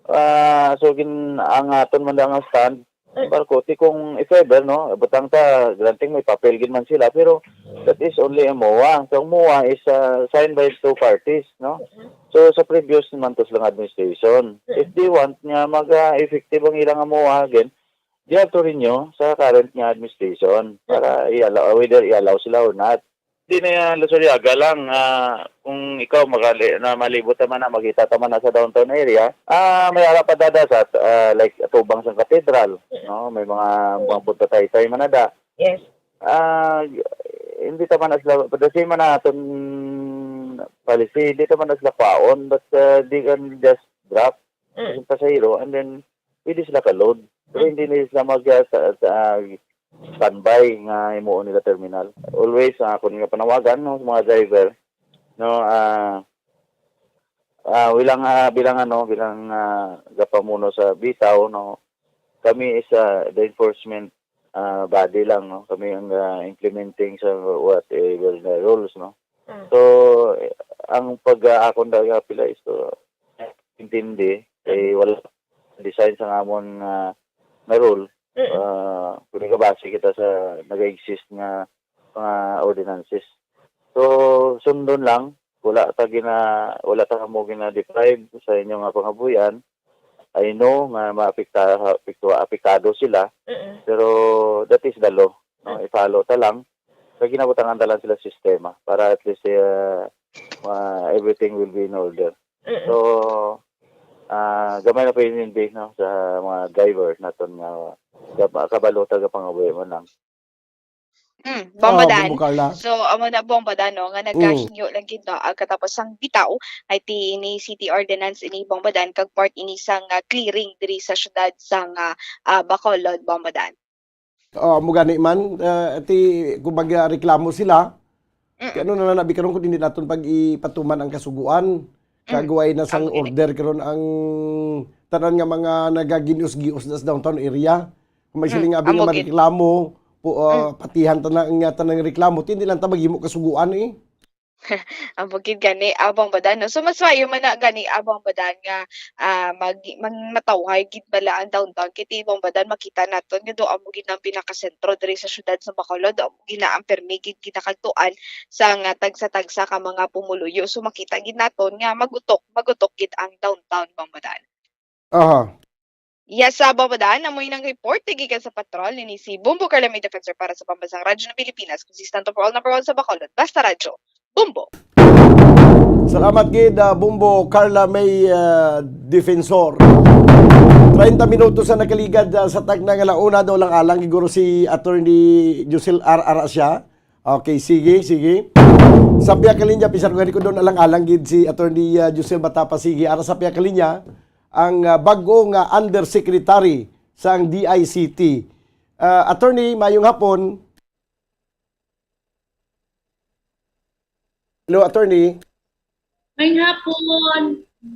Ah, so gin-, ang aton man daw nga stand, Mm. Barko, ti kung if ever, no, butang ta, granting may papel gid man sila, pero that is only a MOA. So, ang MOA is, ah, signed by two parties, no? Mm. So, sa previous naman to silang administration, Mm. if they want nga mag, ah, effective ang ilang MOA again, they have to renew sa current nga administration Mm. para i-allow, whether i-allow sila or not. Di na yan, Lusuriaga lang. Ah, kung ikaw, makali-, na malibot naman na, makita ta man na sa downtown area, ah, may ara pa dada sa, ah, like, atubang sang katedral, Mm. no? May mga, Mm. mga punta taytay man na da. Yes. Ah, hindi ta man na sila, the same man na aton policy, hindi ta man na sila kwaon, but, ah, they can just drop Mm. yung pasahero and then pwede sila ka-load. Pero Mm. hindi nila sila mag, ah, sa, sa, ah, standby nga himuon nila terminal. Always, ang akon nga panawagan, no, sa mga driver, no, ah, ah, bilang, ah, bilang, ano, bilang, ah, gapamuno sa bitaw, no, kami is, ah, the enforcement, ah, body lang, no. Kami ang, ah, implementing sa whatever the rules, no. Mm. So, eh, ang pag, ah, akon daw nga pila is to intindi, kay Mm. wala design sa amon nga nga rule. Mm. Ah, kung nagabase kita sa nag-exist nga mga ordinances. So, sundon lang, wala ta gina-, wala ta mo gina-deprive sa inyo nga pangabuhian. I know nga maapekta-, apekto-, apektado sila, Mm-mm. pero that is the law, no? Mm. I-follow ta lang. Sa ginabutangan ta lang sila sistema para at least, uh, uh, everything will be in order. Mm-mm. So, ah, gamay na pa yun, hindi, no, sa mga driver naton nga gab-, kabalo ta gapangabuhi man lang. Mm, Bong Ah, Badan. Bong Carla. So, amo na, Bong Badan, no, nga Mm. nagahingyo lang gid, no, ang katapos sang bitaw, ay ti ini city ordinance ini, Bong Badan, kag part ini sang, ah, clearing diri sa syudad sang, ah, ah, Bacolod, Bong Badan. Oh, amo gani man, ah, ti, kumbaga, reklamo sila. Mm. Ti ano na lang, abi, karon kung hindi naton pag-ipatuman ang kasuguan, Mm. kag way na sang Ang ini- order karon ang tanan nga mga nagaginius-gius na sa downtown area. Kung may Mm, siling abi nga amo gid. mareklamo, pu-, ah, Mm. patihan ta na ang, ah, tanang reklamo, ti hindi lang ta maghimo kasuguan, eh. Amo gid gani, ah, Bong Badan, no? So, mas maayo man na gani, ah, Bong Badan, nga, ah, mag-, mang-, matawhay gid bala ang downtown. Kay ti, Bong Badan, makita naton nga do amo gid ang pinakasentro diri sa syudad sa Bacolod, do amo gid na ang permi gid ginakadtuan sa nga tagsa-tagsa ka mga pumuluyo. So, makita gid naton nga magutok, magutok gid ang downtown, Bong Badan. Aha. Yes, sa Bong Badan, amo inang report gikan sa patrol ni si Bumbo Carla May Defensor para sa Pambansang Radyo ng Pilipinas, consistent for all, number one sa Bacolod. Basta Radyo, Bumbo. Salamat gid, ah, Bumbo Carla May, ah, Defensor. Treinta minutos ang nakaligad, ah, sa tagna nga launa, do lang alang giguro si Attorney Josel R. Arasia. Okay, sige, sige. Sa pihak ka linya, bisan ko gani ko doon alang-alang gid si Attorney, ah, Josel Matapa. Sige, ara sa pihak ka linya, ang, ah, bag-o nga undersecretary sang D I C T. Ah, Attorney, mayong hapon. Hello, Attorney. Mayong hapon.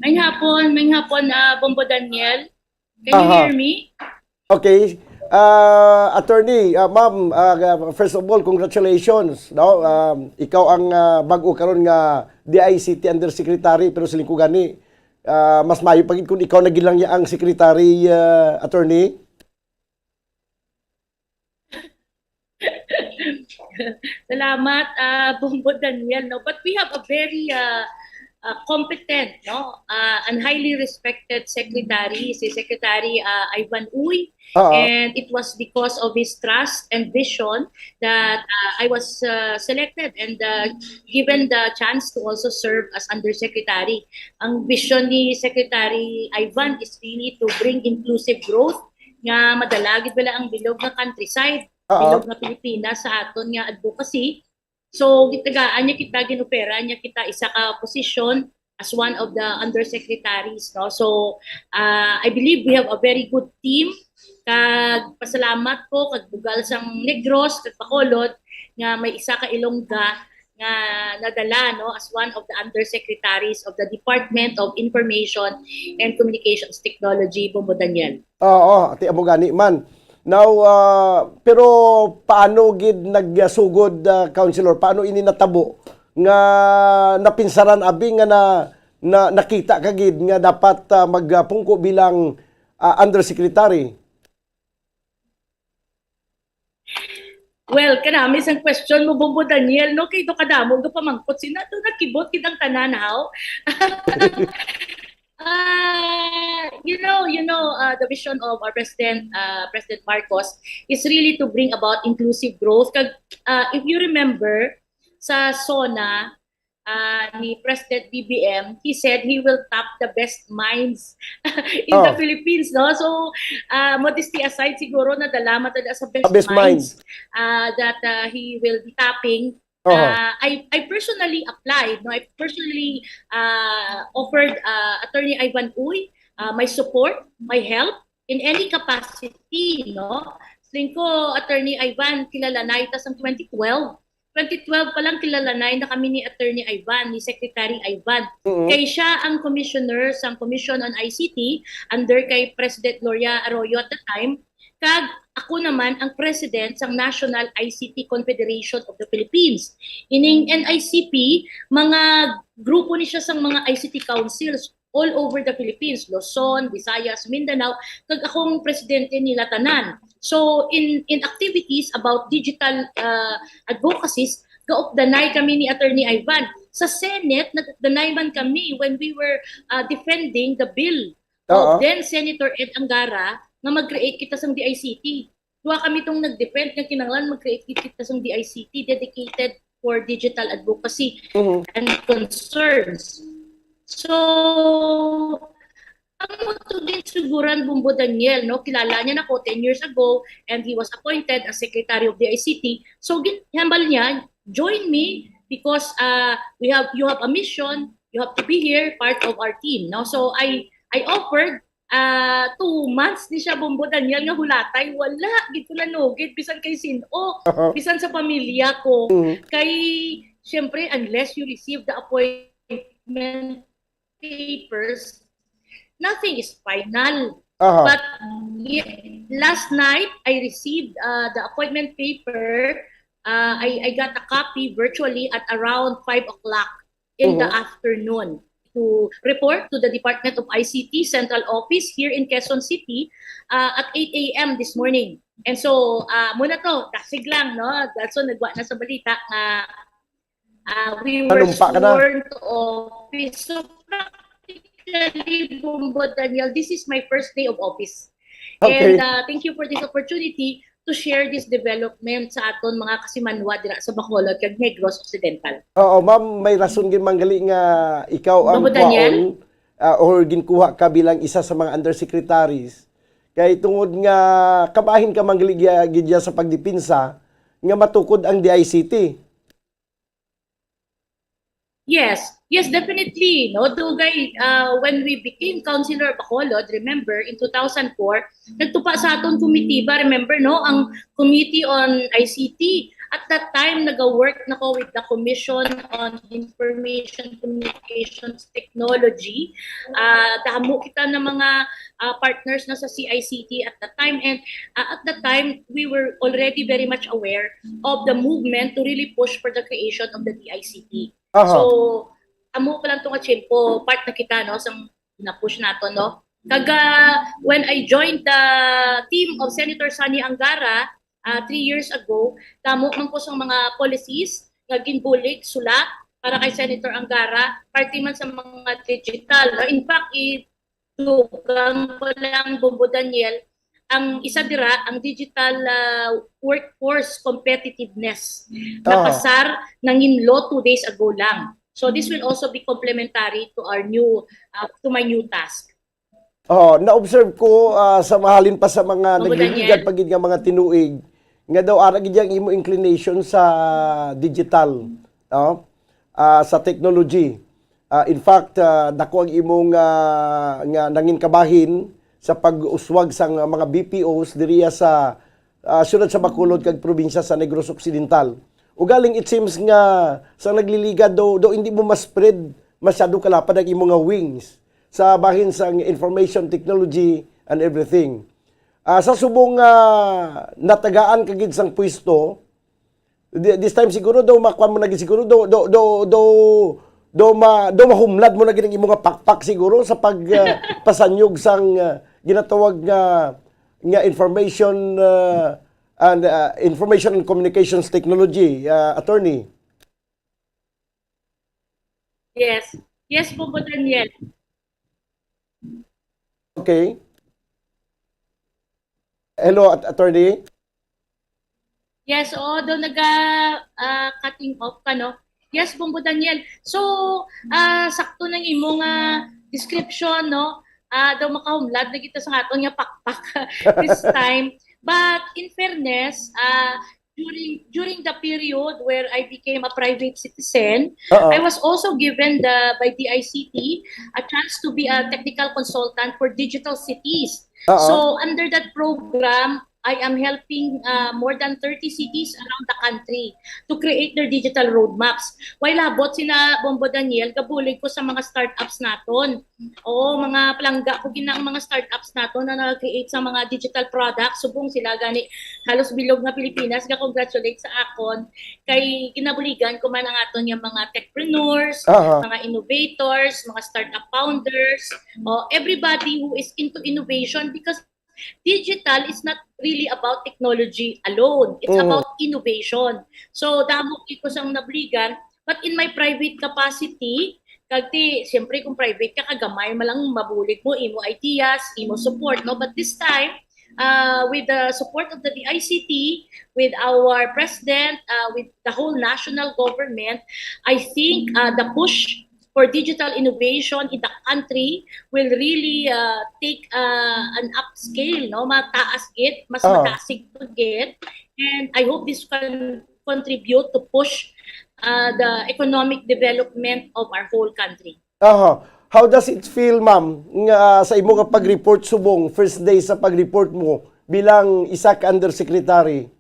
Mayong hapon. Mayong hapon, ah, Bombo Daniel. Can you Aha. hear me? Okay. Ah, Attorney, ah, ma'am, ah, first of all, congratulations, no? Um, ikaw ang, ah, bag-o karon nga D I C T Undersecretary, pero siling ko gani, ah, mas maayo pa gid kung ikaw na gid lang ya ang secretary, ah, Attorney. Salamat, ah, Bombo Daniel, no? But we have a very, ah, ah, competent, no? Ah, and highly respected secretary, si Secretary, ah, Ivan Uy. Oo. And it was because of his trust and vision that, ah, I was, ah, selected and, ah, given the chance to also serve as undersecretary. Ang vision ni Secretary Ivan is really to bring inclusive growth nga madala gid bala ang bilog nga countryside, Oo. bilog nga Pilipinas sa aton nga advocacy. So, gitagaan niya kita, ginopera niya kita isa ka posisyon as one of the undersecretaries, no? So, ah, I believe we have a very good team. Kag pasalamat ko kag bugal sang Negros kag Bacolod nga may isa ka Ilongga nga nadala, no, as one of the undersecretaries of the Department of Information and Communications Technology, Bombo Daniel. Oo, ati amo gani man. Now, ah, pero paano gid nagsugod, ah, Councilor? Paano ini natabo nga napinsaran abi nga na, na nakita ka gid nga dapat, ah, magpungko bilang, ah, undersecretary? Well, kanami sang question mo, Bombo Daniel, no? Kay do kadamo nga pamangkot sina, do nakibot gid ang tanan, haw? Ah, you know, you know, uh, the vision of our President, uh, President Marcos is really to bring about inclusive growth. Kag, uh, if you remember, sa SONA, uh, ni President B B M, he said he will tap the best minds in the Oh. Philippines, no? So, uh, modesty aside, siguro nadala man ta sa best Sa best minds, minds. uh, that, uh, he will be tapping. Oho. Uh, I, I personally applied, no? I personally, uh, offered, uh, Attorney Ivan Uy, uh, my support, my help in any capacity, no? Siling ko, Attorney Ivan, kilala na ita sang twenty twelve. Twenty twelve pa lang, kilala na na kami ni Attorney Ivan, ni Secretary Ivan. Mm-mm. Kay siya ang commissioner sang Commission on I C T under kay President Gloria Arroyo at the time. Kag ako naman ang president sang National I C T Confederation of the Philippines. Ining N I C P, mga grupo ni siya sang mga I C T councils. all over the Philippines, Luzon, Visayas, Mindanao, kag akong presidente nila tanan. So, in in activities about digital, ah, advocacies, gaupdanay kami ni Attorney Ivan. Sa Senate, nag-updanay man kami when we were, ah, defending the bill of Oo. then Senator Ed Angara nga mag-create kita sang D I C T. Duha kami tong nag-defend nga kinahanglan mag-create kita sang D I C T dedicated for digital advocacy Mhm. and concerns. So, ang mo to din siguran, Bombo Daniel, no? Kilala niya na ko ten years ago, and he was appointed as Secretary of the I C T. So, gin-, hambal niya, "Join me because, uh, we have, you have a mission, you have to be here, part of our team," no? So, I, I offered, uh, two months ni siya, Bombo Daniel, nga hulatay. Wala, gid ko nanugid, bisan kay sin-o, bisan sa pamilya ko. Mhm. Kay, syempre, unless you receive the appointment papers, nothing is final. Aha. But ye-, last night, I received, uh, the appointment paper. Uh, I, I got a copy virtually at around five o'clock in the Mhm. afternoon to report to the Department of I C T Central Office here in Quezon City, uh, at eight a.m. this morning. And so, uh, muna to, dasig lang, no? That's why nagwa na sa balita nga, uh, we were Nanumpa ka na. sworn to office. So, practically, Bombo Daniel, this is my first day of office. Okay. And, uh, thank you for this opportunity to share this development sa aton mga kasimanwa dira sa Bacolod kag Negros Occidental. Oo, ma'am, may rason gid man gali nga ikaw ang Bombo Daniel? kwaon, ah, or ginkuha ka bilang isa sa mga undersecretaries. Kay tungod nga kabahin ka man gali gya-, gid dya sa pagdepensa nga matukod ang D I C T. Yes. Yes, definitely, no? Dugay, uh, when we became Councilor Bacolod, remember, in two thousand four, nagtupa sa aton komitiba, remember, no? Ang Committee on I C T. At that time, naga-work na ko with the Commission on Information Communications Technology. Uh, damo kita na mga, uh, partners na sa C I C T at that time. And, uh, at that time, we were already very much aware of the movement to really push for the creation of the D I C T. Aha. So, amo pa lang to nga tiyempo, part na kita, no, sang na-push nato, no? Kag, ah, when I joined the team of Senator Sonny Angara, ah, three years ago, damo man ko sang mga policies nga ginbulig, sulat para kay Senator Angara, parte man sa mga digital, no? In fact, i-, dugang ko lang, Bombo Daniel, ang isa dira, ang digital, ah, workforce competitiveness. Ah. Napasar, nangin law two days ago lang. So this will also be complementary to our new, ah, to my new task. Oh, na-observe ko, ah, sa mahalin pa sa mga Bombo Daniel? naglilingad pa gid nga mga tinuig, nga daw ara gid ang imo inclination sa digital, no? Ah, sa technology. Ah, in fact, ah, dako ang imong, ah, nga nangin kabahin sa pag-uswag sang mga B P Os diriya sa, ah, siyudad sa Bacolod kag probinsya sa Negros Occidental. Ugaling it seems nga sa nagliligad daw, daw hindi mo ma-spread masyado kalapad ang imo nga wings sa bahin sang information technology and everything. Ah, sa subong nga natagaan ka gid sang pwesto, Di-, this time siguro daw makuan mo na gid siguro, daw, daw, daw, daw, daw ma-, daw mahumlad mo na gid ang imo nga pakpak siguro sa pag, ah, pasanyog sang, ah, ginatawag nga, nga information, ah, and, ah, information and communications technology, ah, attorney. Yes. Yes, Bombo Daniel. Okay. Hello, at-, attorney? Yes, oo, daw naga, ah, cutting off ka, no? Yes, Bombo Daniel. So, ah, sakto nang imo nga description, no? Ah, daw makahumlad na kita sa aton nga pakpak this time. But in fairness, ah, during, during the period where I became a private citizen, Oo. I was also given the, by D I C T, a chance to be a technical consultant for digital cities. Oo. So, under that program, I am helping uh, more than thirty cities around the country to create their digital roadmaps. Way labot sina Bombo Daniel, gabulig ko sa mga startups naton. Oo, mga palangga ko gina ang mga startups naton na nag-create sa mga digital products. Subong sila gani halos bilog nga Pilipinas ga-congratulate sa akon kay ginabuligan ko man ang aton nga mga techpreneurs, Aha. mga innovators, mga startup founders, o everybody who is into innovation because digital is not really about technology alone. It's Mm. about innovation. So, damo ko sang nabuligan, but in my private capacity, kag ti, siyempre kung private ka, kagamay man lang mabulig mo, imo ideas, imo support, no? But this time, uh, with the support of the D I C T, with our president, uh, with the whole national government, I think uh, the push for digital innovation in the country will really uh, take uh, an upscale, no? Mataas gid, mas Ah. mataas gid. And I hope this can contribute to push uh, the economic development of our whole country. Aha. How does it feel, ma'am, nga sa imo nga pag-report subong, first day sa pag-report mo bilang isa ka undersecretary?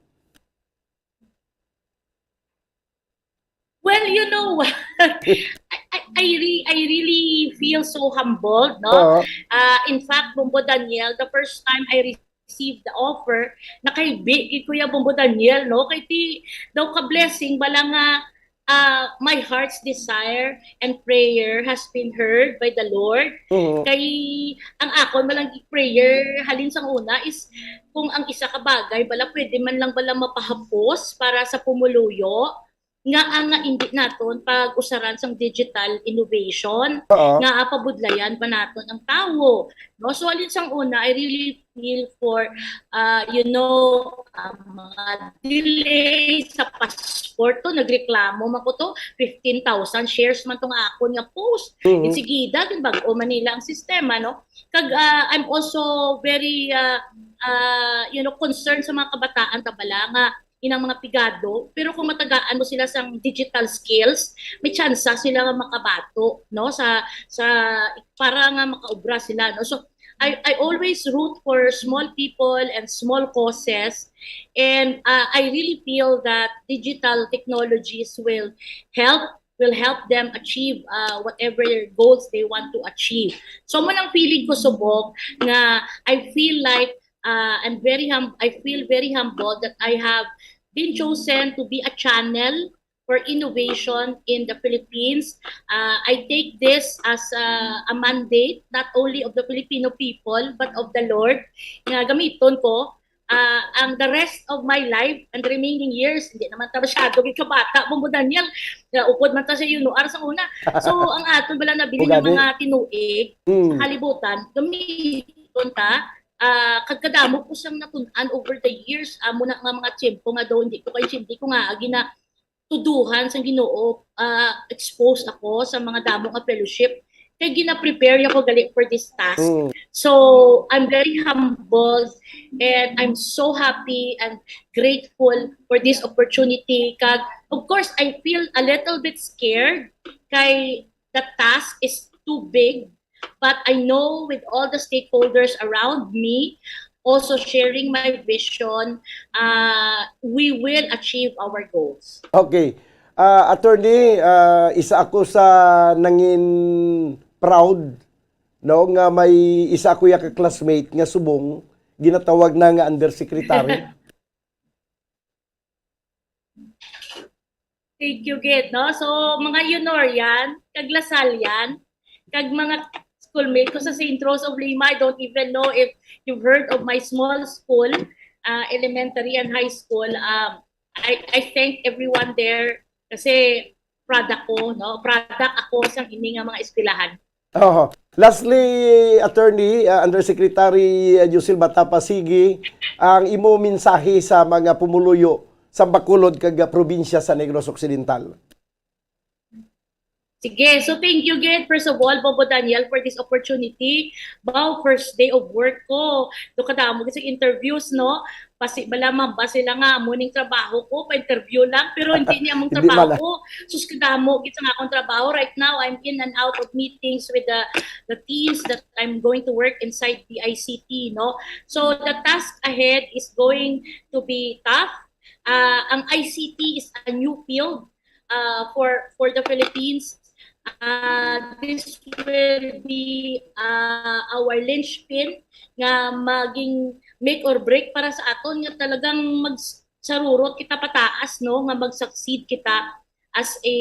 Well, you know what? I, I, I, re- I really feel so humbled, no? Oo. Uh, in fact, Bombo Daniel, the first time I received the offer, nakahibi kay Kuya Bombo Daniel, no? Kay ti daw ka blessing bala nga uh, my heart's desire and prayer has been heard by the Lord. Mhm. Kay ang akon malang prayer halin sang una is kung ang isa ka bagay bala pwede man lang bala mapahapos para sa pumuluyo nga ang nga indi naton pag-usaran sang digital innovation Oo. nga pabudlayan pa naton ang tawo, no? So alin sang una, I really feel for uh, you know, uh, mga delay sa passport to, nagreklamo man ko to, fifteen thousand shares man to nga akon nga post. Mhm. Insigida, ginbag-o man nila ang sistema, no? Kag uh, I'm also very uh, uh, you know, concerned sa mga kabataan ta bala nga inang mga pigado, pero kung matagaan mo sila sang digital skills, may tsansa sila nga makabato, no, sa sa para nga makaobra sila, no. So I I always root for small people and small causes, and uh, I really feel that digital technologies will help will help them achieve uh, whatever goals they want to achieve. So mo nang feeling ko subong nga I feel like uh, I'm very hum- I feel very humbled that I have been chosen to be a channel for innovation in the Philippines. Uh, I take this as a, a mandate not only of the Filipino people but of the Lord. Nga gamiton ko uh, ang the rest of my life and the remaining years, hindi naman ta masyado gid kabata, Bombo Daniel. Kaya upod man ta sa yunuar sa una. So, ang aton bala nabilin nga mga tinuig mm. sa kalibutan, gamiton ta, uh, kagkadamo ko sang natun-an over the years, amo na nga mga tiyempo nga daw hindi ko kayo hindi ko nga agi na tuduhan sa Ginoo, uh, exposed ako sa mga damo nga fellowship kay gina-prepare ako gali for this task. Mm. So, I'm very humbled and I'm so happy and grateful for this opportunity. Kag, of course, I feel a little bit scared kay the task is too big, but I know with all the stakeholders around me, also sharing my vision, uh, we will achieve our goals. Okay. Uh, attorney, uh, isa ako sa nangin proud no nga may isa ako ya ka classmate nga subong ginatawag na nga undersecretary. Thank you gid, no? So, mga Yunorian, kag Lasallian, kag mga schoolmate ko sa Saint Rose of Lima, I don't even know if you've heard of my small school, uh, elementary and high school. Um, I, I thank everyone there kasi product ko, no? Product ako sa ini nga mga eskwelahan. Oh. Lastly, Attorney, uh, Undersecretary uh, Yusil Batapa, sige, ang imo mensahe sa mga pumuluyo sa Bacolod kag probinsya sa Negros Occidental. Sige, so thank you again, first of all, Bobo Daniel, for this opportunity. Wow, first day of work ko. Do kadamo sa interviews, no? basi bala, ma'am, basi lang nga, amo ning trabaho ko, pa-interview lang, pero hindi niya among Hindi trabaho mala. ko. Sus, kadamo gid sang akong trabaho. Right now, I'm in and out of meetings with the, the teams that I'm going to work inside the I C T, no? So, the task ahead is going to be tough. Ah, ang I C T is a new field, ah, for, for the Philippines. Ah, this will be, ah, our linchpin nga maging make or break para sa aton nga talagang magsarurot kita pataas, no, nga mag-succeed kita as a,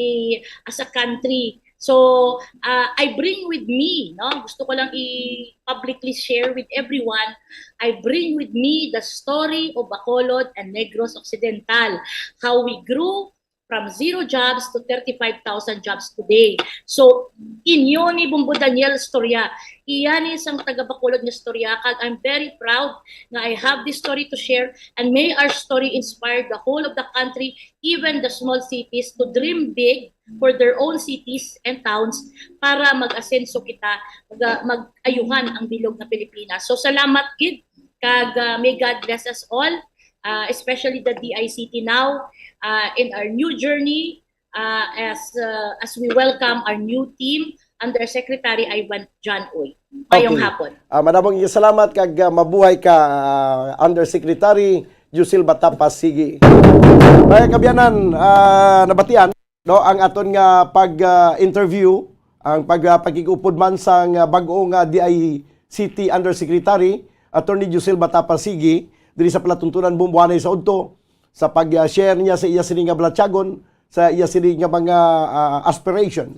as a country. So, ah, I bring with me, no, gusto ko lang i-publicly share with everyone, I bring with me the story of Bacolod and Negros Occidental, how we grew from zero jobs to thirty-five thousand jobs today. So, inyo ni Bombo Daniel storya. Iya ni sang taga Bacolod nga storya, kag I'm very proud nga I have this story to share, and may our story inspire the whole of the country, even the small cities, to dream big for their own cities and towns para mag-asenso kita, mag-, mag-ayuhan ang bilog nga Pilipinas. So, salamat gid, kag, ah, may God bless us all, ah, especially the D I C T now, ah, in our new journey, ah, as, ah, as we welcome our new team, Undersecretary Ivan John Uy. Mayong Okay. hapon. Ah, madamong salamat kag, ah, mabuhay ka, ah, Undersecretary Jusil Batapa. Sige. Mga kaabyanan, ah, nabatian, no, ang aton nga pag, ah, interview, ang pag, ah, pakig-upod man sang, ah, bag-o nga D I C T Undersecretary, Attorney Jusil Batapa Sige, diri sa palatuntunan Bombo Anay sa Udto, sa pag, ah, share niya sa iya sini nga balatyagon, sa iya sini nga mga, ah, aspiration,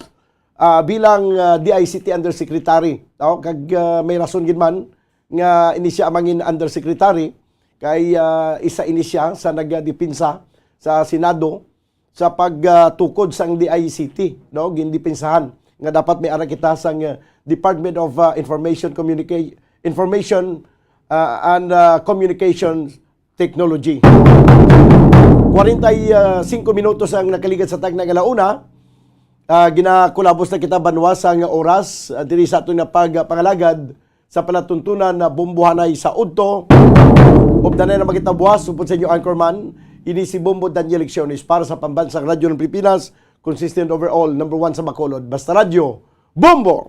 ah, bilang, ah, D I C T Undersecretary, no? Kag, ah, may rason gid man nga ini siya mangin Undersecretary kay, ah, isa ini siya sa nagadepensa sa Senado sa pagtukod sang D I C T, no? Gindepensahan nga dapat may ara kita sang, ah, Department of, ah, Information Communica-, Information, ah, and, ah, Communication Technology. Kwarenta y singko minutos ang nakaligad sa tagna nga alauna. Ah, ginakulabos na kita, banwa, sang oras, ah, diri sa aton nga pagpangalagad sa palatuntunan na Bombo Anay sa Udto. Updanay na makita buwas, upod sa inyo anchorman, ini si Bombo Daniel Lecciones para sa Pambansang Radyo ng Pilipinas, consistent overall, number one sa Bacolod. Basta Radyo, Bombo!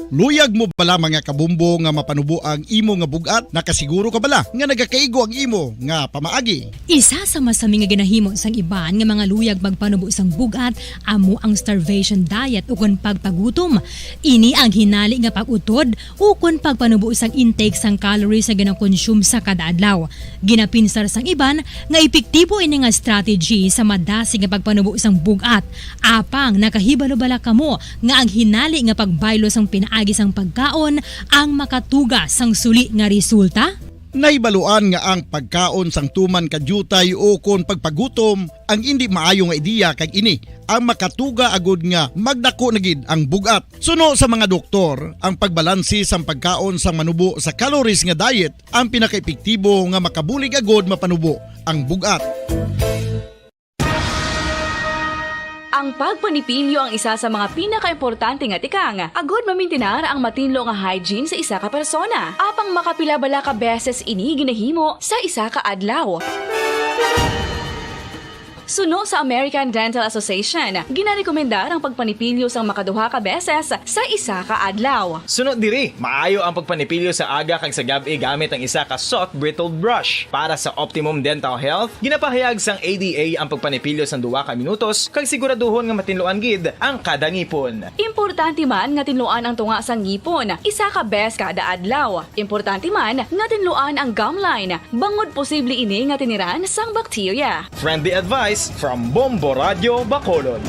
Luyag mo bala, mga kabombo, nga mapanubo ang imo nga bug-at? Nakasiguro ka bala nga nagakaigo ang imo nga pamaagi? Isa sa masami nga ginahimo sang iban nga mga luyag magpanubo sang bug-at amo ang starvation diet ukon pagpagutom. Ini ang hinali nga pag-utod ukon pagpanubo sang intake sang calories nga ginakonsume sa kada adlaw. Ginapinsar sang iban nga epektibo ini nga strategy sa madasig nga pagpanubo sang bug-at. Apang nakahibalo bala kamo nga ang hinali nga pagbaylo sang pinaagi sang pagkaon ang makatuga sang suli nga resulta? Nahibaluan nga ang pagkaon sang tuman ka diutay ukon pagpagutom ang indi maayo nga ideya, kag ini ang makatuga agud nga magdako na gid ang bug-at. Suno sa mga doktor, ang pagbalanse sang pagkaon sang manubo sa calories nga diet ang pinakaepektibo nga makabulig agud mapanubo ang bug-at. Ang pagpanipilyo ang isa sa mga pinakaimportante nga tikang agud mamintinar ang matinlo nga hygiene sa isa ka persona. Apang makapila bala ka beses ini ginahimo sa isa ka adlaw? Suno sa American Dental Association, ginarekomendar ang pagpanipilyo sang makaduha ka beses sa isa ka adlaw. Suno diri, maayo ang pagpanipilyo sa aga kag sa gab-i gamit ang isa ka soft bristled brush. Para sa optimum dental health, ginapahayag sang A D A ang pagpanipilyo sang duha ka minutos kag siguraduhon nga matinluan gid ang kada ngipon. Importante man nga tinluan ang tunga sang ngipon isa ka bes kada adlaw. Importante man nga tinluan ang gum line, bangod posible ini nga tiniran sang bakterya. Friendly advice from Bombo Radio Bacolod.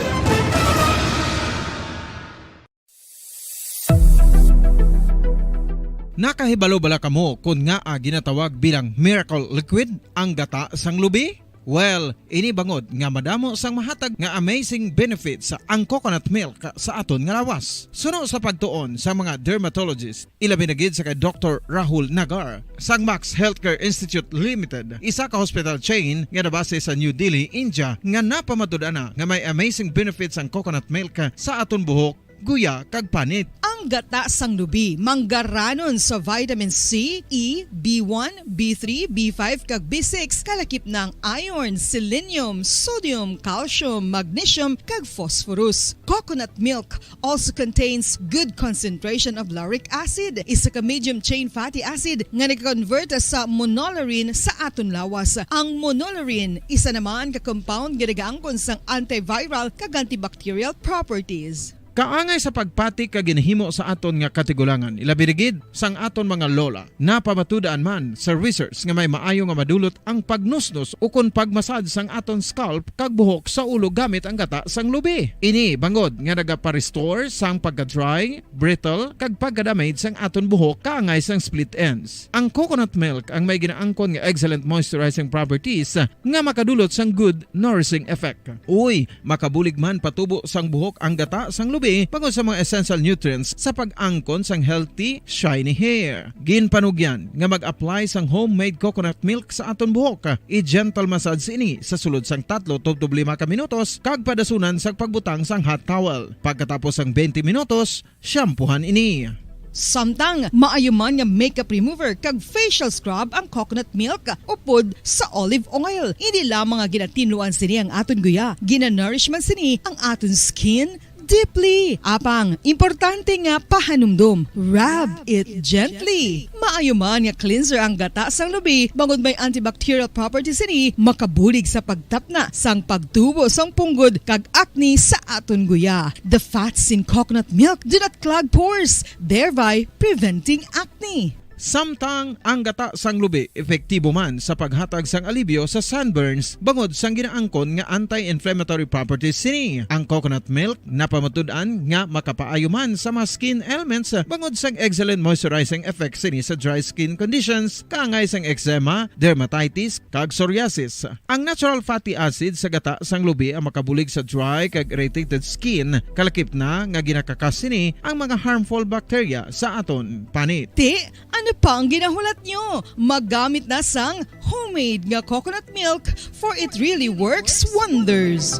Nakahibalo bala kamo kon ngaa ginatawag bilang miracle liquid ang gata sang lubi? Well, ini bangod nga madamo sang mahatag nga amazing benefits ang coconut milk sa aton nga lawas. Suno sa pagtuon sa mga dermatologist, ilabi na gid sa kay Doktor Rahul Nagar sang Max Healthcare Institute Limited, isa ka hospital chain nga nabase sa New Delhi, India, nga napamatud-ana nga may amazing benefits ang coconut milk sa aton buhok, guya, kag panit. Ang Ang gata sang lubi manggaranon sa vitamin C, E, B one, B three, B five, kag B six, kalakip na ang iron, selenium, sodium, calcium, magnesium, kag phosphorus. Coconut milk also contains good concentration of lauric acid, isa ka medium chain fatty acid nga nag-convert sa monolaurin sa aton lawas. Ang monolaurin isa naman ka compound nga nagaangkon sang antiviral kag antibacterial properties. Kaangay sa pagpati ka ginahimo sa aton nga katigulangan, ilabi na gid sang aton mga lola. Napamatud-an man sa research nga may maayo nga madulot ang pagnusnos ukon pagmasad sang aton scalp kag buhok sa ulo gamit ang gata sang lubi. Ini bangod nga nagapa-restore sang pagka-dry, brittle, kag pagka-damage sang aton buhok kaangay sang split ends. Ang coconut milk ang may ginaangkon nga excellent moisturizing properties nga makadulot sang good nourishing effect. Uy, makabulig man patubo sang buhok ang gata sang lubi bangod sa mga essential nutrients sa pag-angkon sang healthy, shiny hair. Ginpanugyan nga mag-apply sang homemade coconut milk sa aton buhok. I-gentle massage ini sa sulod sang tatlo tubtob lima ka minutos kag padasunan sang pagbutang sang hot towel. Pagkatapos sang twenty minutos, shampoohan ini. Samtang maayo man nga makeup remover kag facial scrub ang coconut milk upod sa olive oil. Hindi lamang nga ginatinluan sini ang aton guya, ginanourish man sini ang aton skin deeply. Apang, importante nga pahanumdom, rub it gently. Maayo man nga cleanser ang gata sang lubi, bangod may antibacterial properties sini, makabulig sa pagtapna sang pagtubo sang punggod kag acne sa aton guya. The fats in coconut milk do not clog pores, thereby preventing acne. Samtang ang gata sang lubi epektibo man sa paghatag sang alibyo sa sunburns bangod sang ginaangkon nga anti-inflammatory properties sini. Ang coconut milk napamatud-an nga makapaayo man sa mga skin ailments bangod sang excellent moisturizing effect sini sa dry skin conditions, kaangay sang eczema, dermatitis, kag psoriasis. Ang natural fatty acid sa gata sang lubi ang makabulig sa dry kag irritated skin, kalakip na nga ginakakas sini ang mga harmful bacteria sa aton panit. Ti, ano pa ang ginahulat nyo? Maggamit na sang homemade nga coconut milk, for it really works wonders.